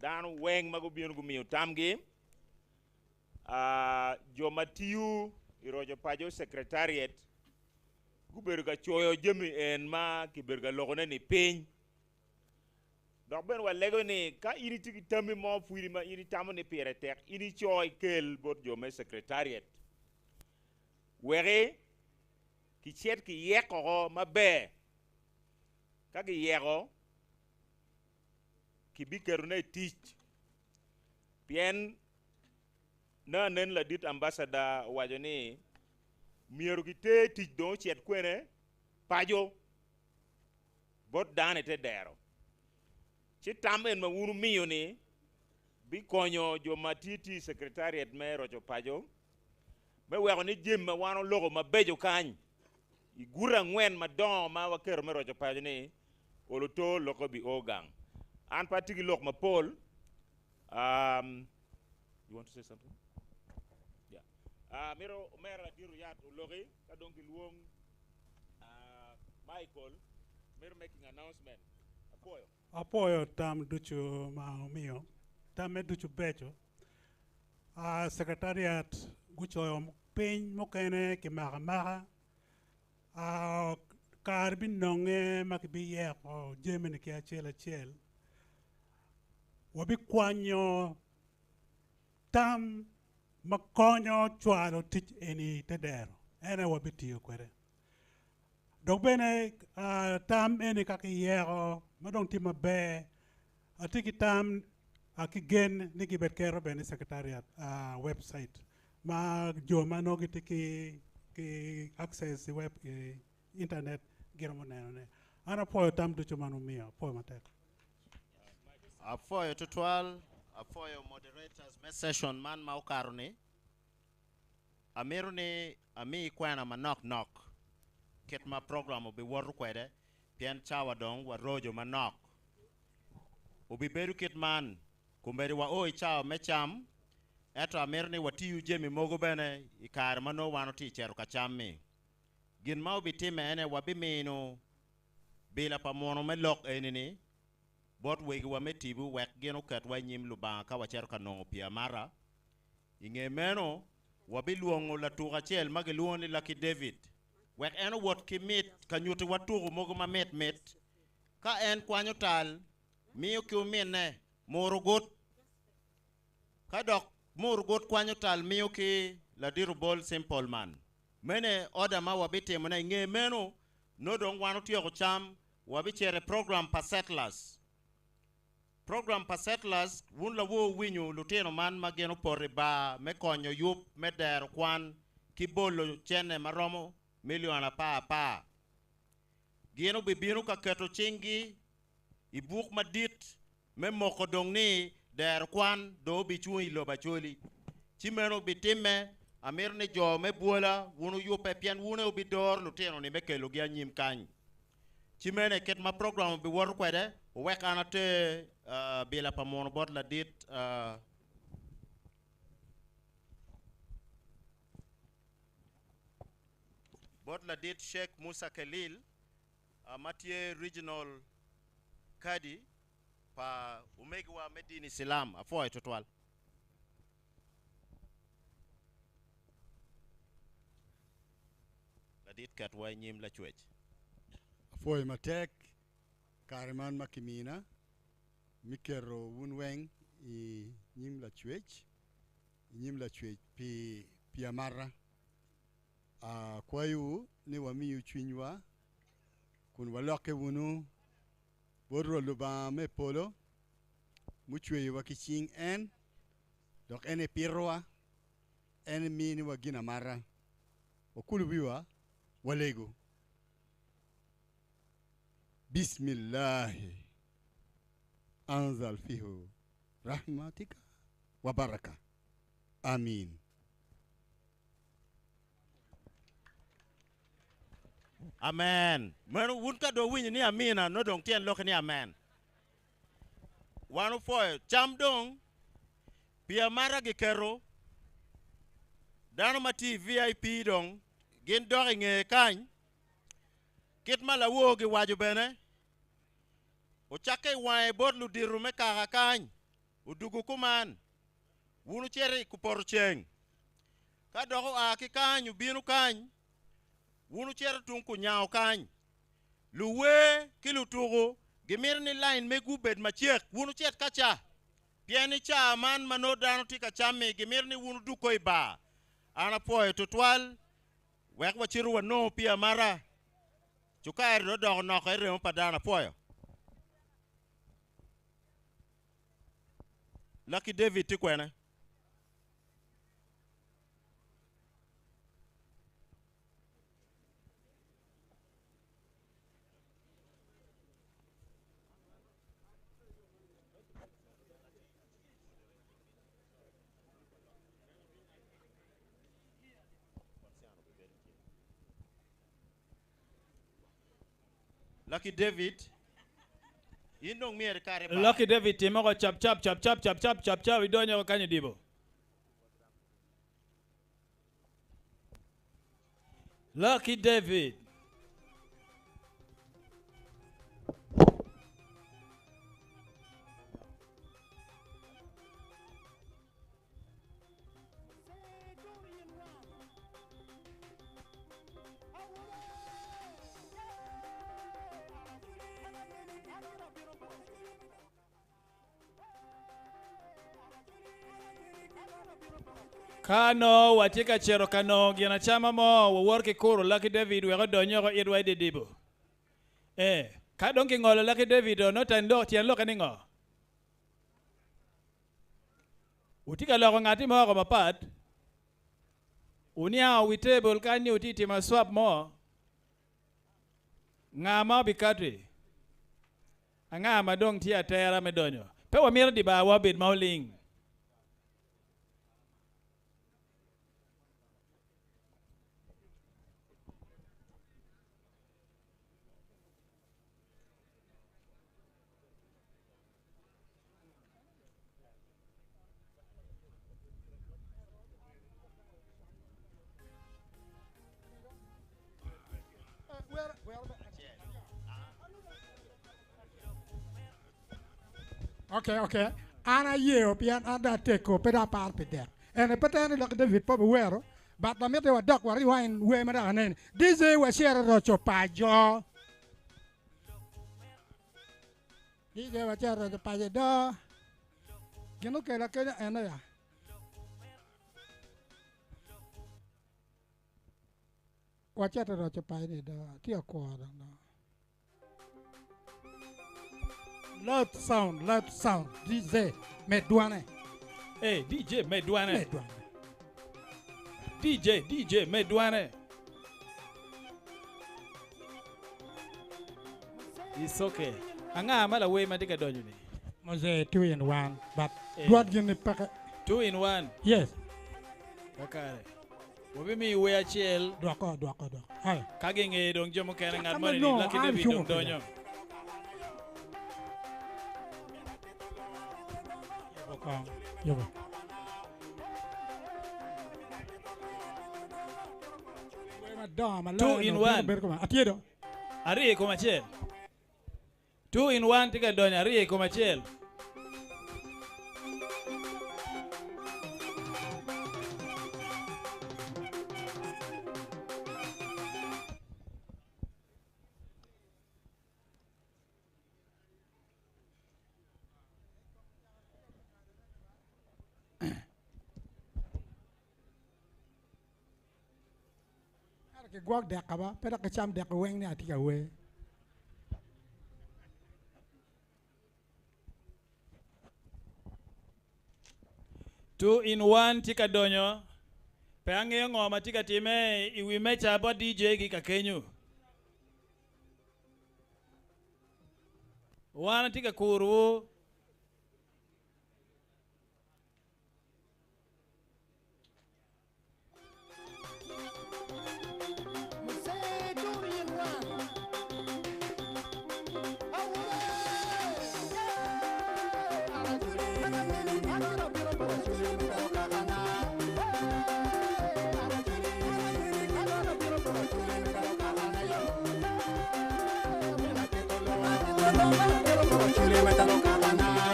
dano weng ma gubino gumiyo tamgi. Jo ma tiyo i roco paco secretariat gubedo ka coyo jami en ma kibedo ka lokone ni piny. Dok bene walego ni ka in itye ki tammi mo pwidi ma in itamo ni pire tek, in ico ikel bot jo me secretariat weki kicit kiyeko maber. Ka giyeko, kibiketone i tic. Pien nanen ladit ambassador owaco ni myero kiter tic dong ocit kwene paco bot dano ite dero. Ci tam en ma wun wumiyo ni bikonyo jo ma tye tye i secretariat me roco paco me weko ni jami ma wan oloko mabeco kany i guti 4 madongo ma waketo me roco paco ni oloto loko bi o gang. An pe atye ki lok mapol. You want to say something? Yeah. Mito omera ladit oyat oloki ka dong kilwong Michael mito making announcement. Apwoyo. Apwoyo tam ducu ma omiyo. Tamme ducu beco. Secretariat gucoyo piny mukene kimako amaka. Kare binonge ma kibiyeko jami-ni ki acel acel. Wabikwanyo tam ma konyo cwalo tic eni te dero. En aye wabitiyo kwede. Dok bene tam eni ka kiyeko ma dong tye maber, atye ki tam ki gen ni gibed keto bene i secretariat website ma jo ma nongo gitye ki access i web i internet giromo nenone. An apwoyo tam ducu man omiyo, apwoyo matek. Apwoyo tutwal, apwoyo moderators me session man ma okato ni. Amito ni ami kwena manok nok kit ma program obiwoto kwede pien cawa dong warojo manok. Obibedo kit man, kombeddi wao i cawa me cam, ento amito ni watiyu jami mogo bene i kare ma nongo wan otye cito ka cam-mi. Gin ma obitime ene wabimino bila pa muno me lok eni-ni bot wegiwa me tipo wek gin oketwa i nyim Lubanga ka wacito ka nongo pii amata. I nge meno, wabilwongo latuk acel ma gilwongo ni Lucky David wek en owot ki mit ka nyutiwa tuko mogo ma mit mit. Ka en kwanyo tal, miyo ki ominne, Murugut. Ka dok Murugut kwanyo tal miyo ki ladit obol Simple Man. Mene order ma wabitimone i nge meno no dong wan otyeko cam wabicito i program pa settlers. Program pa settlers wun lawo winyo lutino man ma gin opoto i bar me konyo yub me dero kwan ki bolo cene maromo milion 10 10. Gin obibino ka keto cinggi i buk madit me moko dong ni dero kwan do obicung i lobo Acholi. Ci meno obitimme amito ni jo me bwola wun oyubbe pien wun aye obidoro lutino ni me kelogi anyim kany. Ci meno kit ma program obiwoto kwede owek an ater bila pa muno bot ladit bot ladit Sheikh Musa Kelil ma tye regional kadi pa omegiwa me dini Islam. Apwoyo tutwal. Ladit ketwa i nyim lacwec. Apwoyo matek kare man ma kimina mi keto wun weng i nyim lacwec i nyim lacwec pi pi amata. Akwayowu ni wamiyu cwinywa kun walokke wunu bot Rwot Lubanga me polo mucweyowa ki cing en, dok en epitowa, en eminiwa gin amata. Wakulu wiwa walego. Bismillahi anzal fihu rahmatika wa baraka. Amin. Amen. Meno wun ka dong winyo ni amina no dong tyen lokke ni amen. Wan opwoyo cam dong pi amata giketo dano ma tye i VIP dong gin dok i ngeye kany kit ma lawor giwaco bene ocakke i wange bot ludito me kaka kany odugu kuman wun wucito i kupoto ceng ka dok oa ki kany obino kany wun wucito tung kunyango kany luwer ki lutuku gimito ni lain megwu bed macek wun wucit ka ca pien ni ca man ma nongo dano tye ka cammi gimito ni wun wudukko i bar. An apwoyo tutwal wek wacito wanongo pii amata cukari dong odoko noko i remo pa dano apwoyo. Lucky David tye kwene? Lucky David, in dong myero ikati i bar. Lucky David timo ko cap cap cap cap cap cap cap cap idonyo ko kany idibo. Lucky David. Ka nongo watye ka cito ka nongo ginacama mo, wawor ki kuro Lucky David wek odony oko itwa i didibo. Eh, ka dong kingolo Lucky David o, nongo tyen lokke ni ngo? Wutye ka loko ngati mo oko mapat? Wuniango wi tebol kany ni wutye timo swap mo? Nga ma obikati? Anga ma dong tye atera me donyo? Pe wamito di barwa obed ma oling. Okay, okay. An ayeo pien an dong ateko pe dong aparo pi dek. Ene pe teno ni lok David pe obiwero, but amito ni wadok wa rewind wer ma dok aneni. DJ wacito roco paco. DJ wacito roco paco do. Gin okela kenyo ene ya. Wacito roco paco ni do, atye ka kwo dong do. Loud sound, loud sound, DJ, med dwane. Hey, DJ, med dwane. Med dwane. DJ, DJ, med dwane. It's okay. Anga ma lawer ma tye ka donyo ni? Mose, 2 in 1, but Eh. dwat gin ni peke. 2 in 1. Yes. Kakare. Wabimiyi wer acel. Dwoko, dwoko, dwoko. Hai. Ka gingeye dong jo mukene ngat Caka moni ni no, Lucky an David cungo dong pire. donyo. Yubo kong, yubo. Wer madongo ma 2 loyo in no bino 1. bedo koma. Atye do. Aryo i kom acel. 2 in 1 tye ka donyo aryo i kom acel. Ento kigwok dek ba, pe dok kicam dek weng ni atye ka wer. 2 in 1 tye ka donyo. Pe angeyo ngo ma tye ka time i wi meja bot DJ gi ka kenyo. Wan atye ka kuruwu.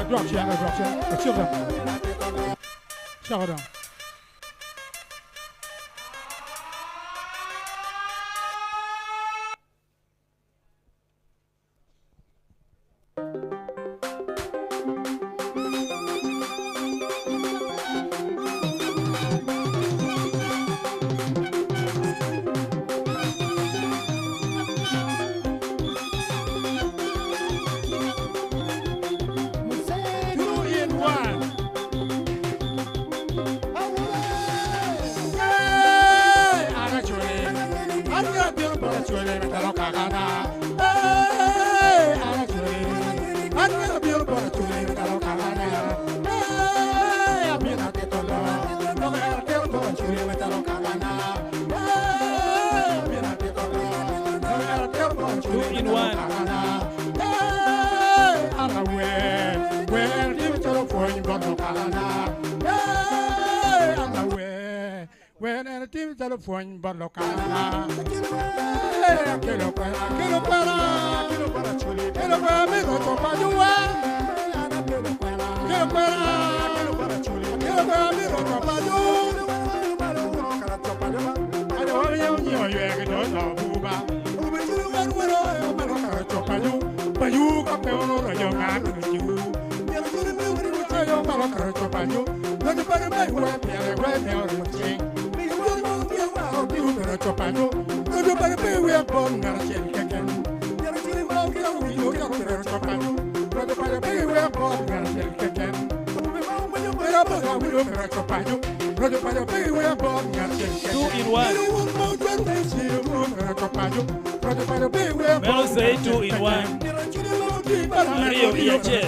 Drop cen, drop cen. Acito dong. Cako dong. 2 in 1. 2 in 1. Wen en tim calo pwony bot lokana. Kelo kwena, kelo kwena, kelo kwena, kelo kwena mi roco pacowa. Kelo kwena, kelo kwena mi roco paco. Ajo wamiyo nyiyo ywek do no buba. Pacu ka pe ono jo nga kiru. Ayo malo karo pacu. Roco pacu me we piere we me oro ching. Roco pacu. Roco pacu pe we bon ngara chen keken. Roco pacu. Roco pacu pe we bon ngara chen keken. Roco pacu. Roco pacu pe we bon ngara chen keken. 2 in 1. Meno say 2 in 1. Aryo i acel.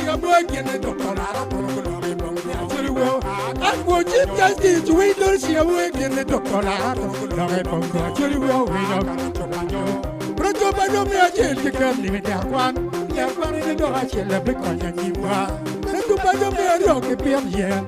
Sigamoy gine Dr. Lara Tunu kuloki bongo Acholi wo An wo Chief Justice Owiny Dolly Sigamoy gine Dr. Lara Tunu kuloki bongo Acholi wo winyo Rojo pajo me acel keken limi ter kwan Ter kwan ine dok acel abikonyo anyimwa Rojo pajo me aryo ki pit yen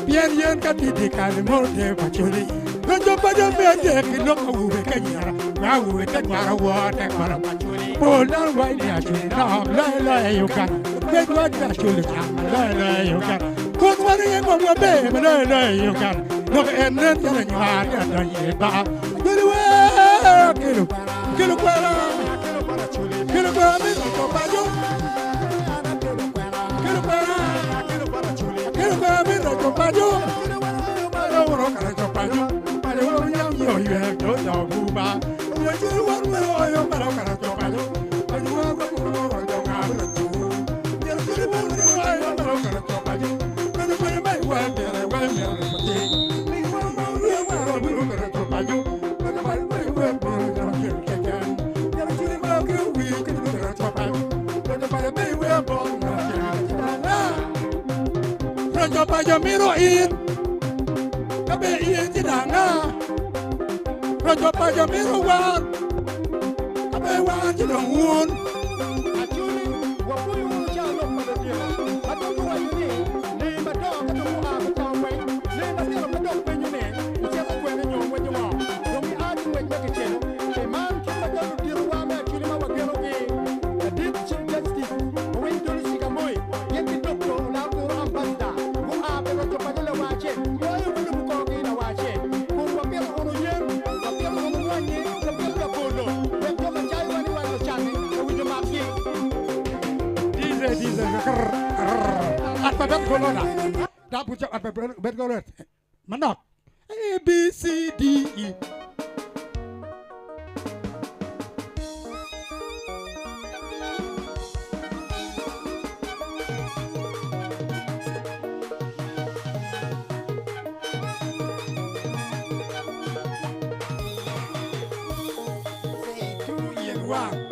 Pien yen ka tidi kali moro te pacholi Rojo pajo me adek ki lok awobe ka nyera Ma awobe te kwaro wo te kwaro pacholi Pol dano wai ni acholi nok loyo loyo Uganda Gwec wa ni acholi cam loyo loyo Uganda Kun wan iye ngom wa ber ma loyo loyo Uganda Lok en nen calo nywar ka donyo i bar Acholi we kelo kelo kwena kelo kwena mi roco paco kelo kwena kelo kwena mi roco paco Paco wuro ka roco paco paco wuro yam yo ywek jo jo buba Yo chiri wan wero oyo maro ka roco paco paco wuro ka wuro roco ka roco Yo chiri wan wero oyo maro ka roco paco Paco paco mai wa mere wa mere pati Mi wa wa wa wa wuro ka roco paco Paco paco mai wa mere roco keken Yo chiri ma ke wi ke roco paco Paco paco mai wa bon Roco paco miro in Kabe in ti danga Roco paco miro wan Kabe wan ti dong un Acholi wapuyo wunu calo lok pa ludito ma dong guwaco ni lee madongo ka dong gua ki cawa ngwec lee matino pe dok penyo ni icito kwene nyo ngweco ngo dong gia ki ngwec ma kicelo pi man kit macalo luditowa me Acholi ma wagenogi ladit Chief Justice Owiny Dolly Sigamoy gin ki Dr. Olara Tunu Ambassador gua pi roco paco lawa acel loyo wi lubo korgi lawa acel kun wapito wunu yen wapito wunu mwanyi wapito labolo wek jo ma cayowa ni wan lucanni owinjo makgi DJ DJ krr krr Alphabet kolona Da pucha alphabet kolona Manok A B C D E Say 2 in 1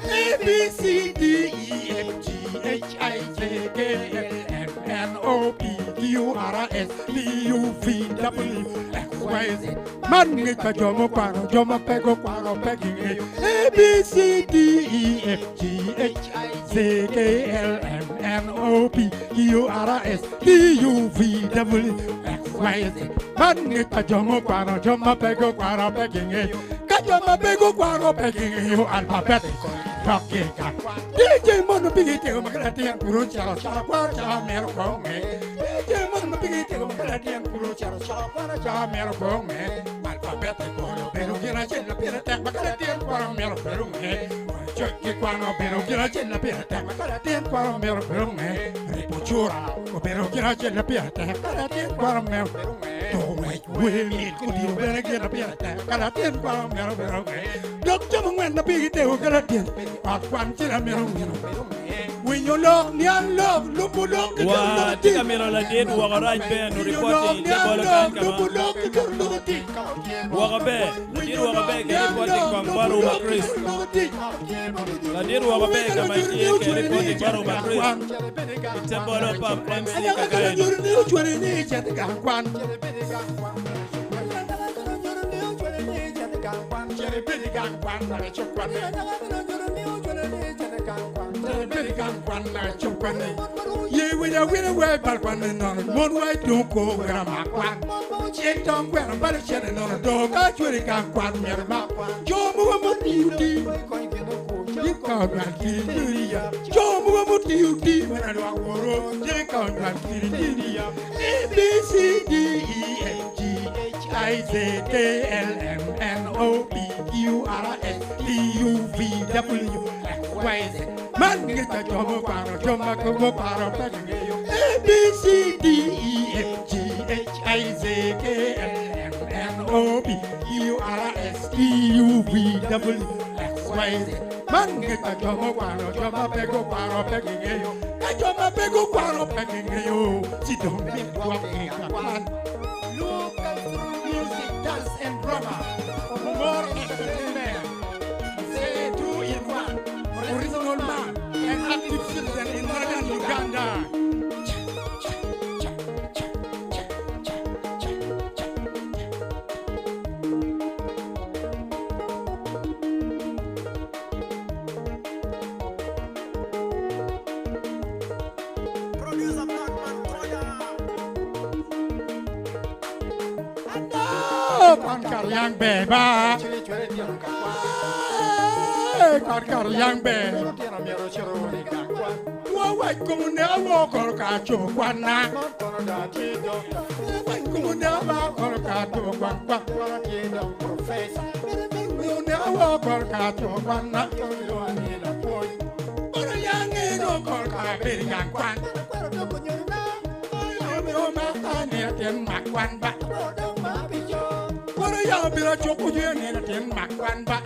A B C D E F G H I J K L M N O P Q R S T U V W X Y Z. Man ngi ka jomo kwano jomo pego kwano pegi ngi. A B C D E F G H I J K L M N O P Q R S T U V W X Y Z. Man ngi ka jomo kwano jomo pego kwano pegi ngi. Ka jomo pego kwano pegi ngi alphabet. Rocky ka. DJ mono bigi tego makala tiang puro charo charo kwaro charo mero kong me. DJ mono bigi tego makala tiang puro charo charo kwaro charo mero kong me. Alphabet koro pero gira chen la pira tek makala tiang kwaro mero pero me. Chokki kwano pero gira chen la pira tek makala tiang kwaro mero pero me. Ripuchura pero gira chen la pira tek makala tiang kwaro mero pero me. To wait we mi kudi bere gira pira tek makala tiang kwaro mero pero me. Dok jomo ngwen na bigi tego kala tiang At kwan chira mero mero Winyo lok nian lok lupu lok ki Wa tye ka mito ladit woko rac ben reporting te bolo kany kama woko ber ladit woko ber ke reporting kong bot Uma Chris ladit woko ber kama itye ke reporting bot Uma Chris ite bolo pa MC Kakaeni Ye wina wina we bal kwan ni nono mon wa dun ko wera ma kwan Chen tong gweno bal chen nono do ka chweri ka kwan mer ma Jo mu wa mu ti ti Yi ka kwan ki ti ya Jo mu wa mu ti ti wena lwa woro Je ka kwan ki ti ya A B C D E F G H I J K L M N O P Q R S T U V W X Y Z. Man ngi ta jomo kwaro jomo ko kwaro pa ngi A B C D E F G H I J K L M N O P Q R S T U V W X Y Z. Man ngi ta jomo kwaro jomo pego kwaro pe ngi Ka jomo pego kwaro pe ngi yo Si do mi kwa ngi ka kwan Luo cultural music, dance and drama for more entertainment. Say 2 in 1, original man and active Kon kar yang be ba. Kon kar yang be. Dwa wac kom oneka wo kono ka cobo kwanna. Wac kom oneka ba kono ka cobo kwan kwa. Oneka wo kono ka cobo kwanna. Kono yang eno kono ka bedo i gang kwan. Omiyo ma ka nino tyen mak kwan ba. Kono yang obino cuko jwe nino tyen mak kwan ba.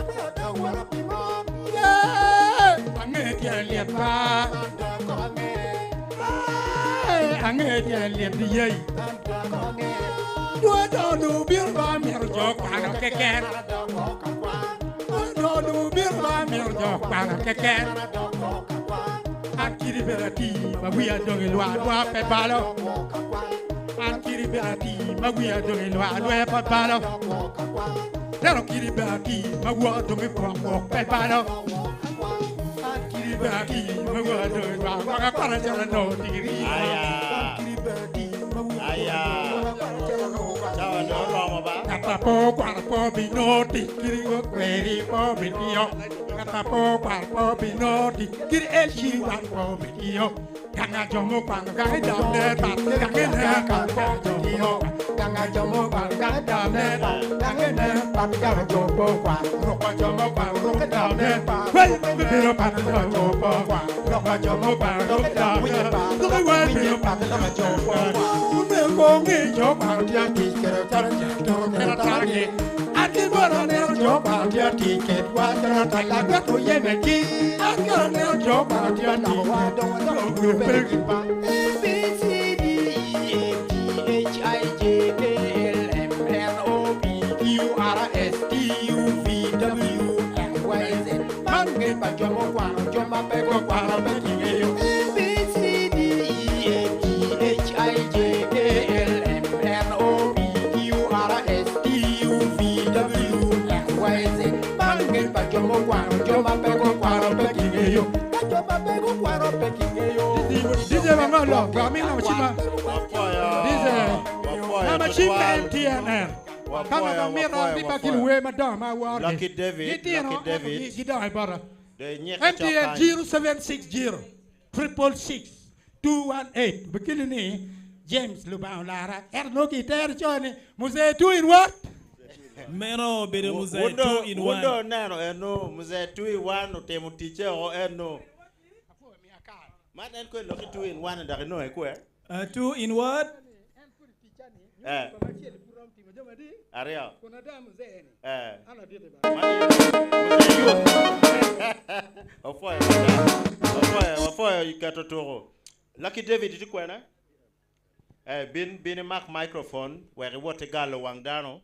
Yeah, ange tyen liet ba. Ange tyen liet di yei. Dwa do nu biro ba miro jo kwano keken. Dwa do nu biro ba miro jo kwano keken. An kiri bera ti ma wiya dong i lwa dwa pe balo. An kiri bera ti ma wiya dong i lwa dwa pe balo. Neno kiri bera ti ma wuok dong i bwok bwok pe balo. An kiri bera ti ma wuok dong i lwa waka kwana calo no digiri. Aya. Aya. Cawa dong oromo ba. Ngata po kwano po bino ti kiri go kweri po bitiyo. Ngata po kwano po bino ti kiri elchi wan po bitiyo. Ganga jomo kwano ganga dam ne pat ganga ne pat po bitiyo. Ganga jomo kwano ganga dam ne pat ganga ne pat ganga jomo kwano rokwa jomo kwano rokwa dam ne pat. Well, biro pat jomo kwano rokwa jomo kwano rokwa dam ne pat. Rokwa wa biro pat jomo kwano. Ume kongi jo kwano tia ti kero tara toro kero taragi. Ati boro ne jo kwano tia ti ket wa tara tala gwa to ye me ki. Ati boro ne jo kwano tia ti wa do wa do gwe pe ki pa. A B C D E F G H I J K L M N O P Q R S T U V W X Y Z. Man nge pa jomo kwano joma pe ko kwano pe ki ngeyo. A B C D E F G H I J K L M N O P Q R S T U V W X Y Z. Man nge pa jomo kwano joma pe ko kwano pe ki ngeyo. Ka joma pe ko kwano pe ki ngeyo. DJ Mangolo, Gamina Machima. DJ. Wapoyo Na machima tutwal. MTNN. Kama Wapoyo, ba mira wapoyo, di ba wapoyo. kilwe madongo ma worgi. Lucky David, Gitino, Lucky David. Gidongo i bota. De nyeke MTN cok kany. 0760 666 218. Bikili ni James Lubang Olara. Ero no ki tero cho ni Mzee 2 in 1. Meno obedo muzee Wundo- 2 in 1. Wundo neno eno mzee 2 in 1 otimo ticce o eno. Man en kwe loki 2 in 1 dok inongo ikwe. 2 in what? Eh. Ariyo. Eh. Wapoyo wapoyo wapoyo iketo tuko. Lucky David iti kwene? Eh, bin bin imak microphone wek iwot igalo wang dano.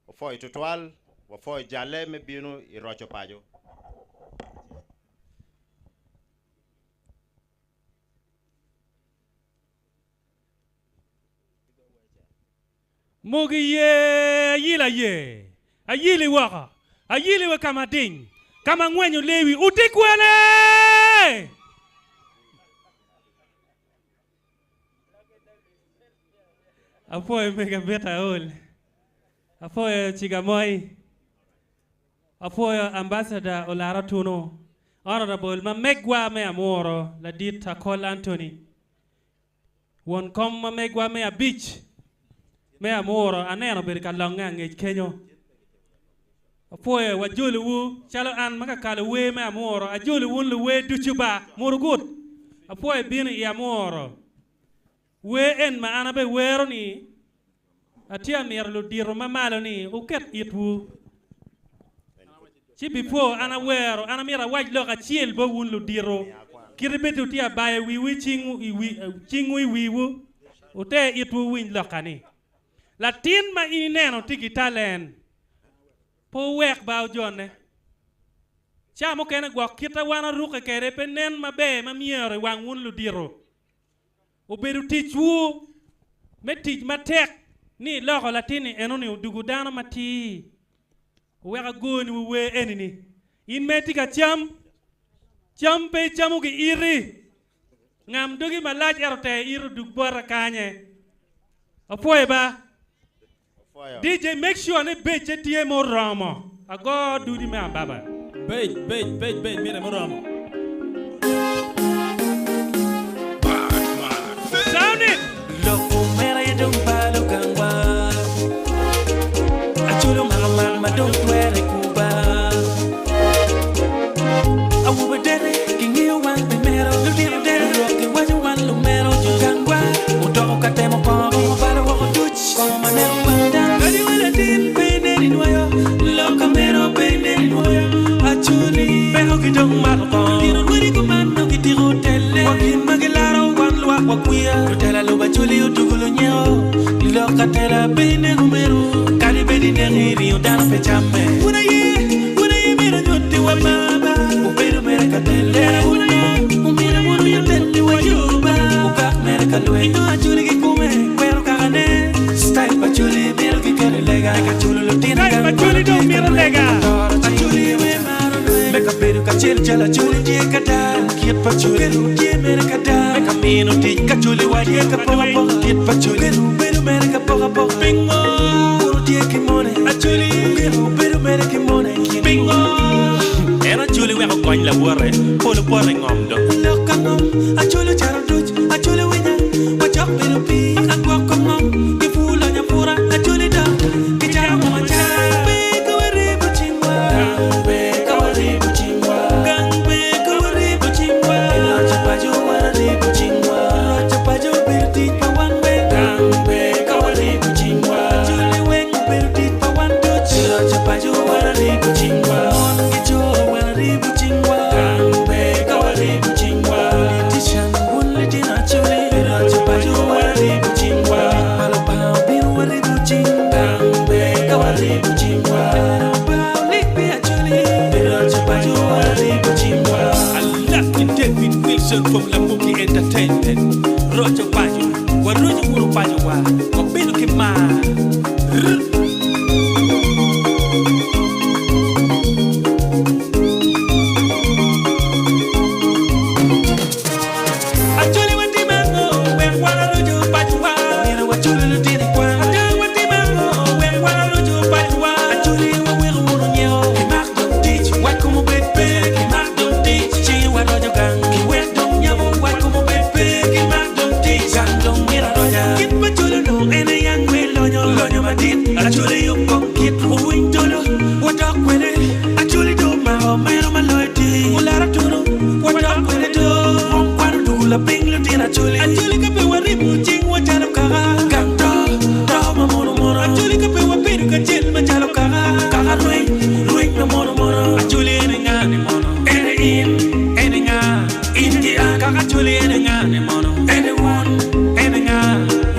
Wapoyo tutwal, wapoyo jale me bino i roco paco. Mugi ye ayila ye ayili woko ayili wa kama ding kama ngwenyo lewi uti kwene apoyo mega beta ol apoyo chigamoy apoyo ambassador Olara Tuno honorable ma megwa me amoro ladit Akol Anthony won kom ma megwa me abich me amoro aneno bedo ka longe angec kenyo apoyo wajolowu calo an ma kakalo wer me amoro ajolo wun luwer ducu ba murugut apoyo bino i amoro wer en ma an abe wero ni atye amiro ludito mamalo ni uket itwu ci before an awero an amiro awac lok acel bo wun ludito kite bed utye abayo wiwu cingwu i cingwu i wiwu ute itwu winj lokani latin ma in ineno tye ki talen pe uwek ba ojone ca mukene gwok kita wan aruke kede pe nen maber ma myero i wang wun ludito obedo ticwu me tic matek ni iloko latin-ni enoni odugo dano matir owek agoni wu wer enini in me tye ka cam cam pe icamo ki iti ngam dogi malac ento te iti odug bota kanye apwoyo ba. DJ make sure ni becce tye muromo. Ago dudi me ababa. Bec, bec, bec, bec, mite muromo. Sound it! Loko mera ye dong palo gangwa Achulo maka mak ma dong twere kuba Awuba dere kingiyo wang pi mero Lutino dere rok ki waco wan lumero Gangwa otoko ka temo kongo Palo woko duc kongo ma neko wang dano Kadi wa latin pe neni nwoyo Loko mero pe neni nwoyo Acholi peko ki dong mako kongo Lutino rwedi kuman no gitiko tele Wa gin ma gilaro wan lwak wa kwiya Lutela luba acholi otugo lunyeo Lok atela pe nego mero Kadi bedi neki ringo dano pe camme Wun aye, wun aye mero nyutti wa baba Obedo mere ka tele Wun aye, omiro wunu yo tele wa yoba Okak mere ka lweny Ino acholi ki kume, kwero kakane Style pa choli miro ki kere lega Eka chulo lutino Style pa choli dong miro lega. Acholi we maro lweny Meka bedo kacel calo acholi tye ka dal Kit pa choli Bedo tye mere ka dal Meka mino tic ka choli wa tye ka poka poka Kit pa choli Bedo bedo mere ka poka poka Pingo Kuro tye ki mone Acholi Bedo bedo mere ki mone Pingo En acholi weko kony lawote, polo poto i ngom do. Lok ka ngom, acholi caro duc, acholi winya, wacok bedo pii, agwoko ngom, ki pur lonyo apura, acholi dok, ki caro ngom acara. Be ka waribo cingwa, gang be ka waribo cingwa, gang be ka waribo cingwa, iloco paco wararibo cingwa, iloco paco obedo tic pa wan weng, gang be ka waribo cingwa, acholi weng obedo tic pa wan duc, iloco paco wararibo cingwa, mon ki co wararibo cingwa, gang be ka waribo cingwa, politician wun litino acholi, iloco paco wararibo cingwa, tic pa Lubanga obino waribo cing, gang be ka waribo cingwa, lik pi acholi, iloco paco wararibo cingwa. Alak David Wilson from Lamuki Entertainment. Rocho paco, warocho wunu paco wa, wabedo ki mar. Rrr. Acholi watimo ang'o wek wararoco pacowa Omyero wachul lutino i kwan Ada watimo ang'o wek wararoco pacowa Acholi waweko wunu nyeo Kimak dong tic wek kom obed pe Kimak dong tic ci waroco gang Kiwek dong nyamo wek kom obed pe Kimak dong tic gang dong mito aroca Kit pa cholo no en aye angwe lonyo Lonyo madit Acholi yub kong kit owiny tolo Wadok kwede Acholi do mako mero ma loyo ti Olara tunu wadok kwede do Mong kwano dugu lapiny lutino acholi Acholi ka pe waribo cing wacalo kaka Gang to, to ma mono mono Acholi ka pe wabedo kacel macalo kaka Kaka rweny, rweny ma mono mono Acholi ene nga ni mono Ene in, ene nga In ki an kaka acholi ene nga ni mono Ene wun, ene nga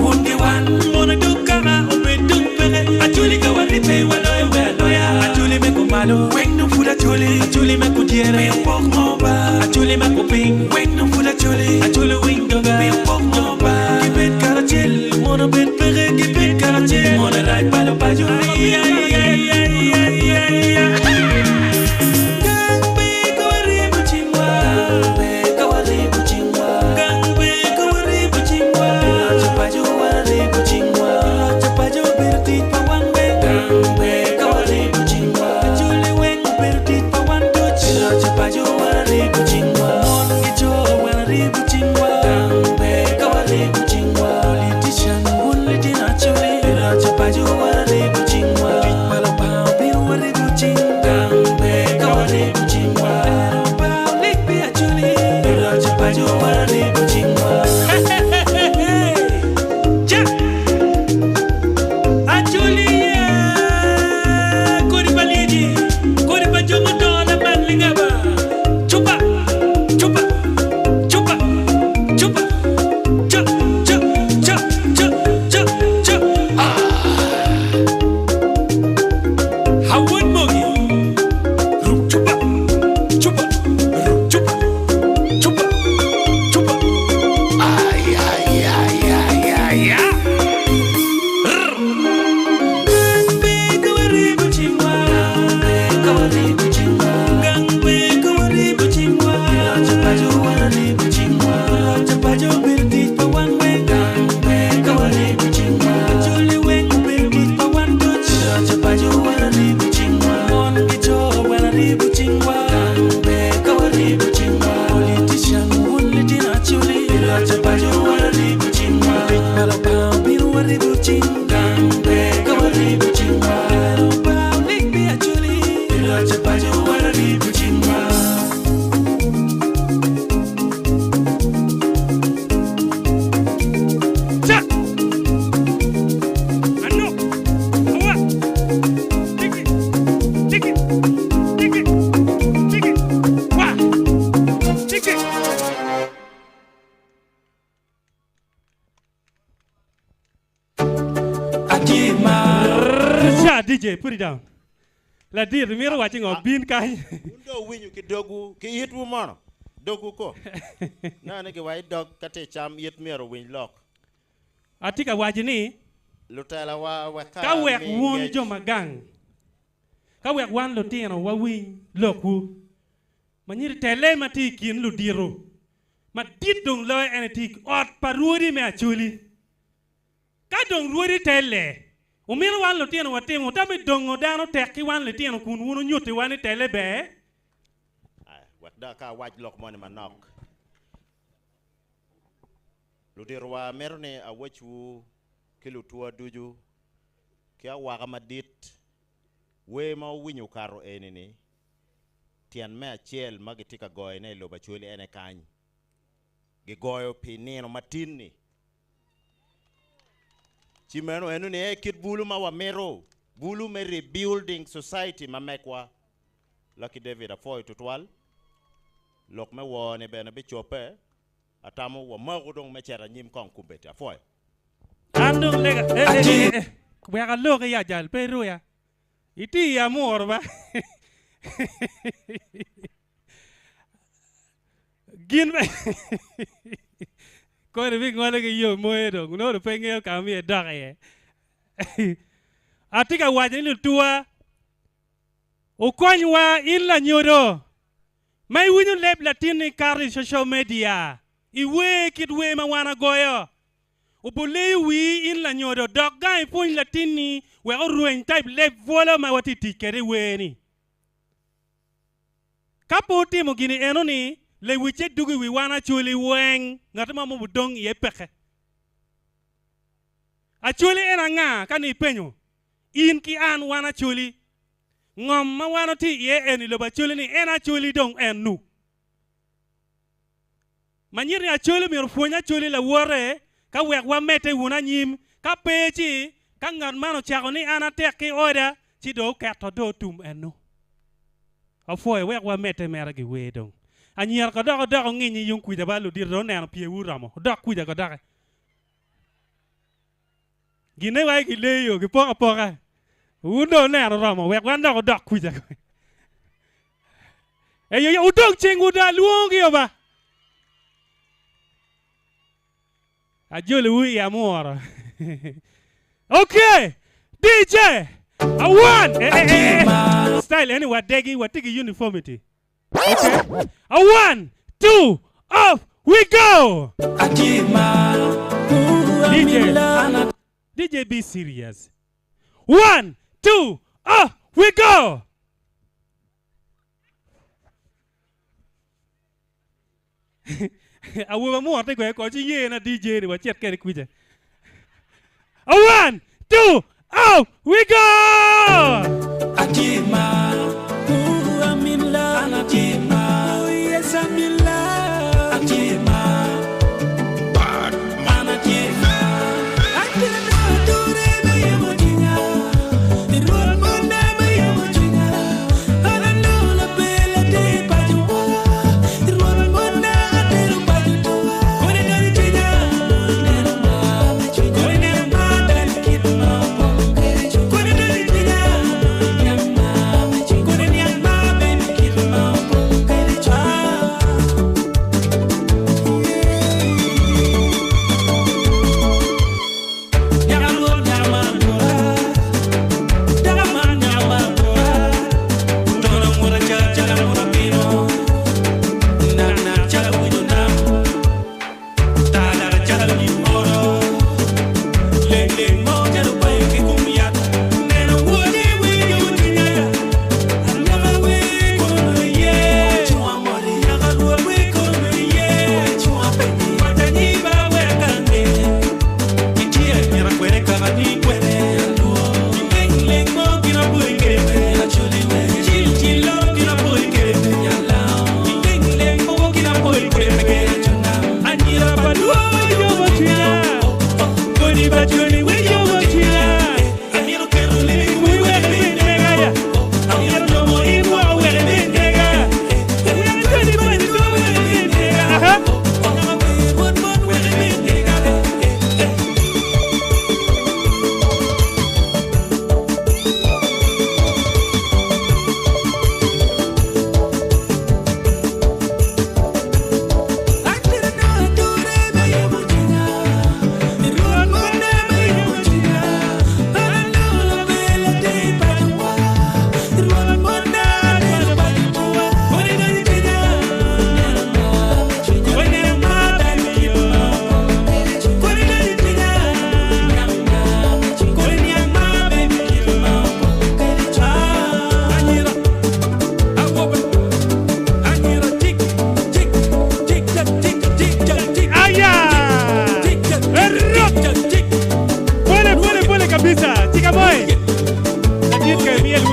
Wun ki wan Mono dog kaka obed dog peke Acholi ka waribe waloyo we aloya Acholi me kumalo Weng no pud acholi Acholi me kudyere Mi opok mo ba Acholi me kupiny Weng no pud acholi Acholi winy doga Mi opok mo ba Gibed karacel Mono bed peke Gibed karacel Mono rac palo paco Ay, ay, ay, ay, ay, ay, ay. Gang be ka waribo cingwa Gang be ka waribo cingwa Gang be ka waribo cingwa Iloco paco wararibo cingwa Iloco paco obedo tic pa wan weng Gang be ka waribo cingwa Acholi weng obedo tic pa wan duc Iloco paco wararibo cingwa Mon ki co wararibo cingwa Gang be ka waribo cingwa Politician wun litino DJ, put it down. Ladit, imito waco ngo? Bin kany. Wun dong wuwinyo ki dogwu, ki itwu mono? Dogwu ko. Neno ni giwaco dog ka tye cam, it myero owiny lok. Atye ka waco ni, Lutelawa wek ka wek ami wun ngec. jo ma gang, ka wek wan lutino wawiny lokwu, ma nyiti telle ma tye i kin ludito madit dong loyo en tye i ot pa rwodi me Acholi. Ka dong rwodi telle, omito wan lutino watimo, wutam i dongo dano tek ki wan litino kun wun wunyutiwa ni telle ber. Wek dok ka awac lok moni manok. Luditowa amito ni awacwu ki lutwa ducu ki awaka madit wer ma wuwinyo okato eni-ni tyen me acel ma gitye ka goyone i lobo Acholi ene kany. Gigoyo pi nino matin-ni. Ci meno eno-ni aye kit bulu ma wamito, bulu me rebuilding society ma mekwa. Lucky David apwoyo tutwal. Lok me wor-ni bene bicobbe. Atamo wamaku dong me cito anyim kong kombeddi. Apwoyo. An dong lega, eh, eh, eh, eh, wek aloki ya jal, pe iruya. Iti i amuru ba. Gin me koni bingole ki yo moye dong, nongo pe ngeyo ka ma myero edok iye. Atye ka waco ni lutuwa, wukonywa in lanyodo ma iwinyo leb latinni kato i social media, iwer kit wer ma wan agoyo. Oboleyo wii in lanyodo dok gang ipwony latinni wek orweny type leb bwolo ma watye tic kwede i wer-ni. Ka pe otimo gini eno-ni, lewicce dugo i wi wan Acholi weng, ngat mo ma odong iye peke. Acholi en anga ka ni ipenyo? In ki an wan Acholi. Ngom ma wan watye iye eni lobo Acholi ni en Acholi dong en nu. Ma nyito ni Acholi myero opwony Acholi lawote ka wek wamedde wunu anyim. Ka pe ci ka ngat man ocako ni an atek ki oda ci dong oketo dong otum eno. Apwoyo wek wamedde mere gi wer dong. Anyira ko dok odok onginy yung kwica ba ludito dong oneno pyewu oromo. Odok kwica ko doki. Gine wa gileyo gipoko apoka. Wun dong wuneno oromo wek wan dok odok kwica. Eyo wudong cingwu do alwongi oba. Ajolowu i amworo. Okay, DJ, a one. Eh, eh, eh, eh. Style eni wadegi watye ki uniformity. Okay. A one, two, off, we go! DJ, DJ be serious. One, two, off, we go! Awobe muotte kwede ko ci ye na DJ ni wacit kwede kwica. A one, two, off, we go! Atye mar, ooh, I'm in love. Atye mar, oh yes, I'm in love. Atye mar, bad man. Atye mar. Atye mar, dure me yomo cwinya. Irwot mone me yomo cwinya. An anongo lapel atir paco wa. Irwot mone atero paco tuwa. Kodi doni cwinya, neno mar, kodi neno mar dani kit ma opong kwede. Kodi doni cwinya.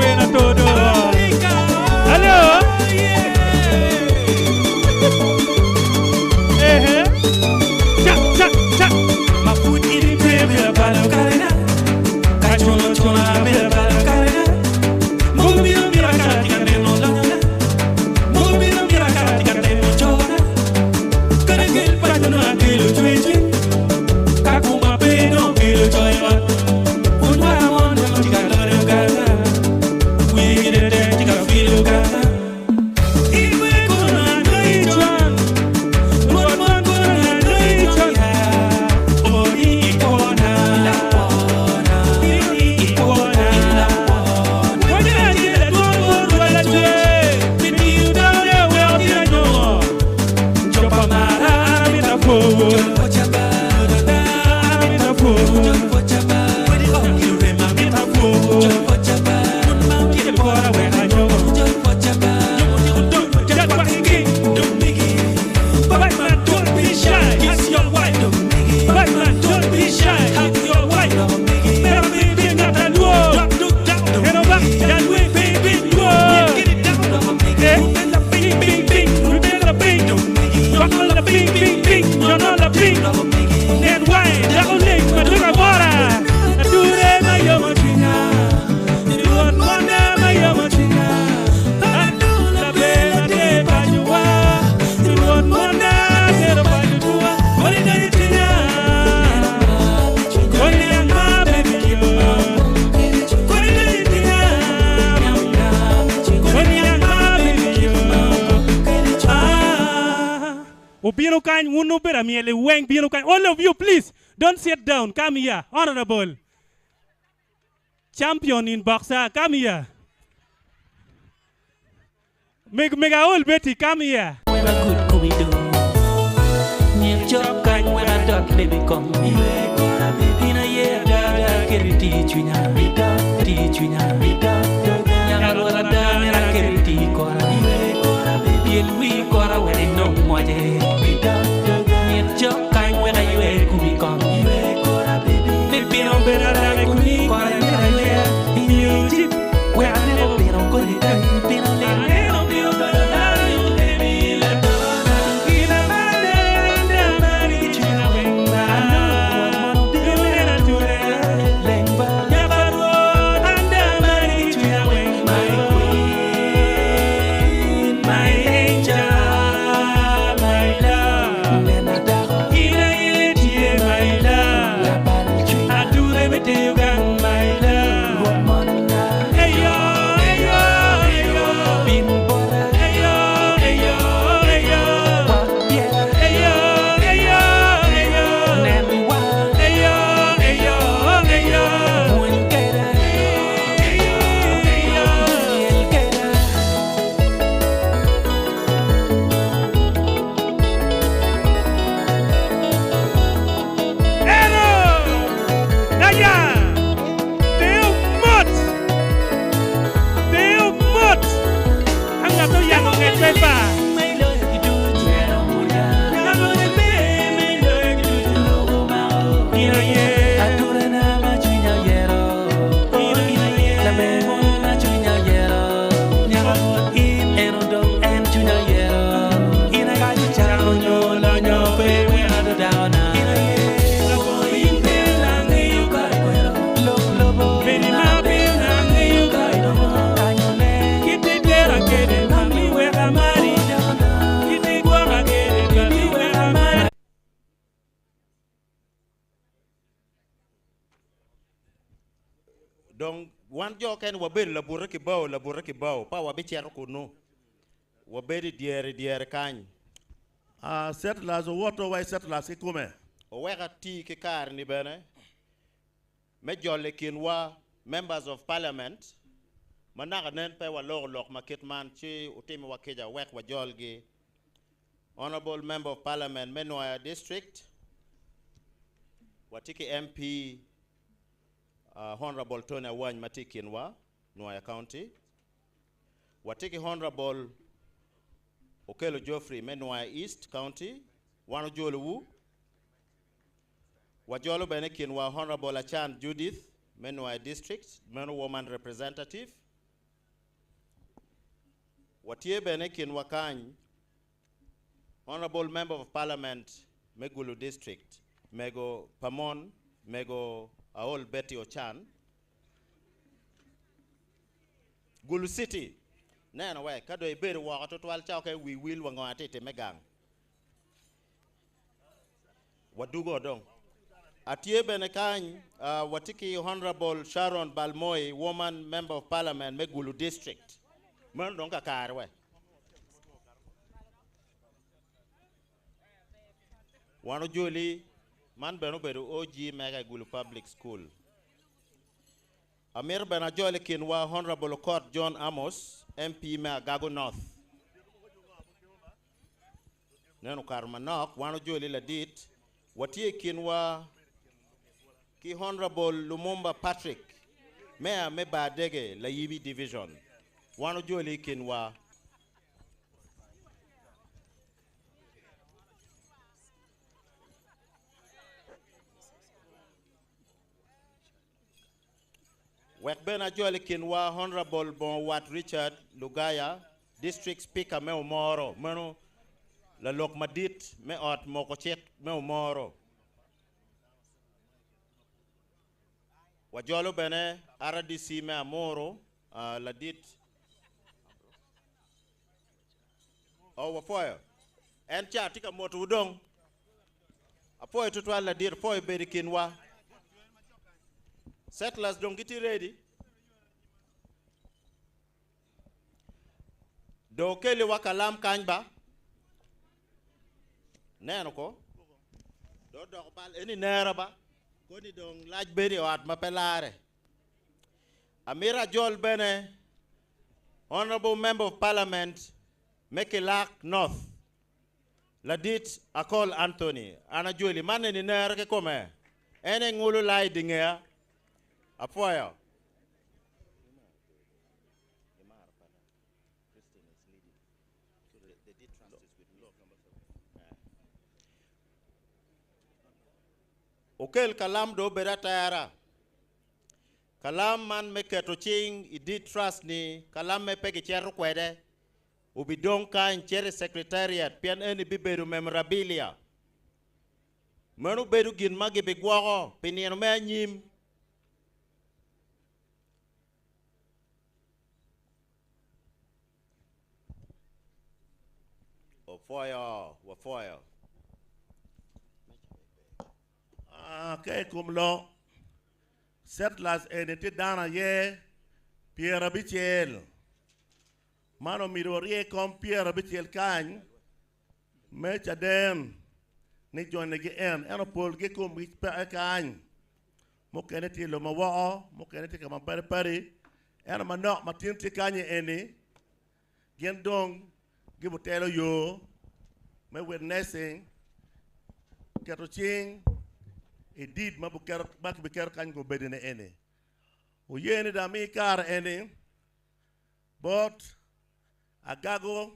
wena todo. Hello. Eh. Cha cha cha. Maput ini bebe balo karena. Kachulo chula bebe balo karena. Mungu biro mira kara tika neno lonyona. Mungu biro mira kara tika neno chona. Kare gel pajono akelo chwe chwe. Kakuma peno kelo choywa. Unwa mono tika lore ugana. Wigire te tika filo ugana. Iwe kona noichwan. Luot mon kona noichwan. Ori ikona. Iri ikona. Wajira jira tuo wala chwe. Miti udore we otira nyo. Chopa mara mita fo. Mita fo. Mita fo. Mita fo. We anyo. Batman, don't be shy. Kiss your wife. Batman, don't be shy. Hug your wife. Pero baby, not a luo. Pero back, that way, baby, luo. Eh, bing, bing, bing. Rubella bing. You're bing, bing, bing. You're not a bing. Then why? That only, but look at water. Adure, my yomotina. You want money, my yomotina. Adula, bella, de, pajua. You want money, de, pajua. Money, de, tina. Money, my baby, yo. Money, de, tina. Money, my baby, yo. Ah. Obino kany, unu bera miele weng bino kany. All of you, please, don't sit down. Come here, honorable. Champion in boxer, come here. Meg Megaol Betty, come here. When a good kumido. Nyel chok kany when a dot baby come. In a year da da keri ti chunya. Ti chunya. Nyalo da mera keri ti kora. Piel wi kora when it no moje. Nyel chok kany when a yue kumi kom. Baby no bera da kumi kora mera yue. Music where I never been on good been on My angel, my love. Ina yetie, my love. Adure mete ugang, my love. Eyo, eyo, eyo. Eyo, eyo, eyo. Eyo, eyo, eyo. Eyo, eyo, eyo. Ero! Naya! Teo mot! Teo mot! Ang ato yang ngek pepa. Dong wan jo ken wabedo labure ki bao labure ki bao pa wabicito kunu wabedo i dyere dyere kany Uh, settlers owoto wa i settlers kikome. Oweka ti ki kare ni bene me jolo i kinwa members of parliament ma naka nen pe waloko lok ma kit man ci otimowa kica wek wajolgi. Honorable Member of Parliament me Nwoya District, watye ki MP Honorable Tony Awany ma tye i kinwa, Nwoya County. Watye ki Honorable Okello Geoffrey me Nwoya East County, wan ojolowu. Wajolo bene i kinwa Honorable Achan Judith me Nwoya District, meno woman representative. Watye bene i kinwa kany Honorable Member of Parliament me Gulu District, Mego Pamon, Mego Aol Betty Ochan. Gulu City, neno we, ka dong ibedo woko tutwal ca oke wi wil wa ngo atye time gang. Wadugo dong. Atye bene kany, watye ki Honorable Sharon Balmoi, Woman Member of Parliament me Gulu District. Meno dong kakare we. Wan ojoli, man bene obedo OG mega i Gulu Public School. Amito bene ajol i kinwa Honorable Okot John Amos, MP me Agago North. Neno okato manok, wan ojoli ladit, watye i kinwa ki Honorable Lumumba Patrick, Mayor me Bardege, Layibi Division. Wan ojoli i kinwa. Wek bene ajol i kinwa Honorable Bongowat Richard Lugaya, District Speaker me Omoro, meno lalok madit me ot moko cik me Omoro. Wajolo bene RDC me Amuru, ladit Oh, wapwoyo. En ca tye ka motowu dong. Apwoyo tutwal ladit, apwoyo bedo i kinwa. Settlers dong gitye ready. Do keliwa kalam kany ba. Neno ko. Do doko bal eni nera ba. Koni dong lac bedo i ot ma pe lare. Amito ajol bene Honorable Member of Parliament me Kilak North, Ladit Akol Anthony. An ajoli man eni nera kikome. En engulu lai dingea. Apwoyo. Okel kalam do obed atera. Kalam man me keto cing i deed trust ni kalam me pe giceto kwede obidong kany cito i secretariat pien eni bibedo memorabilia. Meno bedo gin ma gibigwoko pi nino me anyim. Opwoyo, wapwoyo. Ka i kom lok, settlers eni tye dano aye 90. Man omyero warye kom 90 kany me caden ni joni gi en, ento polgi komgi peke kany. Mukene tye i lobo ma woko, mukene tye ka ma padi padi, ento manok ma tin tye kany eni, gin dong gibitelo yo me witnessing, keto cing i deed ma kibiketo kany kobedine eni. Oye ni dong ami kare eni bot Agago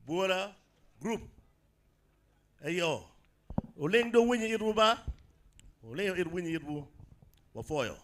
Bwola Group. Eyo, wuling dong winyo itwu ba, wulingo it winyo itwu, wapwoyo.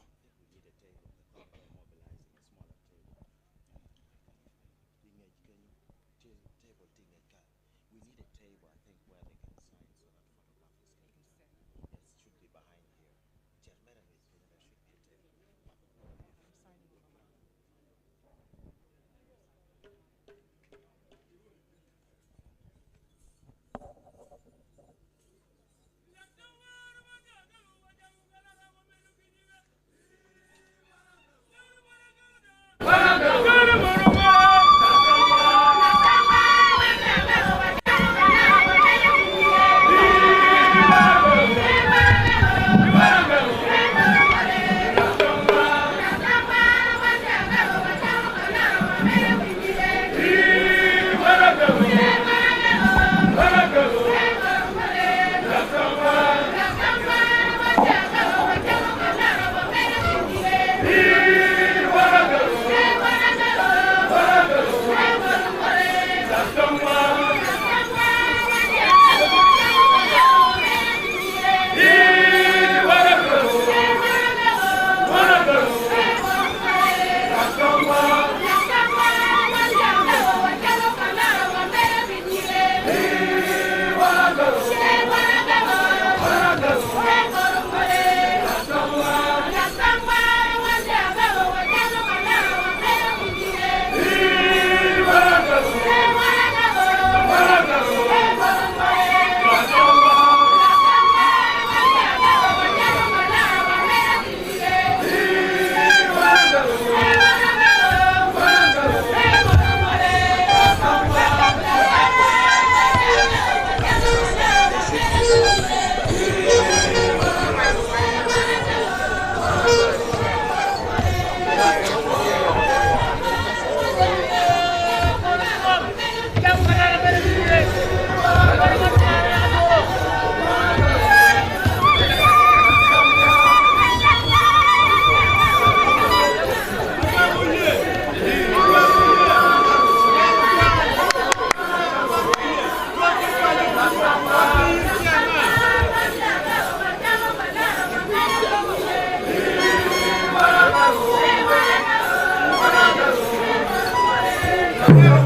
Yeah.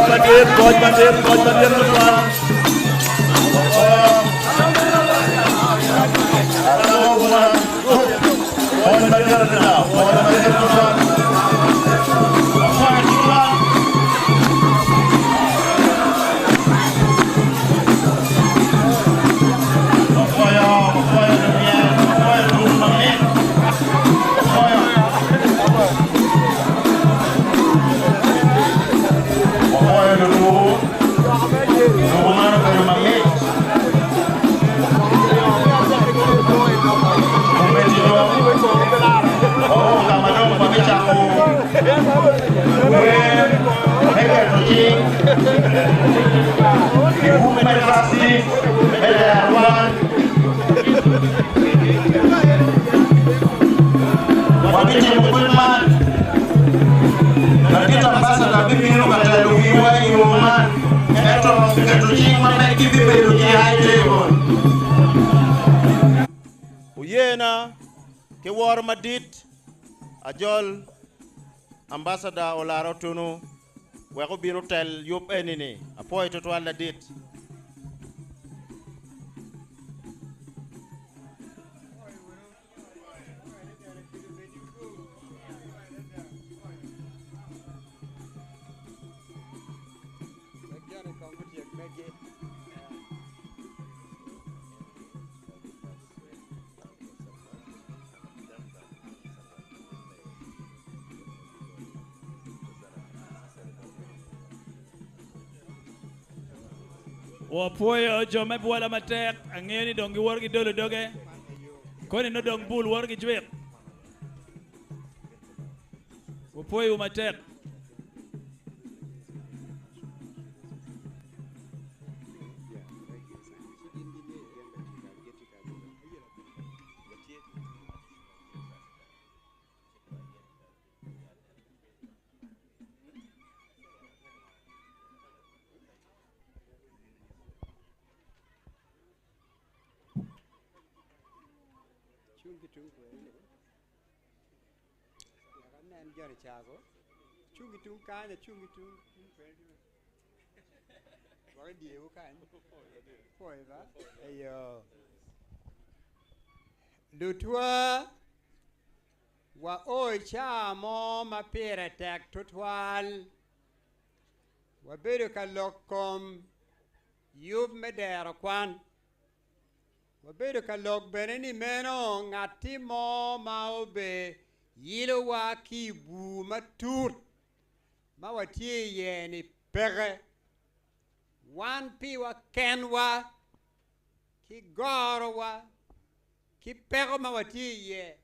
Pwoc madit, pwoc madit, pwoc madit tutwal. Pwoc madit adada, pwoc madit tutwal. Wapwoyo tutwal. Wapwoyo, wapwoyo lumyel, wapwoyo tuku mamit. Wapwoyo. Wapwoyo lutuku. Tuku man obedo mamit. Omedi dong wao ka ma dong wabicako wer me keto cing i buk me Trustees me Dero Kwan. Wabitimo kit man, Ladit Ambassador bibino ka telo wiwa i yo man, ento keto cing ma megi bibedo ki high table. Oyena ki woro madit ajol Ambassador Olara Otunu wek obin otel yub eni-ni. Apwoyo tutwal ladit. Wapwoyo jo me bwola matek, angeyo ni dong giwoto ki dolo doge. Koni nongo dong bul woto ki jwik. Wapwoyo matek. Cung ki tung kweri ni. Wek anen joni cago. Cung ki tung kany, acung ki tung tung kweri. Wek idyewu kany. Pwoyo ba? Eyo. Lutwa, wao i caa mo ma pire tek tutwal. Wabedo ka lok kom yub me dero kwan. Wabedo ka lok bene ni meno ngatti mo ma obe yilowa ki i bur matut ma watye iye-ni peke. Wan piwa kenwa ki gorowa ki peko ma watye iye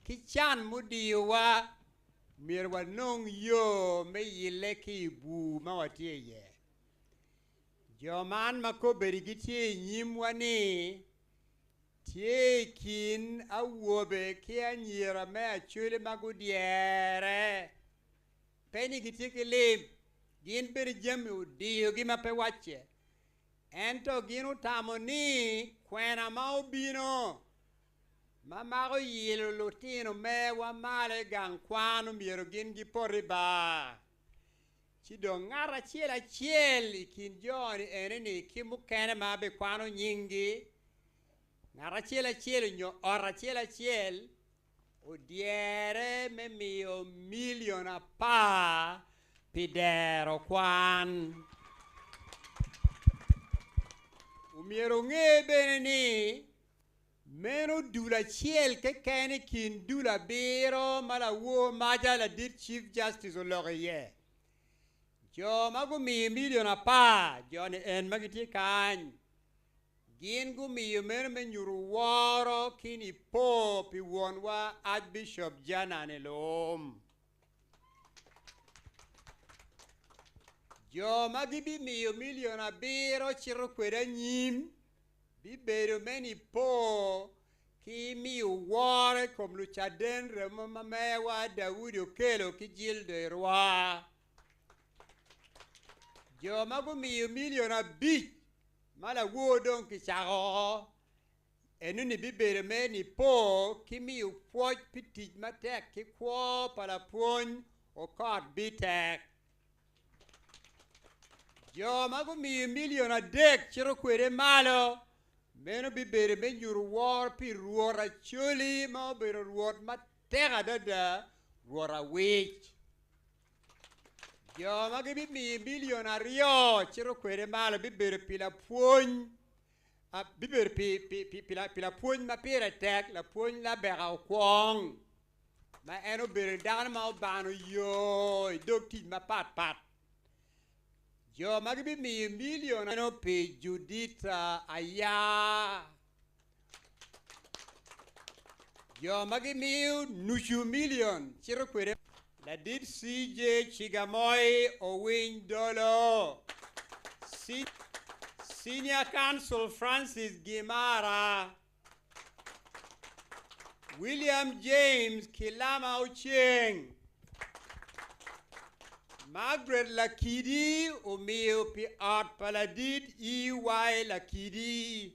ki can mudiyowa, myero wanong yo me yille ki i bur ma watye iye. Jo man ma kobedi gitye i nyimwa-ni tye i kin awobe ki anyira me Acholi ma gudyere. Pe ni gitye ki lim, gin bene jami odiyogi ma pe wacce. Ento gin otamo ni kwena ma obino ma mako yilo lutino mewa malo i gang kwan omyero gin gipot i bar. Ci dong ngat acel acel i kin jo-ni ene-ni ki mukene ma abikwano nyinggi, ngat acel acel nyo ot acel acel odyere me miyo milion apar pi dero kwan. Omyero wunge bene ni meno dul acel keken i kin dul abiro ma lawor maca ladit Chief Justice oloko iye. Jo ma gumiyo milion apar, jo-ni en ma gitye kany. Gin gumiyo meno me nyuto woro ki nipo pi wonwa Archbishop Janani Luwum. Jo ma gibimiyo milion abiro cito kwede anyim bibedo me nipo ki miyo woro i kom lucaden remo ma mewa Daudi okelo ki Jildo i rwa. Jo ma gumiyo milion abic ma lawor dong kicako enoni bibedo me nipo ki miyo pwoc pi tic matek ki kwo pa lapwony Okot Bitek. Jo ma gumiyo milion 3 cito kwede malo, meno bibedo me nyuto woro pi Rwot Acholi ma obedo Rwot matek adada, Rwot awic. Jo ma gibimiyo milion 2 cito kwede malo bibedo pi lapwony, bibedo pi lapwony ma pire tek, lapwony Labeka Okwong, ma en obedo dano ma obano yo i dog tic mapatpat. Jo ma gibimiyo milion meno pi Judita Aya. Jo ma gimiyo nucu milion cito kwede Ladit CJ Cigamoi Owiny Dolo, Senior Counsel Francis Gimara, William James Kilama Oceng, Margaret Lakidi omiyo pi ot pa ladit EY Lakidi,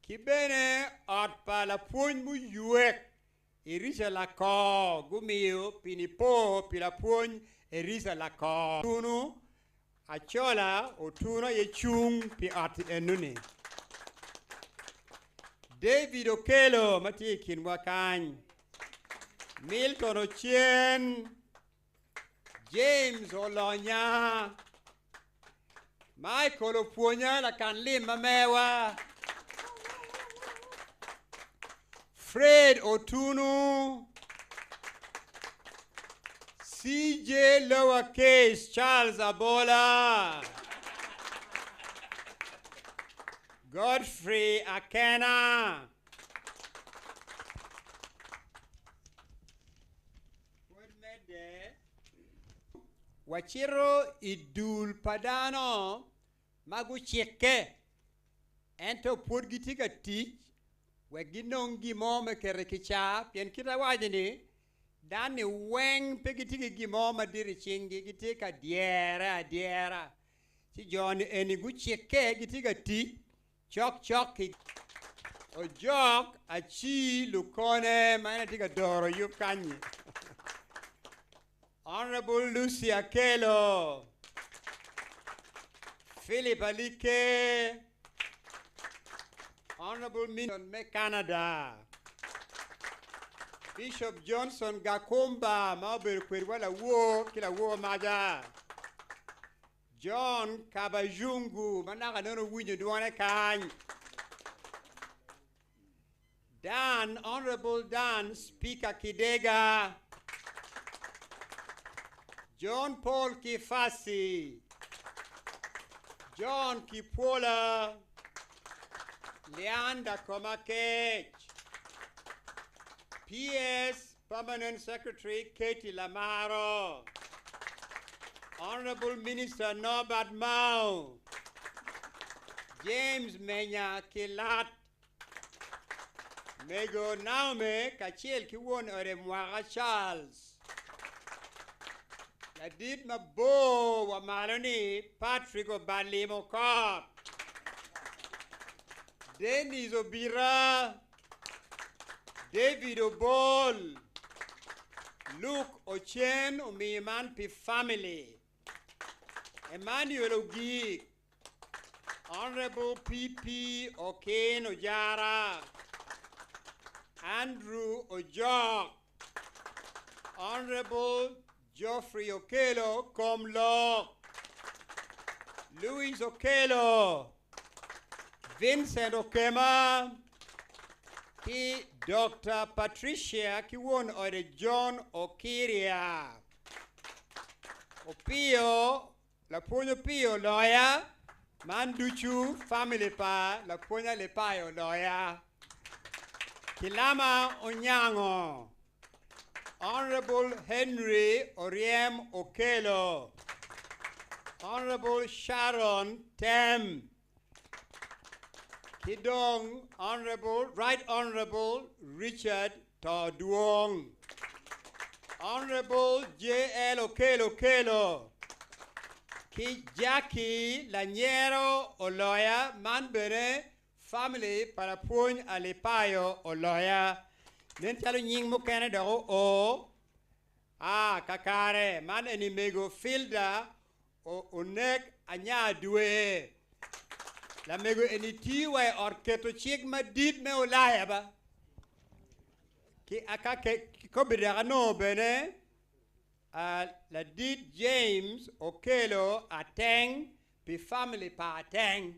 ki bene ot pa lapwony muywek Erisa Lakor gumiyo pi nipo pi lapwony Erisa Lakor. Tunu Acola Otunu aye cung pi ot enoni. David Okello ma tye i kinwa kany, Milton Ocen, James Olonya, Michael Opwonya lakan lim ma mewa, Fred Otunu, CJ Lowercase Charles Abola, Godfrey Akena. Wacito i dul pa dano ma gucikke ento pwod gitye ka tic wek ginong gin mo me keto i kicaa, pien kit awaco ni dano-ni weng pe gitye ki gin mo madit i cinggi, gitye ka dyere adyera. Ci jo-ni eni gucikke gitye ka tic cokcok ki Ojok Aci Lukone ma en tye ka doro yub kanyi. Honorable Lucy Akelo, Philip Alike, Honorable Minister me Canada, Bishop Johnson Gakumba ma obedo kwedwa lawor ki lawor maca, John Kabazungu ma naka nene owinyo dwone kany, Dan, Honorable Dan Speaker Kidega, John Paul Kifasi, John Kipwola, Leander Komakech, PS Permanent Secretary Katie Lamaro, Honorable Minister Norbert Mao, James Menya Kilat, Mego Naomi kacel ki won ode Mwaka Charles, Ladit mabor wa malo ni Patrick Obalimo Kot, Dennis Obira, David Obol, Luke Ocen omiyo man pi family, Emmanuel Ogik, Honorable PP Okin Ojara, Andrew Ojok, Honorable Geoffrey Okello Komlok, Louis Okello, Vincent Okema, ki Dr. Patricia ki won ode John Okiria. Opio, lapwony Opio Loya, man ducu family pa lapwony Alipayo Loya. Kilama Onyango, Honorable Henry Oriem Okello, Honorable Sharon Tem, ki dong Honorable, Right Honorable Richard Todwong, Honorable J.L. Okello Okello, ki Jackie Lanyero Oloya, man bene family pa lapwony Alipayo Oloya. Nen calo nying mukene dok oo. Ah, kakare, man eni mego Filda onek anya dwe. Lamego eni tiyo wa i ot keto cik madit me Ulaya ba. Ki aka ke kobedi dok anongo bene ladit James okelo ateng pi family pa ateng.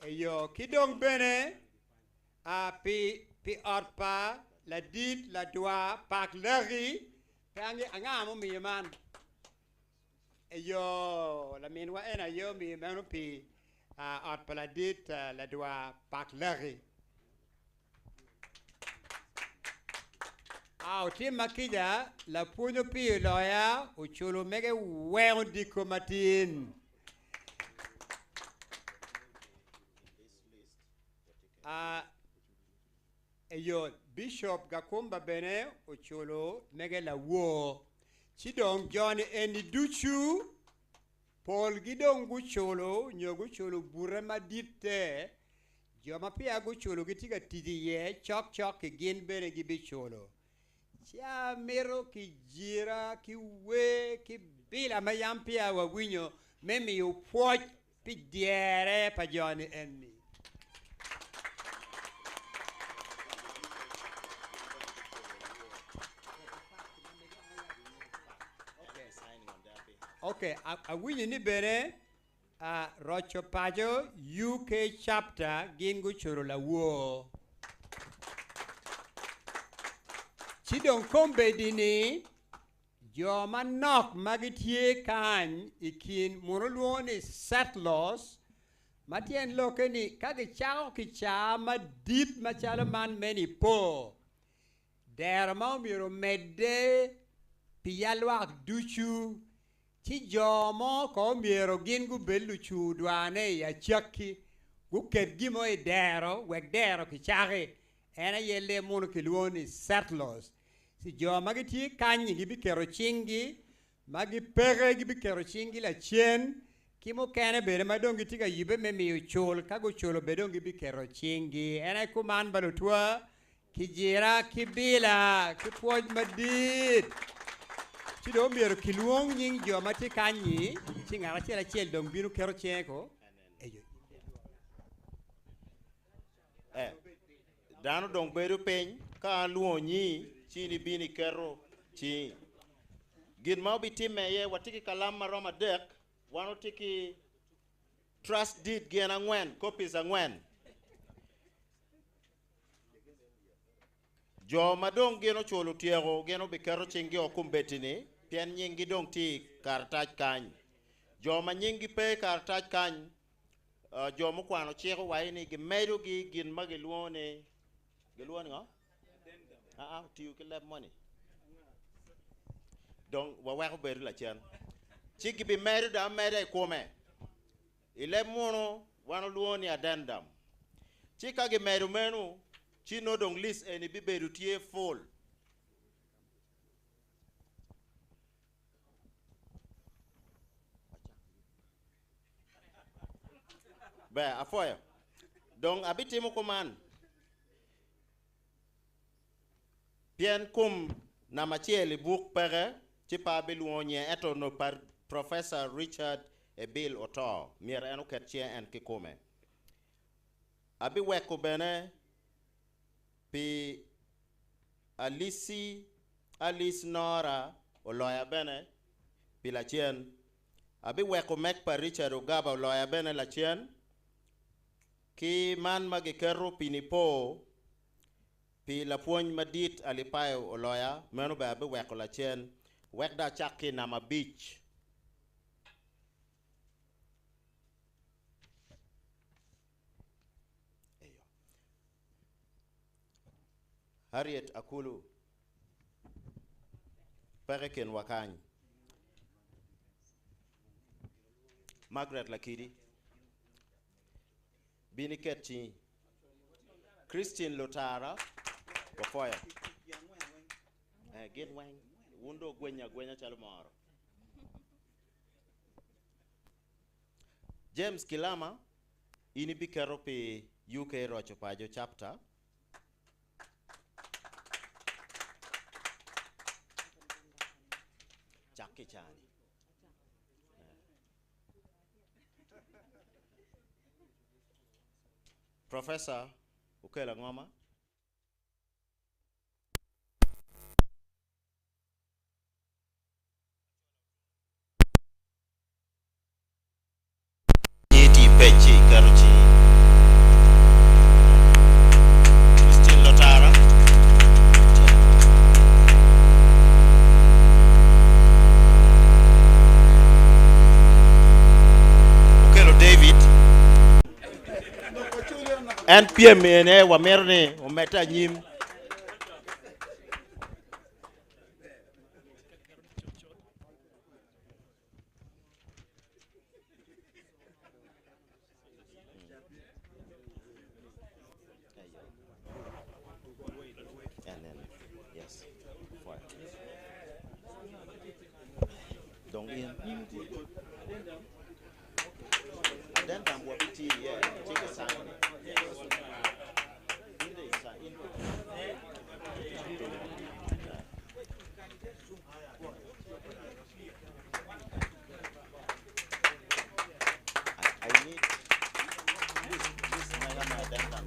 Eyo, ki dong bene pi pi ot pa ladit ladwa pak laki pe ange anga mumiyo man. Eyo, laminwa en aye omiyo meno pi ot pa ladit ladwa pak laki. Otim kica, lapwony Opiyo Loya oculo mege weng odiko matin. Eyo, Bishop Gakumba bene oculo mege lawor. Ci dong joni eni ducu polgi dong guculo nyo guculo bute maditte. Jo ma peya guculo gitye ka tic iye cokcok ki gin bene gibiculo. Ci amito ki jira ki wer ki bila ma yam peya wawinyo me miyo pwoc pi dyere pa joni eni. Ok, awinyo ni bene Roco Paco UK Chapter gin guculo lawor. Ci dong kombeddi ni jo manok ma gitye kany i kin muno lwongo ni settlers ma tyen lokke ni ka gicako kicaa madit macalo man me nipo, dero ma omyero omedde pi yalwak ducu, ci jo mo ko omyero gin gubed lucur dwane i acakki, guket gin mo i dero wek dero kicaki. En aye leb muno kilwongo ni settlers. Ci jo ma gitye kany-nyi gibiketo cinggi, ma gipeke gibiketo cinggi lacen, ki mukene bene ma dong gitye ka yubbe me miyo cul, ka guculo bene dong gibiketo cinggi. En aye kuman ba lutwa, kijira ki bila ki pwoc madit. Ci dong myero kilwong nying jo ma tye kany-nyi, ci ngat acel acel dong bino keto cinge ko. Eyo. Eh, dano dong bedo piny, ka alwongo nyi, ci in ibino iketo cingi. Gin ma obitimme aye, watye ki kalam ma romo adek, wan watye ki trust deed gin angwen, copies angwen. Jo ma dong gin oculo tyeko gin obiketo cinggi o kombeddi-ni, pien nyinggi dong tye i karatac kany. Jo ma nyinggi pe i karatac kany, jo mukwano cik owaco ni gimedogi gin ma gilwongo ni, gilwongo ni ngo? Aa, otiyo ki leb moni. Dong waweko bedo lacen. Ci gibimedo dong ameda i kome. I leb munu wan olwongo ni addendum. Ci ka gimedo meno, ci nongo dong list eni bibedo tye full. Ber, apwoyo. Dong abitimo kuman, pien kom namba acel i buk peke, ci pe abilwongo nyinge, ento onongo pa Professor Richard Ebil oto, myero en oket cinge en kikome. Abiweko bene pi Alici Alice Nora oloya bene pi lacen. Abiweko mek pa Richard Ogaba oloya bene lacen, ki man ma giketo pi nipo pi lapwony madit Alipayo oloya, meno bene abiweko lacen, wek dong acak ki i namba abic. Harriet Akulu peke i kinwa kany. Margaret Lakidi, bin iket cingi. Christine Lutara, wapwoyo. Eh, gin weng, wun dong wugwenyo agwenya calo moro. James Kilama, in ibiketo pi UK Roco Paco Chapter. kicani. Professor Okello Angoma. Nyi tye i pec ci iketo cingi. Christine Lotara. Okello David. En pyem ene wamito ni omedde anyim. And then, yes, fire. Dong in. Addendum wabiti iye, tye ki sign. Yes. In the sign. In. I need this mega my addendum.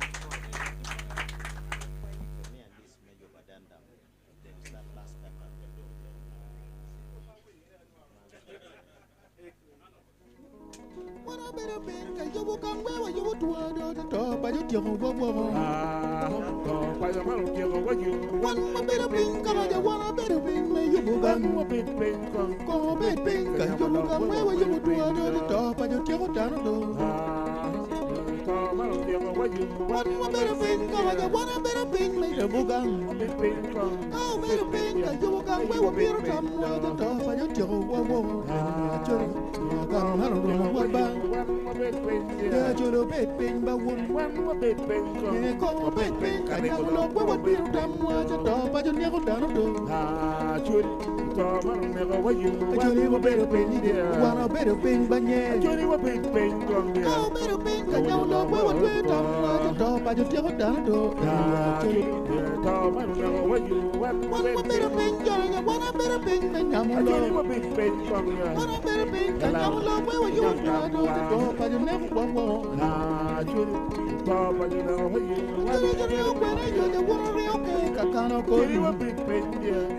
For me and this major addendum, there is that last paper. Wabedo piny ka yubo ka ngwe wayubo two do to paco otyeko wawoko. Wan wabedo piny ka raja wan wabedo piny me yubo gang. Kong obed piny ka yubo ka ngwe wayubo two do to paco otyeko dano do. Wan wabedo piny ka raja wan wabedo piny me yubo gang. Ka obedo piny ka yubo gang we wabiro tamwa to paco otyeko wawoko. Gang man oromo wa ba. Jolo obed piny ba wun. Kong obed piny ka nyako lok we wabiro tamwa to paco nyako dano do. Acholi wabedo piny wan wabedo piny ba nye. Ka obedo piny ka nyako lok we watwe tamwa to paco tyeko dano do. Wan wabedo piny jolo nya wan wabedo piny me nyamo lok. Wan wabedo piny ka nyamo lok we wayubo two do to paco neko wawo. Acholi joriyo kwene yo jawuono riyo ke kakano kodi.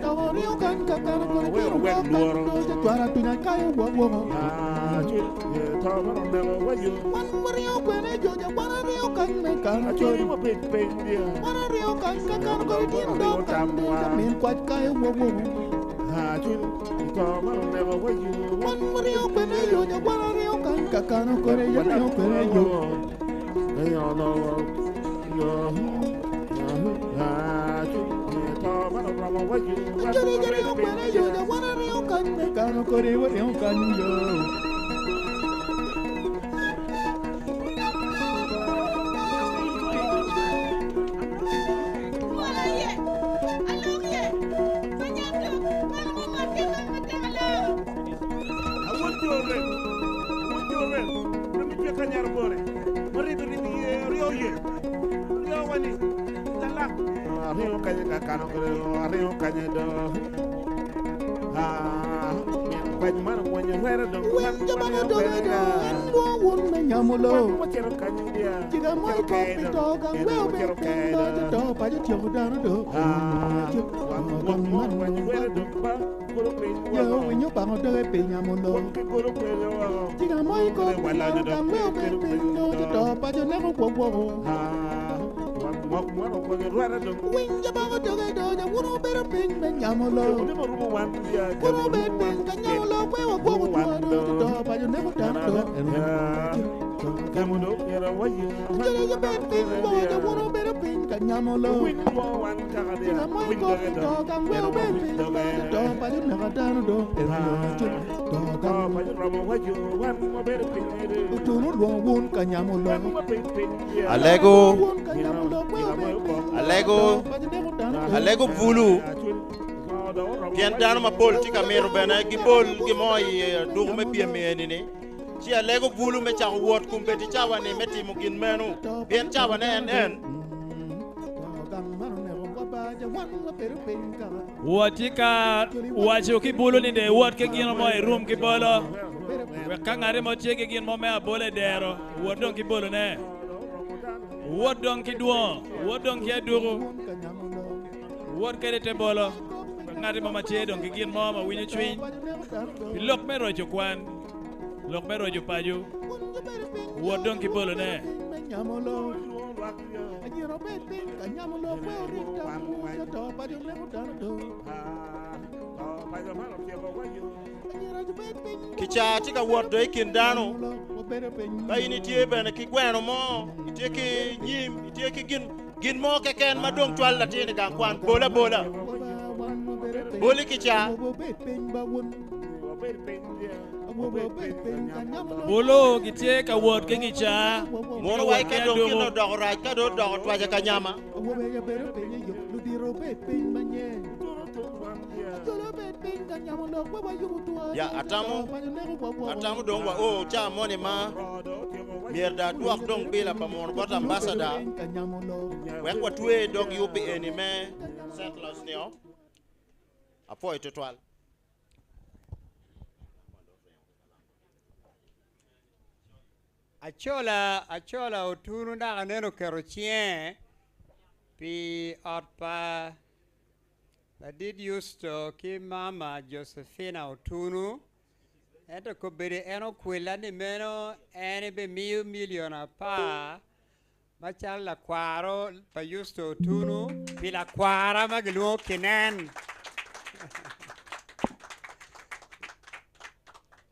Tawo riyo kan kakano kodi tiro wo kan do jatwara tunya kayo wawo. Wan wariyo kwene yo jawuono riyo kan me kano kodi. Wan riyo kan kakano kodi tiro do kan do jamin kwach kayo wawo. Wan wariyo kwene yo jawuono riyo kan kakano kodi riyo kwene yo. Acholi jariyo kwene yo jawuono riyo kan me kano kodi wariyo kan yo. Wen jabano doge do en luo wun me nyamulo. Jiga moi ko pito gang we obe piny do to paco tyeko dano do. Gang man Yo winyo bango doge pi nyamulo. Jiga moi ko pito gang we obe piny do to paco neko gwogwogo. Winjo bango doge do jawuono obedo piny me nyamulo. Wuno obed piny ka nyamulo we wagwoko two do to paco neko dano do. Acholi jabed piny bo jawuono obedo piny ka nyamulo. Jiga moi ko pito gang we obed piny do to paco neko dano do. Otunu luongo wun ka nyamulo. Alego Alego Alego bulu pien dano mapol tye ka mito bene gibol gimo i duku me pyem eni ni ci alego bulu me cako wot kumbedi cawa ni me timo gin meno pien cawa ne en en. Gang man oneko wa ba Watye ka waco ki bulu ni de iwot ki gino mo irum ki bolo wek ka ngati mo tye ki gin mo me abola i dero wot dong ki bolone. Wot dong ki dwongo, wot dong ki aduku, wot kede te bolo wek ngati mo ma tye dong ki gin mo ma winyo cwiny pi lok me roco kwan, lok me roco paco, wot dong ki bolone. Anyira obed piny ka nyamo lok we orit tamwu ca to paco neko dano do. Anyira jobed piny Kica tye ka wot do i kin dano. Ka in itye bene ki gweno mo, itye ki nyim, itye ki gin gin mo keken ma dong cwalo latin i gang kwan, bol abola. Bol i kica. Obed piny ba wun. Awobe obed piny ka nyamo lok. Bulu gitye ka wot ki kicaa. Mono wai ka dong gin odoko rac, ka dong odoko twaca ka nyama. Awobe aye bedo piny i yo, ludito obed piny ma nye. Ajoli obed piny ka nyamo lok we wayubo two. Ya, atamo, atamo dong wa o ca moni ma myero da adwok dong bila pa muno bot ambassador wek watwe dog yub eni me settlers nio. Apwoyo tutwal. Acola acola otunu dok aneno oketo cinge pi ot pa ladit Yusto ki mama Josephina Otunu ento kobedo en okwilla ni meno en ebimiyo milion apar macalo lakwaro pa Yusto Otunu pi lakwara ma gilwongo Kinen.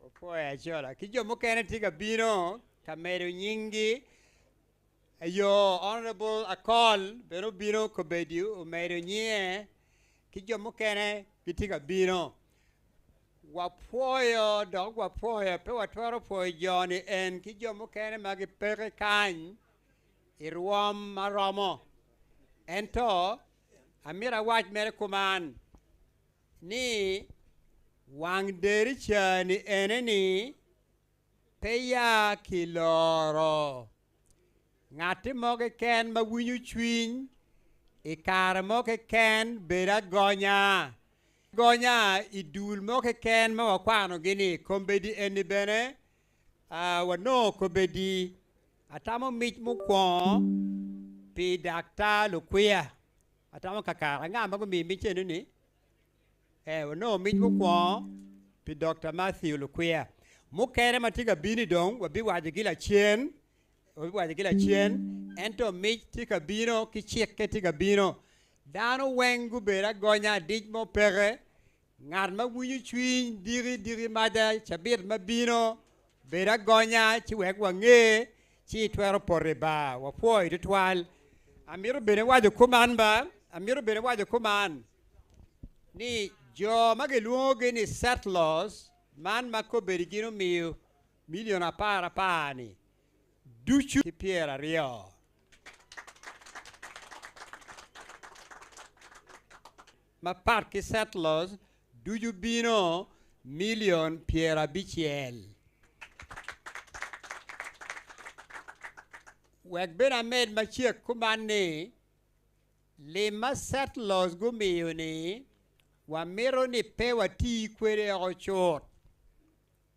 Opwoyo acola. Ki jo mukene tye ka bino ka medo nyinggi. Eyo, Honorable Akol bene obino kobedi omedo nyinge ki jo mukene gitye ka bino. Wapwoyo dok wapwoyo, pe watwero pwoyo jo-ni en ki jo mukene ma gipeke kany i rwom ma romo. Ento amito awac mere kuman ni wang derica-ni ene-ni pe ya kiloro. Ngatti mo keken ma winyo cwiny i kare mo keken bedo agonya. Gonya i dul mo keken ma wakwanogi-ni. Kombeddi eni bene wanongo kombeddi atamo mic mukwongo pi Daktar Lukwiya. Atamo kakare anga ma gumiyo mic eno-ni? Ee, wanongo mic mukwongo pi Dokta Matthew Lukwiya. Mukene ma tye ka bino-ni dong wabiwacogi lacen, wabiwacogi lacen, ento mic tye ka bino ki cikke tye ka bino. Dano weng gubedo agonya, dic mo peke. Ngat ma winyo cwiny diki diki maca cabit ma bino, bed agonya ci wek wange ci itwero poto i bar. Wapwoyo tutwal. Amito bene waco kuman ba, amito bene waco kuman ni jo ma gilwongogi ni settlers man ma kobedi gin omiyo milion apar apar-ni ducu ki 20. Mapat ki settlers ducu bino milion 60. Wek bene amed macek kuman ni lim ma settlers gumiyo ni wamito ni pe wati kwede oko cut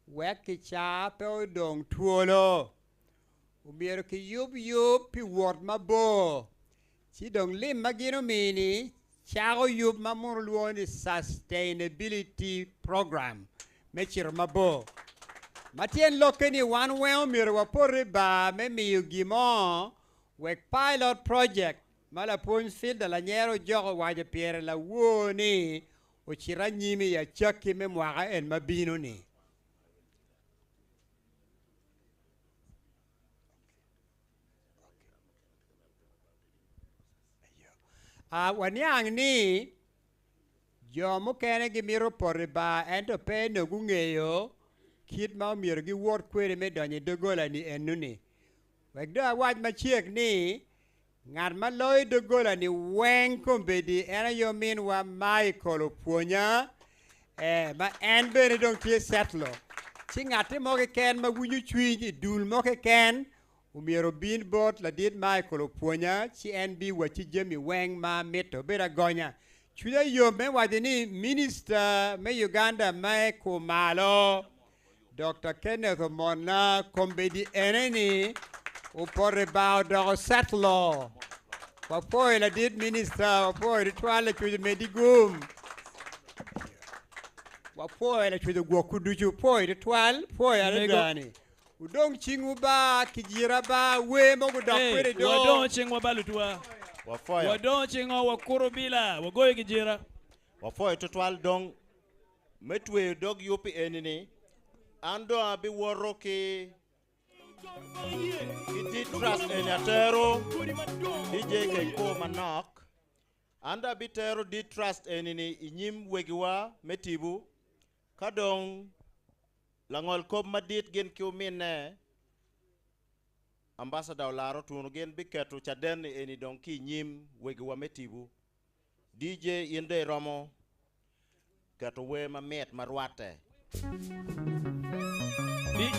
wek kicaa pe odong twolo. Omyero kiyub yub pi wot mabor ci dong lim ma gin omiyo-ni cako yub ma muno lwongo ni sustainability program me cito mabor. Ma tyen lokke ni wan weng omyero wapot i bar me miyo gin mo wek pilot project ma lapwony Filda Lanyero Ojok owaco pire lawor ni ocit anyim i acakki me mwaka en ma bino-ni. Waniang ni jo mukene gimito poto i bar ento pe nongo gungeyo kit ma omyero giwot kwede me donyo i doggola-ni enoni. Wek dong awac macek ni, ngat ma loyo doggola-ni weng kombeddi en aye ominwa Michael Opwonya, ee, ma en bene dong tye setlo. Ci ngatti mo keken ma winyo cwiny i dul mo keken Omyero obin bot ladit Michael opwonya ci en biwacci jami weng ma amito. Bedo agonya. Cwinya yom me waco ni minista me Uganda me kumalo Dr. Kenneth Omonna kombeddi ene ni opoto i bar odoko setlo. Wapwoyo ladit minista, wapwoyo tutwal lacwec omedi gum. Wapwoyo lacwec ogwokwu ducu, pwoyo tutwal, pwoyo adada ni. Wudong cingwu ba, kijira ba, wer mo gudok kwede do. Wadongo cingwa ba lutwa. Wapwoyo. Wadongo cingwa, wakuto bila, wagoyo kijira. Wapwoyo tutwal dong me tweyo dog yub eni-ni, an dong abiwoto ki ki dit trust eni atero DJ Keko manok. An dong abitero dit trust eni-ni i nyim wegiwa me tipo, ka dong Langol kop madit gin ki ominne, Ambassador Olara Otunu gin biketo caden ni eni dong ki i nyim wegiwa me tipo. DJ in dong iromo keto wer mamit ma rwatte.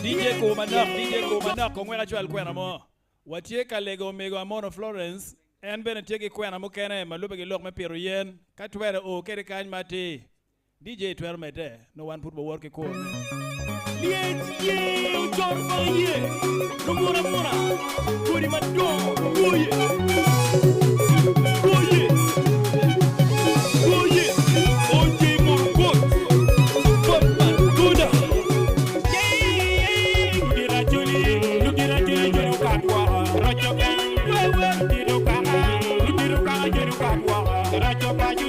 DJ kur manok, DJ kur manok kong wek acwal kwena mo. Watye ka lego omego Amono Florence, en bene tye ki kwena mukene ma lube ki lok me pito yen. Ka twere o kede kany ma atir. DJ twero medde nongo wan pud wawor ki kur ne. Lyec ye ocoro baka ye lumura mura kodi madongo goye goye goye oje murgot Batman goda Ludira joli ludira joli joli okat woko roco gang ludiro kaka ludiro kaka joli okat woko roco paco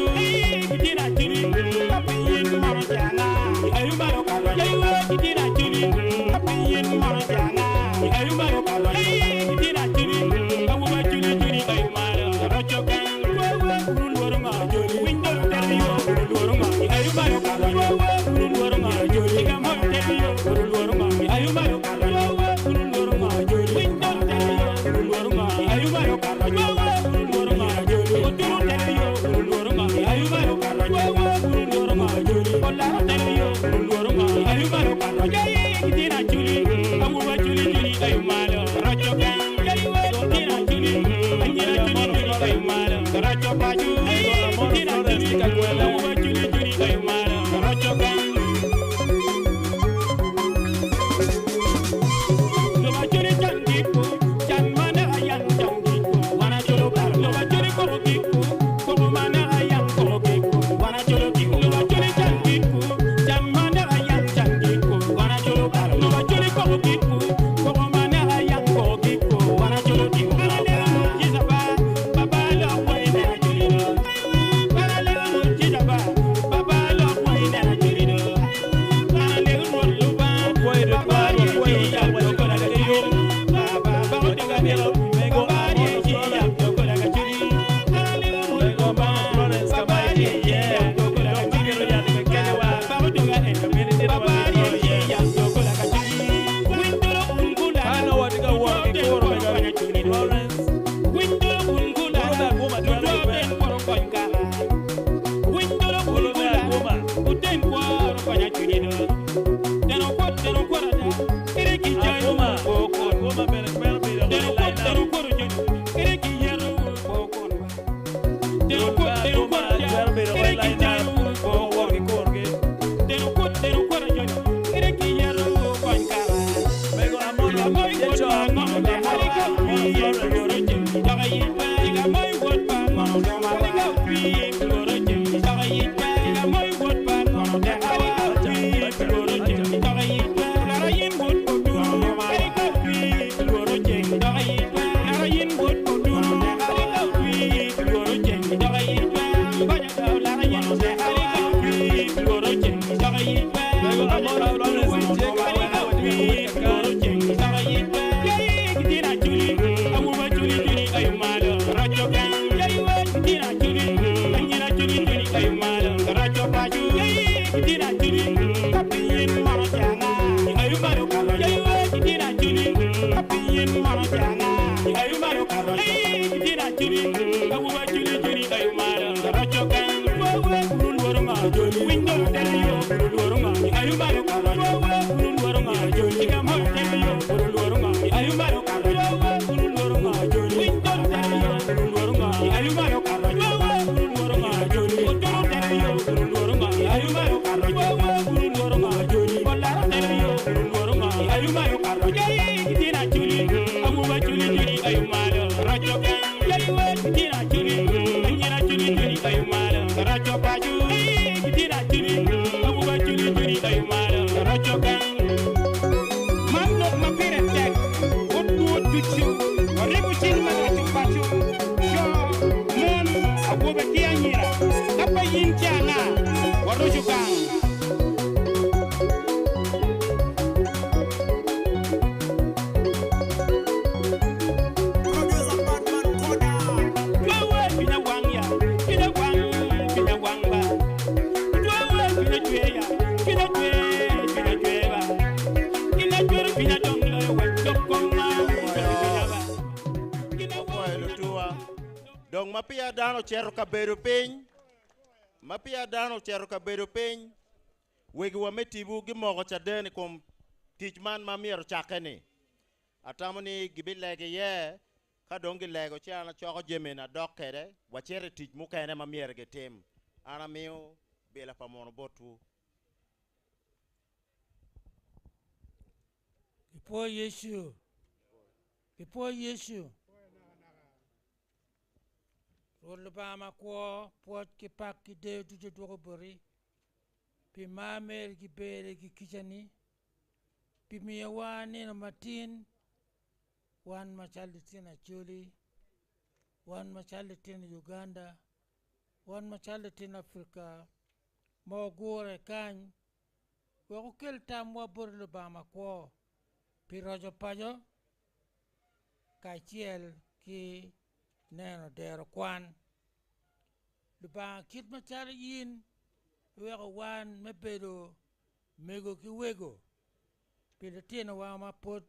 Dong ma peya dano ocito ka bedo piny, ma peya dano ocito ka bedo piny, wegiwa me tipo gimoko caden i kom tic man ma myero ocakke-ni. Atamo ni gibilego iye, ka dong gilego ci an acoko jami-ni adok kwede, wacito i tic mukene ma myero gitim. An amiyo bila pa muno botwu. Gipwo Yecu. Gipwo Yecu. Rwot Lubanga makwo, pwoc ki pak ki deyo ducu dwoko boti, pi mar meri ki berri ki kicani, pi miyowa nino matin, wan macalo litino Acholi, wan macalo litino Uganda, wan macalo litino Afrika ma wagure kany wek wukel tamwa bot Lubanga makwo pi roco paco kacel ki neno dero kwan. Lubanga kit macalo in iweko wan me bedo mego ki wego pi litinowa ma pwod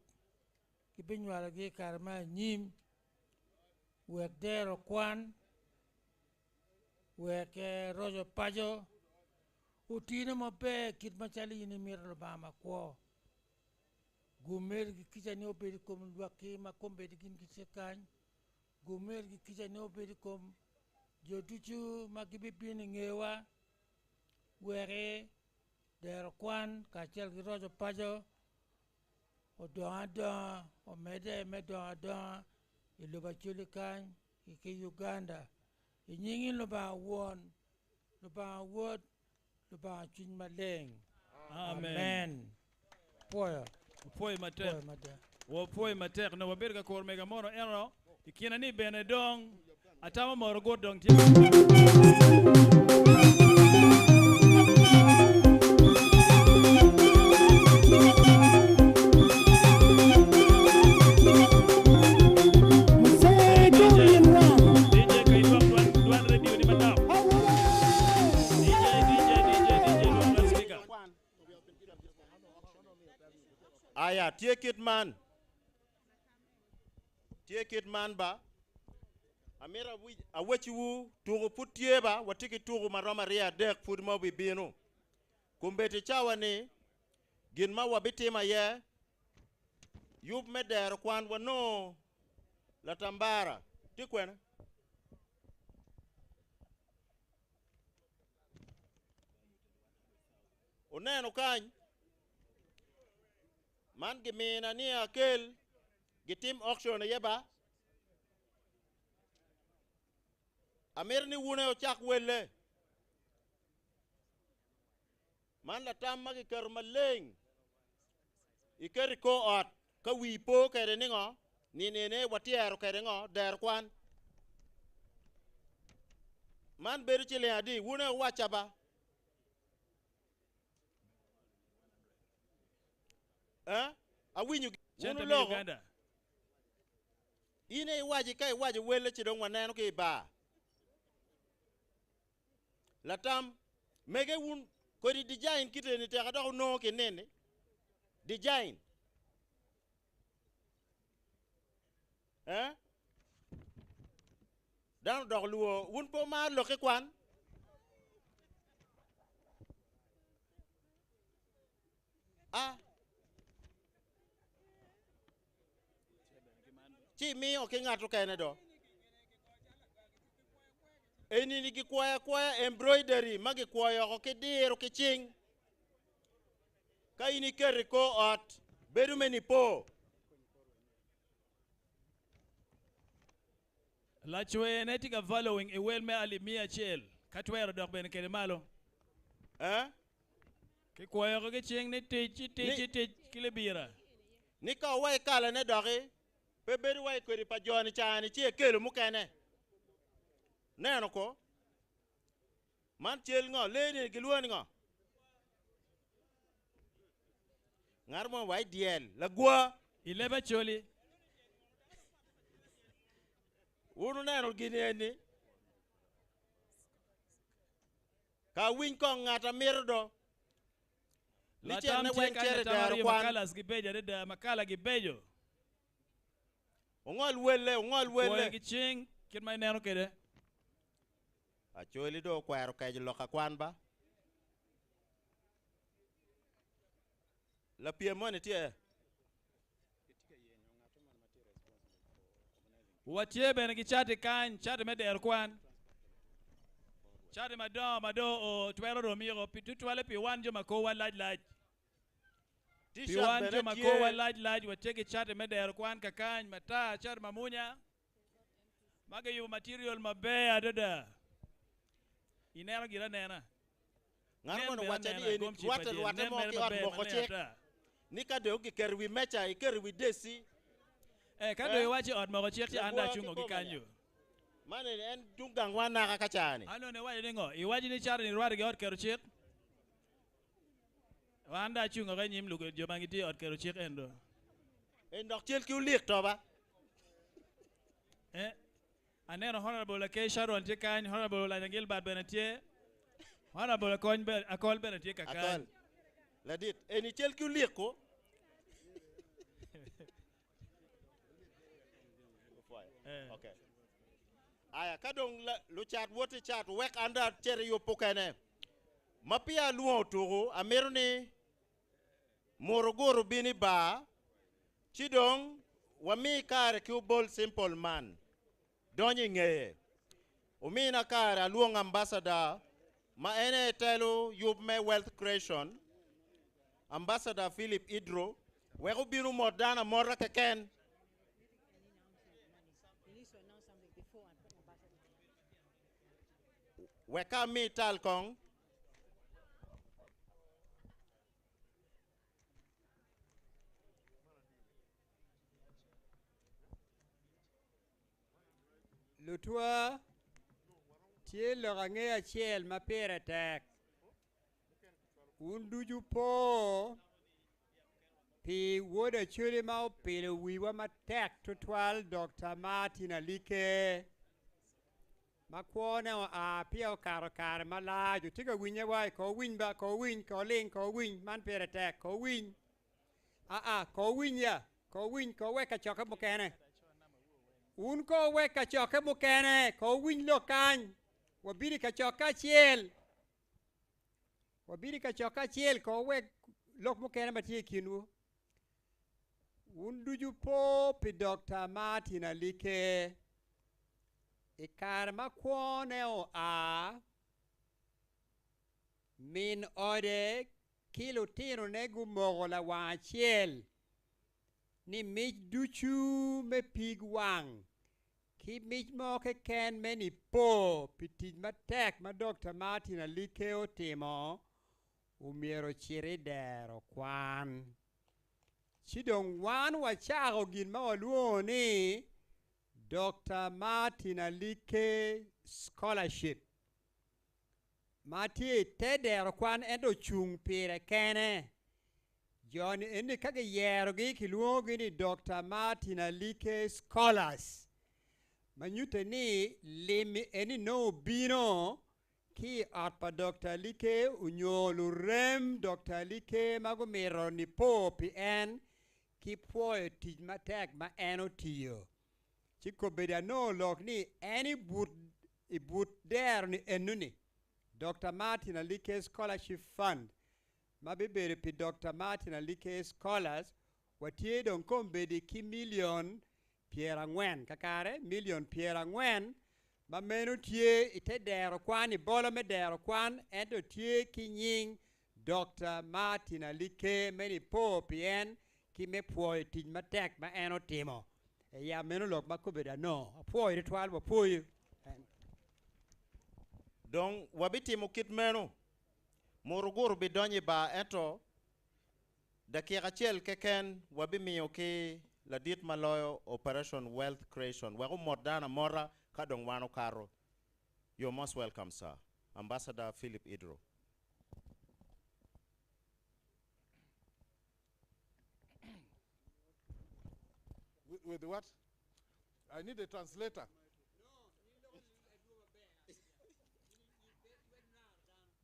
gibinywalogi i kare me anyim wek dero kwan wek roco paco otine maber kit macalo in imito Lubanga makwo. Gum meri ki kicani obed i kom lwakki ma kombeddi gin gitye kany. Gum meri ki kicani obed i kom jo ducu ma gibibino i ngewa, wek dero kwan kacel ki roco paco odong adonga, omedde me dongo adonga i lobo Acholi kany ki Uganda. I nying in Lubanga Won, Lubanga Wod, Lubanga Cwiny Maleng. Amen. Pwoyo. Wapwoyo matek. Pwoyo mada. Wapwoyo matek. Nongo wabedo ka kuro mega mono ento i kine ni bene dong atamo moro gut dong tye. Aya, tye kit man. Tye kit man ba. Amito awecciwu, tuku pud tye ba, watye ki tuku ma romo aryo adek pud ma obibino. Kombeddi cawa-ni, gin ma wabitimo aye yub me dero kwan wanongo latambara. Tye kwene? Wuneno kany, man gimina ni akel gitim auction aye ba. Amito ni wun aye wucak welle. Man latam ma kiketo maleng iketo i kor ot ka wii po kwede ni ngo nino ene watyero kwede ngo dero kwan. Man bedo ciling adi? Wun aye wuwacca ba. Eh? Awinyo wun Cente me wuloko. Uganda. In aye iwaci ka iwaco welle ci dong waneno ki i bar. Latam, mege wun kodi design kit eni teka dok wunongo ki nini? Design. Eh? Dano dok lwo, wun pe wumaro lok ki kwan? Ah. Ci imiyo ki ngat okene do. Eni ni gikwoyo akwoya embroidery ma gikwoyo oko ki diro ki cing. Ka in iketo i kor ot, bedo me nipo. Lacwene tye ka following i wel me alip 100 ka twero dok bene kede malo. Eh? Kikwoyo oko ki cing ni tic, ci tic, ci tic ki libira. Ni ka owa i kalane doki, pe bedo wa i kodi pa jo-ni ca-ni ci ekelo mukene. Neno ko? Man cal ngo? Lee-ni gilwongo ni ngo? Ngat mo wa i dyel, lagwa. I leb Acholi. Wun wuneno gin eni? Ka awiny kong ngat amito do. Ni Latam cene tye weng kany cito i latam dero aryo kwan. makalas gibeco adada, makala gibeco. Ungol welle, ungol Kwoyo welle. ki cing kit ma ineno kwede. Acholi do okwero keco lok akwan ba. Lapiem moni tye? Watye bene ki cati kany, cati me dero kwan. Cati madongo ma do o twero romiko pi tutwale pi wan jo ma korwa lac lac. Pi T-shirt wan bene jo ma tye. korwa lac lac watye ki cati me dero kwan kakany matar, cati mamunya ma kiyubo material maber adada. Ineno gire anena. Ngat Nen moni bene owacca ni anena, eni gom cip rwatte acel, rwatte nen mo mere ki ot maber moko ma nen cik ata. ni ka dong giketo i wi meja iketo i wi deci. Eh, ka Eh? dong iwaco i ot moko cik ci an dong Lagwar acungo ki kikome kanyo. nya. Man eni en tung gangwa naka ka ca-ni. An dong iwaco ni ngo? Iwaco ni caro-ni rwatte ki ot keto cik? An dong acungo ka i nyim lugo jo ma gitye i ot keto cik en do. En dok cel ki olik to ba. Eh, aneno Honorable Lakay Sharon tye kany, Honorable Olanya Gilbert bene tye, Honorable Akony bene, Akol bene tye ka kany. Akol. Ladit, eni cel ki olik ko. Eh. Okay. Aya, ka dong lucat wot i cat, wek an dong acit i yub mukene. Ma peya alwongo otuku, amito ni Muruguru bin i bar, ci dong wami kare ki obol simple man donyo i ngeye. Omina kare alwong ambassador ma en aye telo yub me wealth creation, Ambassador Philip Idro, wek obin omot dano amota keken. Wek ka ami tal kong. Lutwa tye lok angeya acel ma pire tek. Wun ducu po pi wod Acholi ma opilo wiwa matek tutwal Dr. Martin Alike ma kwone oa peya okato kare malac. Wutye ka winye wa? Ko winy ba, ko winy, ko ling, ko winy, man pire tek, ko winy. Aa, ko winy ya, ko winy, ko wek kacokke mukene. Wun ko wek kacokke mukene, ko winy lok kany. Wabino i kacokke acel. Wabino i kacokke acel, ko wek lok mukene ma tye i kinwu. Wun ducu po pi Dr. Martin Alike. I kare ma kwone oa, min ode ki lutinone gumoko lawang acel ni mic ducu me pig wang ki mic mo keken me nipo pi tic matek ma Dr. Martin Alike otimo omyero ocit i dero kwan. Ci dong wan wacako gin ma walwongo ni Dr. Martin Alike Scholarship ma tye i te dero kwan ento ocung pire kene. Jo-ni eni ka giyerogi kilwongogi ni Dr. Martin Alike Scholars ma nyutte ni lim eni nongo obino ki i ot pa Dr. Alike onyo lurem Dr. Alike ma gumito nipo pi en ki pwoyo tic matek ma en otiyo. Ci kobedo anongo lok ni en i but i but dero ni enoni Dr. Martin Alike Scholarship Fund ma bibedo pi Dr. Martin Alike Scholars watye dong kombeddi ki milion pyerangwen kakare milion pyerangwen ma meno tye i te dero kwan i bolo me dero kwan ento tye ki nying Dr. Martin Alike me nipo pi en ki me pwoyo tic matek ma en otimo. Eya meno lok ma kobedo anongo. Apwoyo tutwal wapwoyo. Dong wabitimo kit meno. Muruguru bidonyo i bar ento dakika acel keken wabimiyo ki ladit ma loyo Operation Wealth Creation wek omot dano amota ka dong wan okato. You're most welcome sir. Ambassador Philip Idro. With what? I need a translator.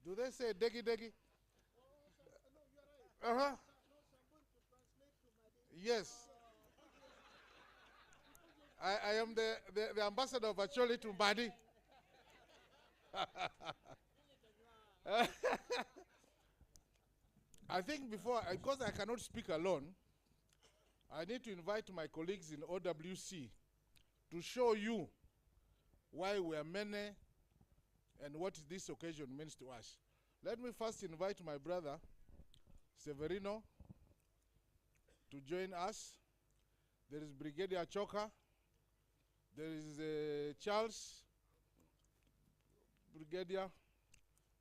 Do they say degi degi? Uh-huh. Yes. I am the ambassador of Acholi to Mbadi. I think before, because I cannot speak alone, I need to invite my colleagues in OWC to show you why we are many and what this occasion means to us. Let me first invite my brother, Severino, to join us. There is Brigadier Choka. There is Charles, Brigadier.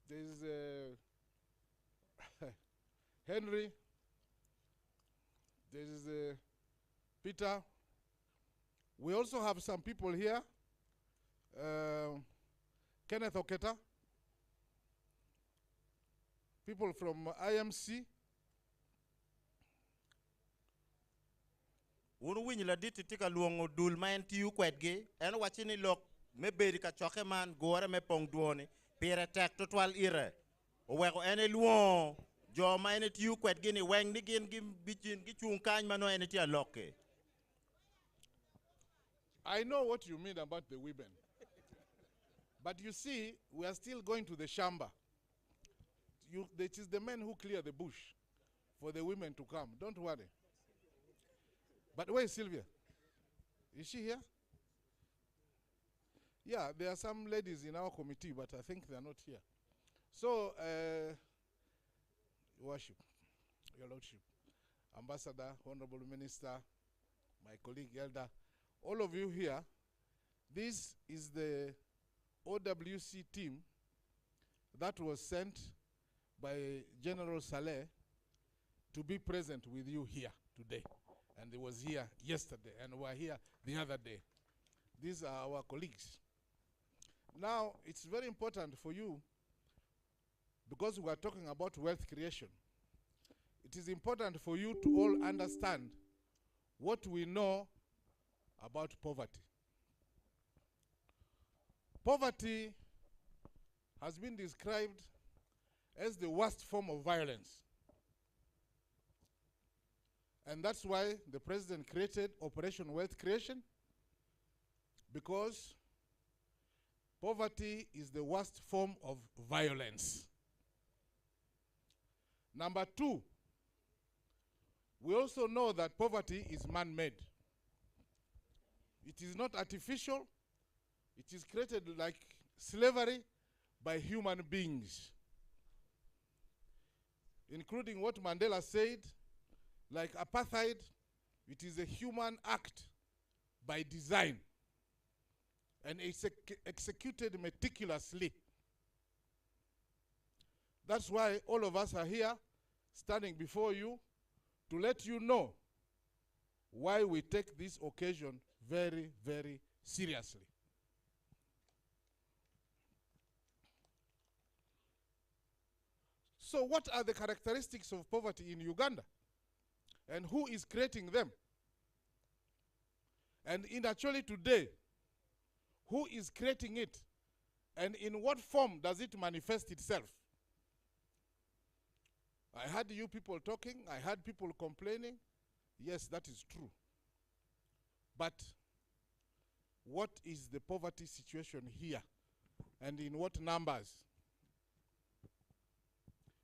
There is Henry. There is Peter. We also have some people here. Kenneth Oketa. People from IMC. Wun winyo ladit tye ka lwongo dul ma en tiyo kwedgi, en owaco ni lok me bedo ka cokke man gure me pong dwoni pire tek tutwal ire. Oweko en elwongo jo ma en etiyo kwedgi ni weng ni gin gibicin gicung kany ma nongo en etye alokki. I know what you mean about the women. But you see, we are still going to the shamba. It is the men who clear the bush for the women to come. Don't worry. But where is Sylvia? Is she here? Yeah, there are some ladies in our committee, but I think they are not here. So, Worship, Your Lordship, Ambassador, Honorable Minister, my colleague Elder, all of you here, this is the OWC team that was sent by General Saleh to be present with you here today. And he was here yesterday and were here the other day. These are our colleagues. Now, it's very important for you, because we are talking about wealth creation. It is important for you to all understand what we know about poverty. Poverty has been described as the worst form of violence. And that's why the president created Operation Wealth Creation, because poverty is the worst form of violence. Number two, we also know that poverty is man-made. It is not artificial. It is created like slavery by human beings, including what Mandela said, like apartheid, it is a human act by design, and it's executed meticulously. That's why all of us are here, standing before you, to let you know why we take this occasion very, very seriously. So what are the characteristics of poverty in Uganda? And who is creating them? And in actually today, who is creating it? And in what form does it manifest itself? I heard you people talking, I heard people complaining. Yes, that is true. But what is the poverty situation here? And in what numbers?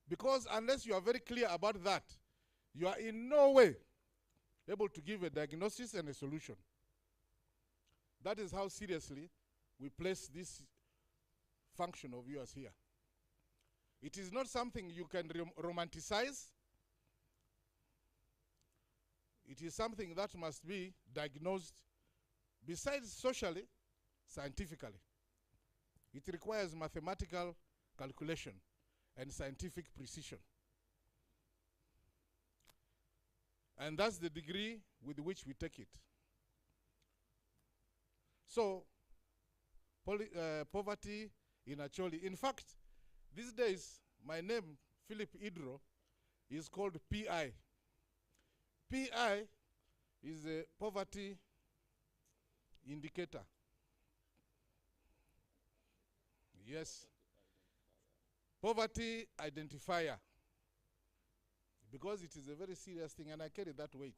Because unless you are very clear about that, you are in no way able to give a diagnosis and a solution. That is how seriously we place this function of yours here. It is not something you can romanticize. It is something that must be diagnosed, besides socially, scientifically. It requires mathematical calculation and scientific precision. And that's the degree with which we take it. So, poverty in Acholi. In fact, these days, my name, Philip Idro, is called PI. PI is a poverty indicator. Yes. Poverty identifier. Because it is a very serious thing, and I carry that weight.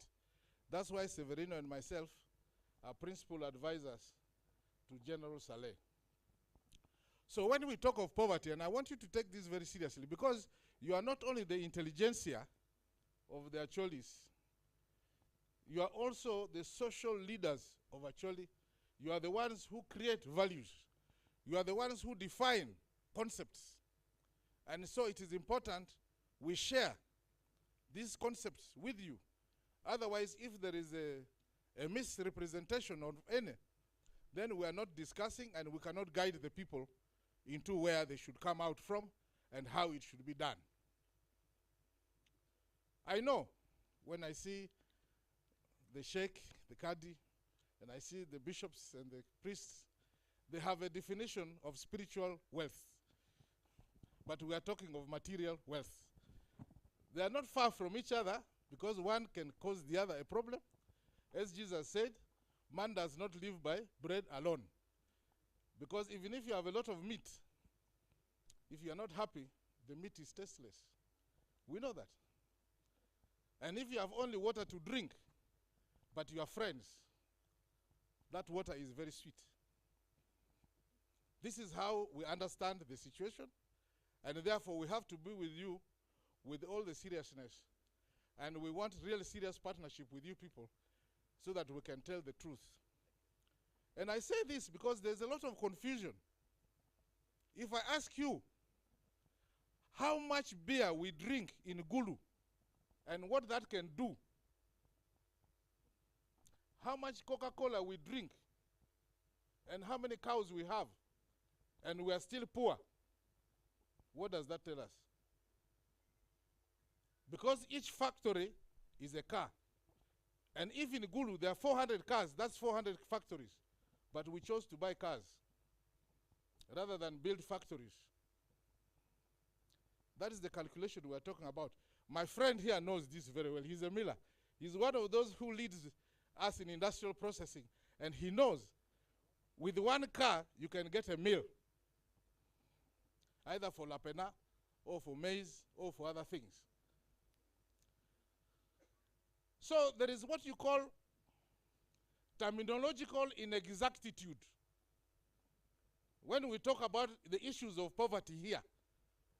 That's why Severino and myself are principal advisors to General Saleh. So when we talk of poverty, and I want you to take this very seriously, because you are not only the intelligentsia of the Acholis, you are also the social leaders of Acholi. You are the ones who create values. You are the ones who define concepts. And so it is important we share these concepts with you. Otherwise, if there is a, a misrepresentation of any, then we are not discussing and we cannot guide the people into where they should come out from and how it should be done. I know when I see the sheikh, the qadi, and I see the bishops and the priests, they have a definition of spiritual wealth. But we are talking of material wealth. They are not far from each other because one can cause the other a problem. As Jesus said, man does not live by bread alone. Because even if you have a lot of meat, if you are not happy, the meat is tasteless. We know that. And if you have only water to drink, but you are friends, that water is very sweet. This is how we understand the situation, and therefore we have to be with you with all the seriousness. And we want real serious partnership with you people so that we can tell the truth. And I say this because there's a lot of confusion. If I ask you how much beer we drink in Gulu and what that can do, how much Coca Cola we drink and how many cows we have, and we are still poor, what does that tell us? Because each factory is a car. And if in Gulu there are 400 cars, that's 400 factories. But we chose to buy cars rather than build factories. That is the calculation we are talking about. My friend here knows this very well. He's a miller. He's one of those who leads us in industrial processing. And he knows with one car, you can get a mill, either for lapena or for maize or for other things. So there is what you call terminological inexactitude. When we talk about the issues of poverty here,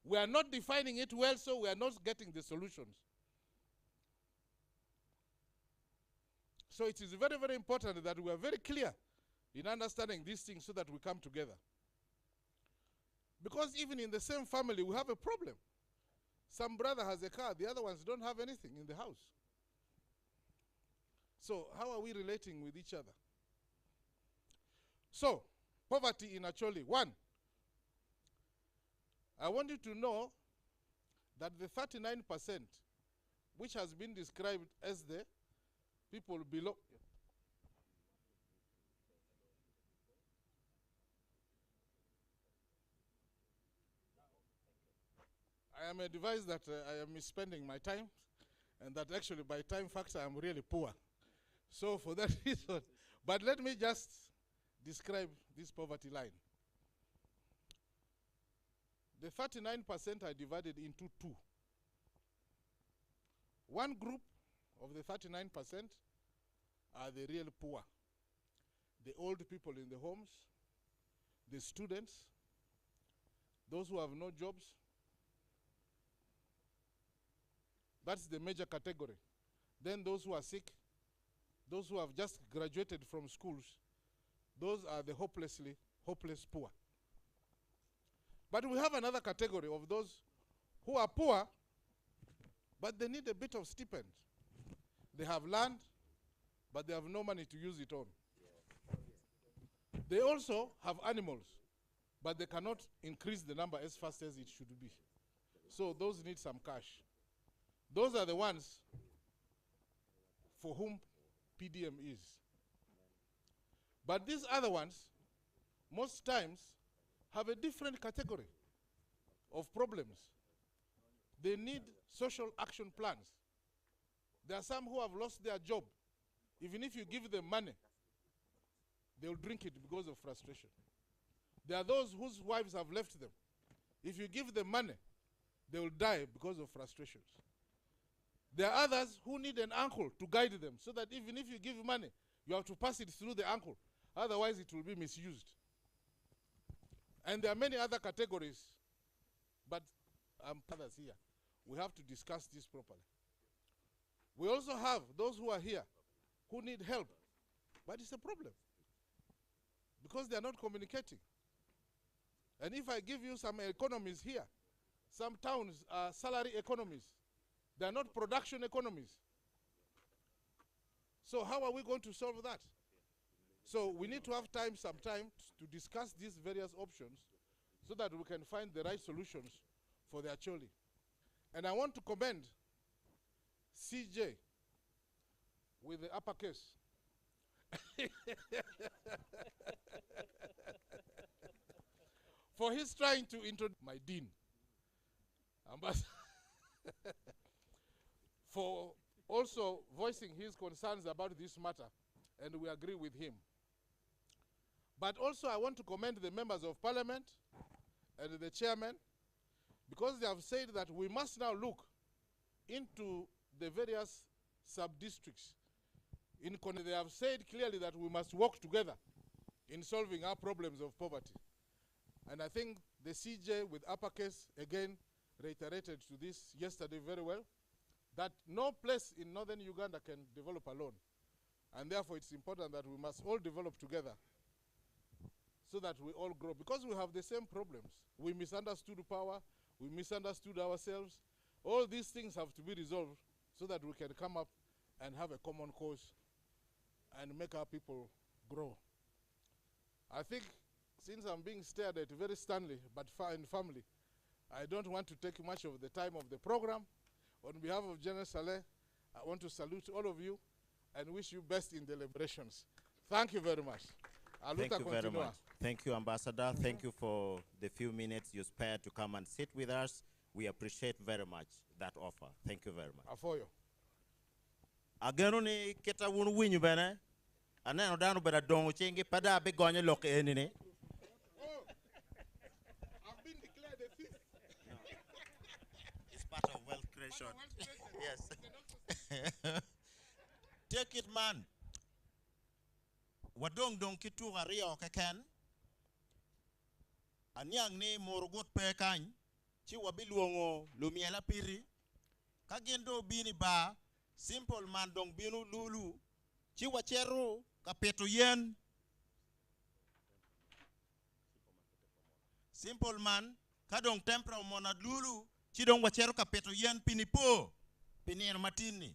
we are not defining it well, so we are not getting the solutions. So it is very, very important that we are very clear in understanding these things so that we come together. Because even in the same family, we have a problem. Some brother has a car, the other ones don't have anything in the house. So, how are we relating with each other? So, poverty in Acholi. One, I want you to know that the 39%, which has been described as the people below. I am advised that uh, I am misspending my time, and that actually by time factor I'm really poor. So for that reason, but let me just describe this poverty line. The 39% are divided into two. One group of the 39% are the real poor, the old people in the homes, the students, those who have no jobs. That's the major category. Then those who are sick, those who have just graduated from schools, those are the hopelessly hopeless poor. But we have another category of those who are poor, but they need a bit of stipend. They have land, but they have no money to use it on. They also have animals, but they cannot increase the number as fast as it should be. So those need some cash. Those are the ones for whom PDM is. But these other ones, most times, have a different category of problems. They need social action plans. There are some who have lost their job. Even if you give them money, they will drink it because of frustration. There are those whose wives have left them. If you give them money, they will die because of frustrations. There are others who need an uncle to guide them so that even if you give money, you have to pass it through the uncle. Otherwise, it will be misused. And there are many other categories, but others here. We have to discuss this properly. We also have those who are here who need help, but it's a problem because they are not communicating. And if I give you some economies here, some towns are salary economies. They are not production economies. So how are we going to solve that? So we need to have time sometime to discuss these various options so that we can find the right solutions for the Acholi. And I want to commend CJ with the uppercase. For his trying to introduce my dean, ambassador, for also voicing his concerns about this matter, and we agree with him. But also I want to commend the members of parliament and the chairman, because they have said that we must now look into the various sub-districts. They have said clearly that we must work together in solving our problems of poverty. And I think the CJ with uppercase again reiterated to this yesterday very well, that no place in northern Uganda can develop alone. And therefore it's important that we must all develop together so that we all grow. Because we have the same problems. We misunderstood power, we misunderstood ourselves. All these things have to be resolved so that we can come up and have a common cause and make our people grow. I think since I'm being stared at very sternly, but in family, I don't want to take much of the time of the program. On behalf of General Saleh, I want to salute all of you and wish you best in deliberations. Thank you very much. Thank Aluta you very continua. much. Thank you, Ambassador. Thank you for the few minutes you spared to come and sit with us. We appreciate very much that offer. Thank you very much. Afoyo. Ageno ni kita wun winyo bene. Aneno dano obedo adongo cingi pe dong abigonyo lok eni ni. I've been declared a thief. It's part of wealth creation. Yes. Take it, man. Wadong dong ki tuko aryo keken. Aniang ni murugut pe kany. Ci wabiluongo lumiel apiri. Ka gin do bini ba, simple man dong bino lulu. Ci waceto ka pito yen. Simple man, ka dong tempera omona lulu, ci dong waceto ka pito yen pini po, pi nino matin ni.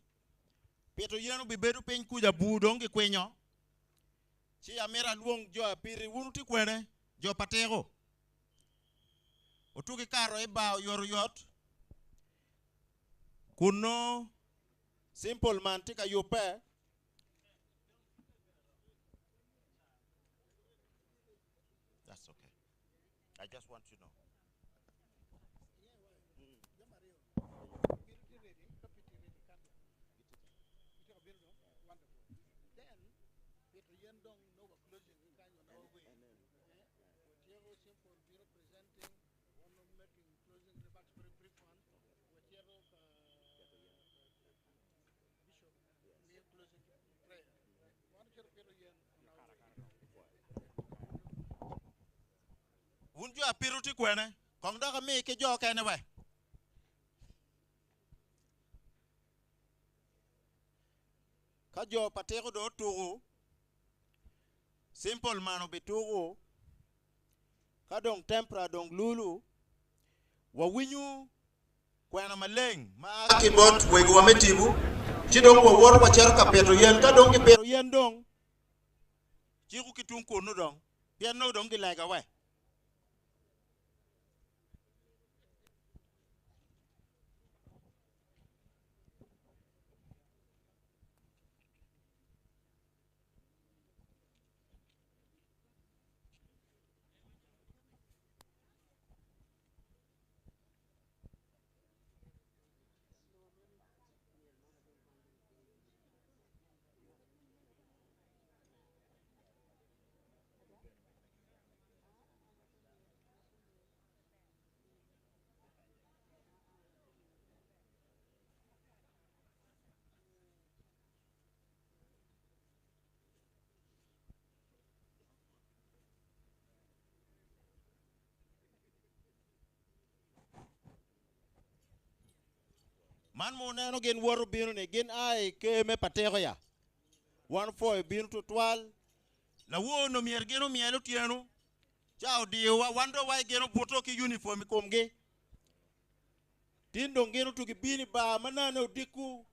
Pito yen obibedo piny kuja bur dong gikwinyo. Ci amito alwong jo apiri, wun wuti kwene, jo patiko. Otuki karo i bar oyotoyot. Kuno simple man tye ka yubbe. That's okay. I just want to know. Wun jo apiro tye kwene, kong dok ami ki jo kene we. Ka jo patiko do otuku, simple man obituku, ka dong tempera dong lulu, wawinyu kwena maleng ma a ki bot wegiwa me tipo, ci dong wawoto wacito ka pito yen. Ka dong gipito yen dong, ciko ki tung kunu dong, pien nongo dong gilega we. Man mu neno gin woto bino ni gin a i ker me patiko ya. Wan opwoyo bino tutwal. Lawor no myero gin omyel otyeno. Ca odiyowa wan dong wa gin obuto ki uniform i komgi. Tin dong gin otugi bino i bar ma nane odiko.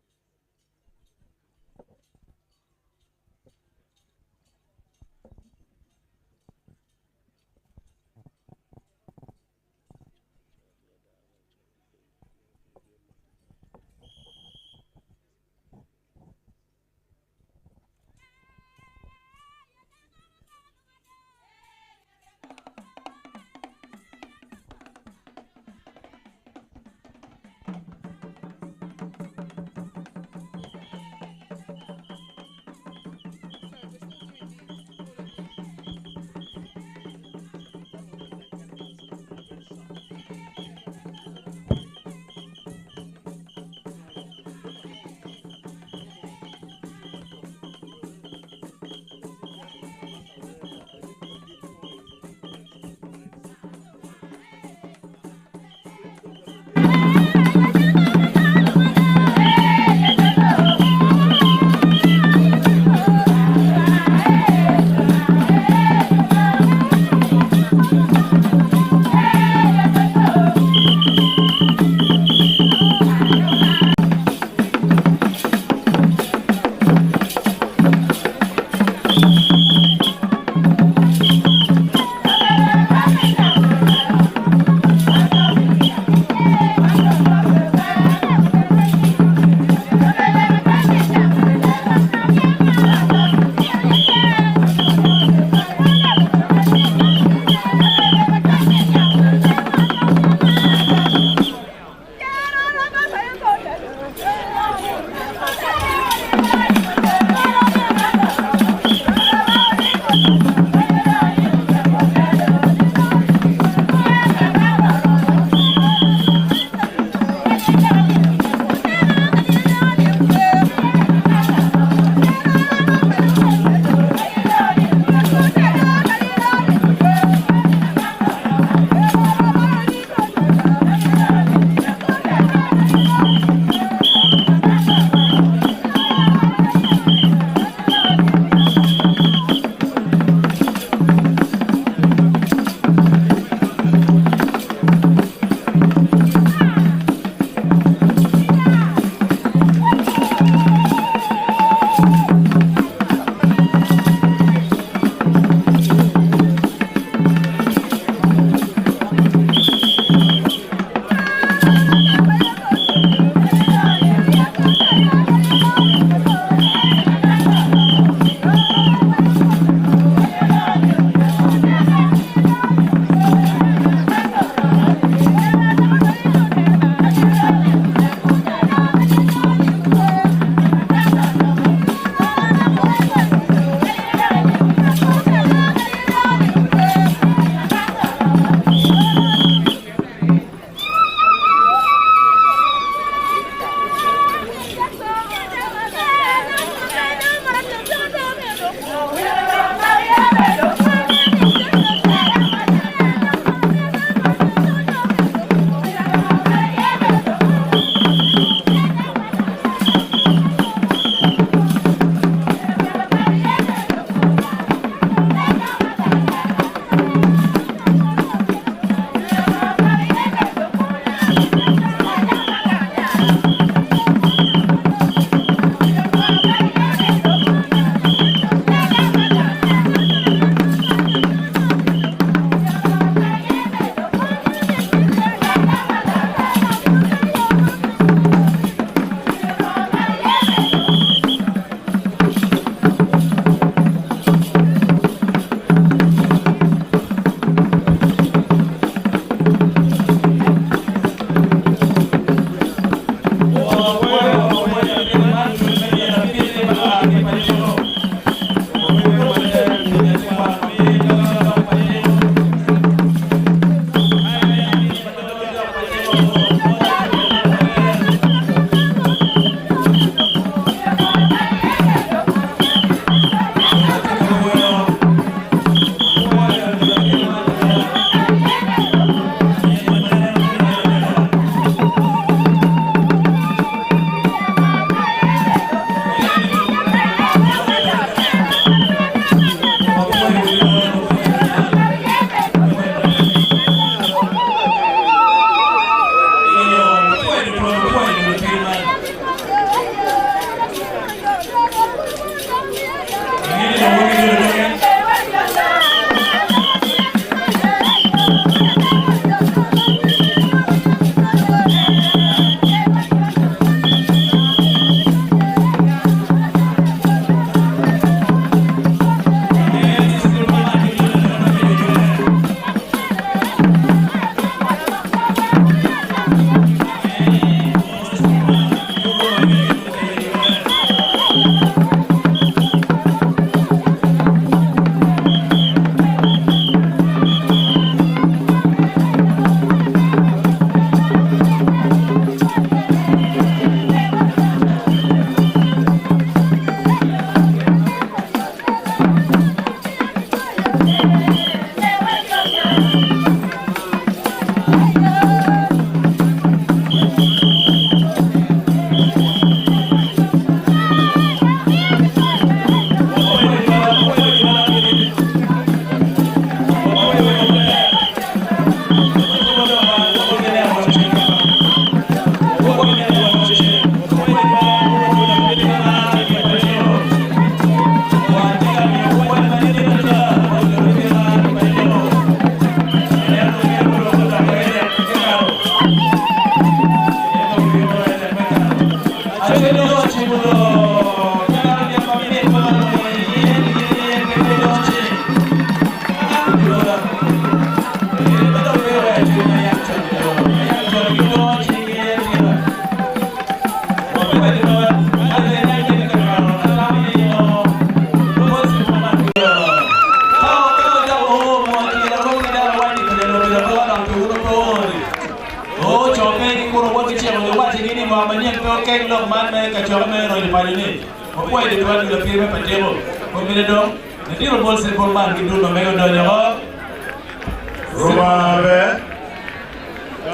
Rumabe,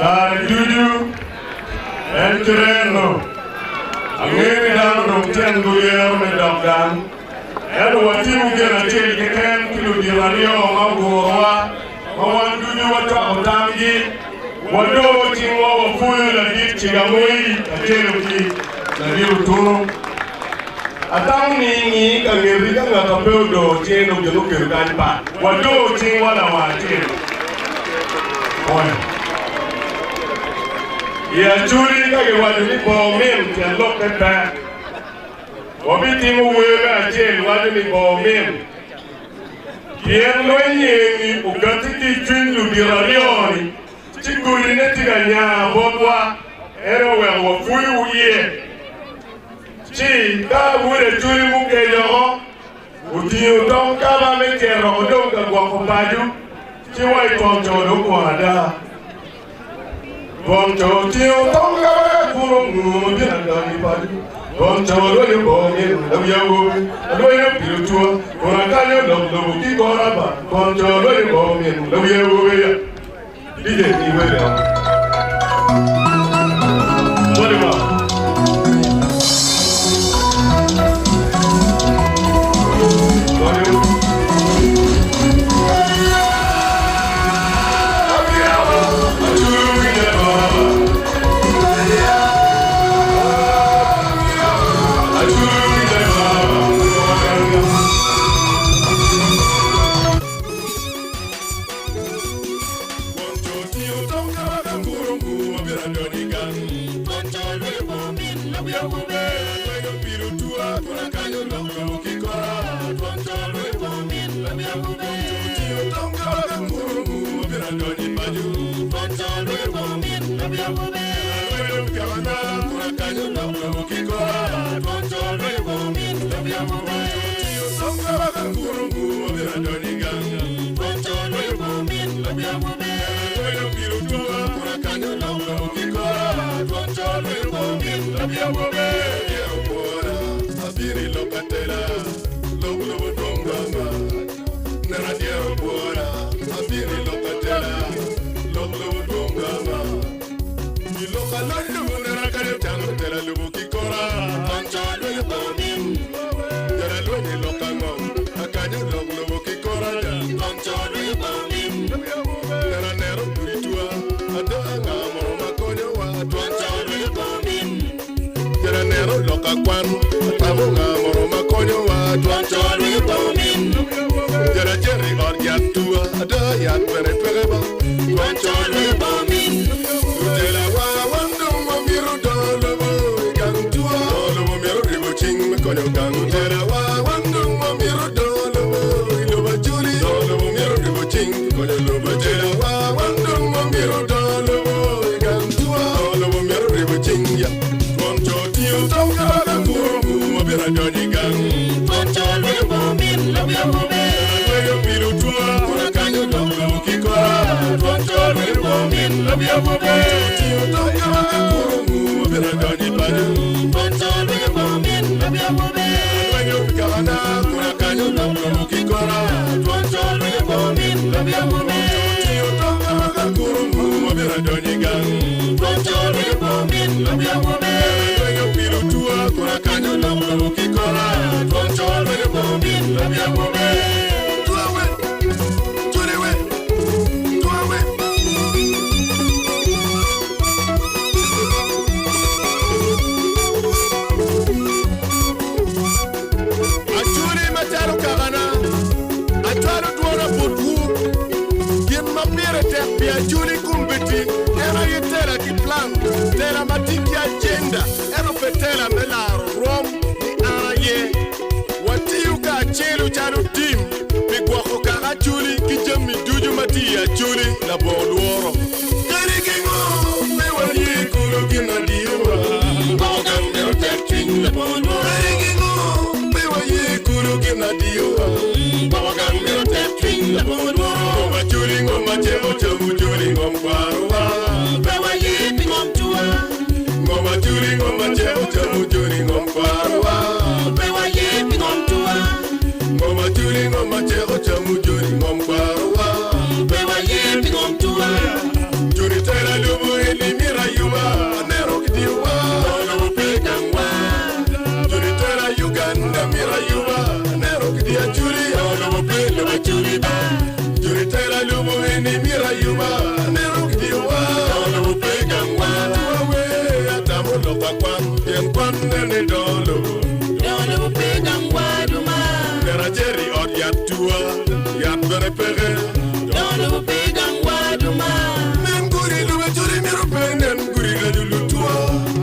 kare ducu en kireno. Angeyo ni dano dong tyen guyero me dok gang. Ento watimo gin acel keken ki ludito aryo ma ogurowa, ma wan ducu wacwako tamgi. Wadoo cingwa wapwoyo ladit Cigamoi kacel ki ladit Otunu. Atamo ni ingi ka ngeti ka ngat ma pe odoo cinge dong gin okelo kany pat. Wadoo cingwa lawang acel. Pwoyo. I Acholi ka giwaco ni boo min tyen lokke pe. Wabitimo wer me acel waco ni boo min. Pien lweny eni ogati ki i cwiny ludito aryo-ni, ci godine tye ka nya botwa, en oweko wapwoyowu iye. Ci ka wod Acholi mukeco oko, otingo tong kaba me cito oko dong ka gwoko paco, ci wa i twon co dong okwon ada. Twon co otingo tong kaba ka kuro nguu bino adonyo i paco. Twon co olwenyo boo min lawi awobi, alwenyo pilo tua, kun akanyo lok lobo ki kor aba. Twon co olwenyo boo min lawi awobi ya. DJ ki wele o. Volume up. Volume. pe tela me laro rwom ni an aye. Watiyo kacelu calo tim pi gwoko kaka Acholi ki jami ducu ma tye i Acholi labongo lworo. Kadi ki ngo, pe waye kulu gin adiyowa. Gwoko gang mito tekcwiny labongo lworo. Kadi ki ngo, pe waye kulu gin adiyowa. Gwoko gang mito tekcwiny labongo lworo. Ngom Acholi ngom ma ceko camu joli ngom kwarowa. Pe waye pi ngom cuwa. Ngom Acholi ngom ma ceko camu joli ngom kwarowa. Pe waye pi ngom cuwa. Ngom Acholi ngom ma ceko camu joli ngom kwarowa. Pe waye pi ngom cuwa. Joni tela lubo eni myero ayuba. Aneno kidiyowa. Lobo pe gangwa. Joni tela Uganda myero ayuba. Aneno kidiyo Acholi. Lobo pe lobo Acholi ba. Joni tela lubo eni myero ayuba. Aneno kidiyowa. Lobo pe gangwa. Tuwa we atamo lok akwan. Pien kwan nene dongo lobo. Dongo lobo pe gangwa duma. Nera Jerry ot yat tuwa. Yat bene peke. Dongo lobo pe gangwa duma. Nen gudi lobo Acholi myero pe nen gudi rajo lutuwa.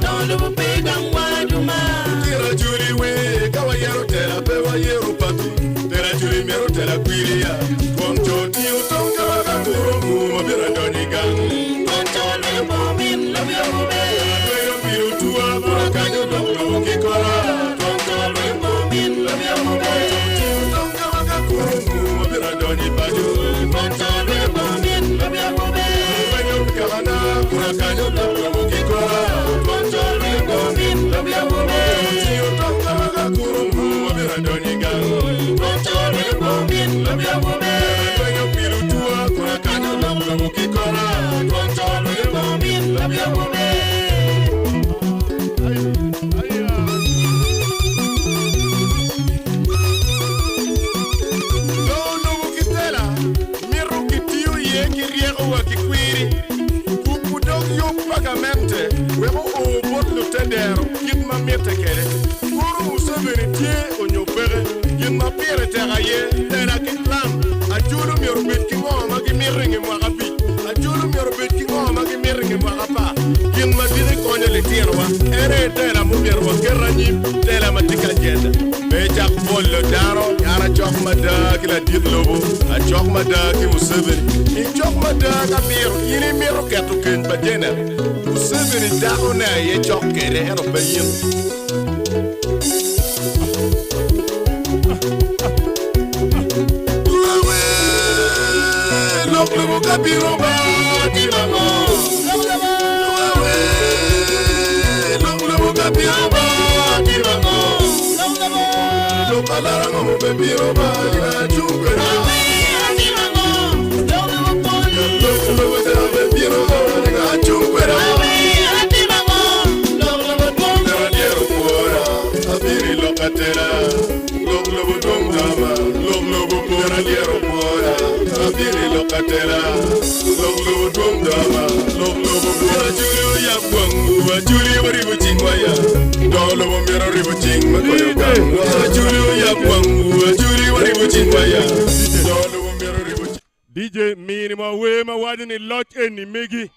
Dongo lobo pe gangwa duma. Tira Acholi we ka wayero tela pe wayero pati. Tela Acholi myero tela kwiriya. Twon co tiyo tong ka waka turo nguu ma bino adonyo i gang. Twon co lwenyo bongo min lobo ya bube. Atweyo piro tuwa bura kanyo dok lobo ki kora. Twon co lwenyo bongo min lobo ya bube. Tiyo tong ka waka turo nguu ma bino adonyo i paco. Twon co lwenyo bongo min lobo ya bube. Lwenyo pi kakana bura kanyo dok lobo ki kora. Twon co lwenyo bongo min lobo ya bube. Tiyo tong ka waka turo nguu ma bino adonyo i gang. Twon co lwenyo bongo min lobo ya bube. Lwenyo piro tuwa bura kanyo dok lobo ki kora. Twon co lwenyo bongo min lobo ya bube. Lo lobo ki tela mito kitiyo iye ki ryeko wa ki kwiri. Kubu dog yub pa gamente wek oo bot lutedero kit ma mitte kwede. Kuro Museveni tye onyo peke, gin ma pire tek aye tela ki plan. Acholi myero obed ki ngo ma gimito i nge mwaka 5. Acholi myero obed ki ngo ma gimito i nge mwaka 10. Gin ma diki konyo litinowa en aye tela mumyero waket anyim, tela ma tye ki agenda. Pe icak bolo dano, an acok mada ki ladit lobo, acok mada ki Museveni. Icok mada ka miro, in imito keto keny pa Janet. Museveni dakone aye cok kwede ento pe in. Lok lobo ka bino ba timo ango? Lok lobo ka bino ba timo ango? Lok alara ngo be bino ba acung kwede? Lok lobo ta be bino ba acung kwede? Nera dyero kwora abiri lok atela. Lok lobo dong tama lok lobo po. Nera dyero kwora abiri lok atela. Lok lobo dong tama lok lobo po. Acholi oyab wangwu acholi waribo cingwa ya. Dongo lobo myero ribo cing me konyo gangwa. Acholi oyab wangwu acholi waribo cingwa ya. Dongo lobo myero ribo cing. DJ mini ma wer ma waco ni loc eni megi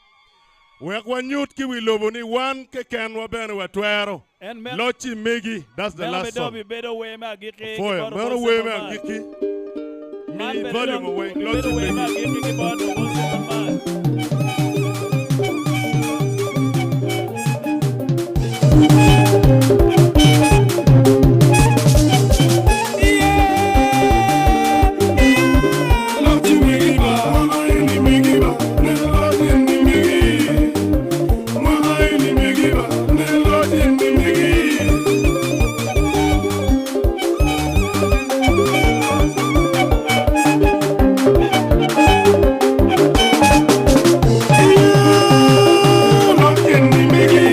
wek wanyut ki wi lobo ni wan kekenwa bene watwero. En meno- Loc-ci megi. That's the Meno last bene song. obibedo wer me agikki ki Apwoyo. bot Meno Obol wer me Simple Man. agikki. Man Mi bene volume dong away. obibedo Loc-ci wer me megi. agikki ki bot Obol Simple Man. Loc-ci megi ba, mwaka eni megi ba, ne loc eni megi. Mwaka eni megi ba, ne loc eni megi. Loc eni megi.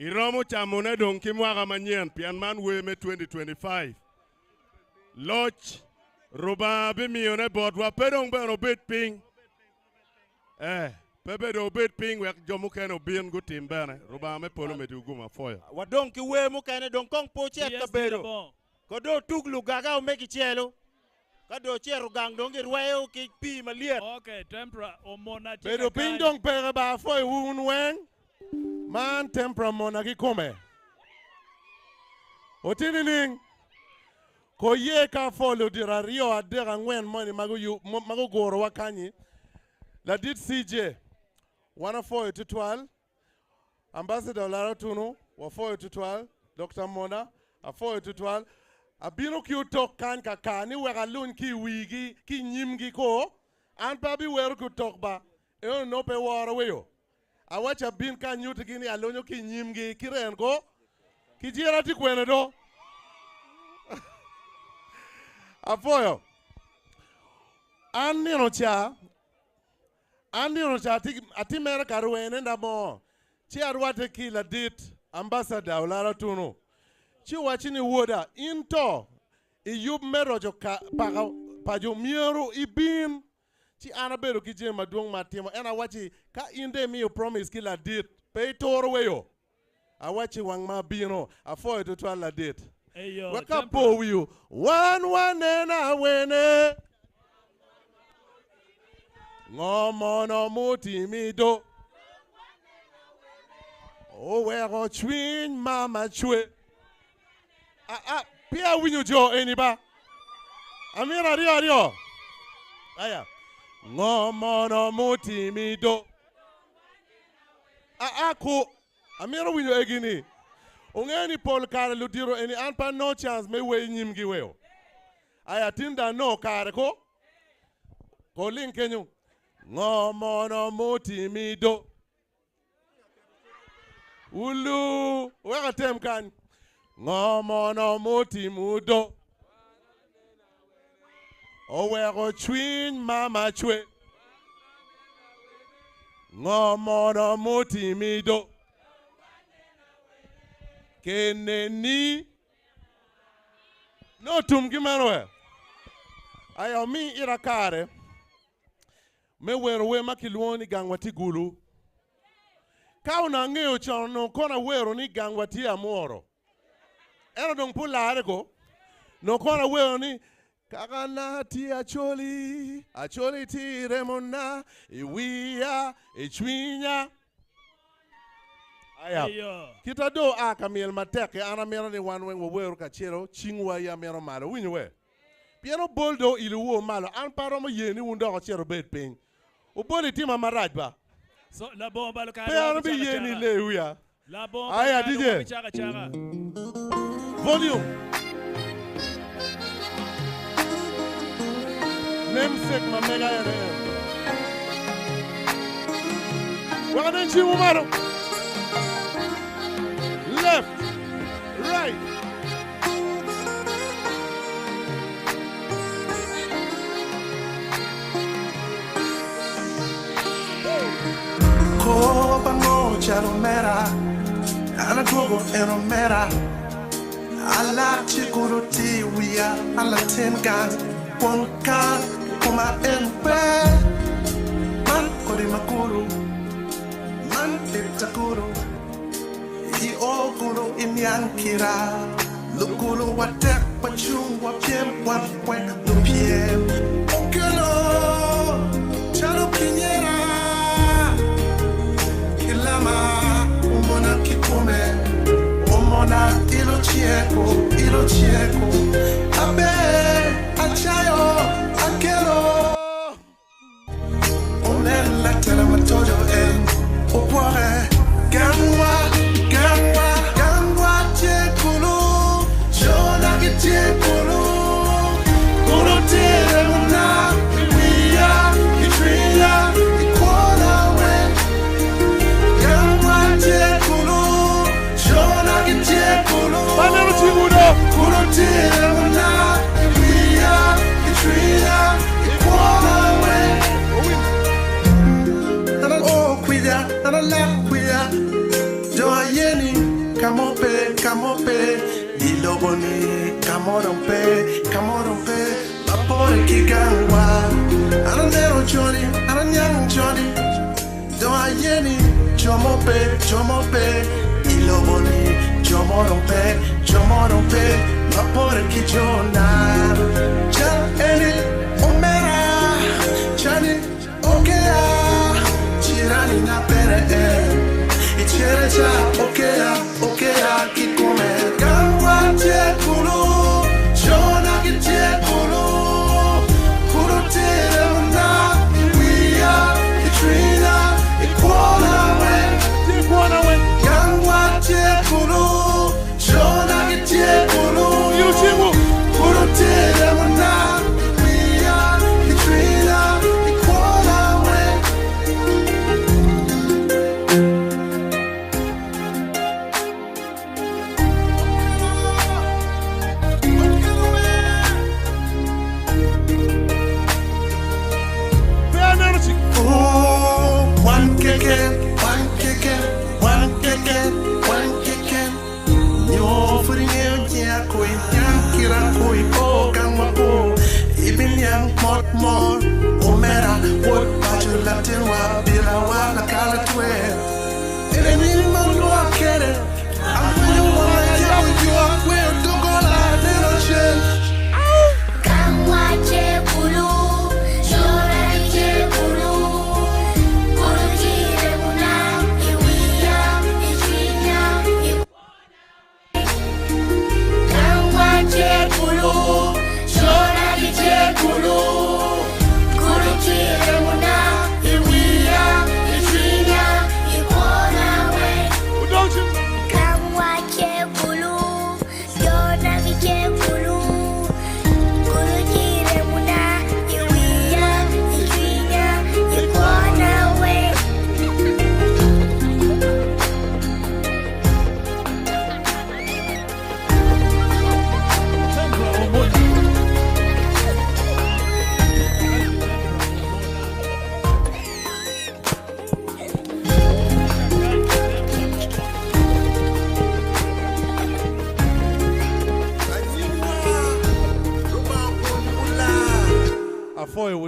Iromo camone dong ki mwaka manyien pien man wer me 2025. Loc Rubanga bimiyone botwa pe dong bene obed piny. Eh, pe bedo obed piny wek jo mukene obin gutim bene. Rubanga me polo medi ugum afoyo. Wadong ki wer mukene dong kong po cet ka bedo. Ko do tug lugaga omegi celo. Ka do cero gang dong girweyo ki pii maliet. Okay, tempera omona tye Bedo piny dong peke ba afoyo wun weng. Man tempera mona kikome. Otini ning. Ko ye ka afo ludito aryo adek angwen moni ma guguro kanyi. Ladit CJ, wan afoyo tutwal. Ambassador Olara Otunnu, wafoyo tutwal. Dr. Mona, afoyo tutwal. Abino ki otok kany kaka ni wek aluny ki i wigi ki i nyimgi ko. An pe abiwero ki otok ba. Eno no pe woro weyo. Awaco abin ka anyutigi ni alunyo ki i nyimgi ki ren ko. Kijira tye kwene do. Afoyo. An nino ca. An nino ca atye mere ka rwene nda mo, ci arwatte ki ladit ambassador Olara Otunu, ci owacci ni woda, in to i yub me roco paka paco myero ibin. Ci an abedo ki jami madwong ma atimo, ento awacci ka in dong imiyo promise ki ladit, pe ituro weyo. Awacci wang ma abino, apwoyo tutwal ladit. Eyo, Wek apo wiu, wan waneno awene. Ngo mono mutimi do? Oweko cwiny mama cwe. Aa, pe awinyo jo eni ba. Amito aryo aryo. Aya. Ngo mono mutimi do? Aa ku, amito winyo egi ni. Ongeyo ni pol kare ludito eni an pe anongo chance me wer inyimgi weo. Aya tin dong anongo kare ko. Ko ling kenyo. Ngo mono mutimi do? Ulu, wek atem kany. Ngo mono mutimu do? Oweko cwiny mama cwe. Ngo mono mutimi do? Keneni no tum ki meno we. Aya omi ira kare me wero wer ma kilwongo ni Gangwa Tye Gulu. Ka onongo angeyo con onongo kono awero ni Gangwa Tye Amworo. Ento dong pe olare ko. Nongo kono awero ni Kakana tye Acholi, Acholi tye i remona, i wiya, i cwinya. Aya, kita do a ka myel matek-ki, an amito ni wan weng waweru kacelo, cingwa aye amito malo. Wuwinyo we? Pien obol dong oilo woo malo, an pe aromo ye ni wun dok wucit wubed piny. Obol itima marac ba. So, labongo balo kare Pe wa an bicako abiye ni acaka. ilee wiya. Labongo balo Aya, kare DJ. wa bicako acaka. Volume. Namesake ma mega en aye en. Wek anen cingwu malo. Left, right. Kor pa ngo calo mera, an adwogo en omera. Alak ci kulu tye i wiya, an latin gang, kwon kal koma en pe. Man kodi makulu, man lit akulu. I o kulu iniang kira, lukulu watek wacung wapyem wan wek lupyem. Okelo calo kinyera ki lama omona kikome omona ilo ceko ilo ceko aber acayo akelo. Onen latela ma tojo en ogwoke. Gangwa, gangwa, gangwa tye kulu, cona gitye kulu. Kulu tye remona i wiya, i cwinya, i kwona weng. Gangwa tye kulu, cona gitye kulu. Aneno cingwu do. Kulu tye remona i wiya, i cwinya, i kwona weng. An ao kwija, an alak kwija, jo aye ni ka mo pe, ka mo pe, i lobo-ni ka mo dong pe, ka mo dong pe, ma pore ki gangwa. An aneno joni, an aniang joni, jo aye ni jo mo pe, jo mo pe, i lobo-ni jo mo dong pe, jo mo dong pe, ma pore ki jona. Cal eni omera, cani okea, cirani na pere en, i cere ca okea, okea kikome. Gangwa tye kulu, cona gitye kulu, kulu tye remona i wiya, i cwinya, i kwona weng. Tye i kwona weng. Gangwa tye kulu, cona gitye kulu, Ilo cingwu. kulu tye remona i wiya, i cwinya, i kwona weng.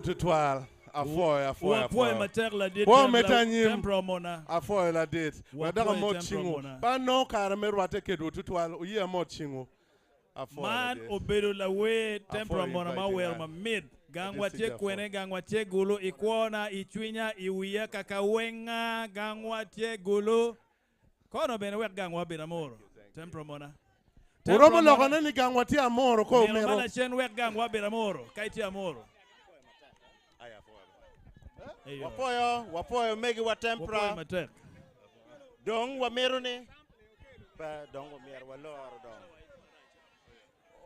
tutwal. Afoyo, afoyo, Wapwoyo afoyo. matek ladit Kwo Tempra- meta anyim. Tempra Omona. Afoyo ladit. Wadaka Wapwoyo mot Tempra chingu. Omona. Pa no kare me rwate kedwu tutwal. Uye mot chingu. Afoyo Man ladit. obedo lawer Tempra Afoyo Omona ma inviting owero us. mamit. Gang Ladit watye Sija kwene, gang watye gulu, i kwona, i cwinya, i wiya, kaka wenga, gang watye gulu. Kono bene wek gang wa bed amoro. Tempra Omona. Tempra Uromo Omona. loko ne ni gang watye amoro ko Nino ma omero. lacen wek gang wa bed amoro. Ka itye amoro. Eyo. Wapoyo, wapoyo megi wa tempra. Wapoyo matek. Dong wamito ni pe dong omyero waloro dong.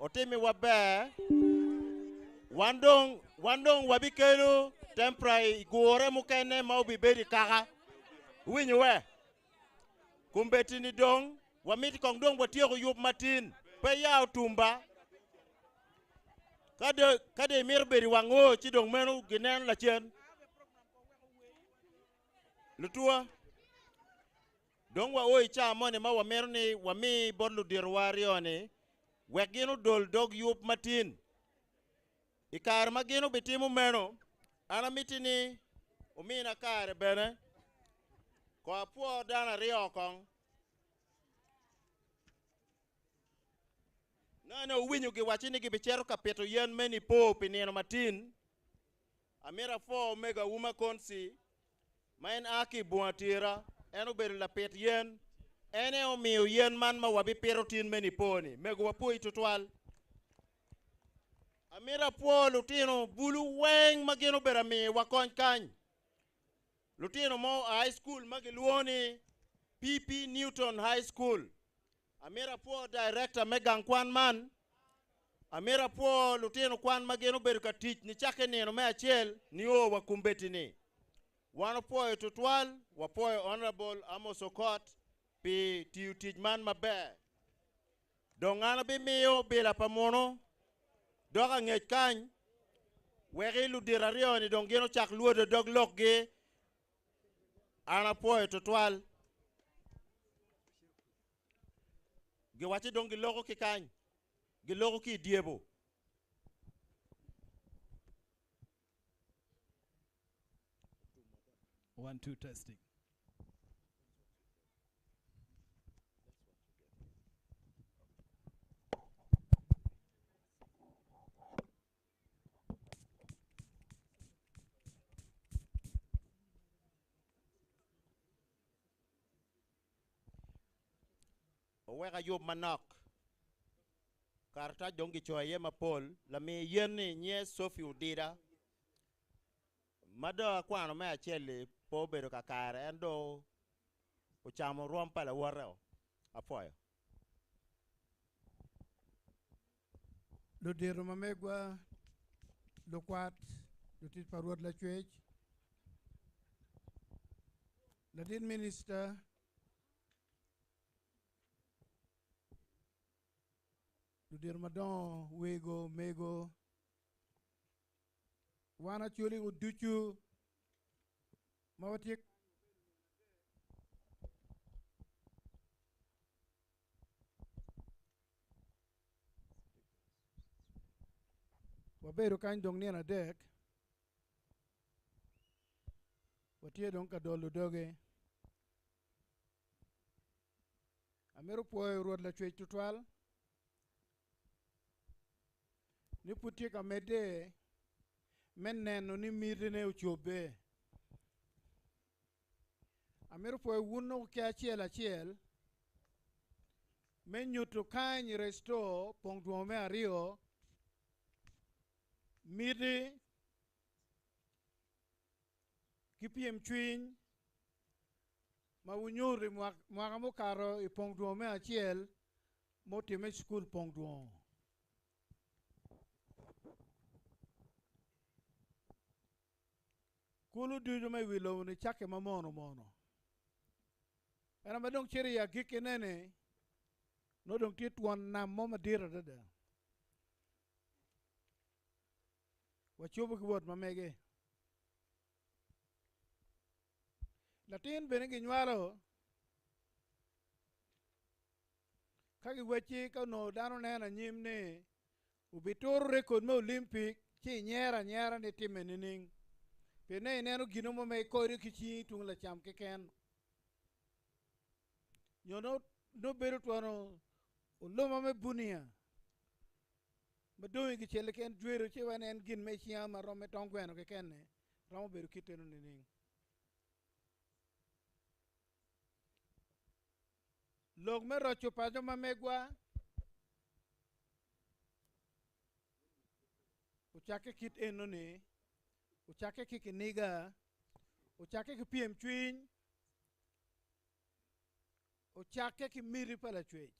Otimi waber. Wan dong wan dong wabikelo tempra i gure mukene ma obibedo i kaka. Winyo we. Kumbeti ni dong wamiti kong dong watyeko yub matin. Pe ya otumba. Ka de ka de imito bedo i wang o ci dong meno gineno lacen. Lutua. Dong wa o i caa moni ma wamito ni wami bot luditowa aryo ni wek gin odol dog yub matin. I kare ma gin obitimo meno, an amiti ni omina kare bene ko apwo dano aryo kong. Nane owinyo giwaci ni gibicito ka pito yen me nipo pi nino matin. Amito apwo omego Auma Konsi ma en a ki i bunga tira, en obedo lapit yen. En aye omiyo yen man ma wabipito tin me nipo-ni. Mego wapwoyi tutwal. Amito apwo lutino bulu weng ma gin obedo amiyowa kony kany. Lutino mo oa i cukul ma gilwongo ni PP Newton High School. Amito apwo director me gang kwan man. Amito apwo lutino kwan ma gin obedo ka tic nicakke nino me acel nio wa kombeddi-ni. Wan opwoyo tutwal, wapwoyo Honorable Amos Okot pi tiyo tic man maber. Dong an abimiyo bila pa munu dok angec kany weki ludito aryo-ni dong gin ocak lwodo dog lokgi. An apwoyo tutwal. Giwacci dong giloko ki kany, giloko ki i dyebo. One, two, testing. Owek ayub manok. Karatac dong gicoyo iye mapol. Lami yen-ni nyinge Sophie Odida. Ma dong akwano me acel-li pe obedo kakare, en dong ocamo rwom pa lawote-o. Apwoyo. Ludito ma megwa, lukwat, lutic pa Rwot Lacwec, ladit minista, ludito madongo, wego, mego, wan Acholi ducu ma watye wabedo kany dong nino adek, watye dong ka dolo doge. Amito pwoyo Rwot Lacwec tutwal ni pud tye ka medde me neno ni mitine ocobbe. Amito pwoyo wun ki acel acel me nyuto kany restore pong dwongo me aryo miti ki pyem cwiny ma wunyuto i mwaka mukato i pong dwongo me acel mutime i cukul pong dwongo. Kulu ducu ma i wi lobo-ni cakke ma mono mono. Ento ma dong cito i agikkine-ni, nongo dong tye twon nam mo madit adada. Wacobo ki wot ma mege. Latin bene ginywalo ka giwacci ka onongo dano neno anyim ni obituro rekod me Olympic. Ci inyero anyera ni time nining? Pien ne ineno gino mo ma ikodo ki cingi tung lacam keken. Nyo no, no bedo twono oluma me bunia ma dong i kicel keken jwero ci wen en gin me cinga ma rom me tong gweno keken ne romo bedo kit eno nining? Lok me roco paco ma megwa ocakke kit eno-ni, ocakke ki kiniga, ocakke ki pyem cwiny, ocakke ki miti pa Lacwec.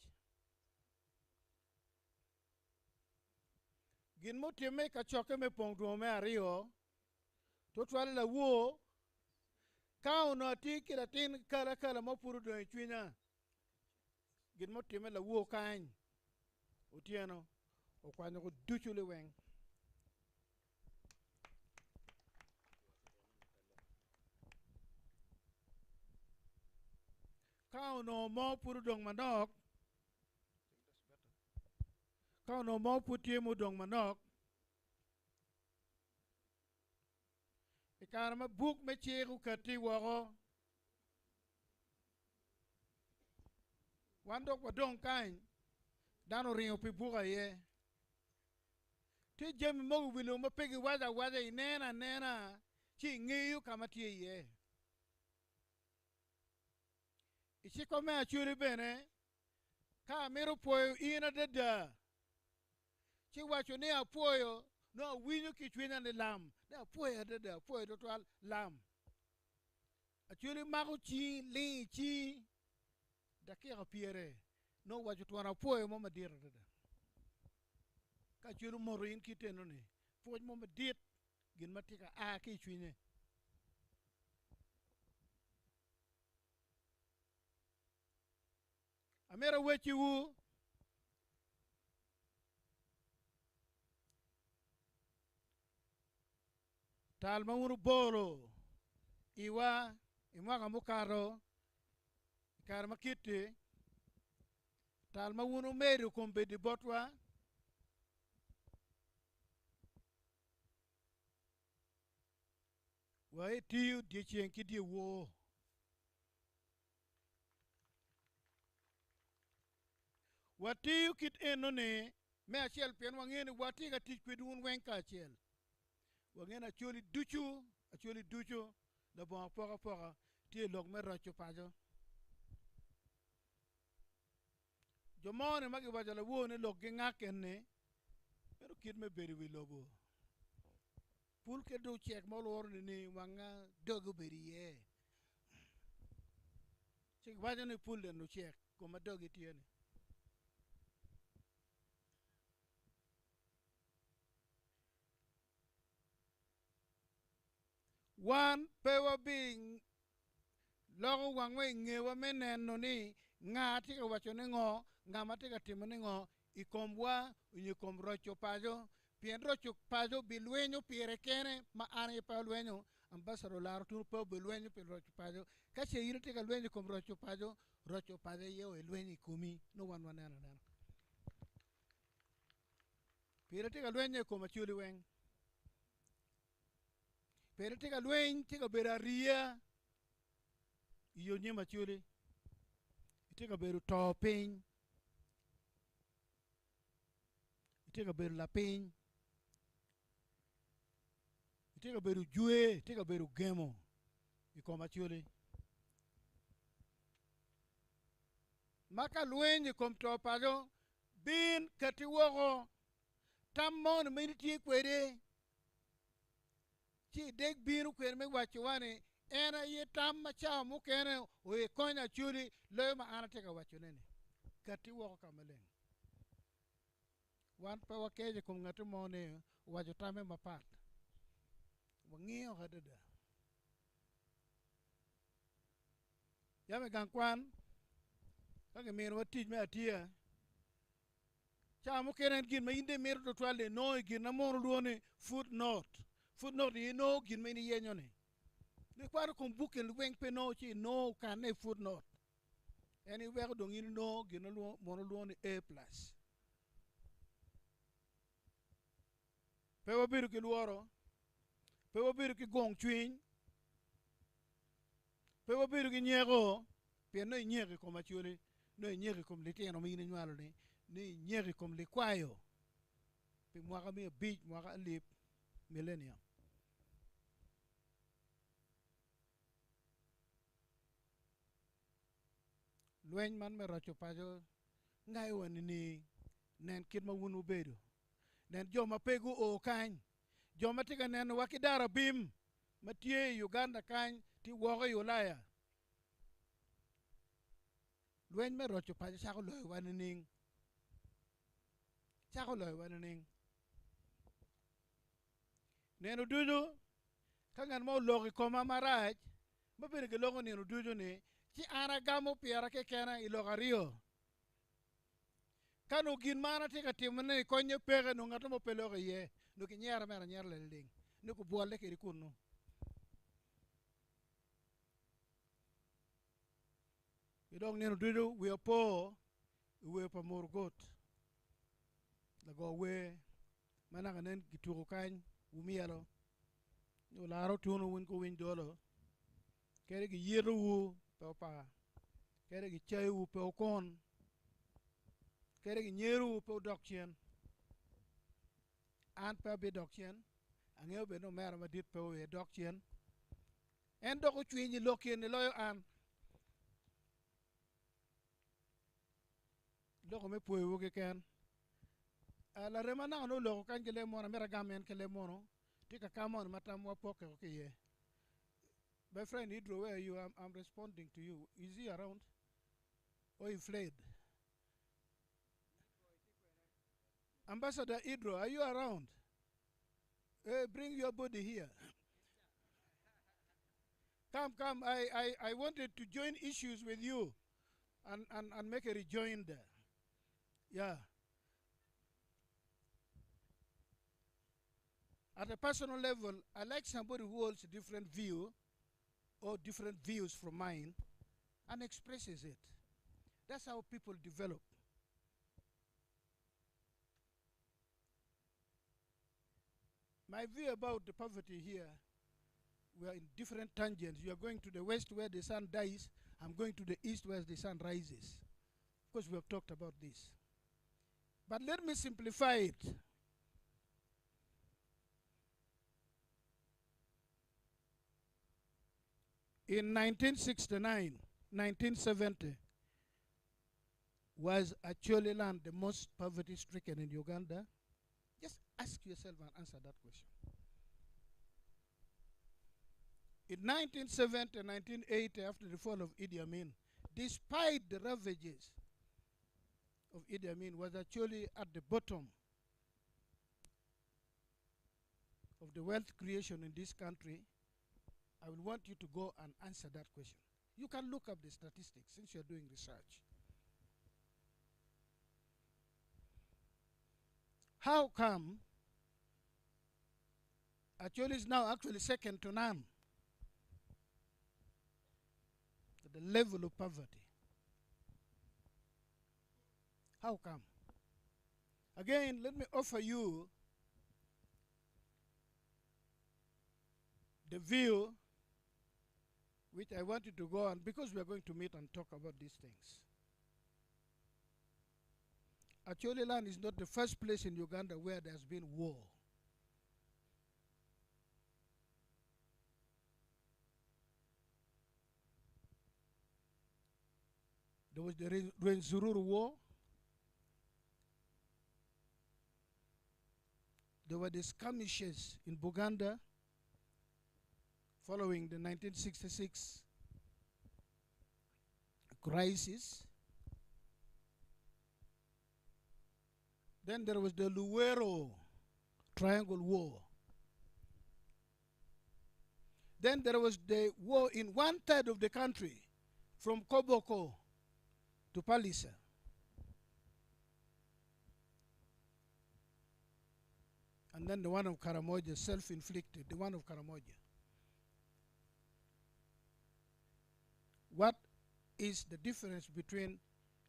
Gin mutimme i kacokke me pong dwongo me aryo, tutwalle lawor, ka onongo atye ki latin kalakala mo pud odong i cwinya, Gin mutimme lawor kany otyeno okwanyo ko ducu liweng. Ka onongo mo pud odong manok, ka onongo mo pud tye mudong manok, i kare ma buk me cik okatti woko, Wan dok wadong kany, dano oringo pi buk aye. Tye jami mogo i wi lobo ma pe giwaco awaca, ineno anena ci ingeyo ka ma tye iye. I cikwa me Acholi bene, ka amito pwoyo in adada, ci waco ni apwoyo, nongo awinyo ki i cwinya ni lam, ni apwoyo adada, apwoyo twatwal, lam. Acholi mako cingi, ling i cingi dakika pyere, nongo owaco twon apwoyo mo madit adada. Ka Acholi omoto in kit eno-ni, pwoc mo madit, gin ma tye ka a ki i cwinye. Amito awecciwu tal ma wun wubolo iwa i mwaka mukato i kare ma kit-ti, tal ma wun wumedo kombeddi botwa, wa itiyo dyeceng ki dyewor. Watiyo kit eno-ni me acel pien wangeyo ni watye ka tic kwedwu wun weng kacel. Wangeyo ni Acholi ducu, Acholi ducu labongo apokapoka tye i lok me roco paco. Jo mo-ni ma giwaco lawor ni lok gingak eni, meno kit me bedo i wi lobo. Pul ki dog cek ma olworo ni wanga doge obedo iye. Ci giwaco ni pul en ocek koma doge tye ni. Wan pe wabi loko wangwa i ngewa me neno ni nga tye ka waco ni ngo, nga ma tye ka timo ni ngo i komwa nyo i kom roco paco, pien roco paco bilwenyo pire kene ma an aye pe alwenyo, Ambassador Olaro Tunu pe obilwenyo pi roco paco. Ka ce in itye ka lwenyo i kom roco paco, roco paco aye obilwenyo i komi, nongo wan waneno anena. Pire tye ka lwenyo i kom Acholi weng. Pire tye ka lweny tye ka bedo ariya i yo nyim Acholi. Itye ka bedo to piny. Itye ka bedo lapiny. Itye ka bedo jwe, itye ka bedo gemo i kom Acholi. Ma ka lweny i kom to paco, bin kati woko tam moni ma in itye kwede ci ideg bino kwede me wacowa ni en aye tam ma cawa mukene oye konyo Acholi loyo ma an atye ka wacone-ni. Kati woko ka maleng. Wan pe wakeco i kom ngati mo ni owaco tamme mapat. Wangiyo adada. Yam i gang kwan, ka kiminiwa tic me atiya, Cawa mukene en gin ma in dong imito tutwal dong inongo i gin ma mono lwongo ni footnote. Footnote aye inongo gin ma in iyenyo ni. Dong ikwano kom buk eni weng pe inongo ci inongo okanne i footnote. En iweko dong in inongo gin ma mono lwongo ni A plus. Pe wabedo ki lworo, pe wabedo ki gong cwiny, pe wabedo ki nyeko, pien nongo inyeko i kom Acholi, nongo inyeko i kom litino ma in inywalo-ni, nongo inyeko i kom likwayo pi mwaka me abic, mwaka alip, millennium. Lweny man me roco paco ngayowa nining? Nen kit ma wun wubedo. Nen jo ma pe guo kany. Jo ma tye ka nenowa ki daro abim ma tye i Uganda kany tye woko i Ulaya. Lweny me roco paco cako loyowa nining? Cako loyowa nining? Nino ducu ka ngat mo oloko i koma marac, ma bene giloko nino ducu-ni, ci an agamo pira kekena i lok aryo. Ka nongo gin ma an atye ka timone-ni konnye peke, nongo ngat mo pe loko iye, nongo kinyera mere anyera liling, nongo kibwolle kwede kunnu. Ki dong nino ducu wiya po i wer pa Murgot, lago wer ma naka nen kituko kany wumyelo nyo olaro otuno wun kuwiny dolo kadi giyitowu pe wupar kadi gicayowu pe wukun kadi ginyerowu pe wudok cen an pe abidok cen angeyo bene ni omera madit pe oye dok cen en dok ocwiny i lok eni loyo an Loko me pwoyowu keken. Larema naka nongo oloko kany ki leb mono, amito agam en ki leb mono. Tye ka ka moni ma tamwa pokke ki iye. My friend Idro, where are you? I'm, I'm responding to you. Is he around? Or he fled? Ambassador Idro, are you around? Hey, bring your body here. Come, come. I, I, I wanted to join issues with you and, and, and make a rejoinder. Yeah. At a personal level, I like somebody who holds a different view or different views from mine and expresses it. That's how people develop. My view about the poverty here, we are in different tangents. You are going to the west where the sun dies. I'm going to the east where the sun rises. Of course, we have talked about this. But let me simplify it. In 1969, 1970, was Acholi land the most poverty stricken in Uganda? Just ask yourself and answer that question. In 1970 1980, after the fall of Idi Amin, despite the ravages of Idi Amin, was actually at the bottom of the wealth creation in this country. I will want you to go and answer that question. You can look up the statistics since you're doing research. How come Acholi is now actually second to none at the level of poverty? How come? Again, let me offer you the view which I want you to go on because we are going to meet and talk about these things. Acholi land is not the first place in Uganda where there's been war. There was the Rwenzururu War. There were the skirmishes in Buganda following the 1966 crisis. Then there was the Luwero Triangle War. Then there was the war in one third of the country, from Koboko to Palisa. And then the one of Karamoja, self inflicted, the one of Karamoja. What is the difference between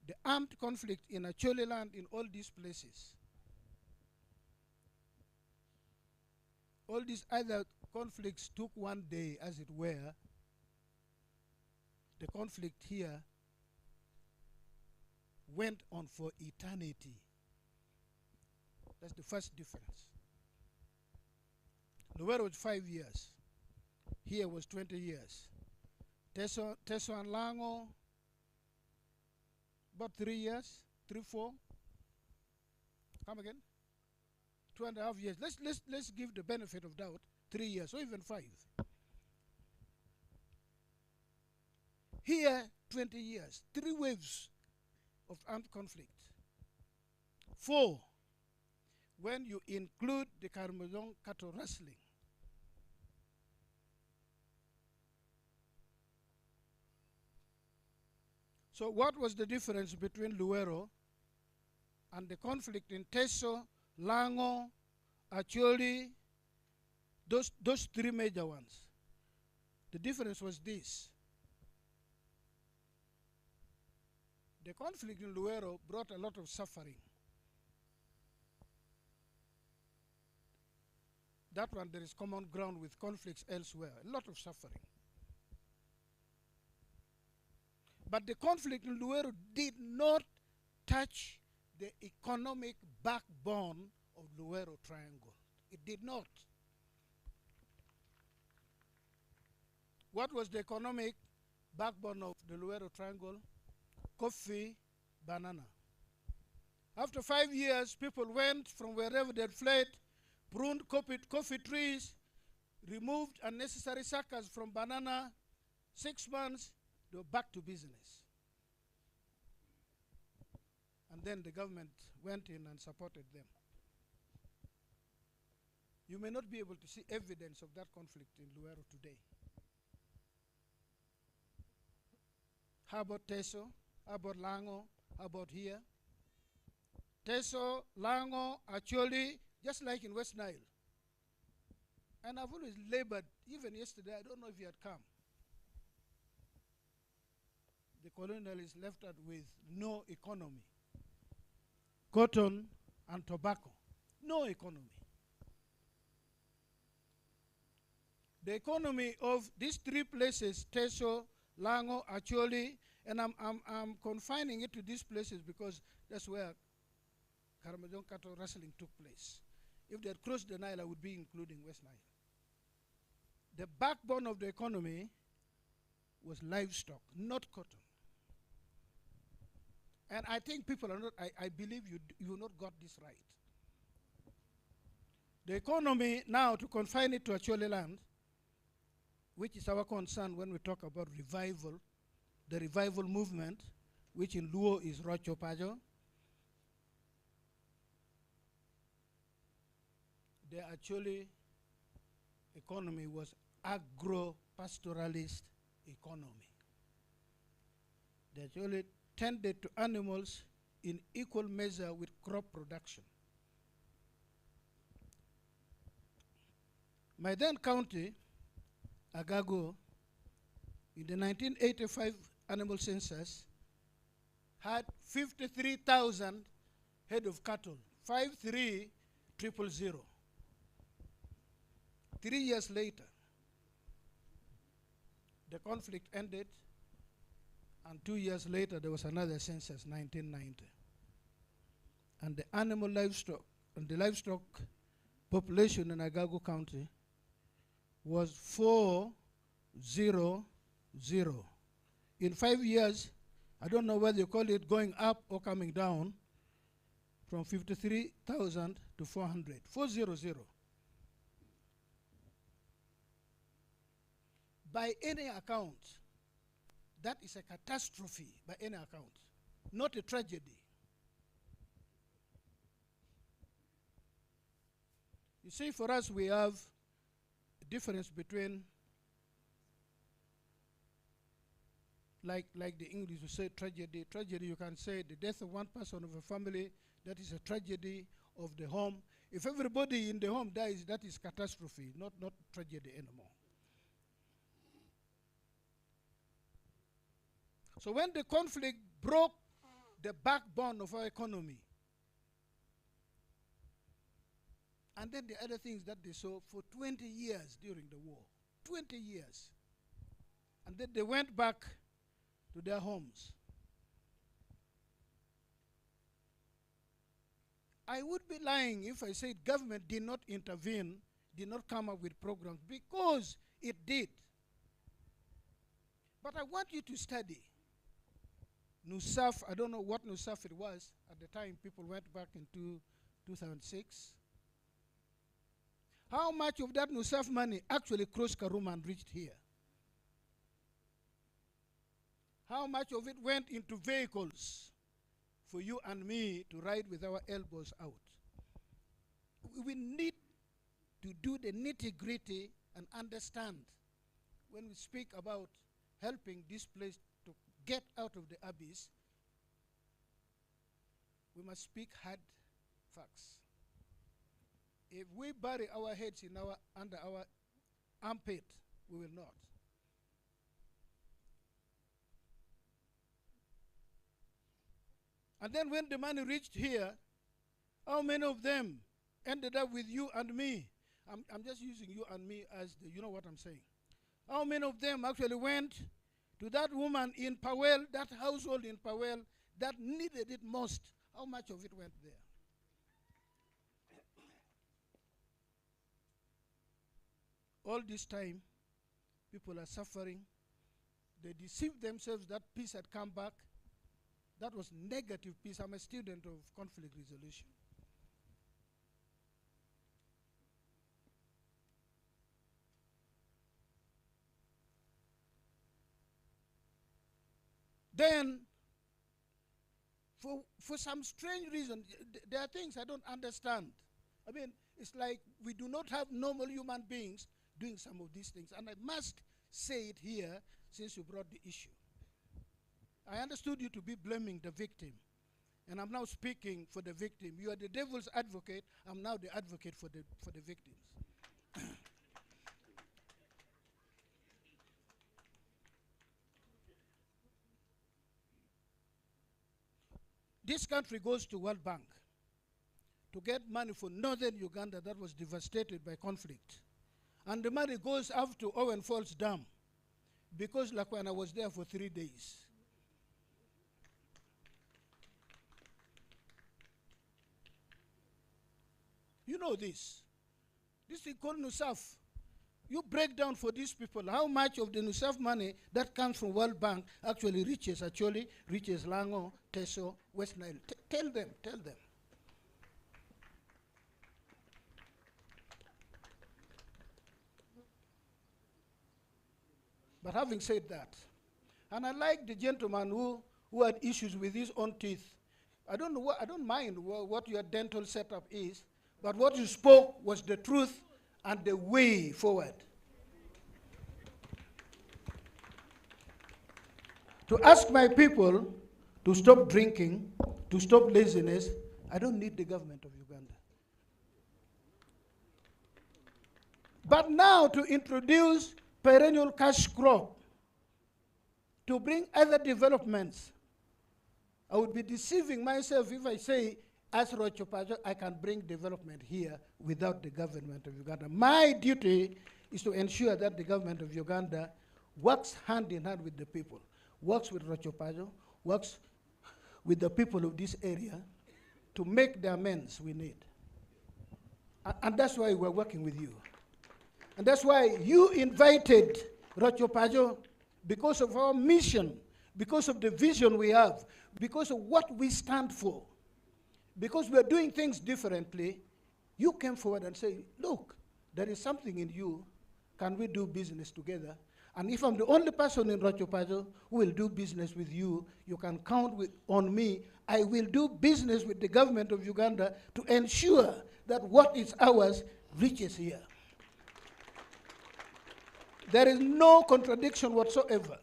the armed conflict in Acholi land in all these places All these other conflicts took one day, as it were. The conflict here went on for eternity. That's the first difference. Luwero was 5 years. Here was 20 years. Teso, Teso and Lango, about 3 years, 3, 4. Come again? 2.5 years. Let's give the benefit of doubt, 3 years, or even 5. Here, 20 years, 3 waves of armed conflict. 4, when you include the Karamojong cattle rustling. So what was the difference between Luwero and the conflict in Teso, Lango, Acholi, those 3 major ones? The difference was this. The conflict in Luwero brought a lot of suffering. That one, there is common ground with conflicts elsewhere, a lot of suffering. But the conflict in Luwero did not touch the economic backbone of Luwero Triangle. It did not. What was the economic backbone of the Luwero Triangle? Coffee, banana. After 5 years, people went from wherever they had fled, pruned coffee trees, removed unnecessary suckers from banana. 6 months, they were back to business. And then the government went in and supported them. You may not be able to see evidence of that conflict in Luwero today. How about Teso? How about Lango? How about here? Teso, Lango, Acholi, just like in West Nile. And I've always labored, even yesterday, I don't know if you had come. The colonialists left us with no economy. Cotton and tobacco, no economy. The economy of these 3 places, Teso, Lango, Acholi, and I'm confining it to these places because that's where Karamojong cattle rustling took place. If they had crossed the Nile, I would be including West Nile. The backbone of the economy was livestock, not cotton. And I think people are not, I believe you not got this right. The economy now, to confine it to Acholi land, which is our concern when we talk about revival, the revival movement, which in Luo is Rocho Pajo. The Acholi economy was agro-pastoralist economy. They actually tended to animals in equal measure with crop production. My then county, Agago, in the 1985 animal census, had 53,000 head of cattle, 53,000. 3 years later, the conflict ended, and 2 years later, there was another census, 1990. And the animal livestock, and the livestock population in Agago County was 400. In 5 years, I don't know whether you call it going up or coming down, from 53,000 to 400, 400. By any account, that is a catastrophe by any account, not a tragedy. You see, for us, we have a difference between, like the English would say, tragedy. Tragedy, you can say the death of one person of a family, that is a tragedy of the home. If everybody in the home dies, that is catastrophe, not tragedy anymore. So when the conflict broke the backbone of our economy, And then the other things that they saw for 20 years during the war. 20 years. And then they went back to their homes. I would be lying if I said government did not intervene, did not come up with programs, because it did. But I want you to study. NUSAF, I don't know what NUSAF it was at the time people went back into 2006. How much of that NUSAF money actually crossed Karuma and reached here? How much of it went into vehicles for you and me to ride with our elbows out? We need to do the nitty-gritty and understand when we speak about helping this place to get out of the abyss, we must speak hard facts. If we bury our heads in our, under our armpit, we will not. And then when the money reached here, how many of them ended up with you and me? I'm, I'm just using you and me as the, you know what I'm saying. How many of them actually went to that woman in Powell, that household in Powell that needed it most? How much of it went there? All this time, people are suffering. They deceived themselves that peace had come back. That was negative peace. I'm a student of conflict resolution. Then, for, for some strange reason, th there are things I don't understand. I mean, it's like we do not have normal human beings doing some of these things. And I must say it here since you brought the issue. I understood you to be blaming the victim. And I'm now speaking for the victim. You are the devil's advocate. I'm now the advocate for the, for the victims. this country goes to World Bank to get money for northern Uganda that was devastated by conflict. And the money goes up to Owen Falls Dam because Lakwana was there for three days. You know this. This is called NUSAF. You break down for these people how much of the NUSAF money that comes from World Bank actually reaches, actually reaches Lango, Teso, West Nile. T tell them, tell them. But having said that, and I like the gentleman who, who had issues with his own teeth. I don't know what, I don't mind wha what your dental setup is, but what you spoke was the truth and the way forward. To ask my people to stop drinking, to stop laziness, I don't need the government of Uganda. But now to introduce perennial cash crop, to bring other developments, I would be deceiving myself if I say, as Rocho Pacho, I can bring development here without the government of Uganda. My duty is to ensure that the government of Uganda works hand in hand with the people, works with Rocho Pacho, works with the people of this area to make the amends we need. And that's why we're working with you. And that's why you invited Rocho Pacho because of our mission, because of the vision we have, because of what we stand for, because we are doing things differently. You came forward and say, look, there is something in you. Can we do business together? And if I'm the only person in Rocho Pacho who will do business with you, you can count with, on me. I will do business with the government of Uganda to ensure that what is ours reaches here. There is no contradiction whatsoever.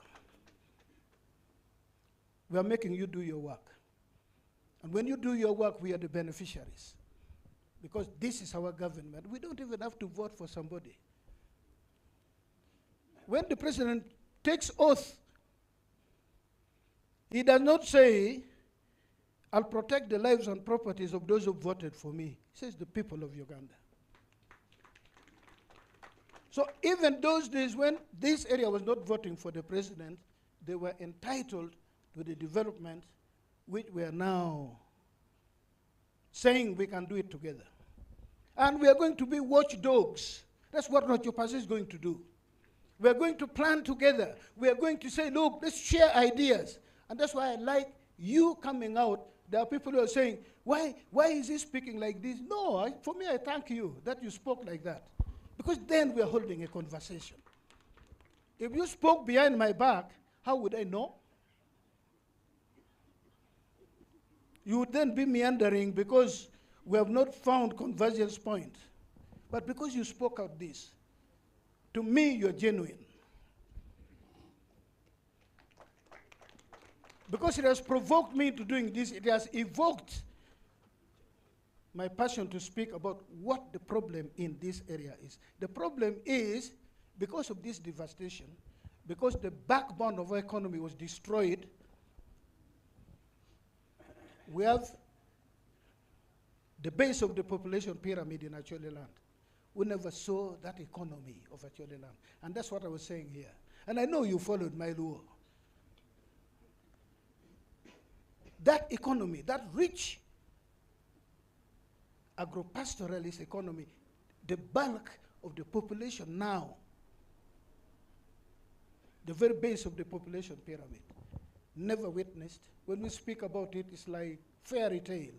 We are making you do your work. And when you do your work, we are the beneficiaries. Because this is our government. We don't even have to vote for somebody. When the president takes oath, he does not say, I'll protect the lives and properties of those who voted for me. He says the people of Uganda. So even those days when this area was not voting for the president, they were entitled to the development which we are now saying we can do it together. And we are going to be watchdogs. That's what Rocho Pajo is going to do. We are going to plan together. We are going to say, look, let's share ideas. And that's why I like you coming out. There are people who are saying, why is he speaking like this? No, for me, I thank you that you spoke like that. Because then we are holding a conversation. If you spoke behind my back, how would I know? You would then be meandering because we have not found convergence point. But because you spoke out this, to me, you're genuine. Because it has provoked me into doing this, it has evoked my passion to speak about what the problem in this area is. The problem is, because of this devastation, because the backbone of our economy was destroyed, we have the base of the population pyramid in Acholi land. We never saw that economy of Acholi land. And that's what I was saying here. And I know you followed my law. That economy, that rich agropastoralist economy, the bulk of the population now, the very base of the population pyramid, never witnessed. When we speak about it, it's like fairy tale.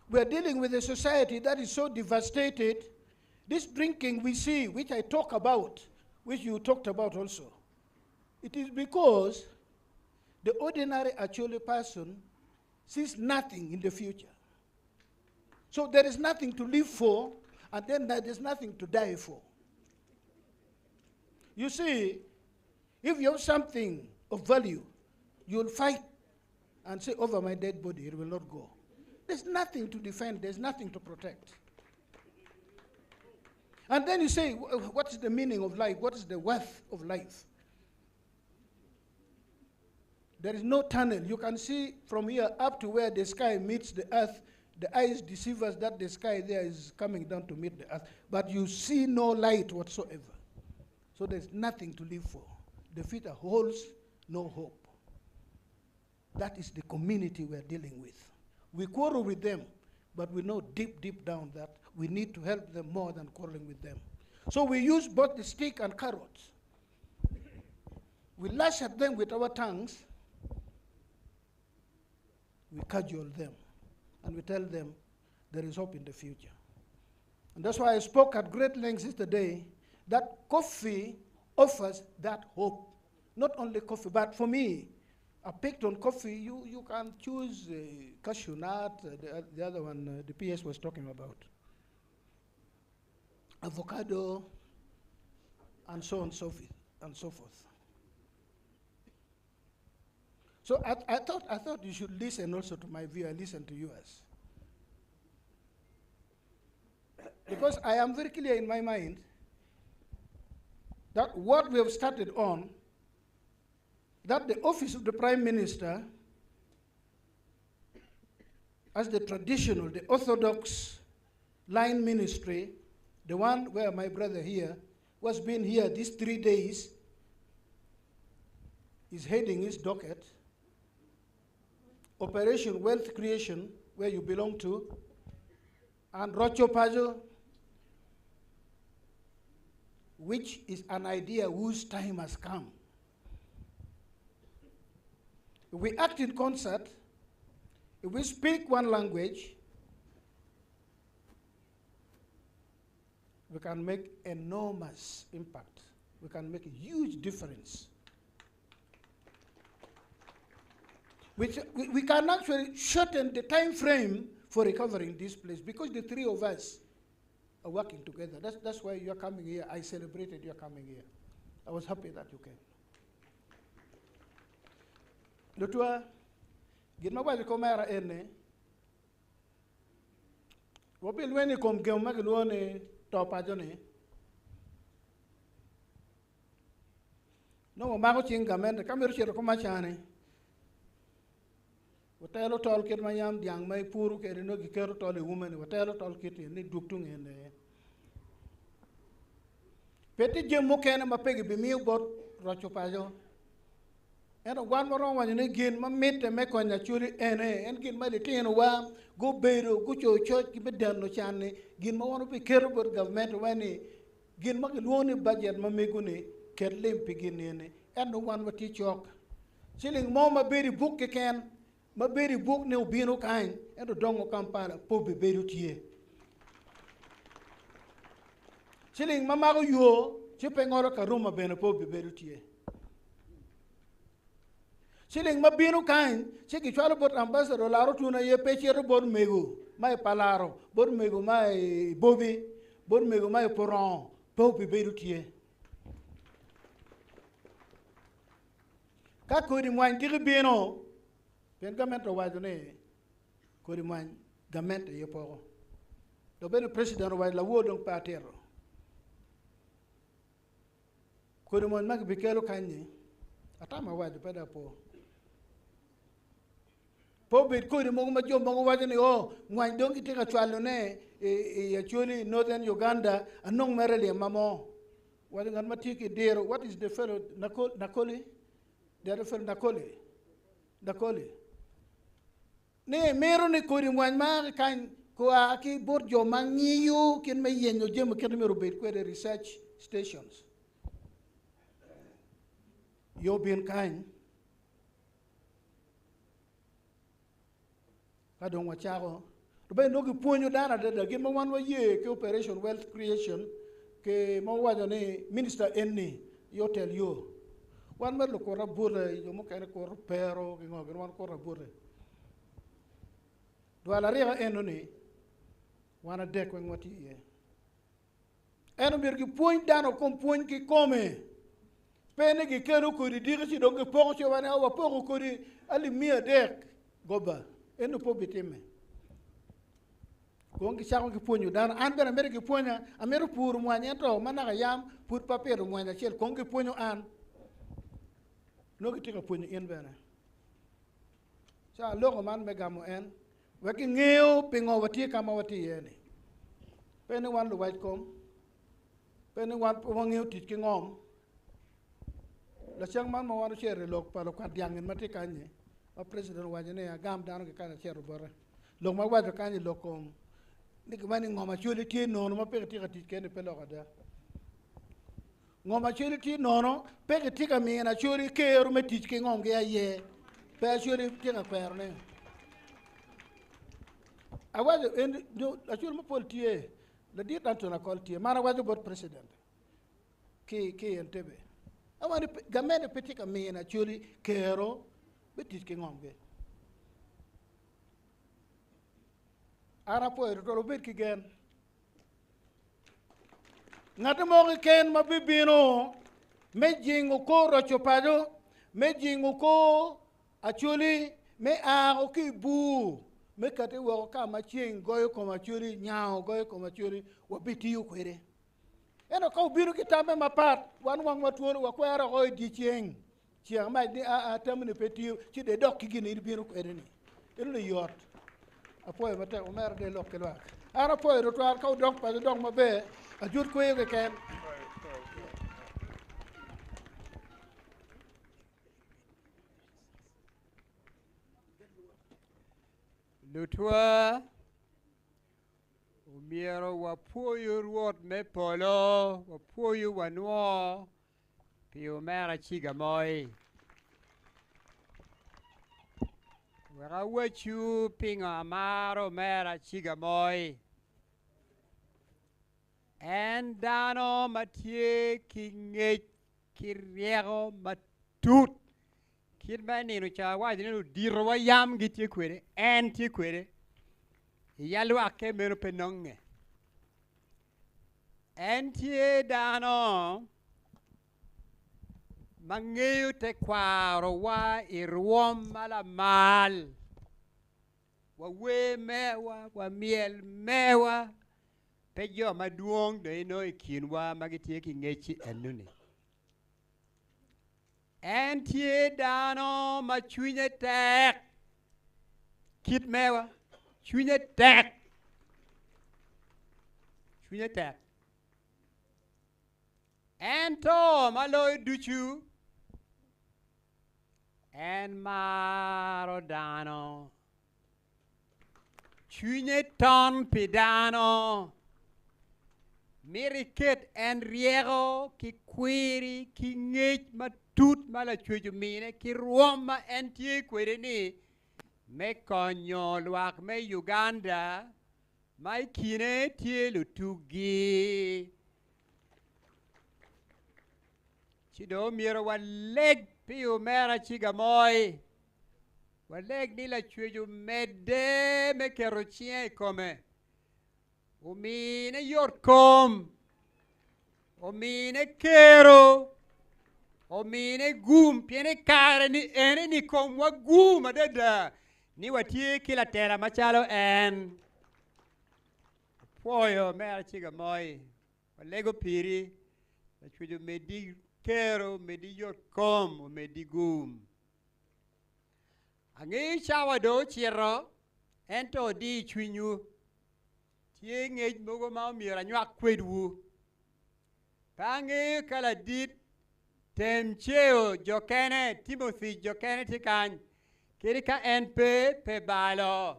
We are dealing with a society that is so devastated. This drinking we see, which I talk about, which you talked about also, it is because the ordinary Acholi person sees nothing in the future. So there is nothing to live for, and then there is nothing to die for. You see, if you have something of value, you'll fight and say, over my dead body, it will not go. There's nothing to defend, there's nothing to protect. And then you say, what is the meaning of life? What is the worth of life? There is no tunnel. You can see from here up to where the sky meets the earth. The eyes deceive us that the sky there is coming down to meet the earth. But you see no light whatsoever. So there's nothing to live for. The future holds no hope. That is the community we're dealing with. We quarrel with them, but we know deep, deep down that we need to help them more than quarreling with them. So we use both the stick and carrots. We lash at them with our tongues. We cajole them, and we tell them there is hope in the future. And that's why I spoke at great length yesterday that coffee offers that hope. Not only coffee, but for me, I picked on coffee. You can choose cashew nut, the other one the PS was talking about, avocado, and so on and so forth. And so forth. So I thought you should listen also to my view. I listen to yours. Because I am very clear in my mind that what we have started on, that the office of the Prime Minister, as the traditional, the orthodox line ministry, the one where my brother here was been here these 3 days, is heading his docket, Operation Wealth Creation, where you belong to, and Rocho Pajo, which is an idea whose time has come. If we act in concert, if we speak one language, we can make enormous impact. We can make a huge difference. Which we can actually shorten the time frame for recovering this place because the three of us are working together. That's why you're coming here. I celebrated your coming here. I was happy that you came. Lutua, gin ma wacho komera en ni, wabi lweni kom gem ma giluongo ni to pacho ni, no wamako ching gamente, ka miro cito kuma chani, Watelo tol kit ma yam dyang ma ipuro kwede nongo giketo tol i ume-ni, watelo tol kit ni dwog tung en aye. Pe tye jami mukene ma pe gibimiyo bot roco paco. Ento wan waromo waco ni gin ma mitte me konyo Acholi ene, en gin ma litinowa gubedo gucoyo coc ki me deno can-ni, gin ma wan wabiketo bot gavmentwa ni gin ma gilwongo ni bajet ma mego-ni ket lim pi gin eni. Ento wan watye cok. Ciling mo ma bedo i buk keken, ma bedo i buk ni obino kany, ento dongo Kampala pe obibedo tye. Ciling ma mako yo ci pe ngolo Karuma bene pe obibedo tye. Ciling ma bino kany ci gicwalo bot ambassador Laro Tun aye pe cito bot mego ma i Palaro, bot mego ma i Bobi, bot mego ma i Purongo pe obibedo tye. Ka kodi mwany tiki bino, pien gamente owaco ni kodi mwany gamente aye poko. Dok bene president owaco lawor dong pe atito. Kodi mwany ma kibikelo kany-nyi, atamo awaco pe dong apo. Pe obed kodi mogo ma jo mogo waco ni, oh, mwany dong kitye ka cwalone i Acholi, Northern Uganda, anong mere lyemma mo. Waco ngat ma tye ki diro, what is the fellow, Nakoli? The other fellow, Nakoli. Nakoli. Ni mito ni kodi mwany ma ki kany kua ki bot jo ma ngiyo kit me yenyo jami kit myero obed kwede research stations. Yo bin kany. Ka dong wacako, to bene dong gipwonyo dano adada gin ma wan waye ki Operation Wealth Creation ki ma wawaco ni minister eni yo tel yo. Wan mere lukuta bute, jo mukene kuto pero ki ngo gin wan kuto abute. Dwal arika eno ni wan adek weng watye iye. En omyero gipwony dano kom pwony kikome. Pe ni gikelo kodi diki ci dong gipoko ci wane wapoko kodi alip 300 goba. Eno pe obitimme. Kong gicako gipwonyo dano. An bene amito gipwonya. Amito puro mwany ento ma naka yam pud pe apito mwany acel. Kong gipwonyo an. Nongo gitye ka pwonyo in bene. Ca aloko man me gamo en wek gingeyo pingo watye ka ma watye iye ni. Pe ni wan luwac kom, pe ni wan pe wangeyo tic ki ngom. Laceng man ma wan ocito i lok pa lukwat dyangin ma tye kany-nyi, ma president owaco ni agam dano ki kany acito bote. Lok ma awaco kany i lok kom ni gima ni ngom Acholi tye nono ma pe kitye ka tic kwede-ni pe lok ada. Ngom Acholi tye nono, pe kitye ka mino Acholi kero me tic ki ngomgi aye. Pe Acholi tye ka kwerone. Awaco en Acholi mapol tye, ladit Anthony Akol tye, man awaco bot president ki ki Entebbe. Awaco ni gamente pe tye ka mino Acholi kero me tic ki ngomgi. An apwoyo tutwal wubed ki gen. Ngat mo keken ma bibino me jingo kor roco paco, me jingo kor Acholi, me ako ki i bur, me kati woko ka ma ceng goyo kom Acholi, nyango goyo kom Acholi, wabitiyo kwede. Ento ka obino ki tamme mapat, wan wangwa twolo, wakwero oko i dyeceng. Ceng mac ni aa tammi pe tiyo, ci de dok ki gin in ibino kwede-ni. Eno ni yot. Apwoyo matek, omera de lok ki lwak. An apwoyo tutwal ka wudok paco dok maber, ajut kweyo keken. Lutwa, omyero wapwoyu Rwot me polo, wapwoyu wanwo pi omera ciga moi. Wek awacwu pingo amaro omera ciga moi. En dano ma tye ki ngec ki ryeko matut. Kit ma i nino ca awaco ni luditowa yam gitye kwede, en tye kwede. I yalwakke meno pe nonge. En tye dano ma ngeyo tekwarowa i rwom ma lamal. Wawer mewa, wamyel mewa, pe jo madwong dong inongo i kinwa ma gitye ki ngec-ci enoni. En tye dano ma cwinye tek. Kit mewa, cwinye tek. Cwinye tek. Ento ma loyo ducu, en maro dano. Cwinye ton pi dano. Mito iket en ryeko ki kwiri ki ngec matut ma Lacwec omine ki rwom ma en tye kwede ni me konyo lwak me Uganda ma i kine tye lutugi. Ci dong omyero waleg pi omera Cigamoi. Waleg ni Lacwec omedde me keto cinge i kome, omine yotkom, omine kero, omine gum, pien i kare-ni ene-ni komwa gum adada ni watye ki latela macalo en. Apwoyo omera Cigamoi, walego piri, Lacwec omeddi kero, omeddi yotkom, omeddi gum. Angeyo cawa dong ocito, ento odi cwinywu. Tye ngec mogo ma omyero anywak kwedwu. Pe angeyo ka ladit Temceo Jokene, Timothy Jokene tye kany. Kadi ka en pe, pe balo.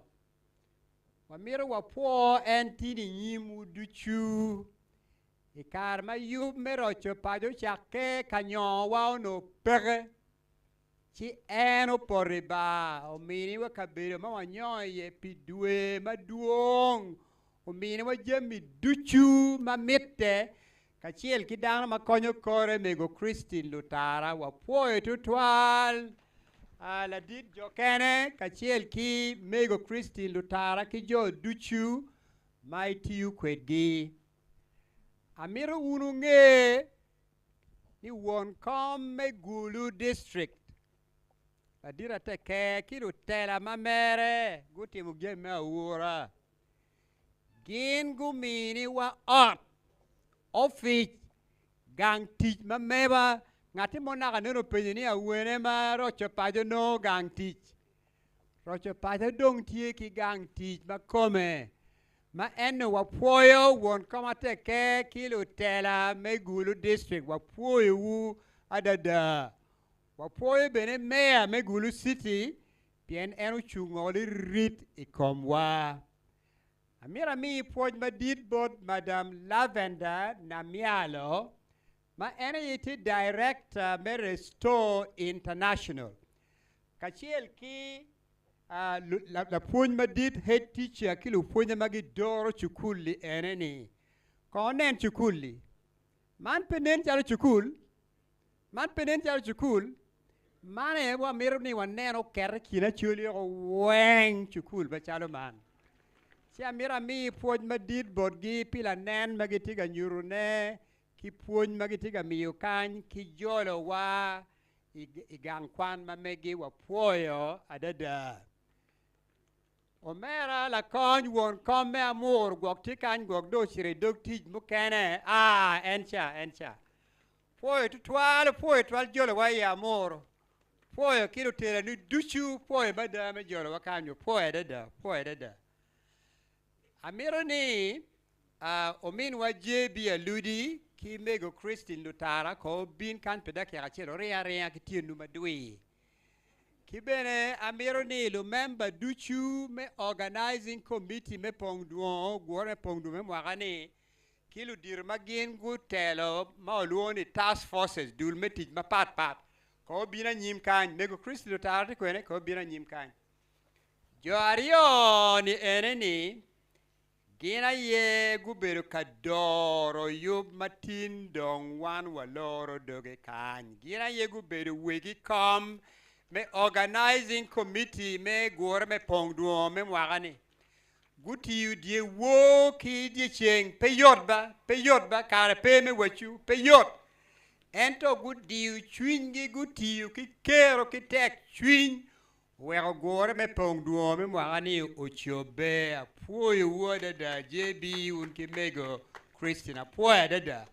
Wamito wapwo en tin i nyimwu ducu. I kare ma yub me roco paco ocakke ka nyongowa onongo peke, Ci en opoto i bar, ominiwa kabedo ma wanyongo iye pi dwe madwong, ominiwa jami ducu ma mitte, kacel ki dano ma konyo kore, Mego Christine Lutara. Wapwoyo tutwal ladit Jokene kacel ki Mego Christine Lutara ki jo ducu ma itiyo kwedgi. Amito wun wunge ni won kom me Gulu District, ladit Ateker ki lutela ma mere gutimo jami me aura. Gin guminiwa ot, opic, gang tic ma meba. Ngatti mo naka nen openyo ni awene ma roco paco nongo gang tic. Roco paco dong tye ki gang tic ma kome ma eno wapwoyo won kom Ateker ki lutela me Gulu District wapwoyowu adada. Wapwoyo bene meya me Gulu City pien en ocungo lirit i komwa. Amito ami pwoc madit bot Madam Lavender Namyalo ma en aye tye Director me Restore International kacel ki lapwony madit head teacher ki lupwonye ma gidoro cukul-li ene-ni. Kong wunen cukul-li. Man pe nen calo cukul? Man pe nen calo cukul? Man aye wamito ni wanen oket i kin Acholi woko weng cukul macalo man. Ci amito ami pwoc madit botgi pi lanen ma gitye ka nyutone ki pwony ma gitye ka miyo kany ki jolowa i gang kwan ma megi wapwoyo adada. Omera lakony won kom me Amur gwok tye kany gwok dong ocito i dog tic mukene aa en ca en ca. Pwoyo tutwal pwoyo tutwal jolowa i Amur pwoyo ki lutelani ducu pwoyo mada me jolowa kany pwoyo adada pwoyo adada. Amito ni ominwa JB Aludi ki mego Christine Lutara ko obin kany pi dakika acel oringo aringa ki tyenwu madwir. Ki bene amito ni lumemba ducu me organizing committee me pong dwongo gure me pong dwongo me mwaka ni ki ludito ma gin gutelo ma olwongo ni task forces dul me tic mapat pat ko obin anyim kany. Mego Christine Lutara tye kwene ko obin anyim kany. Jo aryo ni ene ni Gin aye gubedo ka doro yub ma tin dong wan waloro doge kany. Gin aye gubedo wegi kom me Organizing Committee me gure me pong dwongo me mwaka-ni. Gutiyo dyewor ki dyeceng, pe yot ba, pe yot ba, kare pe me wacwu, pe yot. Ento gudiyo cwinygi, gutiyo ki kero ki tekcwiny Oweko gure me pong dwongo me mwaka-ni ocobbe. Apwoyowu adada JB wun ki mego Christine. Apwoyo adada.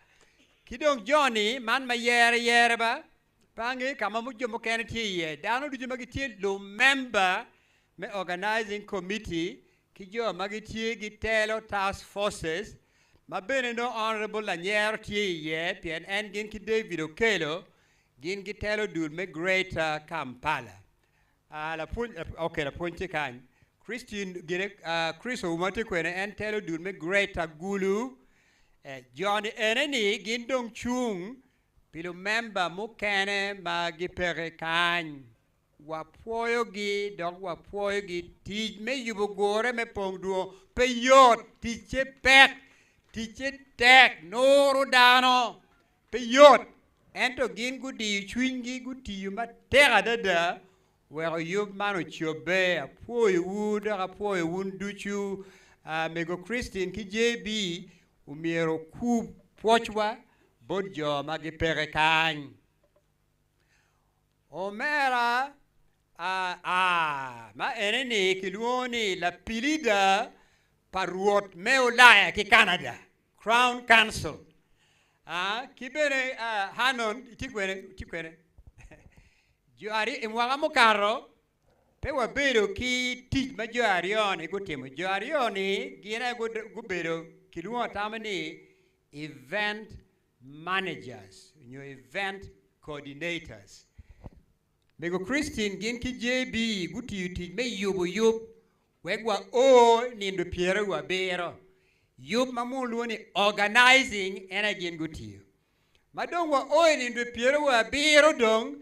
Ki dong Johnny, man ma yere yere ba, pe angeyo ka ma jo mukene tye iye. Dano ducu ma gitye lumemba me organizing committee ki jo ma gitye gitelo task forces ma bene nongo Honorable Lanyero tye iye pien en gin ki David Okello gin gitelo dul me Greater Kampala. Ah, lapwony, okay, lapwony tye kany. Christine, gine, uh, Chris Ouma tye kwene, en telo dul me Greater Gulu. Eh, joni ene-ni gin dong cung pi lumemba mukene ma gipeke kany. Wapwoyogi dok wapwoyogi. Tic me yubo gure me pong dwong pe yot, ticce pek, ticce tek, nuro dano pe yot. Ento gin gudiyo cwinygi, gutiyo matek adada wek yub man ocobbe. Apwoyowu dok apwoyo wun ducu. Mego Christine ki JB omyero okub pwocwa bot jo ma gipeke kany. Omera aa ma ene-ni kilwongo ni lapilida pa rwot me Ulaya ki Canada, Crown Council. Aa ki bene Hanon itye kwene? Itye kwene? Jo aryo i mwaka mukato pe wabedo ki tic ma jo aryo-ni gutimo. Jo aryo-ni gin aye gubedo kilwongo atama ni event managers nyo event coordinators. Mego Christine gin ki JB gutiyo tic me yubo yub wek wa o nindo 70. Yub ma muno lwongo ni organizing en aye gin gutiyo. Ma dong wa o i nindo 70 dong,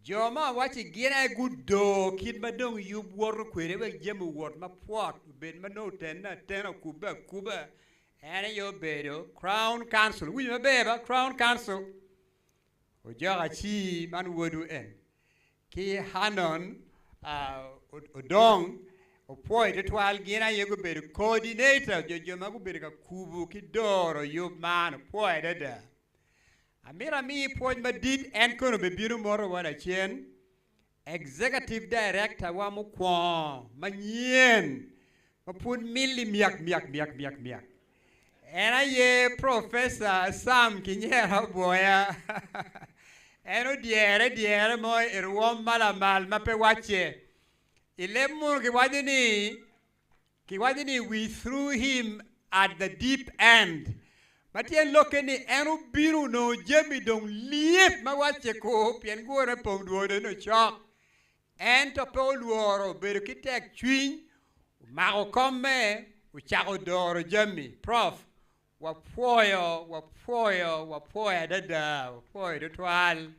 jo ma awaci gin aye gudoo kit ma dong yub woto kwede wek jami owot mapwot, obed ma nongo otenne atena, okubbe akuba, En aye obedo Crown Council. Wuwinyo maber ba? Crown Council. Ojok Acii man wodwu en ki Hanon Odong opwoyo tutwal gin aye gubedo coordinator jo jo ma gubedo ka kubo ki doro yub man opwoyo adada. Amito ami pwoc madit en kono obibino moto wa lacen Executive Director wa mukwongo manyen ma pud mili myak myak myak myak myak en aye Professor Sam Kinyera Obwoya. En odyere dyere mo i rwom ma lamal ma pe wacce. I leb munu kiwaco ni Kiwaco ni we threw him at the deep end, ma tyen lokke ni en obino onongo jami dong lyet ma wacce kur pien gure me pong dwone nongo cok. Ento pe olworo, obedo ki tek cwiny, omako komme, ocako doro jami. Prof. Wapwoyo, wapwoyo, wapwoyo adada, wapwoyo tutwal.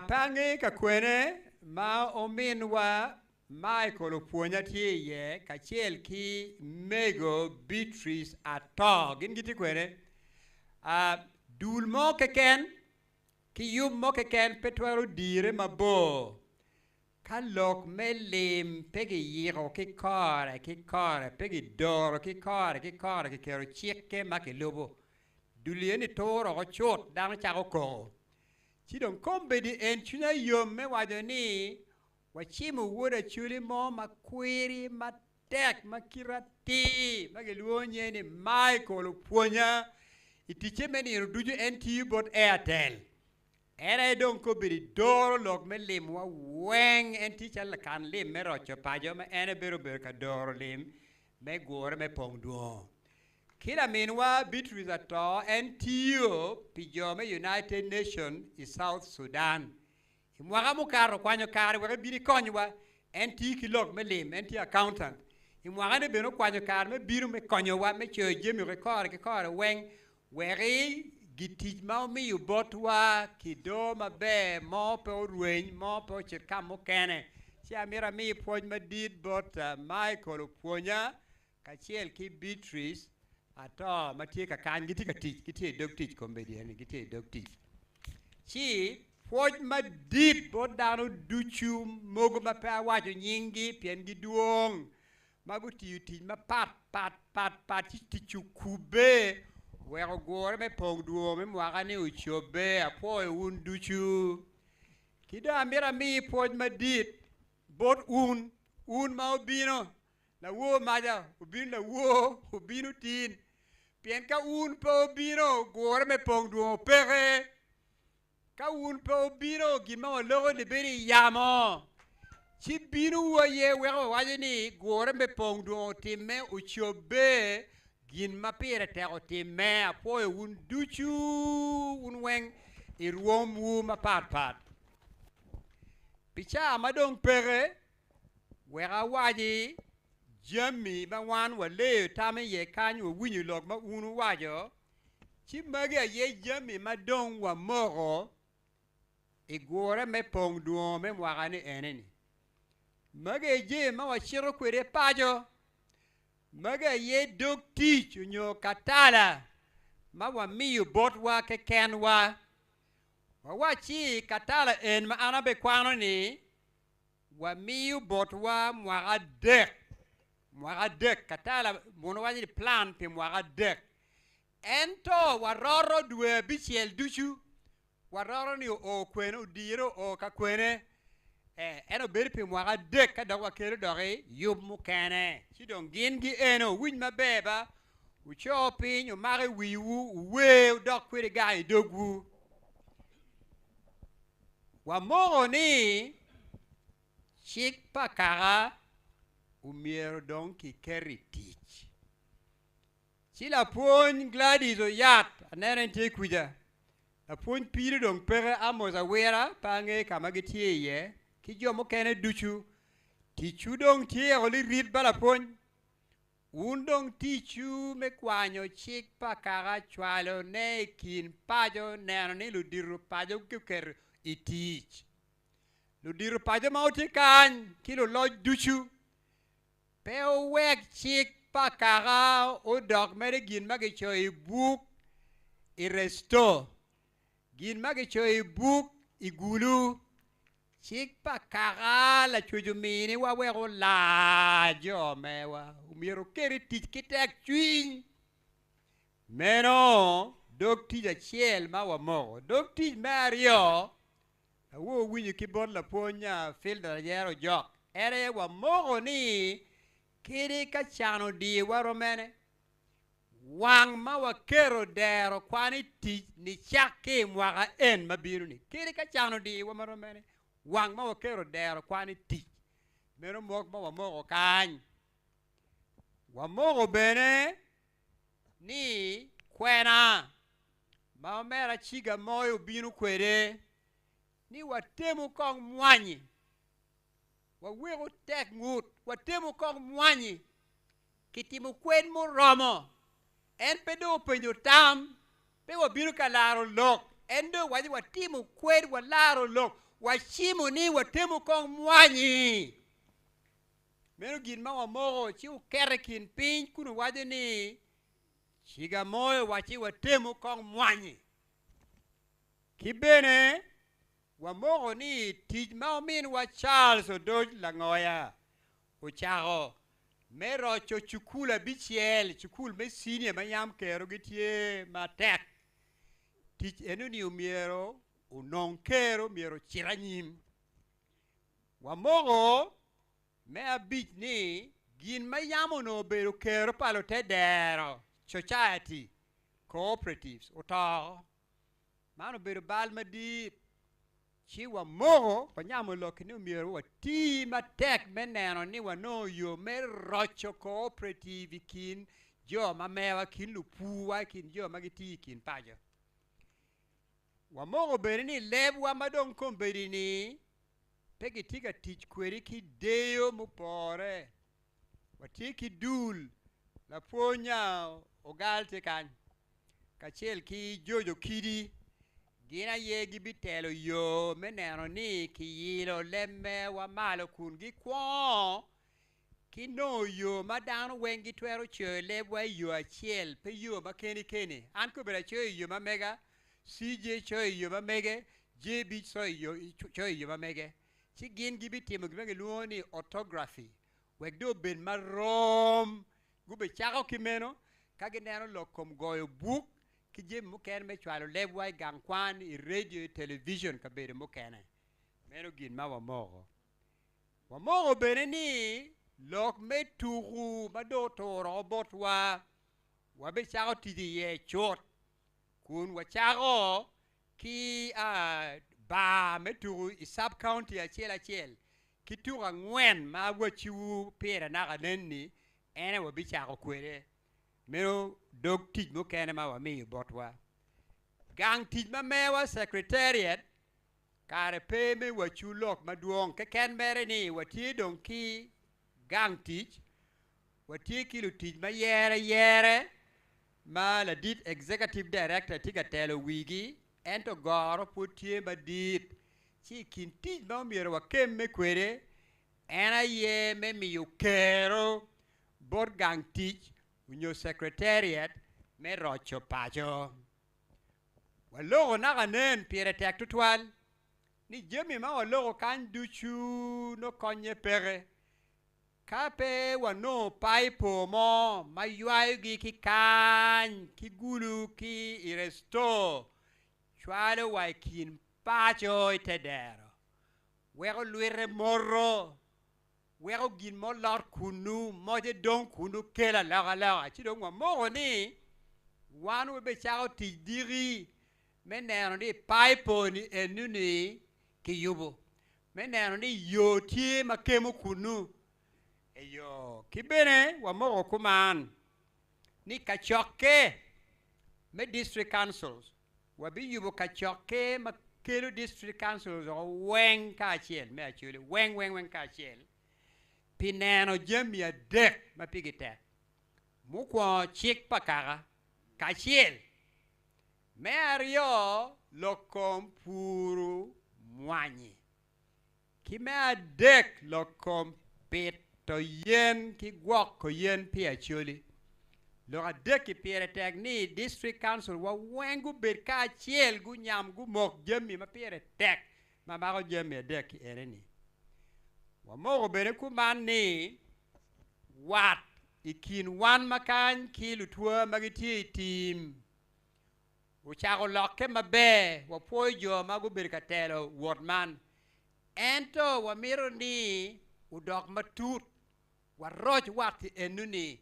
Pe angeyo ka kwene ma ominwa Michael opwonya tye iye kacel ki mego Beatrice Ato. Gin gitye kwene? Dul mo keken ki yub mo keken pe twero dire mabor ka lok me lim pe giyiko ki kore ki kore, pe gidoro ki kore ki kore, kiketo cikke ma kilubo. Dul eni turo oko cut, dano cako koko. Ci dong kombeddi en cwinya yom me waco ni Wacimo wod Acholi mo ma kwiri matek ma kite atir ma gilwongo nyinge ni Michael opwonya i ticce me nino ducu en tiyo bot Airtel. En aye dong kobedo i doro lok me limwa weng. En tye calo lakan lim me roco paco ma en aye bedo obedo ka doro lim me gure me pong dwongo. Ki laminwa Beatrice Ato en tiyo pi jo me United Nation i South Sudan. I mwaka mukato, okwanyo kare wek ebin ekonywa. En tiyo ki lok me lim, en tye accountant. I mwaka-ni bene okwanyo kare me bino me konyowa me coyo jami ki kore ki kore weng wek gitic ma omiyo botwa kidoo maber mo pe orweny, mo pe ocit ka mukene. Ci amito ami pwoc madit bot Michael Opwonya kacel ki Beatrice Ato ma tye ka kany, gitye ka tic, gitye i dog tic kombeddi eni, gitye i dog tic. Ci pwoc madit bot dano ducu mogo ma pe awaco nyinggi pien gidwong, ma gutiyo tic mapat pat pat pat ci tic okubbe wek ogure me pong dwor me mwaka-ni ocobbe. Apwoyo wun ducu. Ki dong amito ami pwoc madit bot un, un ma wubino Lawor maca obino lawor obino tin, pien ka wun pe wubino, gure me pong dwongo peke. Ka wun pe wubino, gin ma waloko-ni bedo i yamo. Ci binowu aye weko wawaco ni gure me pong dwong otimme ocobbe gin ma pire tek otimme. Apwoyo wun ducu wun weng i rwomwu mapatpat. Pi caa ma dong peke, wek awaci jami ma wan waleyo tam iye kany wawinyo lok ma wun wuwaco, ci magi aye jami ma dong wamoko i gure me pong dwongo me mwaka ni ene-ni. Magi aye jami ma wacito kwede paco, magi aye dog tic onyo katala ma wamiyo botwa kekenwa. Wawacci katala en ma an abikwano-ni wamiyo botwa mwaka adek, mwaka adek, katala muno waco ni plan pi mwaka adek. Ento waroto dwe abicel ducu, waroto ni oo kwene, odire oo ka kwene, eh, en obedo pi mwaka adek ka dok wakelo doki yub mukene. Ci dong gin gi eno, wuwiny maber ba, wuco piny, wumak i wiwu, wuwer, wudok kwede gang i dogwu. Wamoko ni cik pa kaka omyero dong kiket i tic. Ci lapwony Gladys Oyat, aneno en tye kwija, lapwony Pido dong peke, Amos Awira pe angeyo ka ma gitye iye, ki jo mukene ducu, ticwu dong tye eko lirit ba lapwony. Wun dong ticwu me kwanyo cik pa kaka cwalo ne i kin paco neno ni ludito paco guketo i tic. Ludito paco ma wutye kany ki luloc ducu, Pe wuwek cik pa kaka odok mere gin ma gicoyo i buk i resto, gin ma gicoyo i buk i gulu. Cik pa kaka Lacwec ominiwa wek olar jo mewa, omyero oket i tic ki tekcwiny. Meno dog tic acel ma wamoko. Dog tic me aryo, Awobe owinyo ki bot lapwony Filda Layero Ojok, en aye wamoko ni kadi ka can odiyowa romene, wang ma waketo dero kwan i tic nicak ki i mwaka en ma bino-ni. Kadi ka can odiyowa ma romene, wang ma waketo dero kwan i tic. Meno mok ma wamoko kany. Wamoko bene ni kwena ma omera Ciga Moyo obino kwede ni watemu kong mwanyi, waweku tek ngut, watemu kong mwanyi, kitimo kwed muromo. En pe dong openyo tam, pe wabino ka laro lok, en dong owaco ni watimo kwed, walaro lok, wacimo ni watemu kong mwanyi. Meno gin ma wamoko, ci wuketo i kin piny kun wuwaco ni, Ciga moyo wacci watemu kong mwanyi. Ki bene, wamoko ni tic ma ominwa Charles Odoc Langoya ocako me roco cukul abicel, cukul me cinia ma yam kerogi tye matek, tic enoni omyero onong kero, myero ocit anyim. Wamoko me abic ni gin ma yam onongo obedo kero pa lutedero, society, cooperatives, oto. Man obedo bal madit. Ci wamoko, wanyamo lok ni omyero wati matek me neno ni wanongo yo me roco cooperative i kin jo ma mewa, i kin lupurwa, i kin jo ma gitiyo i kin paco. Wamoko bene ni lebwa ma dong kombeddi-ni pe kitye ka tic kwede ki deyo mupore. Watye ki dul lapwony Ogal tye kany kacel ki Jojo Kidi, gin aye gibitelo yo me neno ni kiyilo leb mewa malo kun gikwongo ki nongo yo ma dano weng gitwero coyo lebwa i yo acel, pe yo ma keni keni. An kobedo acoyo i yo ma mega, CJ coyo i yo ma mege, JB coyo i yo ma mege. Ci gin gibitimo gin ma gilwongo ni orthography wek dong obed marom. Gubicako ki meno ka gineno lok kom goyo buk ki jami mukene me cwalo lebwa i gang kwan, i radio, i television, kabedo mukene. Meno gin ma wamoko. Wamoko bene ni lok me tuku ma dong oturo botwa wabicako tic iye cut kun wacako ki bar me tuku i sub county acel acel. Ki tuko angwen ma awacciwu pire naka nen-ni, en aye wabicako kwede. Meno dog tic mukene ma wamiyo botwa. Gang tic ma mewa, Secretariat, kare pe me wacwu lok madwong, keken mere ni watye dong ki gang tic, watye ki lutic ma yere yere ma ladit Executive Director tye ka telo wigi, ento goro pwod tye madit. Ci i kin tic ma omyero wakemme kwede en aye me miyo kero bot gang tic onyo secretariat me roco paco. Waloko naka nen pire tek tutwal ni jami ma waloko kany ducu nongo konye peke ka pe wanongo paipo mo ma ywayogi ki kany ki gulu ki i restore cwalo wa i kin paco i te dero weko lwite moto weko gin mo lot kunnu, moce dong kunnu kelo alokaloka. Ci dong wamoko ni wan wabicako tic diki me neno ni paipo-ni enu-ni kiyubo, me neno ni yo tye ma kemo kunnu. Eyo, ki bene wamoko kuman ni kacokke me district councils Wabiyubo kacokke ma kelo district councils woko weng kacel me Acholi weng weng weng kacel pi neno jami adek ma pigi tek. Mukwongo cik pa kaka kacel, me aryo lok kom puru mwanyi Ki me adek, lok kom pito yen ki gwoko yen pi Acholi. Lok adek-ki pire tek ni District Council wa weng gubed kacel gunyam gumok jami ma pire tek ma mako jami adek-ki ene-ni. Wamoko bene kuman ni wat i kin wan ma kany ki lutwa ma gitye i tim Ocako lokke maber, wapwoyo jo ma gubedo ka telo wot man. Ento wamito ni odok matut, waroc wat-ti eno-ni,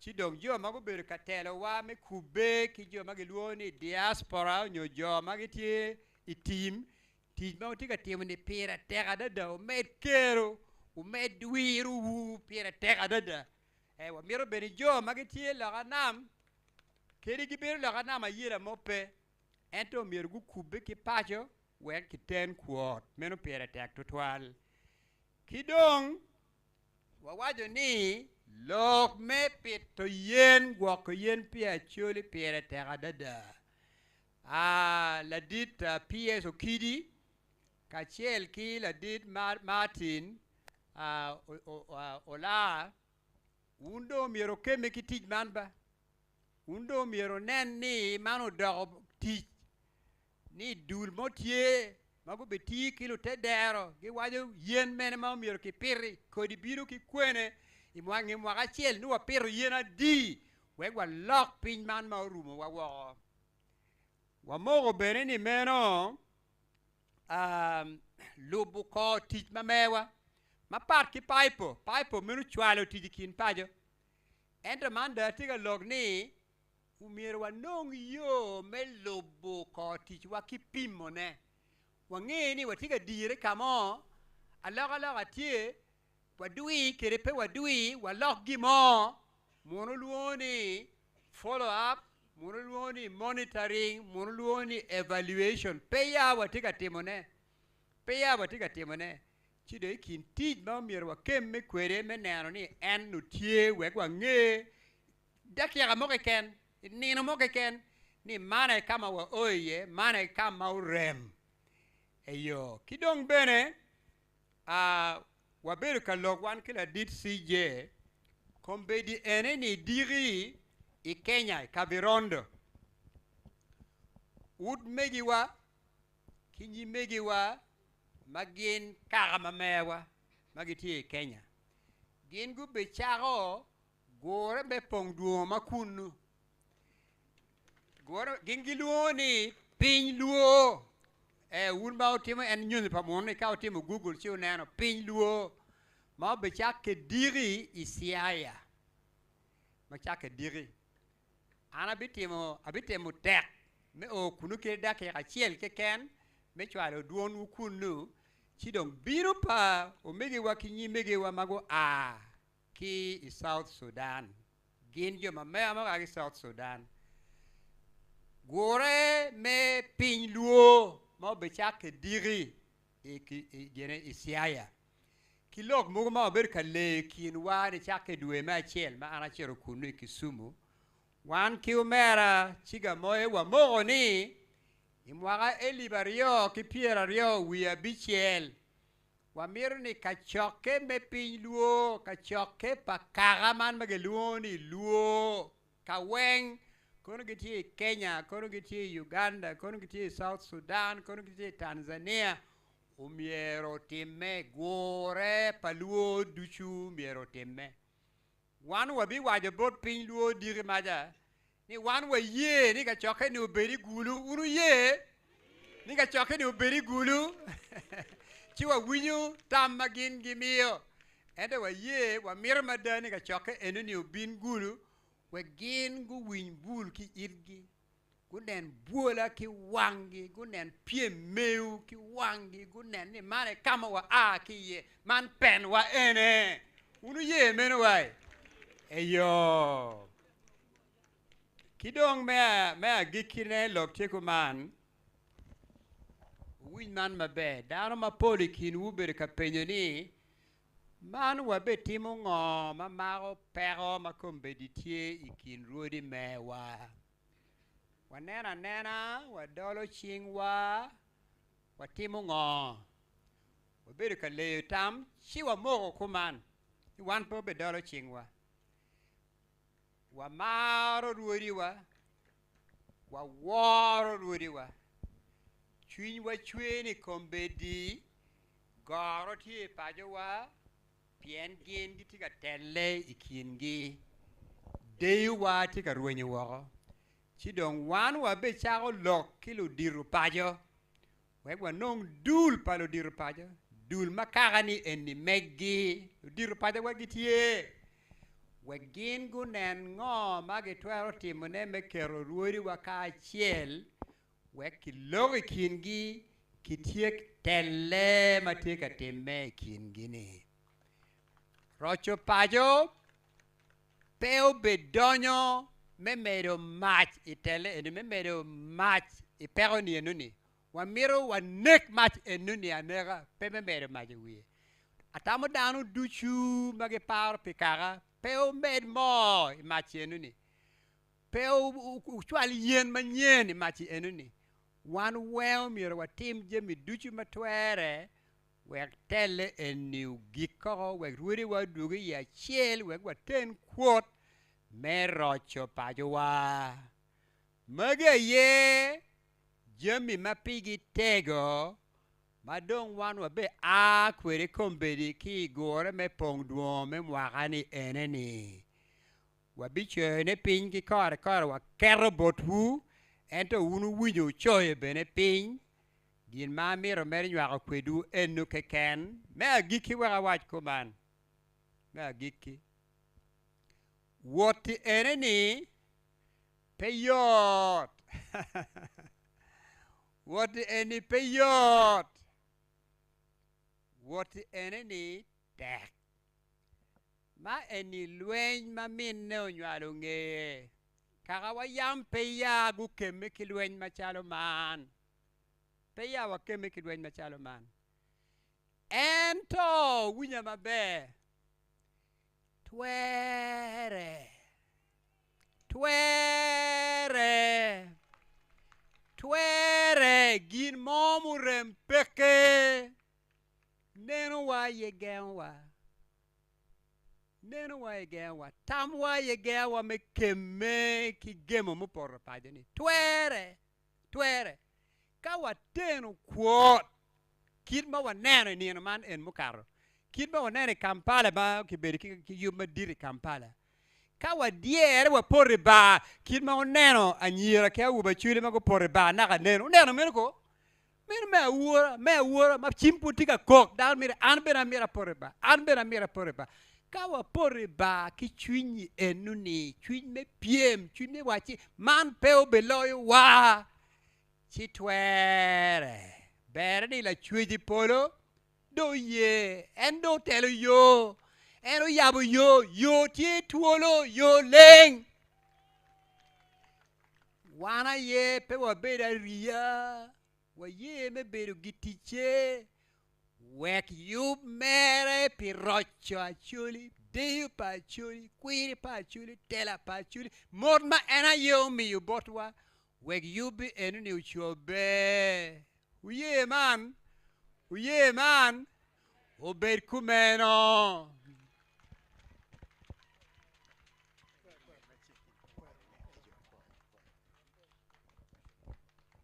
ci dong jo ma gubedo ka telowa me kubbe ki jo ma gilwongo ni diaspora nyo jo ma gitye i tim, tic ma wutye ka timo-ni pire tek adada, wumed kero, wumed wirowu, pire tek adada. Wamito bene jo ma gitye loka nam Kadi gibedo loka nam ayela mo pe, ento myero gukubbe ki paco wek kiten kwot. Meno pire tek tutwal. Ki dong, wawaco ni lok me pito yen, gwoko yen pi Acholi pire tek adada. Ladit PS Okidi kacel ki ladit Martin Olar Wun dong myero wukemme ki tic man ba? Wun dong myero wunen ni man odoko tic, ni dul mo tye ma gubitiyo ki lutedero, giwaco yen mene ma myero kipiti, kodi bino ki kwene, i nge mwaka acel nongo wapito yen adi wek walok piny man ma orumowa woko. Wamoko bene ni meno lubo kor tic ma mewa mapat ki paipo, paipo meno cwalo tic i kin paco ento man dong atye ka lok ni myero wanong yo me lubo kor ticwa ki pimone wange ni watye ka dire ka mo alokaloka tye wadwir kede pe wadwir walok gin mo Muno lwongo ni follow up, muno lwongo ni monitoring, muno lwongo ni evaluation. Pe ya watye ka timone. Pe ya watye ka timone. Ci dong i kin tic ma omyero wakemme kwede me neno ni en otye wek wange dakika mo keken, i nino mo keken ni man aye ka ma wao iye, man aye ka ma orem. Eyo. Ki dong bene Wabedo ka lok wan ki ladit CJ kombeddi ene ni diki i Kenya i Kavirondo utmegiwa ki nyimegiwa ma gin kaka ma mewa ma gitye i Kenya gin gubicako gure me pong dwongo ma kunnu. Gin gilwongo ni piny luo. Ee, wun ma wutimo en nyonyo pa muno-ni, ka wutimo Google ci wuneno piny luo ma obicakke diki i Siaya, ma cakke diki. An abitimo, abitemo tek me o kunnu kadi dakika acel keken me cwalo dwonwu kunnu. Ci dong bino pa omegiwa ki nyimegiwa ma gua ki i South Sudan, gin jo ma mewa ma gua ki i South Sudan, gure me piny luo ma obicakke diki i Siaya. Ki lok mogo ma wabedo ka leyo i kinwa nicakke i dwe me acel ma an acito kunnu i Kisumu, wan ki omera Cigamoyo wamoko ni i mwaka elip aryo ki pyeraryo wiye abicel, wamito ni kacokke me piny Luo, kacokke pa kaka man ma gilwongo ni Luo ka weng, kono gitye i Kenya, kono gitye i Uganda, kono gitye i South Sudan, kono gitye i Tanzania, omyero otimme, gure pa Luo ducu myero otimme. Wan wabiwaco bot piny Luo diki maca ni wan waye ni kacokke-ni obed i Gulu. Wun wuye ni kacokke-ni obed i Gulu? Ci wawinyo tam ma gin gimiyo. Ento waye, wamito mada ni kacokke enoni obin Gulu wek gin guwiny bul ki itgi. Gunen bwola ki wanggi, gunen pyem mewu ki wanggi, gunen ni man aye ka ma waa ki iye, man penwa ene. Wun wuye meno wai? Eyo. Ki dong me agikkine lok tye kuman, wuwiny man maber, dano mapol i kinwu obedo ka penyo ni, Man wabitimo ngo ma mako peko ma kombeddi tye i kin rwodi mewa? Waneno anena, wadolo cingwa, watimo ngo? Wabedo ka leyo tam ci wamoko kuman ni wan pe wabidolo cingwa. Wamaro rwodiwa, waworo rwodiwa. Cwinywa cwer ni kombeddi goro tye i pacowa pien gin gitye ka telle i kingi. Deyowa tye ka rwenyo woko. Ci dong wan wabicako lok ki ludito paco wek wanong dul pa ludito paco, dul ma kaka-ni eni meggi, ludito paco wek gitye, wek gin gunen ngo ma gitwero timone me keto rwodiwa kacel wek kilok i kingi kityek telle ma tye ka timme i kingi-ni. Roco paco pe obed donyo me medo mac i telle eni, me medo mac i peko-ni enoni. Wamito wanek mac enoni aneka, pe me medo mac i wiye. Atamo dano ducu ma giparo pi kaka pe wumed moo i mac enoni. Pe wucwal yen manyen i mac enoni. Wan weng omyero watim jami ducu ma twere wek telle eni ogik koko, wek rwodiwa odwogi i acel, wek waten kwot me roco pacowa. Magi aye jami ma pigi tego ma dong wan wabe a kwede kombeddi ki i gure me pong dwongo me mwaka-ni ene-ni. Wabicoyone piny ki kore kore waketo botwu, ento wun wuwinyo wucoyo bene piny. Gin ma amito mere nywako kwedwu eno keken. Me agikki wek awac kuman, me agikki, wot-ti ene-ni pe yot. Wot-ti eni pe yot. Wot-ti ene-ni tek. Ma eni lweny ma minne onywalo ngeye. Kaka wa yam pe ya gukemme ki lweny macalo man. Pe ya wakemme ki lweny macalo man. Ento wuwinya maber, twere, twere, twere gin mo murem peke. Nenowa aye gengowa. Nenowa aye gengowa. Tamwa aye gengowa me kemme ki gemo mupoto paco-ni. Twere, twere. Ka wateno kwot kit ma waneno i nino man en mukato, kit ma waneno i Kampala ma kibedo ki yub madit i Kampala, ka wadyere wapoto i bar kit ma wuneno anyira ki awobe acwele ma gupoto i bar naka nen, wuneno meno ko? Meno me awora, me awora ma cim pud tye ka kok, dano mito an bene amito apoto i bar, an bene amito apoto i bar. Ka wapoto i bar ki cwiny-nyi eno-ni, cwiny me pyem, cwiny me wacci man pe obiloyowa, ci twere. Berre ni Lacwec i polo. dong oye, en dong otelo yo, en oyabo yo, yo tye twolo, yo leng. Wan aye pe wabedo ariya, waye me bedo giticce wek yub mere pi roco Acholi, deyo pa Acholi, kwiri pa Acholi, tela pa Acholi, mot ma en aye omiyo botwa, wek yubbi enoni ocobbe. Wuye man? Wuye man? Obed kumeno.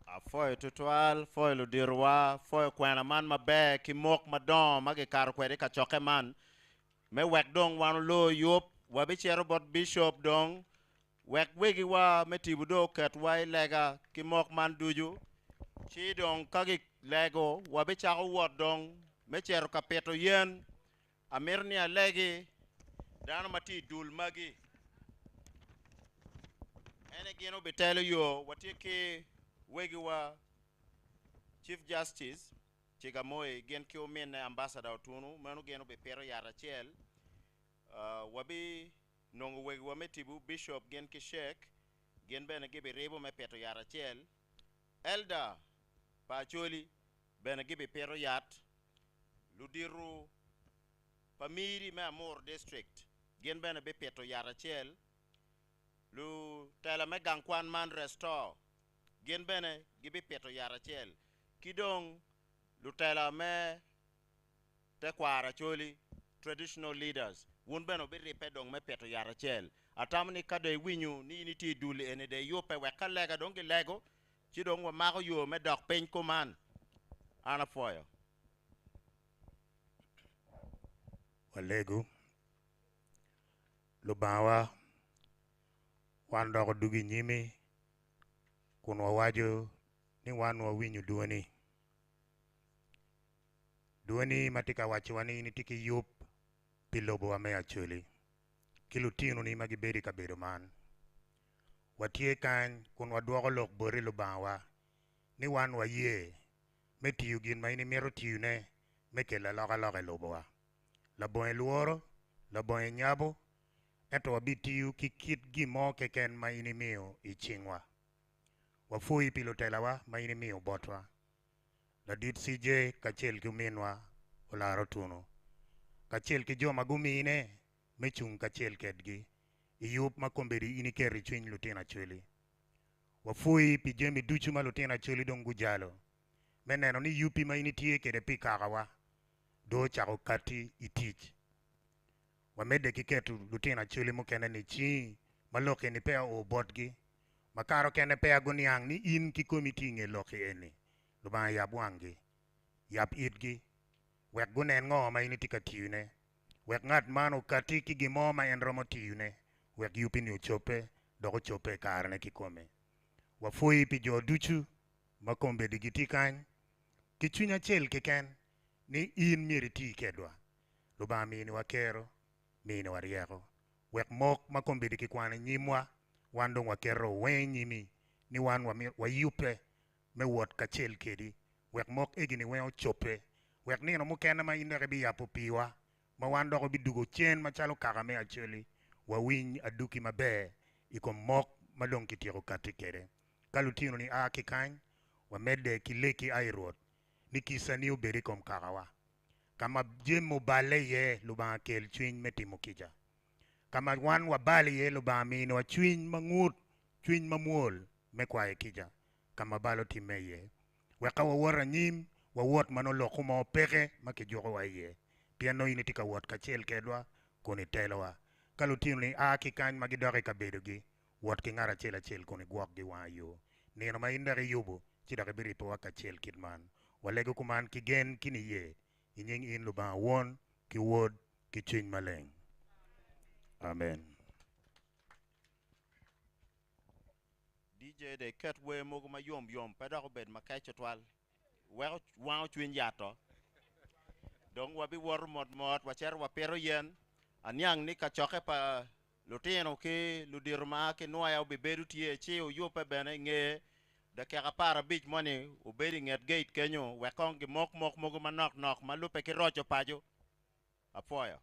Apwoyo tutwal, pwoyo luditowa, pwoyo kwena man maber ki mok madongo ma gikato kwede i kacokke man me wek dong wan olor yub. Wabicito bot bicop dong wek wegiwa me tipo dong oketwa i lega ki mok man ducu. Ci dong ka gilego wabicako wot dong me cito ka pito yen. Amito ni alegi dano ma tye i dul magi. Ene gin obitelo yo. Watye ki wegiwa Chief Justice Chigamoi gin ki ominne Ambassador Otunu, meno gin obipito yat acel. Uh, wabi nongo wegiwa me tipo Bishop gin ki Sheikh, gin bene gibiribo me pito yat acel. Elder pa Acholi bene gibipito yat. Ludito pa Miri me Amuru District gin bene bipito yat acel. Lutela me gang kwan man Restore gin bene gibipito yat acel. Ki dong lutela me tekwaro Acholi, traditional leaders, wun bene wubiribbe dong me pito yat acel. Atamo ni ka dong iwinyo ni in itye i dul eni dong iyubbe wek ka lega dong gilego ci dong wamako yo me dok piny kuman. An apwoyo. Walegu. Lubangawa, wan dok odugo i nyimi kun wawaco ni wan wawinyo dwoni. Dwoni ma tye ka wacowa ni in itye ki yub pi lobowa me Acholi ki lutinoni ma gibedo i kabedo man. Watye kany kun wadwoko lok boti Lubangawa ni wan waye me tiyo gin ma in imito tiyone me kelo alokaloka i lobowa. Labongo lworo, labongo nyabo, ento wabitiyo ki kit gin mo keken ma in imiyo i cingwa. Wapwoyi pi lutelawa ma in imiyo botwa. Ladit CJ kacel ki ominwa Olara Otuno, kacel ki jo ma gumine me cung kacel kedgi i yub ma kombeddi in iketo i cwiny lutino Acholi. Wapwoyi pi jami ducu ma lutino Acholi dong gujalo me neno ni yubbi ma in itye kwede pi kakawa dong ocako katti i tic. Wamedde ki keto lutino Acholi mukene-ni cingi ma lok eni peya oo botgi, makato kene peya guniang ni in kikomi itye i nge lok eni. Lubanga yab wanggi, yab itgi, wek gunen ngo ma in itye ka tiyone, wek ngat man okatti ki gin mo ma en romo tiyone, wek yubbi-ni ocobbe dok ocobbe i karene kikome. Wapwoyi pi jo ducu ma kombeddi gitye kany ki cwiny acel keken ni in myero iti kedwa. Lubanga miniwa kero, miniwa ryeko, wek mok ma kombeddi kikwano i nyimwa, wan dong waketo weng i nyimi ni wan wayubbe me wot kacel kedi, wek mok egi-ni weng ocobbe, wek nino mukene ma in dok ibiyabo piwa, ma wan dok wabidugo cen macalo kaka me Acholi, wawiny aduki maber i kom mok ma dong kityeko katti kwede. Ka lutinoni a ki kany, wamedde ki leki, ai Rwot, ni kicani obed i kom kakawa. Ka ma jami oballe iye, Lubanga kel cwiny me timo kica. Ka ma wan wabalo iye, Lubanga miniwa cwiny ma ngut, cwiny mamwol me kwayo kica ka ma bal otimme iye, wek ka wawoto anyim, wawot ma nongo lokwu mo peke ma kijukowa iye, pien nongo in itye ka wot kacel kedwa kun itelowa. Ka lutinoni a ki kany ma gidok i kabedogi, wot ki ngat acel acel kun igwokgi wang yo. Nino ma in dok iyubo, ci dok ibiripowa kacel kit man. Walego kuman ki gen ki niye i nying in Lubanga Won, ki Wod, ki Cwiny Maleng. Amen. DJ de iket wer mogo ma yom yom pe dok obed makec tutwal weko wango cwiny yato. Dong wabiwoto mot mot wacito wapito yen. Aniang ni kacokke pa lutino ki ludito ma ki nwoya obibedo tye ci oyubbe bene i ngeye. Dakika 15 moni obedo i nget gate kenyo wek kong gimok mok mogo manok nok ma lubbe ki roco paco. Apwoyo.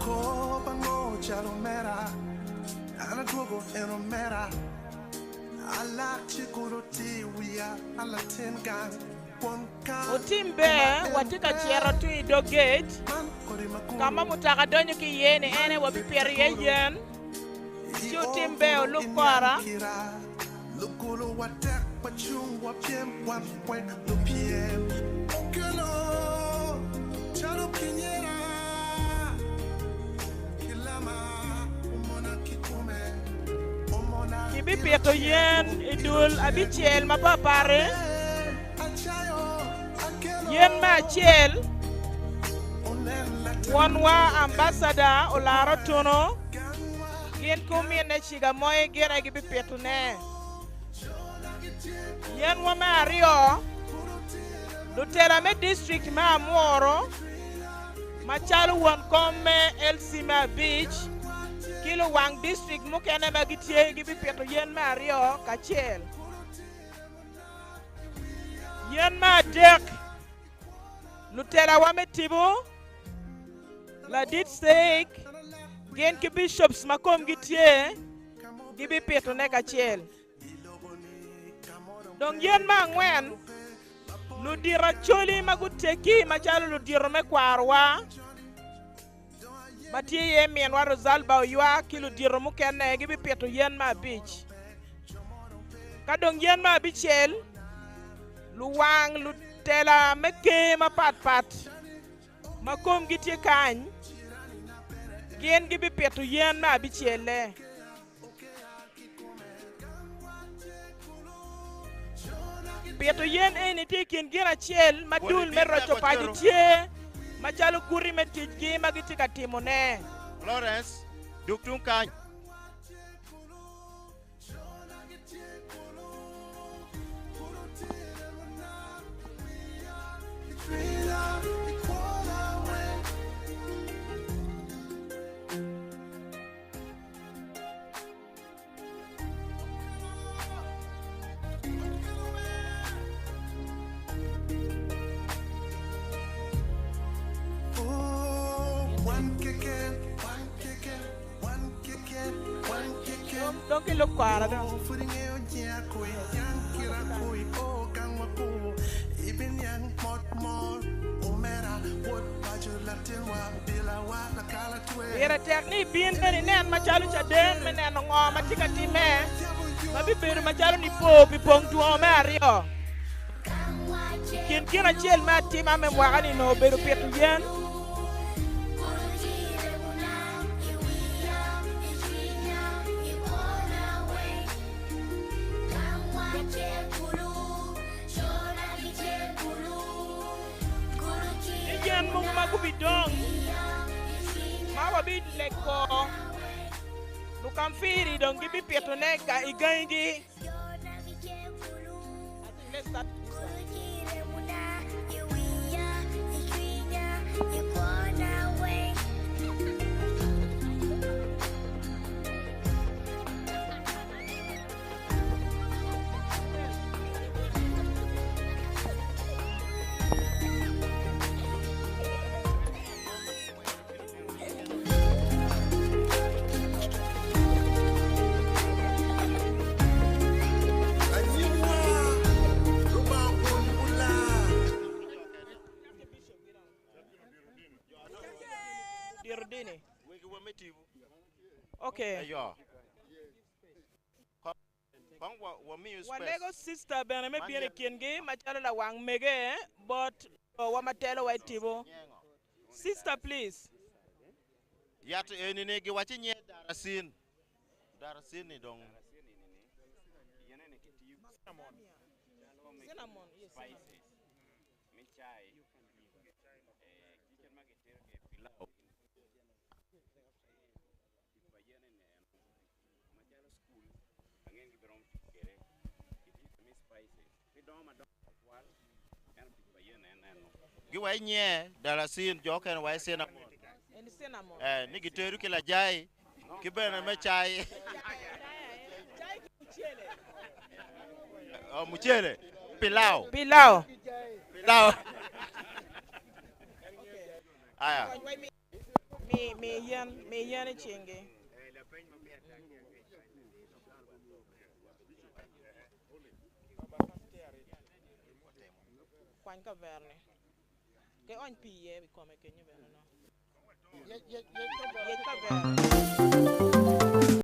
Kor pa ngo calo mera, an adwogo en omera. Alak ci kulu tye i wiya, an latin gang kwon kal. Otim ber, watye ka cito tung i dog gate ka ma mutoka donyo ki iye-ni, ene wabipito iye yen. Ci otim ber olub kora. Lugolo wa tek wacung wapyem wan wek lupyem. Okelo calo kinyera ki lama omona kikome omona. Kibipito yen i dul abicel mapatpat-ti, yen me acel, wonwa Ambassador Olara Otuno gin ki ominne Ciga Moi gin aye gibipitone. Yenwa me aryo, lutela me district me Amuru macalo won kom me LC me abic ki luwang district mukene ma gitye gibipito yen me aryo kacel. Yen me adek, lutelawa me tipo, ladit Seik gin ki bishops ma komgi tye gibipitone kacel. Dong yen me angwen, ludito Acholi ma guteggi macalo ludito me kwarowa ma tye iye minwa Rosalba Oywa ki ludito mukene gibipito yen me abic. Ka dong yen me abicel, luwang lutela me ker mapatpat ma komgi tye kany gin gibipito yen me abicelle. Pito yen eni tye i kin gin acel ma dul me roco paco tye macalo guti me ticgi ma gitye ka timone. Florence, duk tung kany. Dong ki lub kora dong. Pire tek ni ibin bene inen macalo caden me neno ngo ma tye ka timme ma bibedo macalo nipo pi pong two me aryo. I kin gin acel me atima me mwaka-ni onongo obedo pito yen. Tye yen mogo ma gubidong ma wabileko lukamfiri dong gibipitone i gangigi. Okay. Walego sister bene me bino i kingi macalo lawang mege bot jowa ma telowa i tipo. Sister please. Yat eni ni giwaco nye darasin. Darasin ni dong. Cinnamon, yes, cinnamon. Spices me cai, eh, ki kit ma gitero kwede pilau tic pa yen eni eno macalo cukul angen gibiromo tic kwede gitiyo kwede me spices pe dongo madongo tutwal ento tic pa yen en eno. Giwai nye dalasin jo okene wai cinnamon. En cinnamon. Eh, ni gitedo ki lajai ki bene me cai. Cai ki mucele. Oh, mucele. Pilau. Pilau. Pilau. Aya. Mi mi yen mi yen i cingi. Kwany kavere-ni. Ke ony pii iye i kome kenyo bene no. Yec kavere.